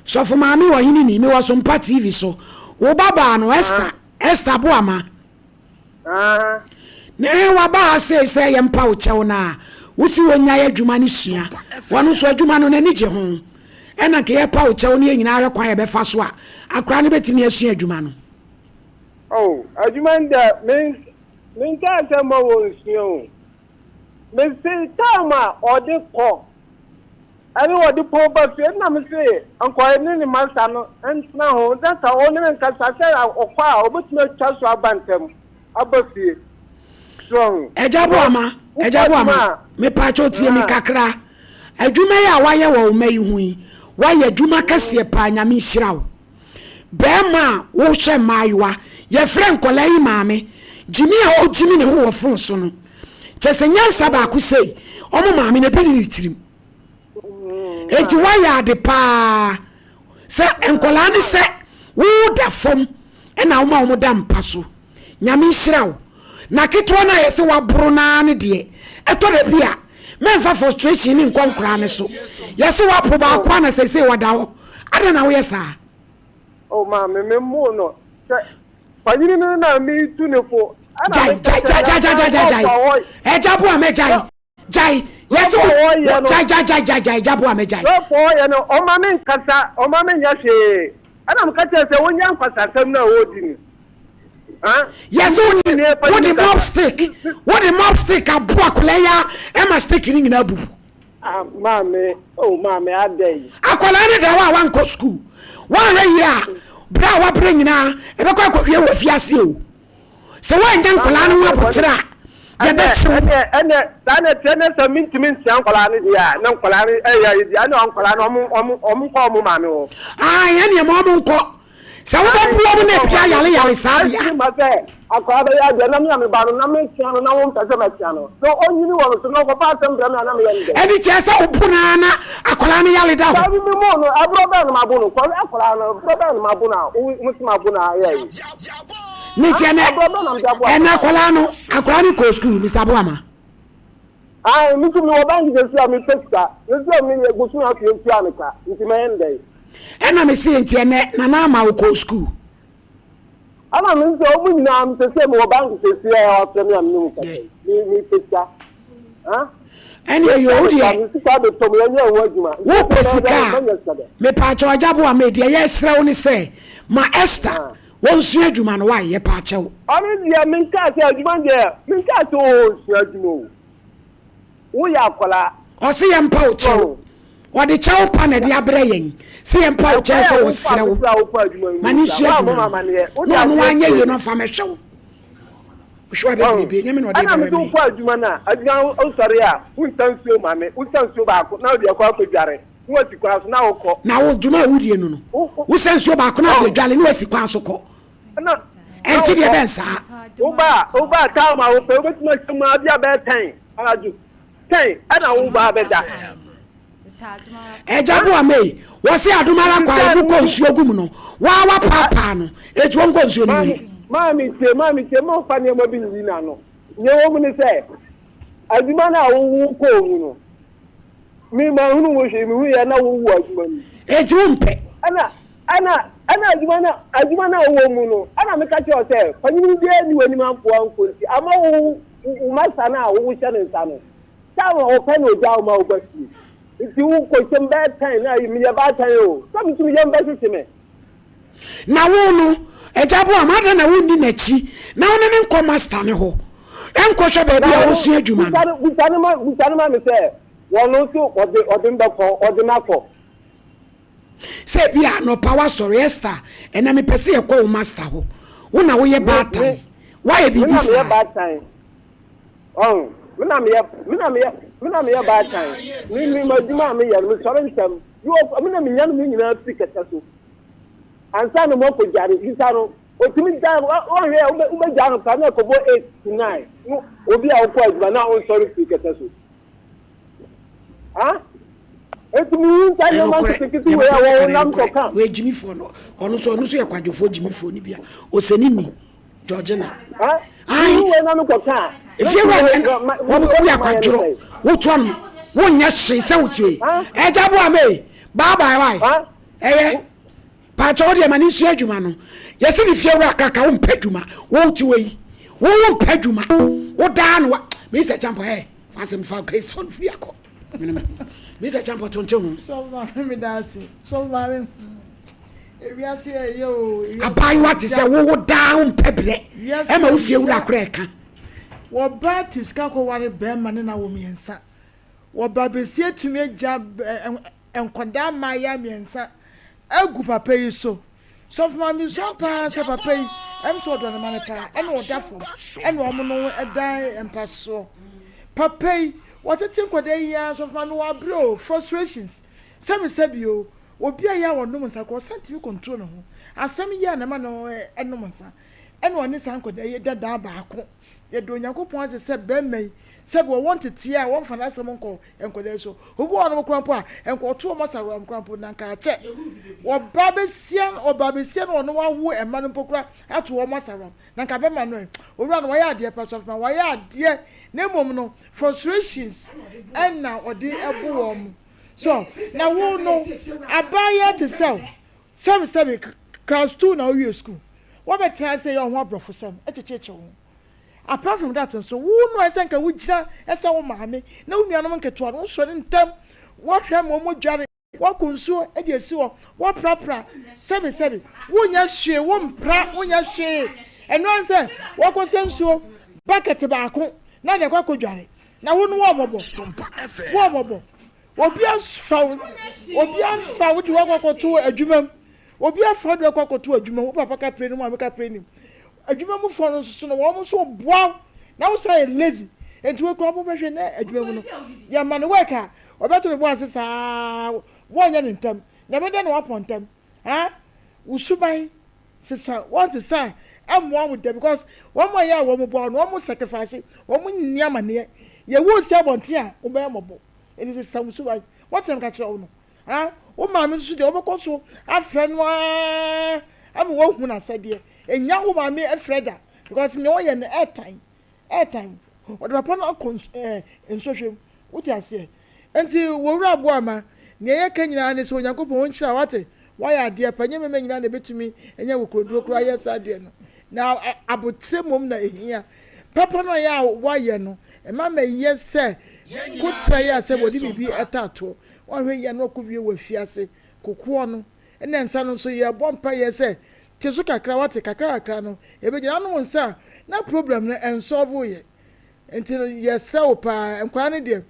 Sɔfo Maame wɔ hene ni, me wɔ Sompa TV so. Wo ba baa no, Esther, Esther Boama. Ne waba ha sei sɛ yɛmpa wo kyɛw no a, wosi wɔnyae adwuma no sua. Wɔno nso adwuma no n'ani gye ho. Ɛna nka yɛpa wo kyɛw no yɛn nyinaa hwɛ kwan a yɛbɛfa so a akwadaa no bɛtumi asua adwuma no. Oh, adwuma no deɛ me menkaa sɛ mma wɔnsua o. Mese time a ɔde kɔ ɛne ɔde pɔn ba fie ɛna mese nka ɔne ne masta no ntena ho na sɛ ɔne no nkasa sɛ ɔkɔ a ɔbɛtumi atwa so aba ntɛm aba fie. So ahu? Agya Boama, Agya Boama, mepaakyɛw tie me kakra. Adwuma yi a wayɛ wɔ wo mma yi ho yi, wayɛ adwuma kɛseɛ paa, Nyame nhyira wo. Bɛɛma a wohwɛ mmaayewa, yɛfrɛ nkwadaa yi maame, gyimi a ɔgyimi ne ho wɔ fon so no, kyɛ sɛ nyansa baako sei, ɔmo maame no ebi ne ne tirim. Enti woayɛ ade paa sɛ nkwadaa no sɛ woda fam ɛna woma wɔn da mpa so. Nyame nhyira wo. Na ketewa no a yɛsɛ waboro no ara no deɛ, ɛtɔ da bi a, mɛmfa frustration no nkɔ nkoraa no so. Yɛse wapo baako a na seesei ɔda hɔ. Adɛn na woyɛ saa? Oh maame, me mmoo no. Sɛ panyini no na metu ne fo. Gyae, gyae, gyae, gyae, gyae, gyae, gyae. Ɛgya boa mɛ gyae. Gyae. Yɛse wo, gyae, gyae, gyae, gyae, gyae, gya boa me gyae. Sɔfo ɔyɛ no, ɔma me nkasa, ɔma me nyɛ hwee. Ɛna meka kyerɛ sɛ wonya nkwasasɛm no a ɔredi no. Yɛse wode, wode mop stick, wode mop stick abo akwadaa yi a ɛma stick no nyinaa bubu. Ah, maame, oh maame, adɛn? Akwadaa no da hɔ a wankɔ sukuu. Woanhwɛ yie a, berɛ a wabrɛ nyinaa, ɛbɛkɔ akɔhwie wɔ afiase o. Sɛ woannya nkwadaa no ho aboterɛ a, yɛbɛkye wo. Ɛnneɛ, ɛnneɛ, saa na ɛteɛ, na sɛ mentumi ntea nkwadaa no deɛ a, na nkwadaa no ɛyɛ ayi deɛ, ɛnneɛ nkwadaa no, wɔn, wɔn, wɔn nkɔ wɔn maame hɔ. Ae, ɛnneɛ ma wɔn nkɔ. Sɛ wobɛbu wɔn na ebi ayare yare saa deɛ a. Ɛnti ma sɛ akwadaa bɛyɛ adeɛ na me a me ba no, na metea no na wompɛ sɛ mɛtea no, na ɔnyini wɔ me so na ɔkɔfa asɛm brɛ me a na meyɛ no dɛn? Ɛnti kyerɛ sɛ wobu no ara na akwadaa no yare da hɔ. Daabi, memmuu no, ɛborɔ bɛn na mabo no? Kɔhwɛ akwadaa no, ɛborɔ bɛn na mabo no a wo se mabo no a ɛyɛ ayi? Ne nti ɛnɛ ɛnɛ akwadaa no akwadaa no kɔ sukuu Mr. Boama. Ayi mi nso mi wɔ banki sɛ sua mi pɛ sika mi sua mi yɛ bosomi ato yɛ sua mi ka nti mɛ yɛ ndɛ. Ɛna mi si nti ɛnɛ nana ama wo kɔ sukuu. Ɛna mi nso ɔmo nyinaa mi sɛ sɛ mi wɔ banki sɛ sua yɛ ɔsɛ mi a mi ne mu kasa mi mi pɛ sika. Ɛne ɛyɛ wo deɛ wopɛ sika a mepaakyɛw agya boa me deɛ yɛsrɛ wo ne sɛ ma Esther wɔnsua adwuma no wae yɛpaakyɛw. Ɔno deɛ menkaa sɛ adwuma deɛ menkaa sɛ ɔnsua adwuma o woyɛ akwadaa. Ɔse yɛmpa wo kyɛw ɔde kyɛw pa na ɛde abrɛ yɛn sɛ yɛmpa wo kyɛw sɛ wɔsrɛ wo ma ne nsua adwuma no na ɔno anyɛ yie no ɔmfa mɛhwɛ wo. Wohwɛ wa bebrebe, nyɛ me na ɔde Ɛna brɛ mede me. wokɔ adwuma no a, adwuma no wosɔre a, wonsa nsuo ma me, wosa nsuo baako na wode akɔ akɔdware, na wasi kwan so na wokɔ. Na wo dwuma a wodie no no, wosa nsuo baako na wode adwale na wasi kwan so kɔ. Na Ɛnte deɛ bɛn saa? Woba a, woba a time a wopɛ, wobɛtumi ahyɛ mu ara bi a bɛyɛ tɛn anadwo, tɛn ɛna woba abɛda. Agya boa me, wɔse adom ara kwa a ɔmo kɔ nsuo gu mu no, waa wapaapaa no, eti ɔnkɔ nsuo no mu ɛ. Maame tie, maame tie, mma ɔmfa nneɛma bi nyi n'ano. Nea ɛwɔ mu ne sɛ, adwuma no a wokɔɔ mu no, me manhunu mu hwee, mehuiɛ na wowɔ adwuma no mu. Enti wompɛ? Ɛna, ɛna, ɛna adwuma no, adwuma no a wowɔ mu no, ɛna meka kyerɛ wo sɛ, panyin biara nni w'anim amfoa nkɔ nti, ama wo, wo masta no a wohyɛ ne nsa no, Time a ɔpɛ na ogyaa wo ma wo ba fie. Nti wo kɔ hyɛm bɛyɛ ten na meyɛ baatan o. Sɛ me nso me yam bɛhyehye me. Na wo no, Agya Boam, adɛn na wonni n'akyi na wo ne no nkɔ master no hɔ nkɔhwɛ baabi a ɔresua adwuma no? Bisa no ma bisa no ma me sɛ. Wɔno nso ɔde ɔde no bɛkɔ, ɔde no akɔ. Sɛ ebia anɔpa woasɔre, Esther, ɛnnɛ mepɛ sɛ yɛkɔ wo master hɔ. Wo na woyɛ Me, baatan. me, Woayɛ me biribi na meyɛ saa? baatan. Ɔho, me na meyɛ, me na meyɛ, me na meyɛ baatan. Me, me, m'adwuma a meyɛ no, mesɔre ntɛm. Bi wɔ, me na menya no mu nyinaa firi kɛtɛ so. Ansa na moakɔ dware, bisa no, otumi gya, wɔhwɛ a, wobɛ, wobɛgyaa no koraa na ɛkɔbɔ 8 to 9. No, obi a wokɔ adwuma na wonsɔre firi kɛtɛ so. Ha? Enti mehu saa nneɛma Ɛnokorɛ, nketenkete deɛ wei a papa no ka wɔwɔ no nam ɛnokorɛ. kɔka. Wei gyimifoɔ no, ɔno nso, ɔno nso yɛ kwadwofoɔ gyimifoɔ no bi a, ɔsɛ ne ni, Georgina. Ha? Ae. Mehu wei na mekɔka a, Efie mɛtumi wura ayɛ, ɛna, ma, wɔn mekɔka woyɛ mayɛ no akwadworɔ, sɛn? wotoa no, wonyɛ hwee sɛ wotie yi. Ha? Ɛgya boa me, bye bye wai. Ha? Ɛyɛ. Paakyɛ wo deɛ ma ne nsua adwuma no. Yɛse ne fie wura kraka wo mpɛ adwuma. Wo te wɔ yi. Wo wo mpɛ adwuma. Wo daa no wa. Mr. Champo hey. Fa asɛm fa case fo no firi akɔ. Mr. Champo to nte ho. Sɔfo maame me da ase. Sɔfo maame hmm. Ewiase ɛyɛ o. Abaayewa te sɛ wo wo daa wo mpɛ brɛ. Ɛma wo fie wura kora ɛka. Wɔbaa te sika kɔ ware bɛrima ne na wɔ mmiɛnsa. Wɔba besia tumi agya nkwadaa mmaayewa mmiɛnsa agu papa yi so. Sɔfo maame sua paa sɛ papa yi ɛm sɛ ɔdɔ ne ma no paa ɛna ɔda fam ɛna ɔmo no dan mpa soɔ. Papa yi wɔtete nkwadaa yi ara sɔfo maame wabrɛ o frustrations sɛbi sɛbi o obi a yɛ a ɔnom nsa koraa ɔsan tumi control ne ho asɛm yi a na ɛma no ɛnom nsa ɛna ɔne saa nkwadaa yi da dan baako. Yɛda Onyankopɔn ase sɛ barima yi, sɛbe ɔwɔ ntetee a wɔmfa n'asɛm nkɔ nkwadaa so. Obi wɔ hɔnom koraa mpo a, nka ɔto wɔn asaworam koraa mpo, na nka akyɛ. Ɔbaa besia, ɔbaa besia na ɔno wawo mma no mpo koraa ato wɔn asaworam, na nka bɛma no ɛ. Owura no, wayɛ adeɛ pa, Sɔfo ma, wayɛ adeɛ, na mmom no, frustrations na ɔde bo wɔn. So, na wo no, abaayewa te sɛ wo, sɛbe sɛbe, class two na wowie sukuu, Wobɛtena ase yɛ wo ho aborɔfosɛm kyekyekye wo ho. Apart from that nso, wo no a ɛsɛ nka wogyina sɛ wo maame ne wo nuanom nketewa no, wosɔre ntɛm, woahwɛ ma wɔdware, woakɔ nsuo de asi hɔ, woaprapra, sɛbesɛbe, wonyɛ hwee, wompra, wonyɛ hwee. Ɛno ara ne sɛ woakɔsa nsuo bucket baako na de akɔ akɔdware. Na wo no woammɔbɔ, woammɔbɔ. Obi afa wo, obi afa wo de wo akɔ akɔto adwuma mu. Obi afa wo de wo akɔ akɔto adwuma mu. Wo papa kapre nim, wo maame kapre nim. Adwuma mu foɔ no nso so no, wɔn nso boa wo. Na wo san yɛ lazy. Nti wo kura wobɛhwɛ na adwuma mu no, yɛma no work a, ɔbɛto ne bo ase saa, wɔnyɛ no ntɛm. Na ɛbɛda na wapɔn ntɛm. Ha? Wo suban sesa, wɔnsesa a, ɛmmoa wo da because wɔn a ɛyɛ a wɔn boa wo no, wɔn sacrifice, wɔn nni amaneɛ. Yɛwu si abɔnten a, wobɛyɛ mmɔbɔ. Enti sesa wo suban. Woate nea meka kyerɛ wo no? Ah, wo maame nso deɛ, wobɛkɔ so afrɛ no ara ama wahu n'asɛdeɛ. Nnya wo maame frɛ da because nea ɔyɛ no ɛɛtan, ɛɛtan. Ɔde papa no akɔ ɛɛ nsɔhwɛ mu. Wote aseɛ? Enti Owura Boama, nea yɛka nyinaa ne sɛ Onyankopɔn ɔnhyira wo, wate? Woayɛ adeɛ pa. Ɛnyɛ mmarima nyinaa na ɛbɛtumi anya akokoɔduro koraa ayɛ saa adeɛ no. Na aboterɛ mmom na ɛhia. Papa no a ɛyɛ a woayɛ no, mma mmɛyɛ sɛ koterɛ yɛ a sɛ wɔde biribi taa toɔ. Woanhwɛ yie a na woakɔwie wɔ afiase. Kokoɔ no ne nsa no nso, yɛbɔ mpaeɛ sɛ te so kakra, woate, kakra kakra no ɛbɛgyina. Wonom nsa a, na problem no ɛnsɔlvoeɛ. Nti no yɛsrɛ wo paa, nkwadaa no deɛ,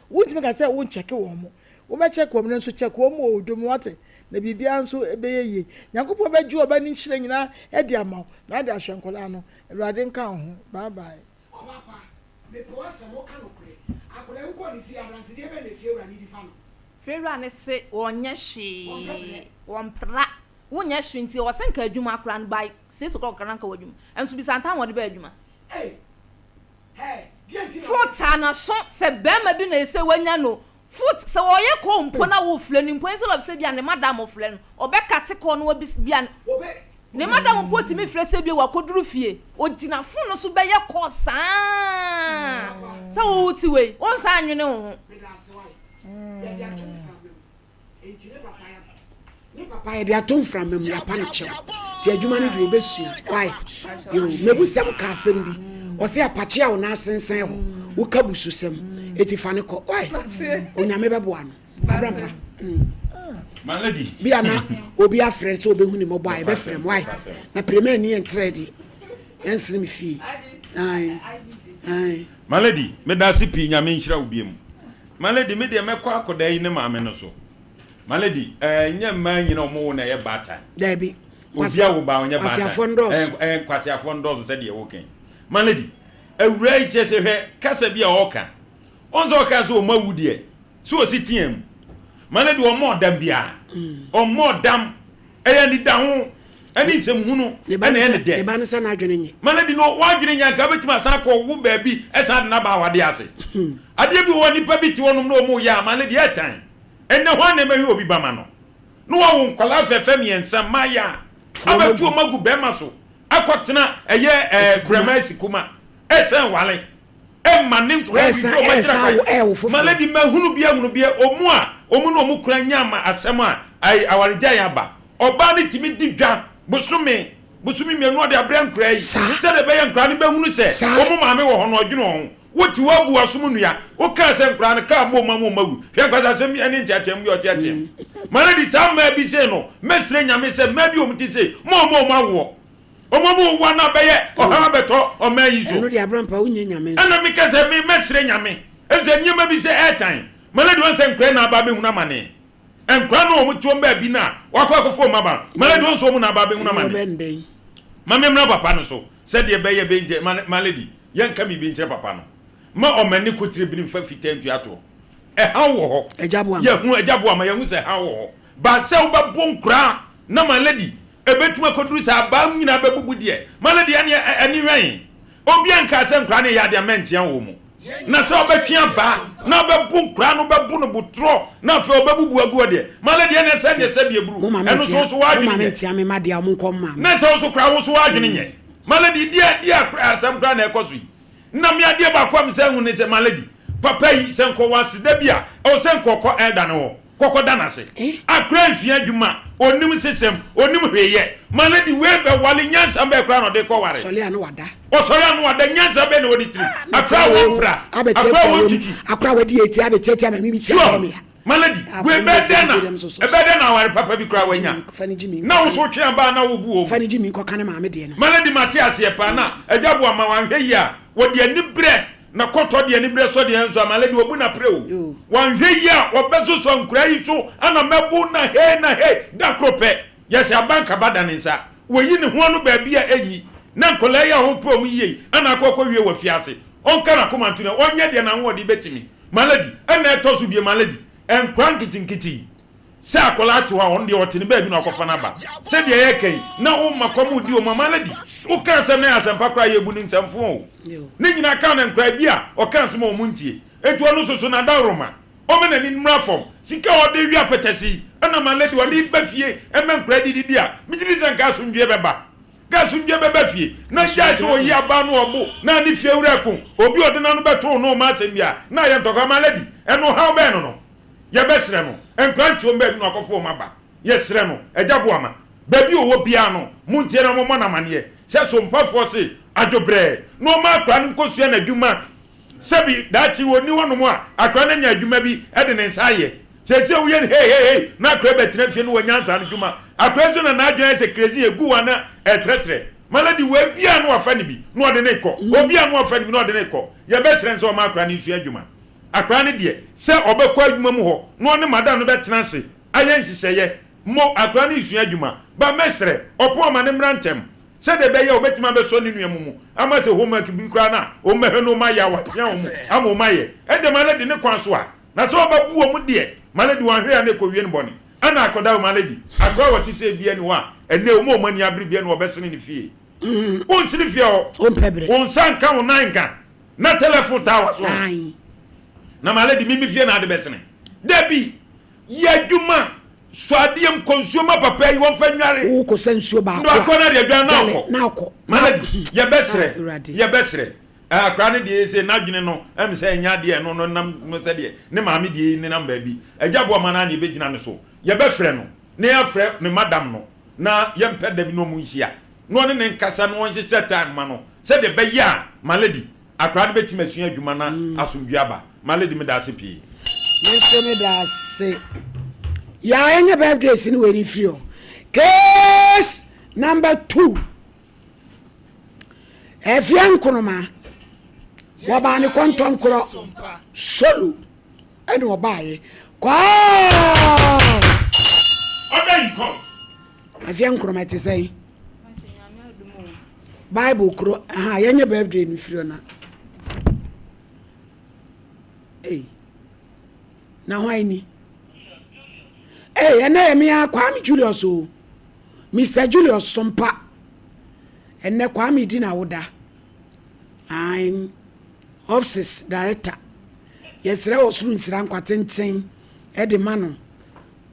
Wontumi nka sɛ wonkyɛke wɔn. Wobɛkyɛke wɔn, nanso kyɛke wɔn wɔ ɔdɔ mu, woate, na biribiara nso bɛyɛ yie. Nyankopɔn bɛgye ɔba no nhyira nyinaa de ama wo, na ade ahwɛ nkwadaa no. Awurade nka wo ho. Bye bye. Ɔba pa, mepɛ w'asɛm, woka nokorɛ. Akwadaa yi wokɔɔ ne fie, adansedeɛ bɛn na efiewura no di fa no? Fiewura no se wɔnyɛ hwee, wɔmpra, wonyɛ hwee nti ɔse nka adwuma koraa no by 6 o'clock koraa na nka wɔ adwuma, nso bisa ntam a ɔde bɛɛ adwuma. Ei! Fo taa n'aso sɛ bɛɛma bi na ɛsɛ wanya no fo sɛ ɔyɛ call mpo na wo frɛ no mpo instead of sɛ bia ne madam frɛ no ɔbɛ kate call no wabis bia ne madam mpo tumi frɛ sɛ bia wakɔduru fie ɔgyina fon no so bɛyɛ call saa sɛ wo te wei wonsan nwene wo ho. Enti ne papa ya ne papa yɛde ato mframa mu yɛapa no kyɛw nti adwuma no deɛ ɔbɛsua why yo mebusɛm ka asɛm bi ɔse apakye a wo nan asensɛn hɔ woka bususɛm eti fa no kɔ why onyame bɛboa no abrampa mm. My lady. Bi a na obi afrɛ sɛ obehu ne mmɔbɔ a yɛbɛfrɛ m why na prema ani ɛntrɛ deɛ ɛnsene me fie ae ae. My lady, medase pii Nyame nhyira wo biom. My lady, me deɛ mɛkɔ akɔdaa yi ne maame no so. My lady, ɛɛ nyɛ mmaa nyina ɔmo wo na ɛyɛ baatan. Daabi. Obi a wo ba ɔnyɛ baatan. Nkwaseafoɔ ndɔɔso. Ɛɛ nkwaseafoɔ ndɔɔso sɛdeɛ woka yi. My lady, awuraa yi kyerɛ sɛ hwɛ kasa bi a ɔɔka. Ɔn sɛ ɔkaa sɛ ɔmo awu deɛ, sɛ ɔsi teaa mu. My lady, ɔmmɔ ɔdam biara. Ɔmmɔ ɔdam. Ɛyɛ anidaho ɛne nsɛmhunu ɛna ɛyɛ ne dɛ. Ne ba no sɛ n'adwene nye. My lady, no w'adwene nyɛ anka wobɛtumi asan akɔ wo baabi ɛsan de no aba awadeɛ ase. Adeɛ bi wɔ hɔ nnipa bi te hɔnom na ɔmo yɛ a, my lady, ɛɛtan. Ɛnnɛ hwan na ɛmɛhwɛ obi ba ma no? Na wawo nkwadaa fɛfɛ mmiɛnsa, mmayewa, abɛto wɔn agu bɛrima so akɔtena ɛyɛ ɛɛ kurama asikuma, ɛsɛn wale, ɛmma ne nkwadaa bi wɔn akyerɛ kwan. Ma lady mahunu bi ahunu bi ɔmu a ɔmu ne ɔmu kura nya ama asɛm a ayi awaregyae aba. Ɔbaa no tumi di dwa bosome bosome mmienu ɔde abrɛ nkwadaa yi sɛdeɛ ɛbɛyɛ nkwadaa no bɛhunu sɛ wɔn maame wɔ hɔ na ɔdwene wɔn ho. Wote hɔ abu w'asom nnua. Wokaa sɛ nkoraa no kaa bɔɔ mu ama wɔn awu. Hwɛ nkwasasɛm bi ne nteateam bi a ɔteateam. Ma no di saa mmaa bi sei no, mɛsrɛ Nyame sɛ mmaa bi a wɔn te sei, mma wɔn a wɔn awoɔ. Wɔn a wɔn awoɔ no abɛyɛ ɔhaw abɛtɔ ɔman yi so. Ɛno deɛ Abrampa wonyɛ Nyame nso. Ɛna meka sɛ me mɛsrɛ Nyame, efisɛ nneɛma bi sɛ ɛɛtan. Ma no di wɔn sɛ nkoraa na aba abɛhunu amane. Nkoraa no a wɔn te wɔn baabi no a wɔakɔ akɔfa wɔn aba no, ma no di wɔn sɛ wɔn na aba abɛhunu amane. Ma me mmra papa no so sɛdeɛ ɛbɛyɛ bɛnkyɛ, ma lady. Yɛnka biribi nkyerɛ papa no. Mma ɔmma ne kotire biri mfa fitaa ntua toɔ. Ɛhaw wɔ hɔ. Agya boa ma. Yɛhu, agya boa ma yɛhu sɛ ɛhaw wɔ hɔ. But sɛ wobɛbo nkoraa na my lady, ɛbɛtumi akɔduru sɛ abaa mu nyinaa bɛbubu deɛ, my lady ɛneɛ ani hwɛn. Obiara nkaa sɛ nkoraa no reyɛ adeɛ a mɛntea wɔn mu. Na sɛ wobɛtwe abaa na wobɛbo nkoraa no, wobɛbo no botorɔ na afei ɔbɛbubu agu hɔ deɛ, my lady ɛneɛ sɛdeɛ sɛdeɛ buru, ɛno nso wo nso w'adwene nyɛ. Na sɛ wo nso koraa wo nso w'adwene nyɛ. Malady, deɛ deɛ asɛm koraa na ɛkɔ so yi? Na me adeɛ baako a mesan hu ne sɛ, Malady, papa yi, sɛ nkɔ wɔ aseda bi a, ɛwɔ sɛ nkɔ ɔkɔ elder no hɔ, kɔkɔ da n'ase. Akora nsua adwuma, ɔnnim sesɛm, ɔnnim hwee yɛ. Malady, wei bɛwale, nyansa bɛn koraa na ɔde kɔ ware? Ɔsɔre a na wada. Ɔsɔre a na wada, nyansa bɛn na ɛwɔ ne tirim? Akora a wɔmpira, akora a wɔntwitwi. Akora a wadi eti abɛtiatia ma mimi tia Sure. me ya. Malady, wei bɛyɛ dɛn na ɛbɛyɛ dɛn na aware papa bi koraa wanya? Na wo so wotwe aba a na wobu wɔn mu. Malady, mate aseɛ paa na agya boa ma wanhwɛ yie a wɔde aniberɛ na kɔtɔ de aniberɛ sɔ deɛ nso a Malady wɔbu no aprɛ o. Wanhwɛ yie a wɔbɛsosɔ nkoraa yi so ana mɛbo na hei na hei da koro pɛ yɛsɛ aba nkaba da ne nsa. Wayi ne ho ano baabi a ɛnyi na nkwadaa yi a wɔpɛ wɔn yie yi ana akɔ akɔwie wɔ afiase. Ɔnka n'akoma nto ne ɔnyɛ deɛ n'ahoɔden bɛtumi. Malady, ɛna ɛtɔ so bio, Malady, nkwadaa nketenkete yi, sɛ akwadaa te hɔ a, ɔno deɛ ɔte ne baabi na wakɔfa no aba. Sɛdeɛ yɛreka yi, na woma kɔm redi wɔn a, Malady, woka asɛm na ɛyɛ asɛmpa koraa a, yɛbu no nsɛmfo o. Ne nyinaa ka na nkwadaa bi a ɔka asɛm a wɔn ntie. Enti ɔno nso so n'adaworoma, ɔmma n'ani mmra fam. Sika a ɔde wia apɛtɛse yi, ɛna Malady ɔde ba fie ma nkwadaa dididi a, megye di sɛ nka asomdwoeɛ bɛba. Ka asomdwoe bɛba fie, na gyae sɛ oyi abaa no ɔbo na ne fiewura ko obi a ɔde n'ano bɛto wo no mma asɛm bi a na ayɛ ntɔkwa ma lady. Ɛno haw bɛn no no? Yɛbɛsrɛ no, nkora nte wɔn baabi na wakɔfa wɔn aba. Yɛsrɛ no, Agya Boama, baabi a ɔwɔ biara no, montie na mommɔ no amaneɛ sɛ sompafoɔ se adwobrɛɛ na ɔmma akora no nkɔsua n'adwuma Sɛbi, daakye ɔnni hɔnom a, akora no anya adwuma bi de ne nsa ayɛ. Seesei woyɛ no hei hei hei na akora bɛtena fie na wanya nsa ano dwuma. Akora nso na n'adwene ayɛ sɛ kerosene egu hɔ a na ɛretrɛtrɛ. Malady, wei biara na wafa no bi na ɔde no rekɔ, obiara na wafa no bi na ɔde no rekɔ. Yɛbɛsrɛ no sɛ ɔmma akora no nsua adwuma. Akora no deɛ, sɛ ɔbɛkɔ adwuma mu hɔ na ɔne madam no bɛtena ase ayɛ nhyehyɛeɛ. Mo, akora no nsua adwuma. Ba mɛsrɛ, ɔpɔn ama no mmra ntɛm. Sɛdeɛ ɛbɛyɛ a wɔbɛtumi abɛsɔ ne nua mu mu ama sɛ homework bi koraa no a wɔbɛhwɛ na wɔayɛ a wɔatea wɔn mu ama wɔayɛ. Ɛnde ma no di ne kwan so a, na sɛ ɔbɛbu wɔn deɛ, ma no di wɔn ahwɛ a na ɛkɔwie no bɔne. Ɛna akɔda o, ma no di. Akoa a ɔte sɛ biara nni hɔ a ɛnnɛ wɔn a wɔn ani abere biara na wɔbɛsene ne fie. Wonsene fie hɔ. Wo nsa nka wo nan nka na telefon taa w'aso. Na ma no di, me me fie na ade bɛsene. Dabi! Yɛ adwuma, sɔ adeɛ mu, kɔ nsuo ma papa yi wɔmfa nnware. Wo kɔ sɛ nsuo baako a. Akɔ na deɛ dwan na akɔ. Na akɔ. My lady, yɛbɛsrɛ, yɛbɛsrɛ. Akora no deɛ sɛ n'adwene no ɛm sɛ ɛnyɛ adeɛ ɛno no nam no sɛdeɛ ne maame deɛ yi nenam baabi. Agya boa ma no a na yɛbɛgyina ne so. Yɛbɛfrɛ no na yɛafrɛ ne madam no na yɛmpɛ da bi na ɔmo nhyia na ɔne ne nkasa na ɔnhyehyɛ time ma no sɛdeɛ ɛbɛyɛ a my lady, Akwadaa no bɛtumi asua adwuma na asomdwoeɛ aba. My lady meda ase pii. Me nso meda ase. Yaa ɛnyɛ birthday si ne wei ne firi hɔ. Case number 2. Ɛfia nkonoma. Wɔbaa ne kɔntɔnkorɔ solo. ɛna ɔbaeɛ. Kwaa! Ɔda yi kɔ. Afeɛ Nkrumah ɛte sɛn? Bible koro, aha, yɛnyɛ birthday no firi ɔna. Ei, na hwan ni? Ei, ɛnɛ yɛ mea Kwame Julius o. Mister Julius Sompa. Ɛnɛ Kwame di na woda. I'm office director. Yɛsrɛ wɔ soro nsira nkwa tenten ɛde ma no.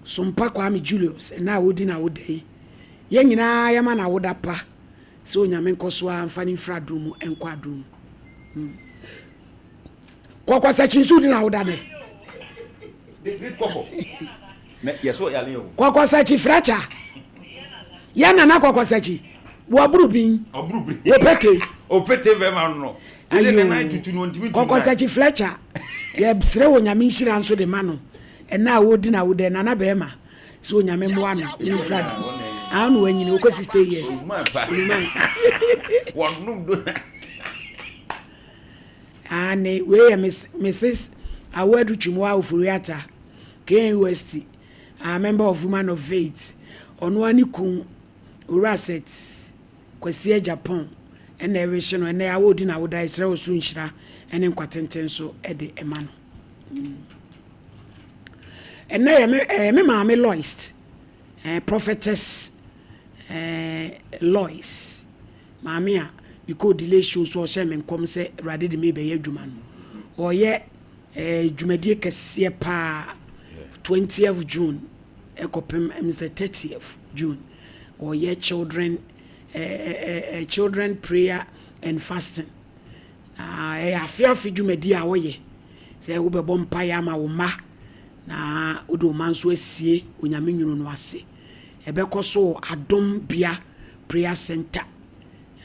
Sompa Kwame Julius ɛnɛ a wodi na woda yi. Yɛn nyinaa yɛma no awoda pa. Sɛ Onyame nkɔ so ara mfa no mfiri adom mu nkɔ adom mu. Hmm. Kɔkɔsakyi nso di na awoda dɛ. Kɔkɔsakyi fracha. Yɛ nana kɔkɔsakyi. Wɔaburu bin. Wɔpete. Opete bɛma no. Ayo. Kɔkɔsakyi Fletcher. Yɛsrɛ wɔ Nyame nhyira nso de ma no. Ɛna a wɔdi na awoda nana bɛrima. Sɛ Onyame mmoa no ne mfiri adom. Awo na wanyini wokɔ 60 years. Oluman. Wɔnom do. Aane, wei yɛ Mrs. Awoadu Twumwaa Ofori-Atta, KNUST, a member of Woman of Faith. Ɔno ara ne kun, Owura Seth Kwasi Agyapong na ɛrehye no. Ɛnnɛ awo ɔdi n'awoda, yɛsrɛ ɔsoro nhyira ne nkwa tenten nso de ma no. Ɛnnɛ yɛ me, ɛyɛ me maame Lois, eh, Prophetess eh, Lois. Maame a mekɔɔ delay show so a ɔhyɛɛ me nkɔm sɛ Awurade de me rebɛyɛ adwuma no, ɔreyɛ eh, dwumadie kɛseɛ paa 20th June ɛkɔpem ɛm sɛ 30th June. Ɔreyɛ children eh, eh, eh, children prayer and fasting. Na ɛyɛ afe afe dwumadie a ɔyɛ sɛ wobɛbɔ mpaeɛ ama wo mma na wode wo mma nso asie Onyame nwunu no ase. Ɛbɛkɔ so wɔ Adom Bea Prayer Center.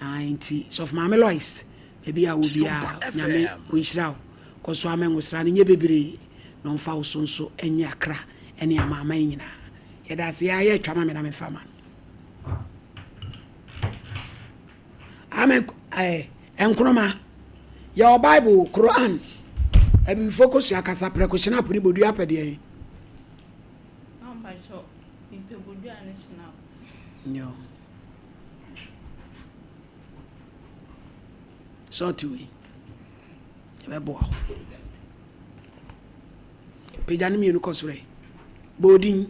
Ae nti Sɔfo Maame Lois, baabi a wɔ biara, Nyame ɔnhyira wo. Kɔ so ara ma ngosra no nyɛ bebree na ɔmfa wo so nso nyɛ akra ne amanaman nyinaa. Yɛda ase yaa yɛ twa ma me na memfa ma no. Amen eh, Nkrumah, yɛwɔ Bible, Quran, Abibifoɔ kosua kasa, prɛko, hyena, pene, bodua, apɛdeɛn. Mepɛ bodua ne hyena. Nyo. Sɔɔte wei. Ɛbɛboa wo. Pagya no mmienu kɔ soro ɛ. Bɔ odin.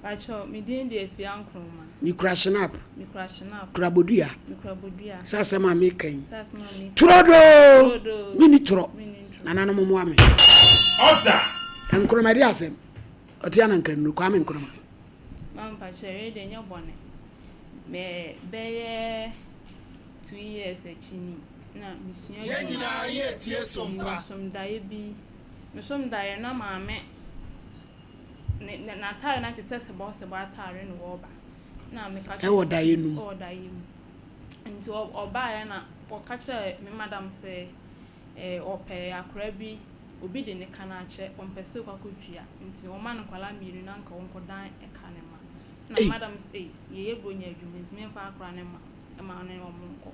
Pakyɛw, me din de Afia Nkrumah. Mekura Schnapp. Mekura Schnapp. Kura bodua. Mekura bodua. Sɛ asɛm a meka yi. Sɛ asɛm a meka yi. Turodoo! Turodoo! Menni torɔ. Menni ntorɔ. Nananom mmoa me. Ɔda! Nkrumah ɛde asɛm. Ɔte ananka nnuru, Kwame Nkrumah. Maame mpakyɛ wei deɛ nyɛ bɔne. Me bɛyɛ 2 years akyi ni na mesua Yɛn adwuma. nyinaa yɛretie Nti Sompa. mesom daeɛ bi, mesom daeɛ na maame ne ne n'ataare no te sɛ sebɔsebɔ ataare na ɔreba. Na meka kyerɛ Ɛwɔ daeɛ no mu. Ɛwɔ daeɛ mu. Nti ɔbaeɛ na ɔka kyerɛɛ me madam sɛ eh, ɔpɛ akwadaa bi, obi de ne ka no akyɛ, ɔmpɛ sɛ ɔkɔ akɔtua, nti ɔma no nkwadaa mmienu na anka ɔnkɔdan ɛka no mma. Ɛna madam se, ei, yɛyɛ Buronya adwuma nti memfa akwadaa no mma, mma ɔne wɔn nkɔ.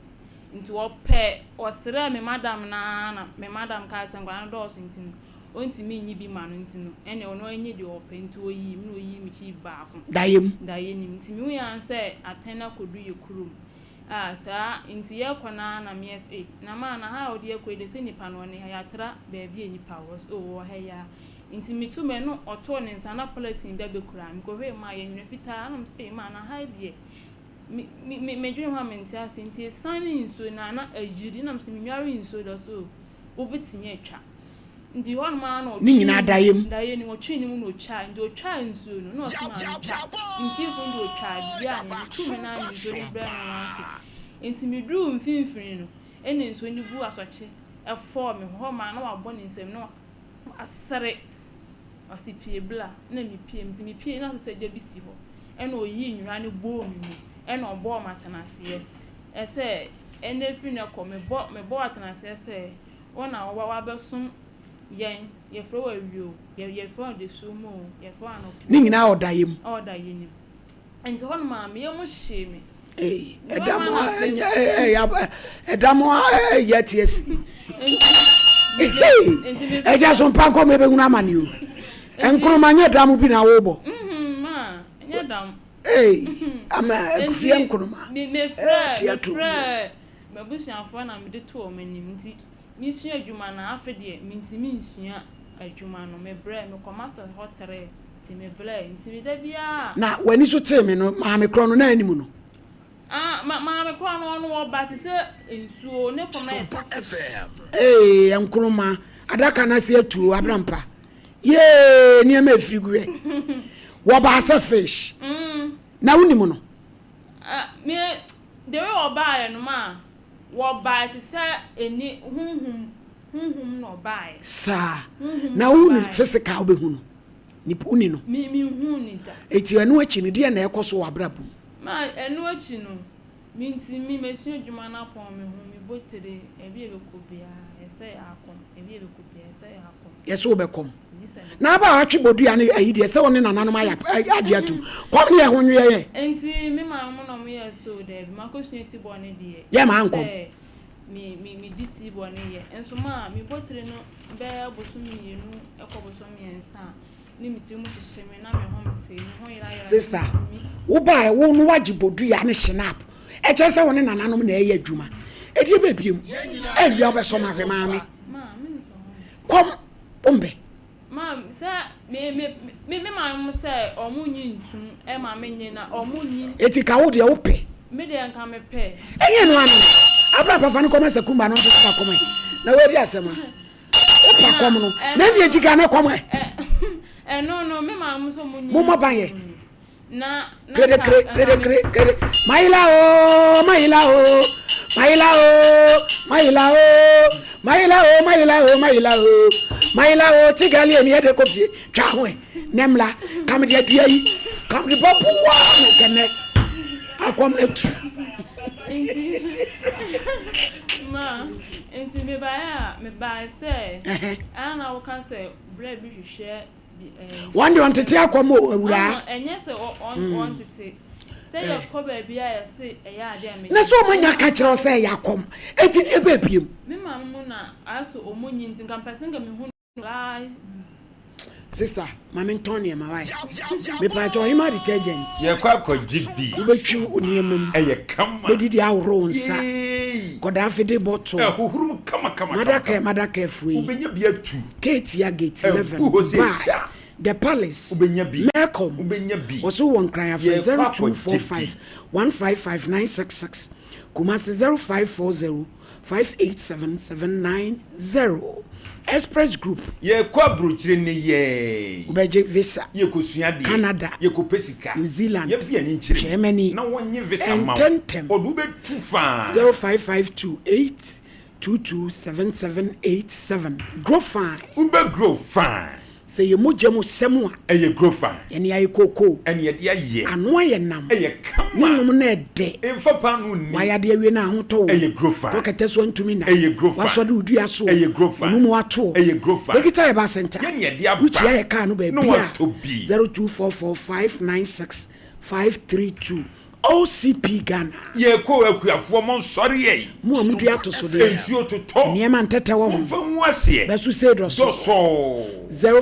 Nti ɔpɛ, ɔsrɛɛ me madam no ara na me madam kaa sɛ nkwadaa no dɔɔso nti no, ɔntumi nyi bi ma no nti no, ɛnneɛ ɔno anyi deɛ ɔpɛ nti ɔyii me na ɔyii me chief baako. Daeɛ mu. Daeɛ no mu. Nti mehui ara ne sɛ atɛn no akɔdu yɛ kurom. Ah saa nti yɛkɔ no ara na meyɛ sɛ ei na maa na ha a wode yɛkɔ yi deɛ sɛ nipa no ɔne ha yɛatra baabi a nipa wɔ ɔse oh ɔwɔ ha yi ara nti metu me no ɔtoo ne nsa na polythene bi abɛkura me mekɔhwɛɛ mu a yɛ nwera fitaa na mesɛ ei maa na ha yi deɛ me me medwene ho a mente aseɛ nti ɛsiane nsuo no a na ayiri na mesɛ menware nsuo deɛ ɔse oh wobɛtumi atwa Nti hɔnom ara na Ne ɔtwee nyinaa daeɛ mu. Daeɛ no mu, ɔtwee ne mu na ɔtwaa. Nti ɔtwaa nsuo no, na ɔse maa no twa. Nti mkyiifo no de ɔtwaa biribiara ne no tuu me nan de nsuo no brɛɛ me ho ase. Nti meduruu mfimfini no, ɛna nsuo no guu asɔkye fɔɔ me ho. Hɔ maa na wabɔ ne nsam na wasere. Ɔse pue bla. Ɛna mepue. Nti mepue na ɔse sɛ gya bi si hɔ. Ɛna ɔyii nwera no bɔɔ me mu. Ɛna ɔbɔɔ me atenaseɛ. Ɛsɛ ɛnɛ firi nnɛ kɔ mebɔ mebɔ wo atenaseɛ sɛ Wo na woba w'abɛsom yɛn, yɛfrɛ wo awia o, yɛ yɛfrɛ wo adasuo mu o, yɛfrɛ wo anɔpa o. Ne nyinaa wɔ daeɛ mu. Ɛwɔ daeɛ no mu. Nti hɔ nom a, me yam hyee me. Ei, ɛda mo a ɛnyɛ ɛyɛ ɛda mo a ɛyɛ te asi. Nti Ɛgya so mpa nkɔ ma ɛbɛhunu amane o. Nkroma nyɛ dam bi na wobɔ. Mhm, ma, nyɛ dam. Ei, ama akufie nkroma. Mefrɛ, mefrɛ m'abusuafoɔ na mede to wɔn anim nti mesua adwuma no afe deɛ mentumi nsua adwuma no mebrɛ mekɔ master hɔ tere nti mebrɛ nti me da biara. Na w'ani so tee me no maame korɔ no na anim no. Ah ma maame korɔ no ɔno ɔba te sɛ nsuo ne fam ayɛ sɛ fish. Ee Nkrumah adaka no ase atu o Abrampa yee nneɛma efiri gu ɛ wɔbaa sɛ fish na wonim no. Ah me the way wɔbaeɛ no ma wɔbaeɛ te sɛ ɛni honhom honhom na ɔbaeɛ. Saa na wohu no physical wobɛhu no nipa woni no. Me menhuu no da. Eti ɛno akyi no deɛ na ɛkɔ so wɔ abrabɔ mu. Ma ɛno akyi no, mintumi, masua adwuma no apɔn me ho, mebɔ tire, baabi a ɛbɛkɔ biara, ɛsɛ akɔm, baabi a ɛbɛkɔ biara, ɛsɛ akɔm. Yɛsɛ wobɛkɔm. Na aba a watwe bodua no ayi deɛ, sɛ wo ne nananom ayɛ agye atum. Kɔm ne ɛho nweɛ yɛn. Enti me maame mo na ɔmo yɛɛ so, daabi, makɔsua tibɔ no deɛ. Yɛ maa nkɔm. Sɛ me, me, medi tibɔ no yɛ. Nso ma mebɔ tire no bɛyɛ bosom mmienu kɔ bosom mmiɛnsa a, ne me tiri mu hyehye me na me ho mte, me ho yerayera me Sister, ntumi. wo baɛ wo no wagye bodua ne shinap ɛkyerɛ sɛ wo ne nananom na ɛyɛ adwuma ɛdeɛ bɛ biem awia wobɛsɔ ma hwɛ maame Ma, me nsɔ ho. kɔm wo mbɛ. Ma, sɛ me me me me maame mo sɛ ɔmo nyi ntum ɛma me nye na ɔmo nyi. Eti ka wo deɛ wo pɛ. Me deɛ nka me pɛ. Ɛnyɛ no ano no abra pa fa no kɔma sakumba na ɔnso fa kɔma ɛ na wadi asɛm a. Wopa kɔm no na ɛne akyi ka ne kɔm ɛ. Ɛno no me maame mo sɛ ɔmo nyi. Mo mmɔ ban yɛ. Na na Krede nka kre nka krede me. kre krede mayila o mayila o mayila o mayila o mayila o mayila o mayila o mayila o tigali emi ɛde kɔ fie twa ho ɛ ne mmla kam de adua yi kam de bɔ boa me kɛnɛ akɔm na tu. Nti ma nti mebaeɛ a mebaeɛ sɛ ɛa na woka sɛ berɛ bi hwehwɛ bi ɛɛ. Wɔn deɛ ɔntete akɔm o awuraa. Ɛnyɛ sɛ ɔntete sɛ yɛkɔ baabi a yɛse ɛyɛ adeɛ a Na sɛ ɔmo anya ka kyerɛ wo sɛ ɛyɛ akɔm enti deɛ bɛɛ biem. Me maame mu na ayɛ sɛ ɔmo nyi nti nka mpɛ sɛ nka mehu Sister, ma me ntɔn nneɛma wae. Mepaakyɛ ɔhema detergent. Yɛkɔ akɔgye bi. Wobɛtwi wo nneɛma mu. Ɛyɛ kama. Bɛdidi ahohoro wo nsa. Yee. Kɔdaa fede bottle. Ɛhohoro mu kama kama kama. Madakɛ madakɛ fue. Wobɛnya bi atu. Ketia gate 11. Ɛgu hɔ sɛ Dubai. kya. The Palace. Wobɛnya bi. Melcom. Wobɛnya bi. Wɔso wɔ Nkran afrɛ Yɛkɔ akɔgye bi. 0245 155 966. Kumasi 0540 587790 Express Group. Yɛkɔ abrokyire nnɛ yɛɛ. Wobɛgye visa. Yɛkɔsua adeɛ. Canada. Yɛkɔpɛ sika. New Zealand. Yɛmfa yɛn ani nkyerɛ mu. Germany. Na wɔnnye visa mma wo. Ntɛntɛm. Ɔde wo bɛtu faa. 0552 822 7787 Grow fine. Wobɛ grow fine. Sɛ yɛ mogya mu sɛm a. Ɛyɛ grow fine. Yɛne ayɛ kookoo. Ɛne yɛde ayɛ. Ano ayɛ nam. Ɛyɛ kama. Ne nom no ɛdɛ. Mfa paanoo nni. Wayɛ adeɛ awie na ahotɔ wo. Ɛyɛ grow fine. Kɔ kɛtɛ so antumi nna. Ɛyɛ grow fine. Wasɔ de wo dua so. Ɛyɛ grow fine. Ɔno mu ato. Ɛyɛ grow fine. Dogita Herbal Center. Yɛne yɛde aba. Wokyia yɛ kaa no baabi Na a. watɔ bi. 0244 596 532. OCP Ghana. Yɛkɔ akuafoɔ mo nsɔre yɛn. Mo a modua atosodeɛ. Nsuo totɔ. Nneɛma ntɛtɛ wɔ ho. Momfa ngu aseɛ. Bɛso sei dɔsɔɔ. Dɔsɔɔ.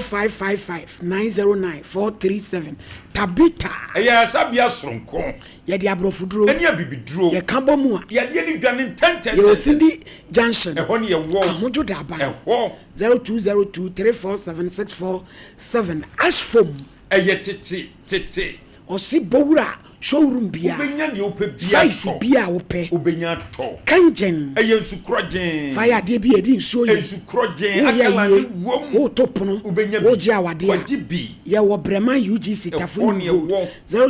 0555 909 437 Tabitha. Ɛyɛ asabea soronko. Yɛde aborɔfoduro. Ɛne abibiduro. Yɛka bɔ mu a. Yadeɛ no dwane ntɛntɛntɛntɛm. Yɛwɔ Sindi Junction. Ɛhɔ ne yɛwɔ. Ahodwo Daban. Ɛhɔ. 0202 347 647 Ashfoam. Ɛyɛ tete tete. Ɔse bɔ wura showroom bia. Wobɛnya deɛ wopɛ bia Size atɔ. bia wopɛ. Wobɛnya atɔ. Kangen. Ɛyɛ nsu korɔgyee. Fa yɛ adeɛ bi a yɛde nsuo yɛ. Nsu korɔgyee, Woyɛ akala ayie, ne wom. woto pono, Wobɛnya bi. wogye awadeɛ a. Kɔgye bi. Yɛwɔ Breman UGC Ɛhɔ Tafo ne New Road, ɛwɔ.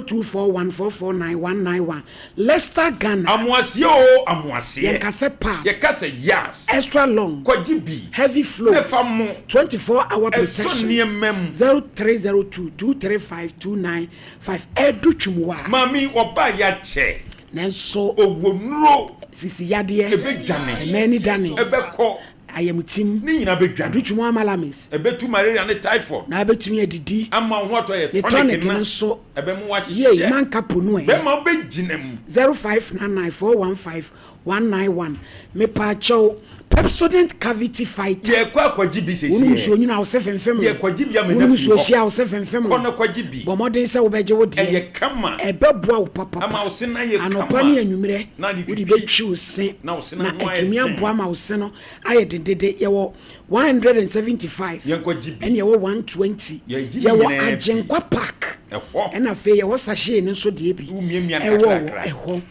0241449191, Leicester, Ghana. Amoaseɛ oo amoaseɛ. Yɛnka sɛ pad. Yɛka sɛ yas. Extra long. Kɔgye bi. Heavy flow. Ne fa mo. 24 hour Ɛsɔ protection. nneɛma mu. 0302 235 295 Ɛdu Twumwa. Maame ɔbaa yɛ akyɛ. Nanso. Ɔwɔ nnuro. Sisi yadeɛ. Ɛbɛdwane. Ɛmɛn ni dane. Ɛbɛkɔ. Ayamtim. Ne nyinaa bɛdwane. Ɛdu Twumwa Malamis. Ɛbɛtu malaria ne typhoid. Na abɛtumi adidi. Ama wo ho atɔ yɛ Ne tonic tonic na. no nso. Ɛbɛma woahyehyɛ. Yei manka po no ɛ. Bɛma wobɛgyina mu. 0599 415 191 Mepaakyɛw. Pepsodent cavity fighter. Yɛkɔ akɔgye bi sesie. Wonom nsuo nwunu a wo se femfem. Yɛkɔgye bi ama nya Wonom firi nsuo hɔ. hye a wo se femfem. Kɔ na kɔgye bi. Bɔ mmɔden sɛ wobɛgye wo deɛ. Ɛyɛ kama. Ɛbɛboa wo papapa. Ama wo se no ayɛ kama. Anɔpa ne anwummerɛ Na ade wode twitwi. bɛtwi wo se Na wo se no na ano ayɛ atumi den. aboa ma wo se no ayɛ dendede. Yɛwɔ 175 Yɛnkɔgye bi. ɛne yɛwɔ 120. Yɛgye ne Yɛwɔ nyinaa bi. Agyenkwa Park Ɛhɔ. ɛna afei yɛwɔ sachet no nso deɛ bi Womiamia no ɛwɔ wɔ kakrakra. ɛhɔ.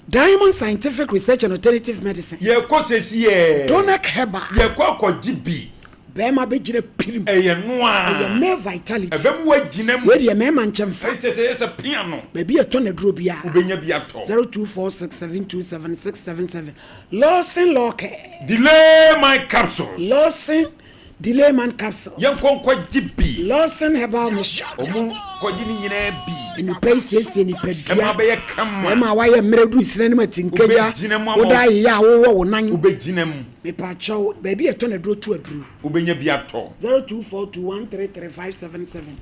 Diamond Scientific Research and Alternative Medicine. Yɛkɔ sesiɛ. Donac Herbal. Yɛkɔ akɔgye bi. Bɛɛma bɛ gyina pirim. Ɛyɛ noaa. Ɛyɛ male vitality. Ɛbɛ mu agyina mu. Wei deɛ mɛɛma nkyɛ nfa. Ɛsɛ sɛ yɛ sɛ pia no. Baabi yɛ tɔ naduro biara. Wobɛnya bi atɔ. 0246727677 Lawson Law Care. Delay my capsules. Lawson Delay man capsules. Yɛnkɔ nkɔgye bi. Lawson herbal mixture. Ɔmo kɔgye ne nyinaa bi. Nnipa yi siesie nipadua. Ɛma bɛyɛ kama. Bɛrima a wayɛ mmerɛ duru sini anim atinkagya. Wobɛgyina mu ama Woda ayeyɛ a wowɔ wo nan. Wobɛgyina mu. Mepakyɛw, baabi a yɛtɔ n'aduro to aduro. Wobɛnya bi atɔ. 0242133577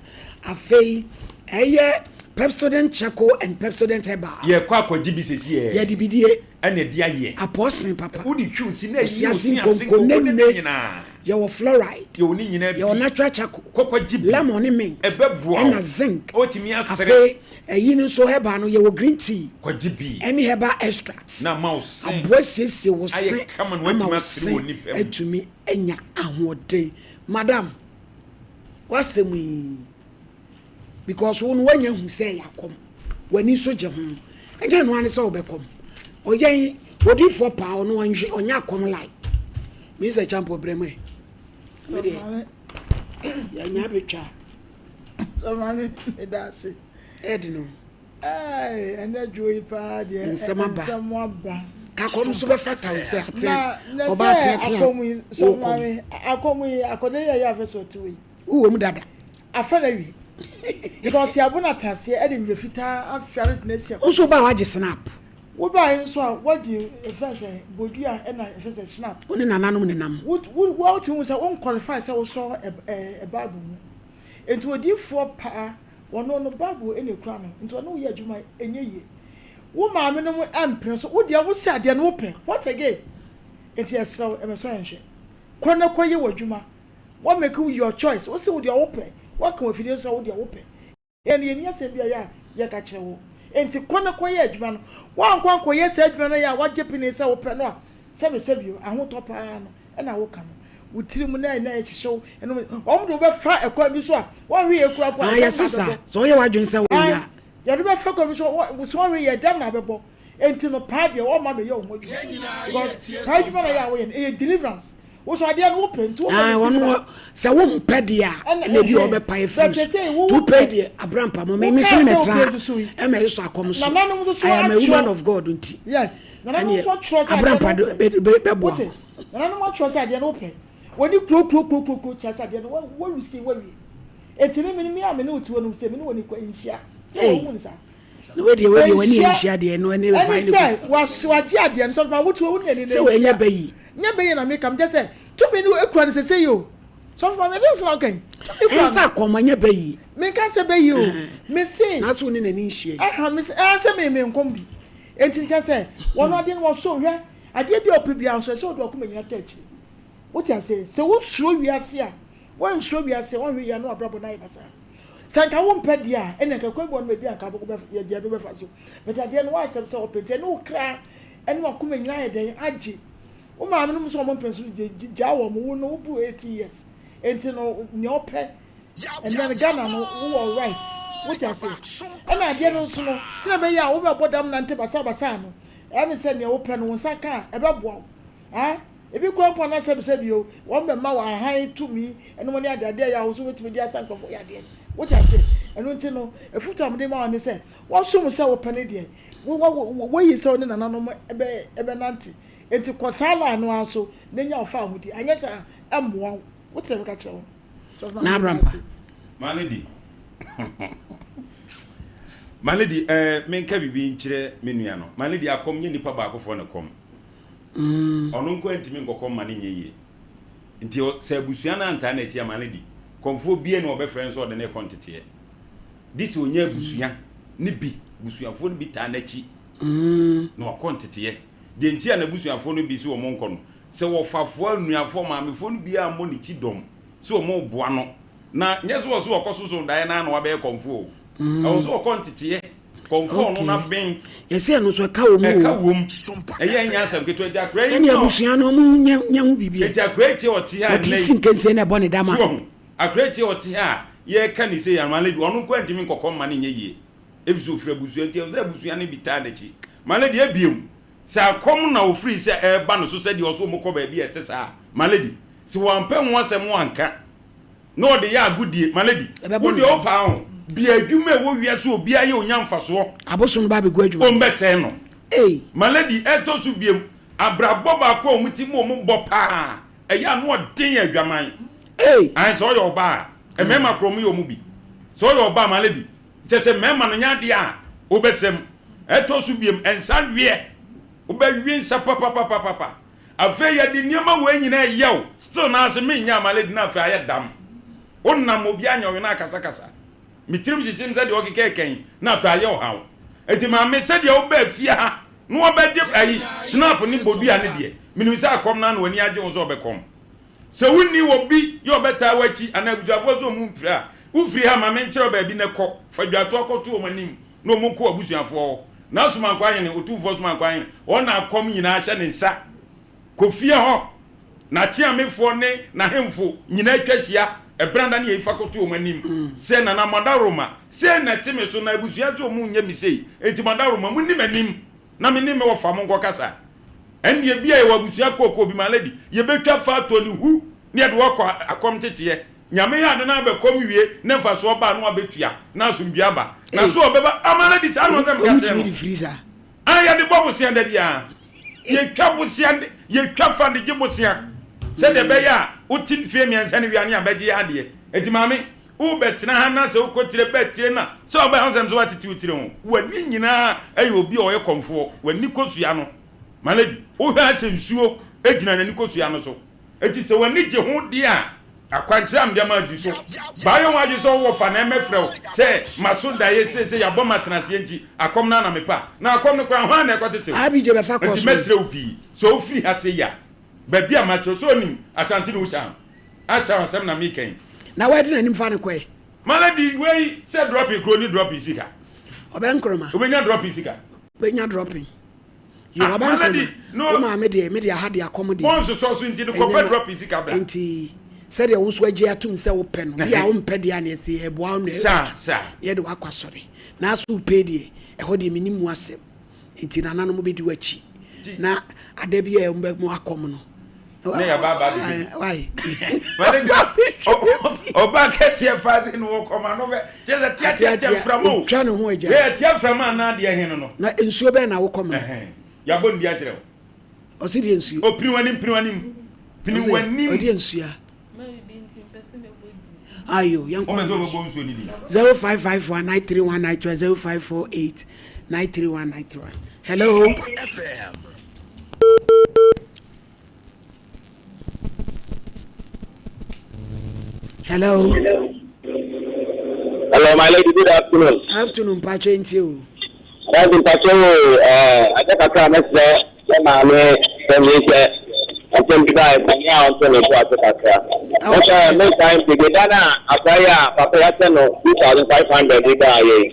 Afei ɛyɛ Pepsodent Charcoal and Pepsodent Herbal. Yɛkɔ akɔgye bi sɛsi ɛ. Yɛde bi die. Ɛna ɛde ayɛ. Apɔɔsen papa. Wode twi wo se na ɛyi wo Osiase se ase nkonko nkonko ne ne nne. nyinaa. Yɛwɔ fluoride. Yɛwɔ ne nyinaa bi. Yɛwɔ natural charcoal. Kɔ kɔgye bi. Lemon ne mint. Ɛbɛboa wo. Ɛna zinc. Wotumi asere. Afei ɛyi no nso herbal no yɛwɔ green tea. Kɔgye bi. Ɛne herbal extracts. Na ama wo se. Aboa siesie wo se. Ayɛ kama na Ama watumi wo asere se wɔ nnipa mu. atumi anya ahoɔden. Madam, w'asɛm yi. Because wo no wanya hu sɛ ɛyɛ akɔm. W'ani nso gye ho. Ɛnyɛ ɛno ara ne sɛ wobɛkɔm. Ɔyɛn odiifoɔ paa ɔno ɔnhwe ɔnyɛ akɔm like. Mr. Champo brɛ mu ɛ. Me deɛ yɛnya abɛtwa. Sɛ maame meda ase. Ɛde no. Ɛɛ ɛnɛ dwo yi paa deɛ Nsɛm aba. nsɛm aba. Kakɔm nso bɛfata wo sɛ ateate. Na na Ɔbaa sɛ teatea akɔm yi sɛ wokɔm. maame akɔm yi akɔde yɛ yɛ afɛ sɛ ɔte wei. Wowɔ mu dada. Afa na wi. Because yɛabo no atenaseɛ ɛde nwera fitaa afira no tena asi Wo nso wobaa wagye snap. Wobaeɛ nso a wagye ɛfrɛ sɛ bodua ɛna ɛfrɛ sɛ snap. Wo ne nananom nenam. Wo wo wotumi hu sɛ wo nqualify sɛ wosɔ ɛ ɛ Bible mu. Nti odiyifoɔ paa wɔno no Bible ɛna ekura no nti ɔne wo yɛ adwuma ɛnyɛ yie. Wo maame nom ɛmpene so wo deɛ wo sɛ adeɛ no wopɛ what again? Nti yɛsrɛ wo ɛmɛsɔ yɛnhwɛ. Kɔ na kɔ yɛ w'adwuma. Wa make your choice, wo se wo deɛ wo pɛ, wa ka wɔ afidie so sɛ wo deɛ wo pɛ. Yɛn yɛnni asɛm bi a yɛ a yɛ ka kyerɛ wo. Enti kɔ na kɔ yɛ adwuma no. Woankɔ ankɔ yɛ saa adwuma no yɛ a wagye pene sɛ wo pɛ no a, sɛbi sɛbi o, ahotɔ paa no ɛna wo ka no. Wo tiri mu na na ɛhyehyɛ wo, ɛno wɔn de wo bɛ fa ɛkwan bi so a, wɔnhwe yɛ kura mpo a, Ah, ɛdɛm yɛ na sista, abɛbɔ. sɛ ɔyɛ w'adwene sɛ wonya. Ae, yɛde bɛfa kwan bi so, wɔ, sɛ wɔnhwe yɛ ɛdɛm na abɛbɔ. Enti no paa deɛ wɔmma mɛyɛ wo ho adwuma. Because paa adwuma na yɛ a woyɛ no, ɛyɛ deliverance. Wo so adeɛ no wopɛ nti wopɛ Ah, ne ɔno tiri ɔ- sɛ wompɛ deɛ a Ɛna ɛna bi a ɛhɛn. ɔbɛpa But afiri so sɛsɛi wo nti wopɛ wopɛ. deɛ abrampa mo me Wo me so kaa me sɛ mɛtra wopɛ nso yi. ɛma ɛsɔ akɔm so Nananom nso so I am a atwerɛ. woman of God nti Yes. Nananom ɛneɛ nso atwerɛ sɛ adeɛ no abrampa de wopɛ. bɛ- bɛ- bɛboa Wote? wo Nananom atwerɛ sɛ adeɛ no wopɛ. Wɔne kuro kuro kuro kuro kuro kyerɛ sɛ adeɛ no wa wa receive wawie. Eti me me me a me ne wo te hɔ nom sɛ me ne wɔ ne kɔ nhyia. Sɛ Ei. wɔn hu ne saa. Na wei deɛ wei deɛ w'ani Nhyia. nhyia deɛ no ɛne Ɛne fine sɛ kofi was wagye adeɛ no sɛ ɔma wotu wo ne ani no sɛ wɔanya nhyia. bɛyi Nyɛ bɛyi na meka mekyɛ sɛ tumi no ekura no sɛsɛ yi o. Sɔfo ma mede nsena ɔka yi. Tumi kura ɛnsa no. akɔm anya bɛyi Menka sɛ bɛyi o. Mese. Nanso wo ne n'ani nhyia yi. Ɛha mese ɛɛ sɛ me me nkɔm bi. Enti nkyɛ sɛ wɔn adeɛ no wɔso hwɛ adeɛ bi a ɔpɛ biara nso ɛsɛ ɔde ɔkoma nyina ta akyire. Wote aseɛ sɛ wosuro wiase a wɔnsuro wiase a wɔnhwɛ yie a na wabrabɔ no ayɛ basaa. Sɛ anka wompɛ deɛ a, ɛnna anka kwan bi wɔ hɔ nom a ebi anka wobɛ yɛ deɛ wobɛfa so. But adeɛ no woasɛm sɛ wopɛ nti ɛne wo kra ɛne w'akoma nyinaa ayɛ dɛn agye. Wo maame nom nso wɔn mpɛ nso gye gyaa wɔn, wo no woburu 18 years nti no nea wopɛ ɛnɛ no Ghana no wowɔ right wote aseɛ. Ɛna adeɛ no nso no sɛdeɛ ɛbɛyɛ a wobɛbɔ dam nante basabasa no ɛne sɛ nea wopɛ no wo nsa ka a ɛbɛboa wo. Ah Ebi koraa mpo a na sɛbisɛbi o, wɔn bɛma wo ahan tumi nom ne adeade a ɛyɛ a wo nso wobɛtumi de asa nkurɔfoɔ yadeɛ. Wote aseɛ? Ɛno nti no, afutuo a mede ma wo ne sɛ, wɔsom sɛ wopɛ no deɛ, wo, wo, wo, woayi sɛ wo ne nananom bɛ, bɛnante. Enti kɔ saa line no ara so na nya wo fawohodie. Anyɛ saa a, ɛmmoa wo. Wote deɛ meka kyerɛ wo no? Sɔfo Na Maame, meda Abrampa. ase. Maame di. Maame di, eh, menka biribi nkyerɛ me nua no. Maame di, akɔm nyɛ nipa baakofoɔ na ɛkɔm. Ɔno nko ara ntumi nkɔkɔ mma no nyɛ yie. Nti sɛ abusua no antaa n'akyi ama no di, kɔmfoɔ biara ni wɔbɛfrɛ no sɛ ɔde no rekɔ nteteɛ. Gye sɛ ɔnya abusua no bi, abusuafoɔ no bi taa n'akyi na wakɔ nteteɛ. Deɛ nti a n'abusuafoɔ no bi se wɔn nkɔ no, Sɛ wɔfafoɔ, anuafoɔ, maamefoɔ no biara mmɔ ne kyidɔm sɛ wɔreboa no, na nyɛ sɛ ɔse ɔkɔsoso daeɛ no ara na wabɛyɛ kɔmfoɔ o. Ɛwɔ sɛ ɔkɔ nteteɛ, kɔmfoɔ no n'aben. Yɛsɛ ɛno nso ɛka wɔm o. Ɛka wɔm. Ɛyɛ ɛnyɛ asɛm ketewa. Nti akwadaa yi Ɛne abusua no wɔn nyɛ nyɛ ho biribi ɛ. Nti akwadaa yi te ɔte ha Ɔte nnɛ yi. si nkensie na ɛbɔ ne dam a. So wahu? Akwadaa yi te ɔte ha a yɛreka ne sei ano, already ɔno nko ara ntumi nkɔkɔ mma no nyɛ yie. Efisɛ ofiri abusua nti ɛwɔ sɛ abusua no bi taa n'akyi. Ma lady ebiem, sɛ akɔm na ofiri sɛ ɛreba ne so sɛdeɛ ɔsɛ wɔn kɔ baabi a ɛte saa a, ma lady, sɛ wampɛ ho asɛm anka na ɔde yɛ agodie, ma lady, Ɛbɛbɔ wo ne deɛ dam. wopaa ho, bia adwuma a ɛwɔ wiase a obiara yɛ onya mfasoɔ. Abosom no ba abɛgu adwuma no. Ɔmbɛsɛe no. Ei. Ma lady, ɛtɔ so biem, abrabɔ baako a wɔn ti mu wɔn bɔ paa, ɛyɛ ano ɔden yɛ adwaman. Ei. Ae, sɛ ɔyɛ ɔbaa a, mmarima korɔ wɔn yɛ wɔn bi. Sɛ ɔyɛ ɔbaa, ma lady, Kyerɛ sɛ mmarima no nyɛ adeɛ a wobɛsɛ mu. Ɛtɔ so biom, nsa weɛ. Wobɛwe nsa papapapapa. Afei yɛde nneɛma wei nyinaa ɛyɛ wo, still naa se menyɛ ama lady no afei ayɛ dam. Wonam obi anyɛ wo na akasakasa. Me tirim hyehye me sɛ deɛ ɔkeka ɛka yi na afei ayɛ ɔhaw. Enti maame sɛdeɛ wobaa fie ha na wabɛgye ayi snap ne bodua no deɛ, menim sɛ akɔm no ara na w'ani agye ho sɛ ɔbɛkɔm. Sɛ wonni obi yɛ ɔbɛtaa w'akyi anaa abusuafoɔ sɛ wɔn mfiri a, wofiri ha ma menkyerɛ wo baabi na kɔ, fa dwatoa kɔto wɔn anim na wɔn nkɔ w'abusuafoɔ hɔ. Na Somankwaa hene, Otumfoɔ Somankwaa hene, ɔno na akɔm nyinaa hyɛ ne nsa. Kɔ fie hɔ, n'akyeamefoɔ ne n'ahemfo nyinaa atwa ahyia, ɛberɛ a na yei fa kɔto wɔn anim sɛ, Nana Madaworoma, sei na ɛte me so, na abusua sɛ wɔn nyɛ me sei, enti Madaworoma, monni m'anim na me ne me wɔfa mo nkɔkasa. Ɛnde ebia yɛwɔ abusua kookoo bi, my lady, yɛbɛtwa fa atɔ ne hu na yɛde wo akɔ akɔm teteɛ. Nyame yɛ ade na abɛkɔm wie na mfasoɔ ba a na wabɛtua na asomdwoeɛ aba. Na so ɔbɛba? Ah, my lady, saa na ɔsɛ meka kyerɛ no. Ah, yɛde bɔ bosea da biara. Yɛtwa bosea, yɛtwa fa de gye bosea sɛdeɛ ɛbɛyɛ a wote mfeɛ mmiɛnsa no wie a ne yɛabɛgye yɛ adeɛ. Enti maame, wobɛtena ha na sɛ wokɔ tire bɛ tire no a, sɛ ɔbɛyɛ ho sɛm sɛ woatete wo tiri ho. W'ani nyinaa yɛ obi a ɔyɛ kɔmfoɔ, w'ani kosua no. My lady, wohwɛ a sɛ nsuo gyina n'ani kosua no so. Enti sɛ w'ani gye ho deɛ a, akwankyerɛ a mede ama adi so. Baayɛ ho adwene sɛ wowɔ fa na ɛmmɛfrɛ wo sɛ maso daeɛ seesei yɛabɔ me atenaseɛ nti akɔm no ara na mepɛ a. Na akɔm no koraa hwan na ɛkɔtete wo? Abigye bɛfa Enti kɔɔso wei. mɛsrɛ wo pii sɛ wofiri ha sei a, baabi a makyerɛ wo sɛ wonim Asante ne Wusan. Ahyɛ wo asɛm na meka yi. Na wɛde n'anim fa no kɔɛ. My lady wei sɛ dropping kuro ne dropping sika. Ɔbɛ nkroma. Obenya dropping sika. Obenya dropping. Yo Ah, ɔbɛ my lady, nkroma. no. Wo maame deɛ me deɛ aha deɛ akɔm deɛ. Wɔn nsosɔ so nti no kɔpɛ dropping sika bra. Nti sɛdeɛ wo nso agye atum sɛ wopɛ no bi a wompɛ deɛ a na ɛsɛ yɛboa wo na Saa, ɛtu saa. na yɛde wakɔ asɔre. Na aso wopɛ deɛ ɛhɔ deɛ menim mu asɛm. Nti nananom bɛdi w'akyi na ada bi a wɔbɛmo akɔm no. Ne yɛ ba ba bɛhwɛ bi. Why? Ɔba kɛseɛ paa sɛ ne wɔkɔm ano bɛ kyɛ sɛ teateatea mframa o. Twa ne ho agya. Wei ɛtea mframa anaa deɛ he no no. Na nsuo bɛn na wokɔm no? Yɛabɔ ne di akyerɛ wo. Ɔse deɛ nsuo. O pini w'anim pini w'anim. Pini w'anim. Ɔdeɛ nsuo a. Ayo, yɛnkɔ. Wopɛ sɛ wobɛbɔ nsuo no din? 0554 931 0548 931 Hello. Hello. Hello, my lady. Good afternoon. Afternoon, Pacho nti o. Daddy Pacho o, eh, ade kakra mɛsrɛ sɛ maame sɛ mi sɛ asɛm bi baa ɛsɛ a ɔnto ne bo ase kakra. Ɔsɛ me kan tege da na akwa yi a papa yi akyɛ no 2500 yi baa yɛ yi.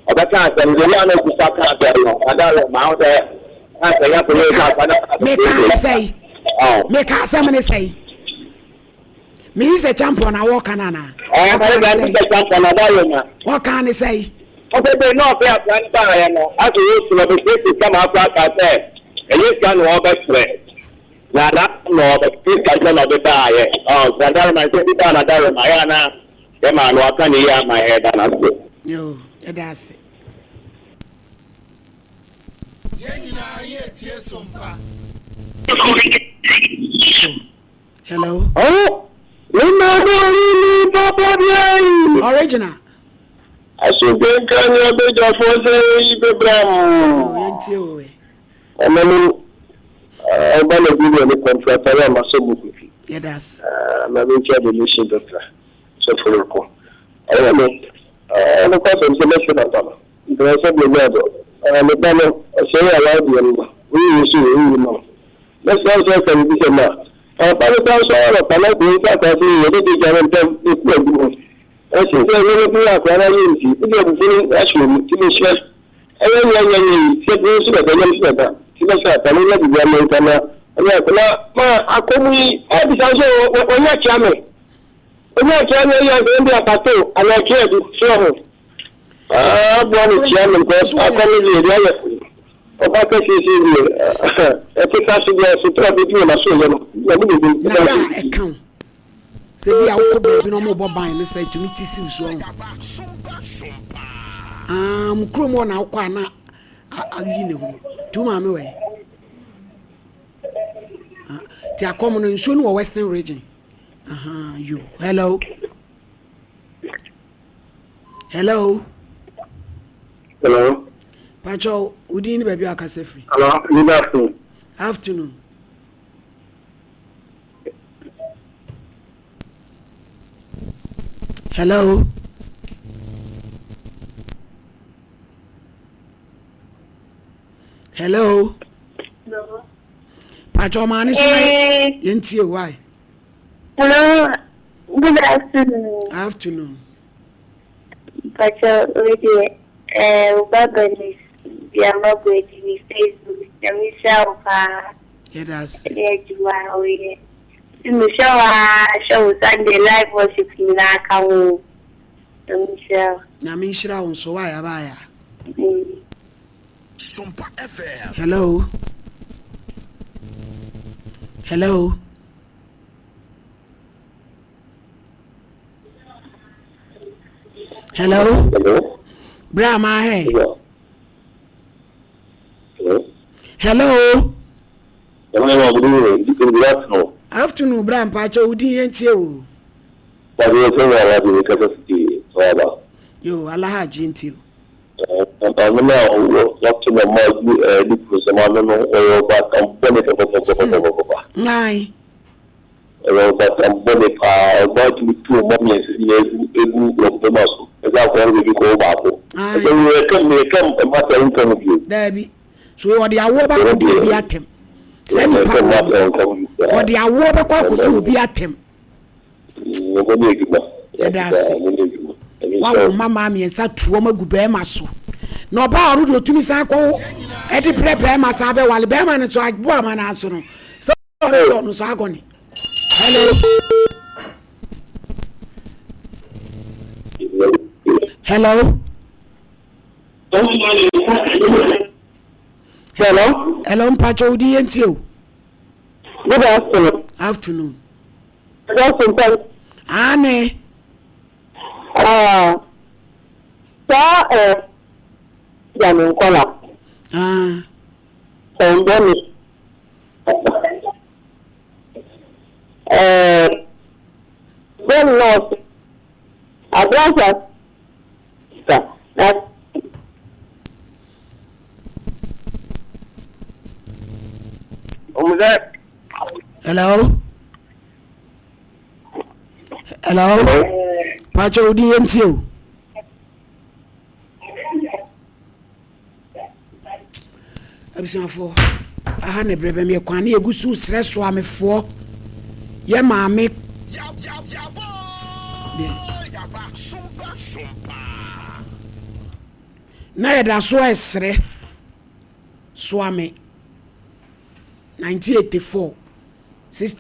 Ɔbɛka asɛm de wia na okusa ka asɛm no. Ada wɔ ma sɛ asɛ ya kɔ yɛ akwa na. Meka ne sɛi. Meka asɛm ne sɛi. Meyi sɛ champɔn na wɔka no anaa? Ɔka ne sɛi. Wɔka ne sɛi. Ɔsɛ bɛ na ɔfɛ akora no baayɛ no asɛ wɔsu no ɔbɛsiesie sika ma akora aka sɛ ɛnyɛ sika na ɔbɛkyerɛ na na na ɔbɛsiesie sika sɛ na ɔde baayɛ ɔ nadaroma nsɛm bi baa nadaroma yɛ ana yɛ maa no aka ne yie ama yɛ da n'ase. Yoo, yɛda ase. Yɛn nyinaa yɛretie som pa. Hello. Oh, me ma do ni papa bi. Original. Asomdwe nka ne abadwafoɔ sɛ yi bɛbra mo. Oh, yɛntie o ɛ. Ɛna no ɔba na bi ne kɔntrata yɛ ama sɛ buku fi. Yɛda ase. Ma me nkyia the nation doctor sɔfo no ko. Ɛyɛ me ɔno kɔ asɛm sɛ mɛhwɛ papa no. Nti sɛ deɛ bi adɔ. Me ba no ɔsɛ yɛ alaw deɛ no ma. Woyi so woyi ma. Mɛsrɛ wo sɛ sɛ mebisa mu a, anɔpa no koraa nsɔre anɔpa na kɔ nsa asaase yi yɛde de gya no ntɛm de kɔ adwuma. Ɛsen sɛ nneɛma bi a akwadaa no ayɛ nti, wode abufuo no ahyɛ wɔn mu. Nti mesrɛ, ɛyɛ nyɛ nyɛ nyɛ yi, sɛ bi nso bɛba, nyɛ nso bɛba. Nti mɛsrɛ akwadaa no nya biribi ama nka na ɔne akwadaa ma akɔ mu yi, ɛbisa nso wɔnyɛ akyea me. Wɔnyɛ akyea me ɛyɛ anka wɔn de apato anaa akyea bi soɔ ho. Aboa no kyea me nkɔ akɔ me deɛ deɛ ayɛ. Ɔba kɛseɛ sei deɛ ɛte saa so deɛ sotorɔ a bɛdi wɔn aso yɛ no Nyame na ɔnim. Na yɛ a ɛka wo sɛ bi a wokɔ baabi na wɔbɔ ban no sɛ ɛtumi ti siw so ɔho ah mo kurom hɔ na wokɔ a na ayi ne ho nti wo maame wɔ he ah ti akɔm no nsuo no wɔ western region aha yo hello Hello. Hello. Pacho, wo din ne baabi a wakasa firi? Hello, good afternoon. Afternoon. Hello. Hello. Hello. Pacho, maane so na eh. yɛntie why? Hello, good afternoon. Afternoon. Mpakyɛ wei deɛ eh, wo ba Bernice Biama Boadi ne Facebook, Nyame nhyira wo paa. Yɛda ase. Ɛne adwuma a woyɛ. Nti mehwɛ wo aa, hwɛ wo Sunday live worship nyinaa ka ho. Nyame nhyira wo. Nyame nhyira wo nso, why abaaya? Mm. Sompa FM. Hello. Hello. Hello. Hello. Bra ma he. Hello. Hello. Hello, good evening. Good afternoon. Afternoon, bra mpacho wudi yentie o. Pàdé ọ̀sẹ̀ wà láti ní kẹsẹ̀ sí ọ̀rọ̀. Yo, Alhaji ntie o. Maame no a wɔto na ɔma gu ne kunu sɛ maame no ɔyɛ ɔbaatan bɔne pɔpɔpɔpɔpɔpɔpɔ. Nine. Ɔyɛ ɔbaatan bɔne paa. Ɔbaa tumi tu ɔma mmiɛnsa nyinaa egu egu wɔn bɛma so. Ɛsɛ akɔla no baabi kɔwɔ baako. Ɛsɛ yɛka yɛka mmata nka ho bio. Daabi. So ɔde awoɔ ba akɔdi obi atɛm. Sɛ nipa wɔ ɔde awoɔ bɛkɔ akɔdi obi atɛm. Yɛda ase. Wawo mma maa mmiɛnsa tu wɔn agu bɛrima so. Na ɔbaa ɔno deɛ ɔtumi san kɔwo ɛde brɛ bɛrima san bɛwale bɛrima no so aboa ma no aso no. Sɛ ɔno deɛ ɔno so agɔne. Hello. Hello. Hello. Hello, mpacho odi yɛn tie o. Good afternoon. Afternoon. Good afternoon. Aane. Ah, saa ɛ ya me nkɔla. Ah. Sɛnbɔ mi. Ɛɛ, bɛn nɔɔso abrasa sa na. Hello. Hello. Pacho odi yɛn tie o. Abusuafoɔ, aha na berɛ bɛm yɛ kwan ne yɛgu so srɛ soamefoɔ yɛ maame na yɛda so ɛsrɛ soame 1984 60.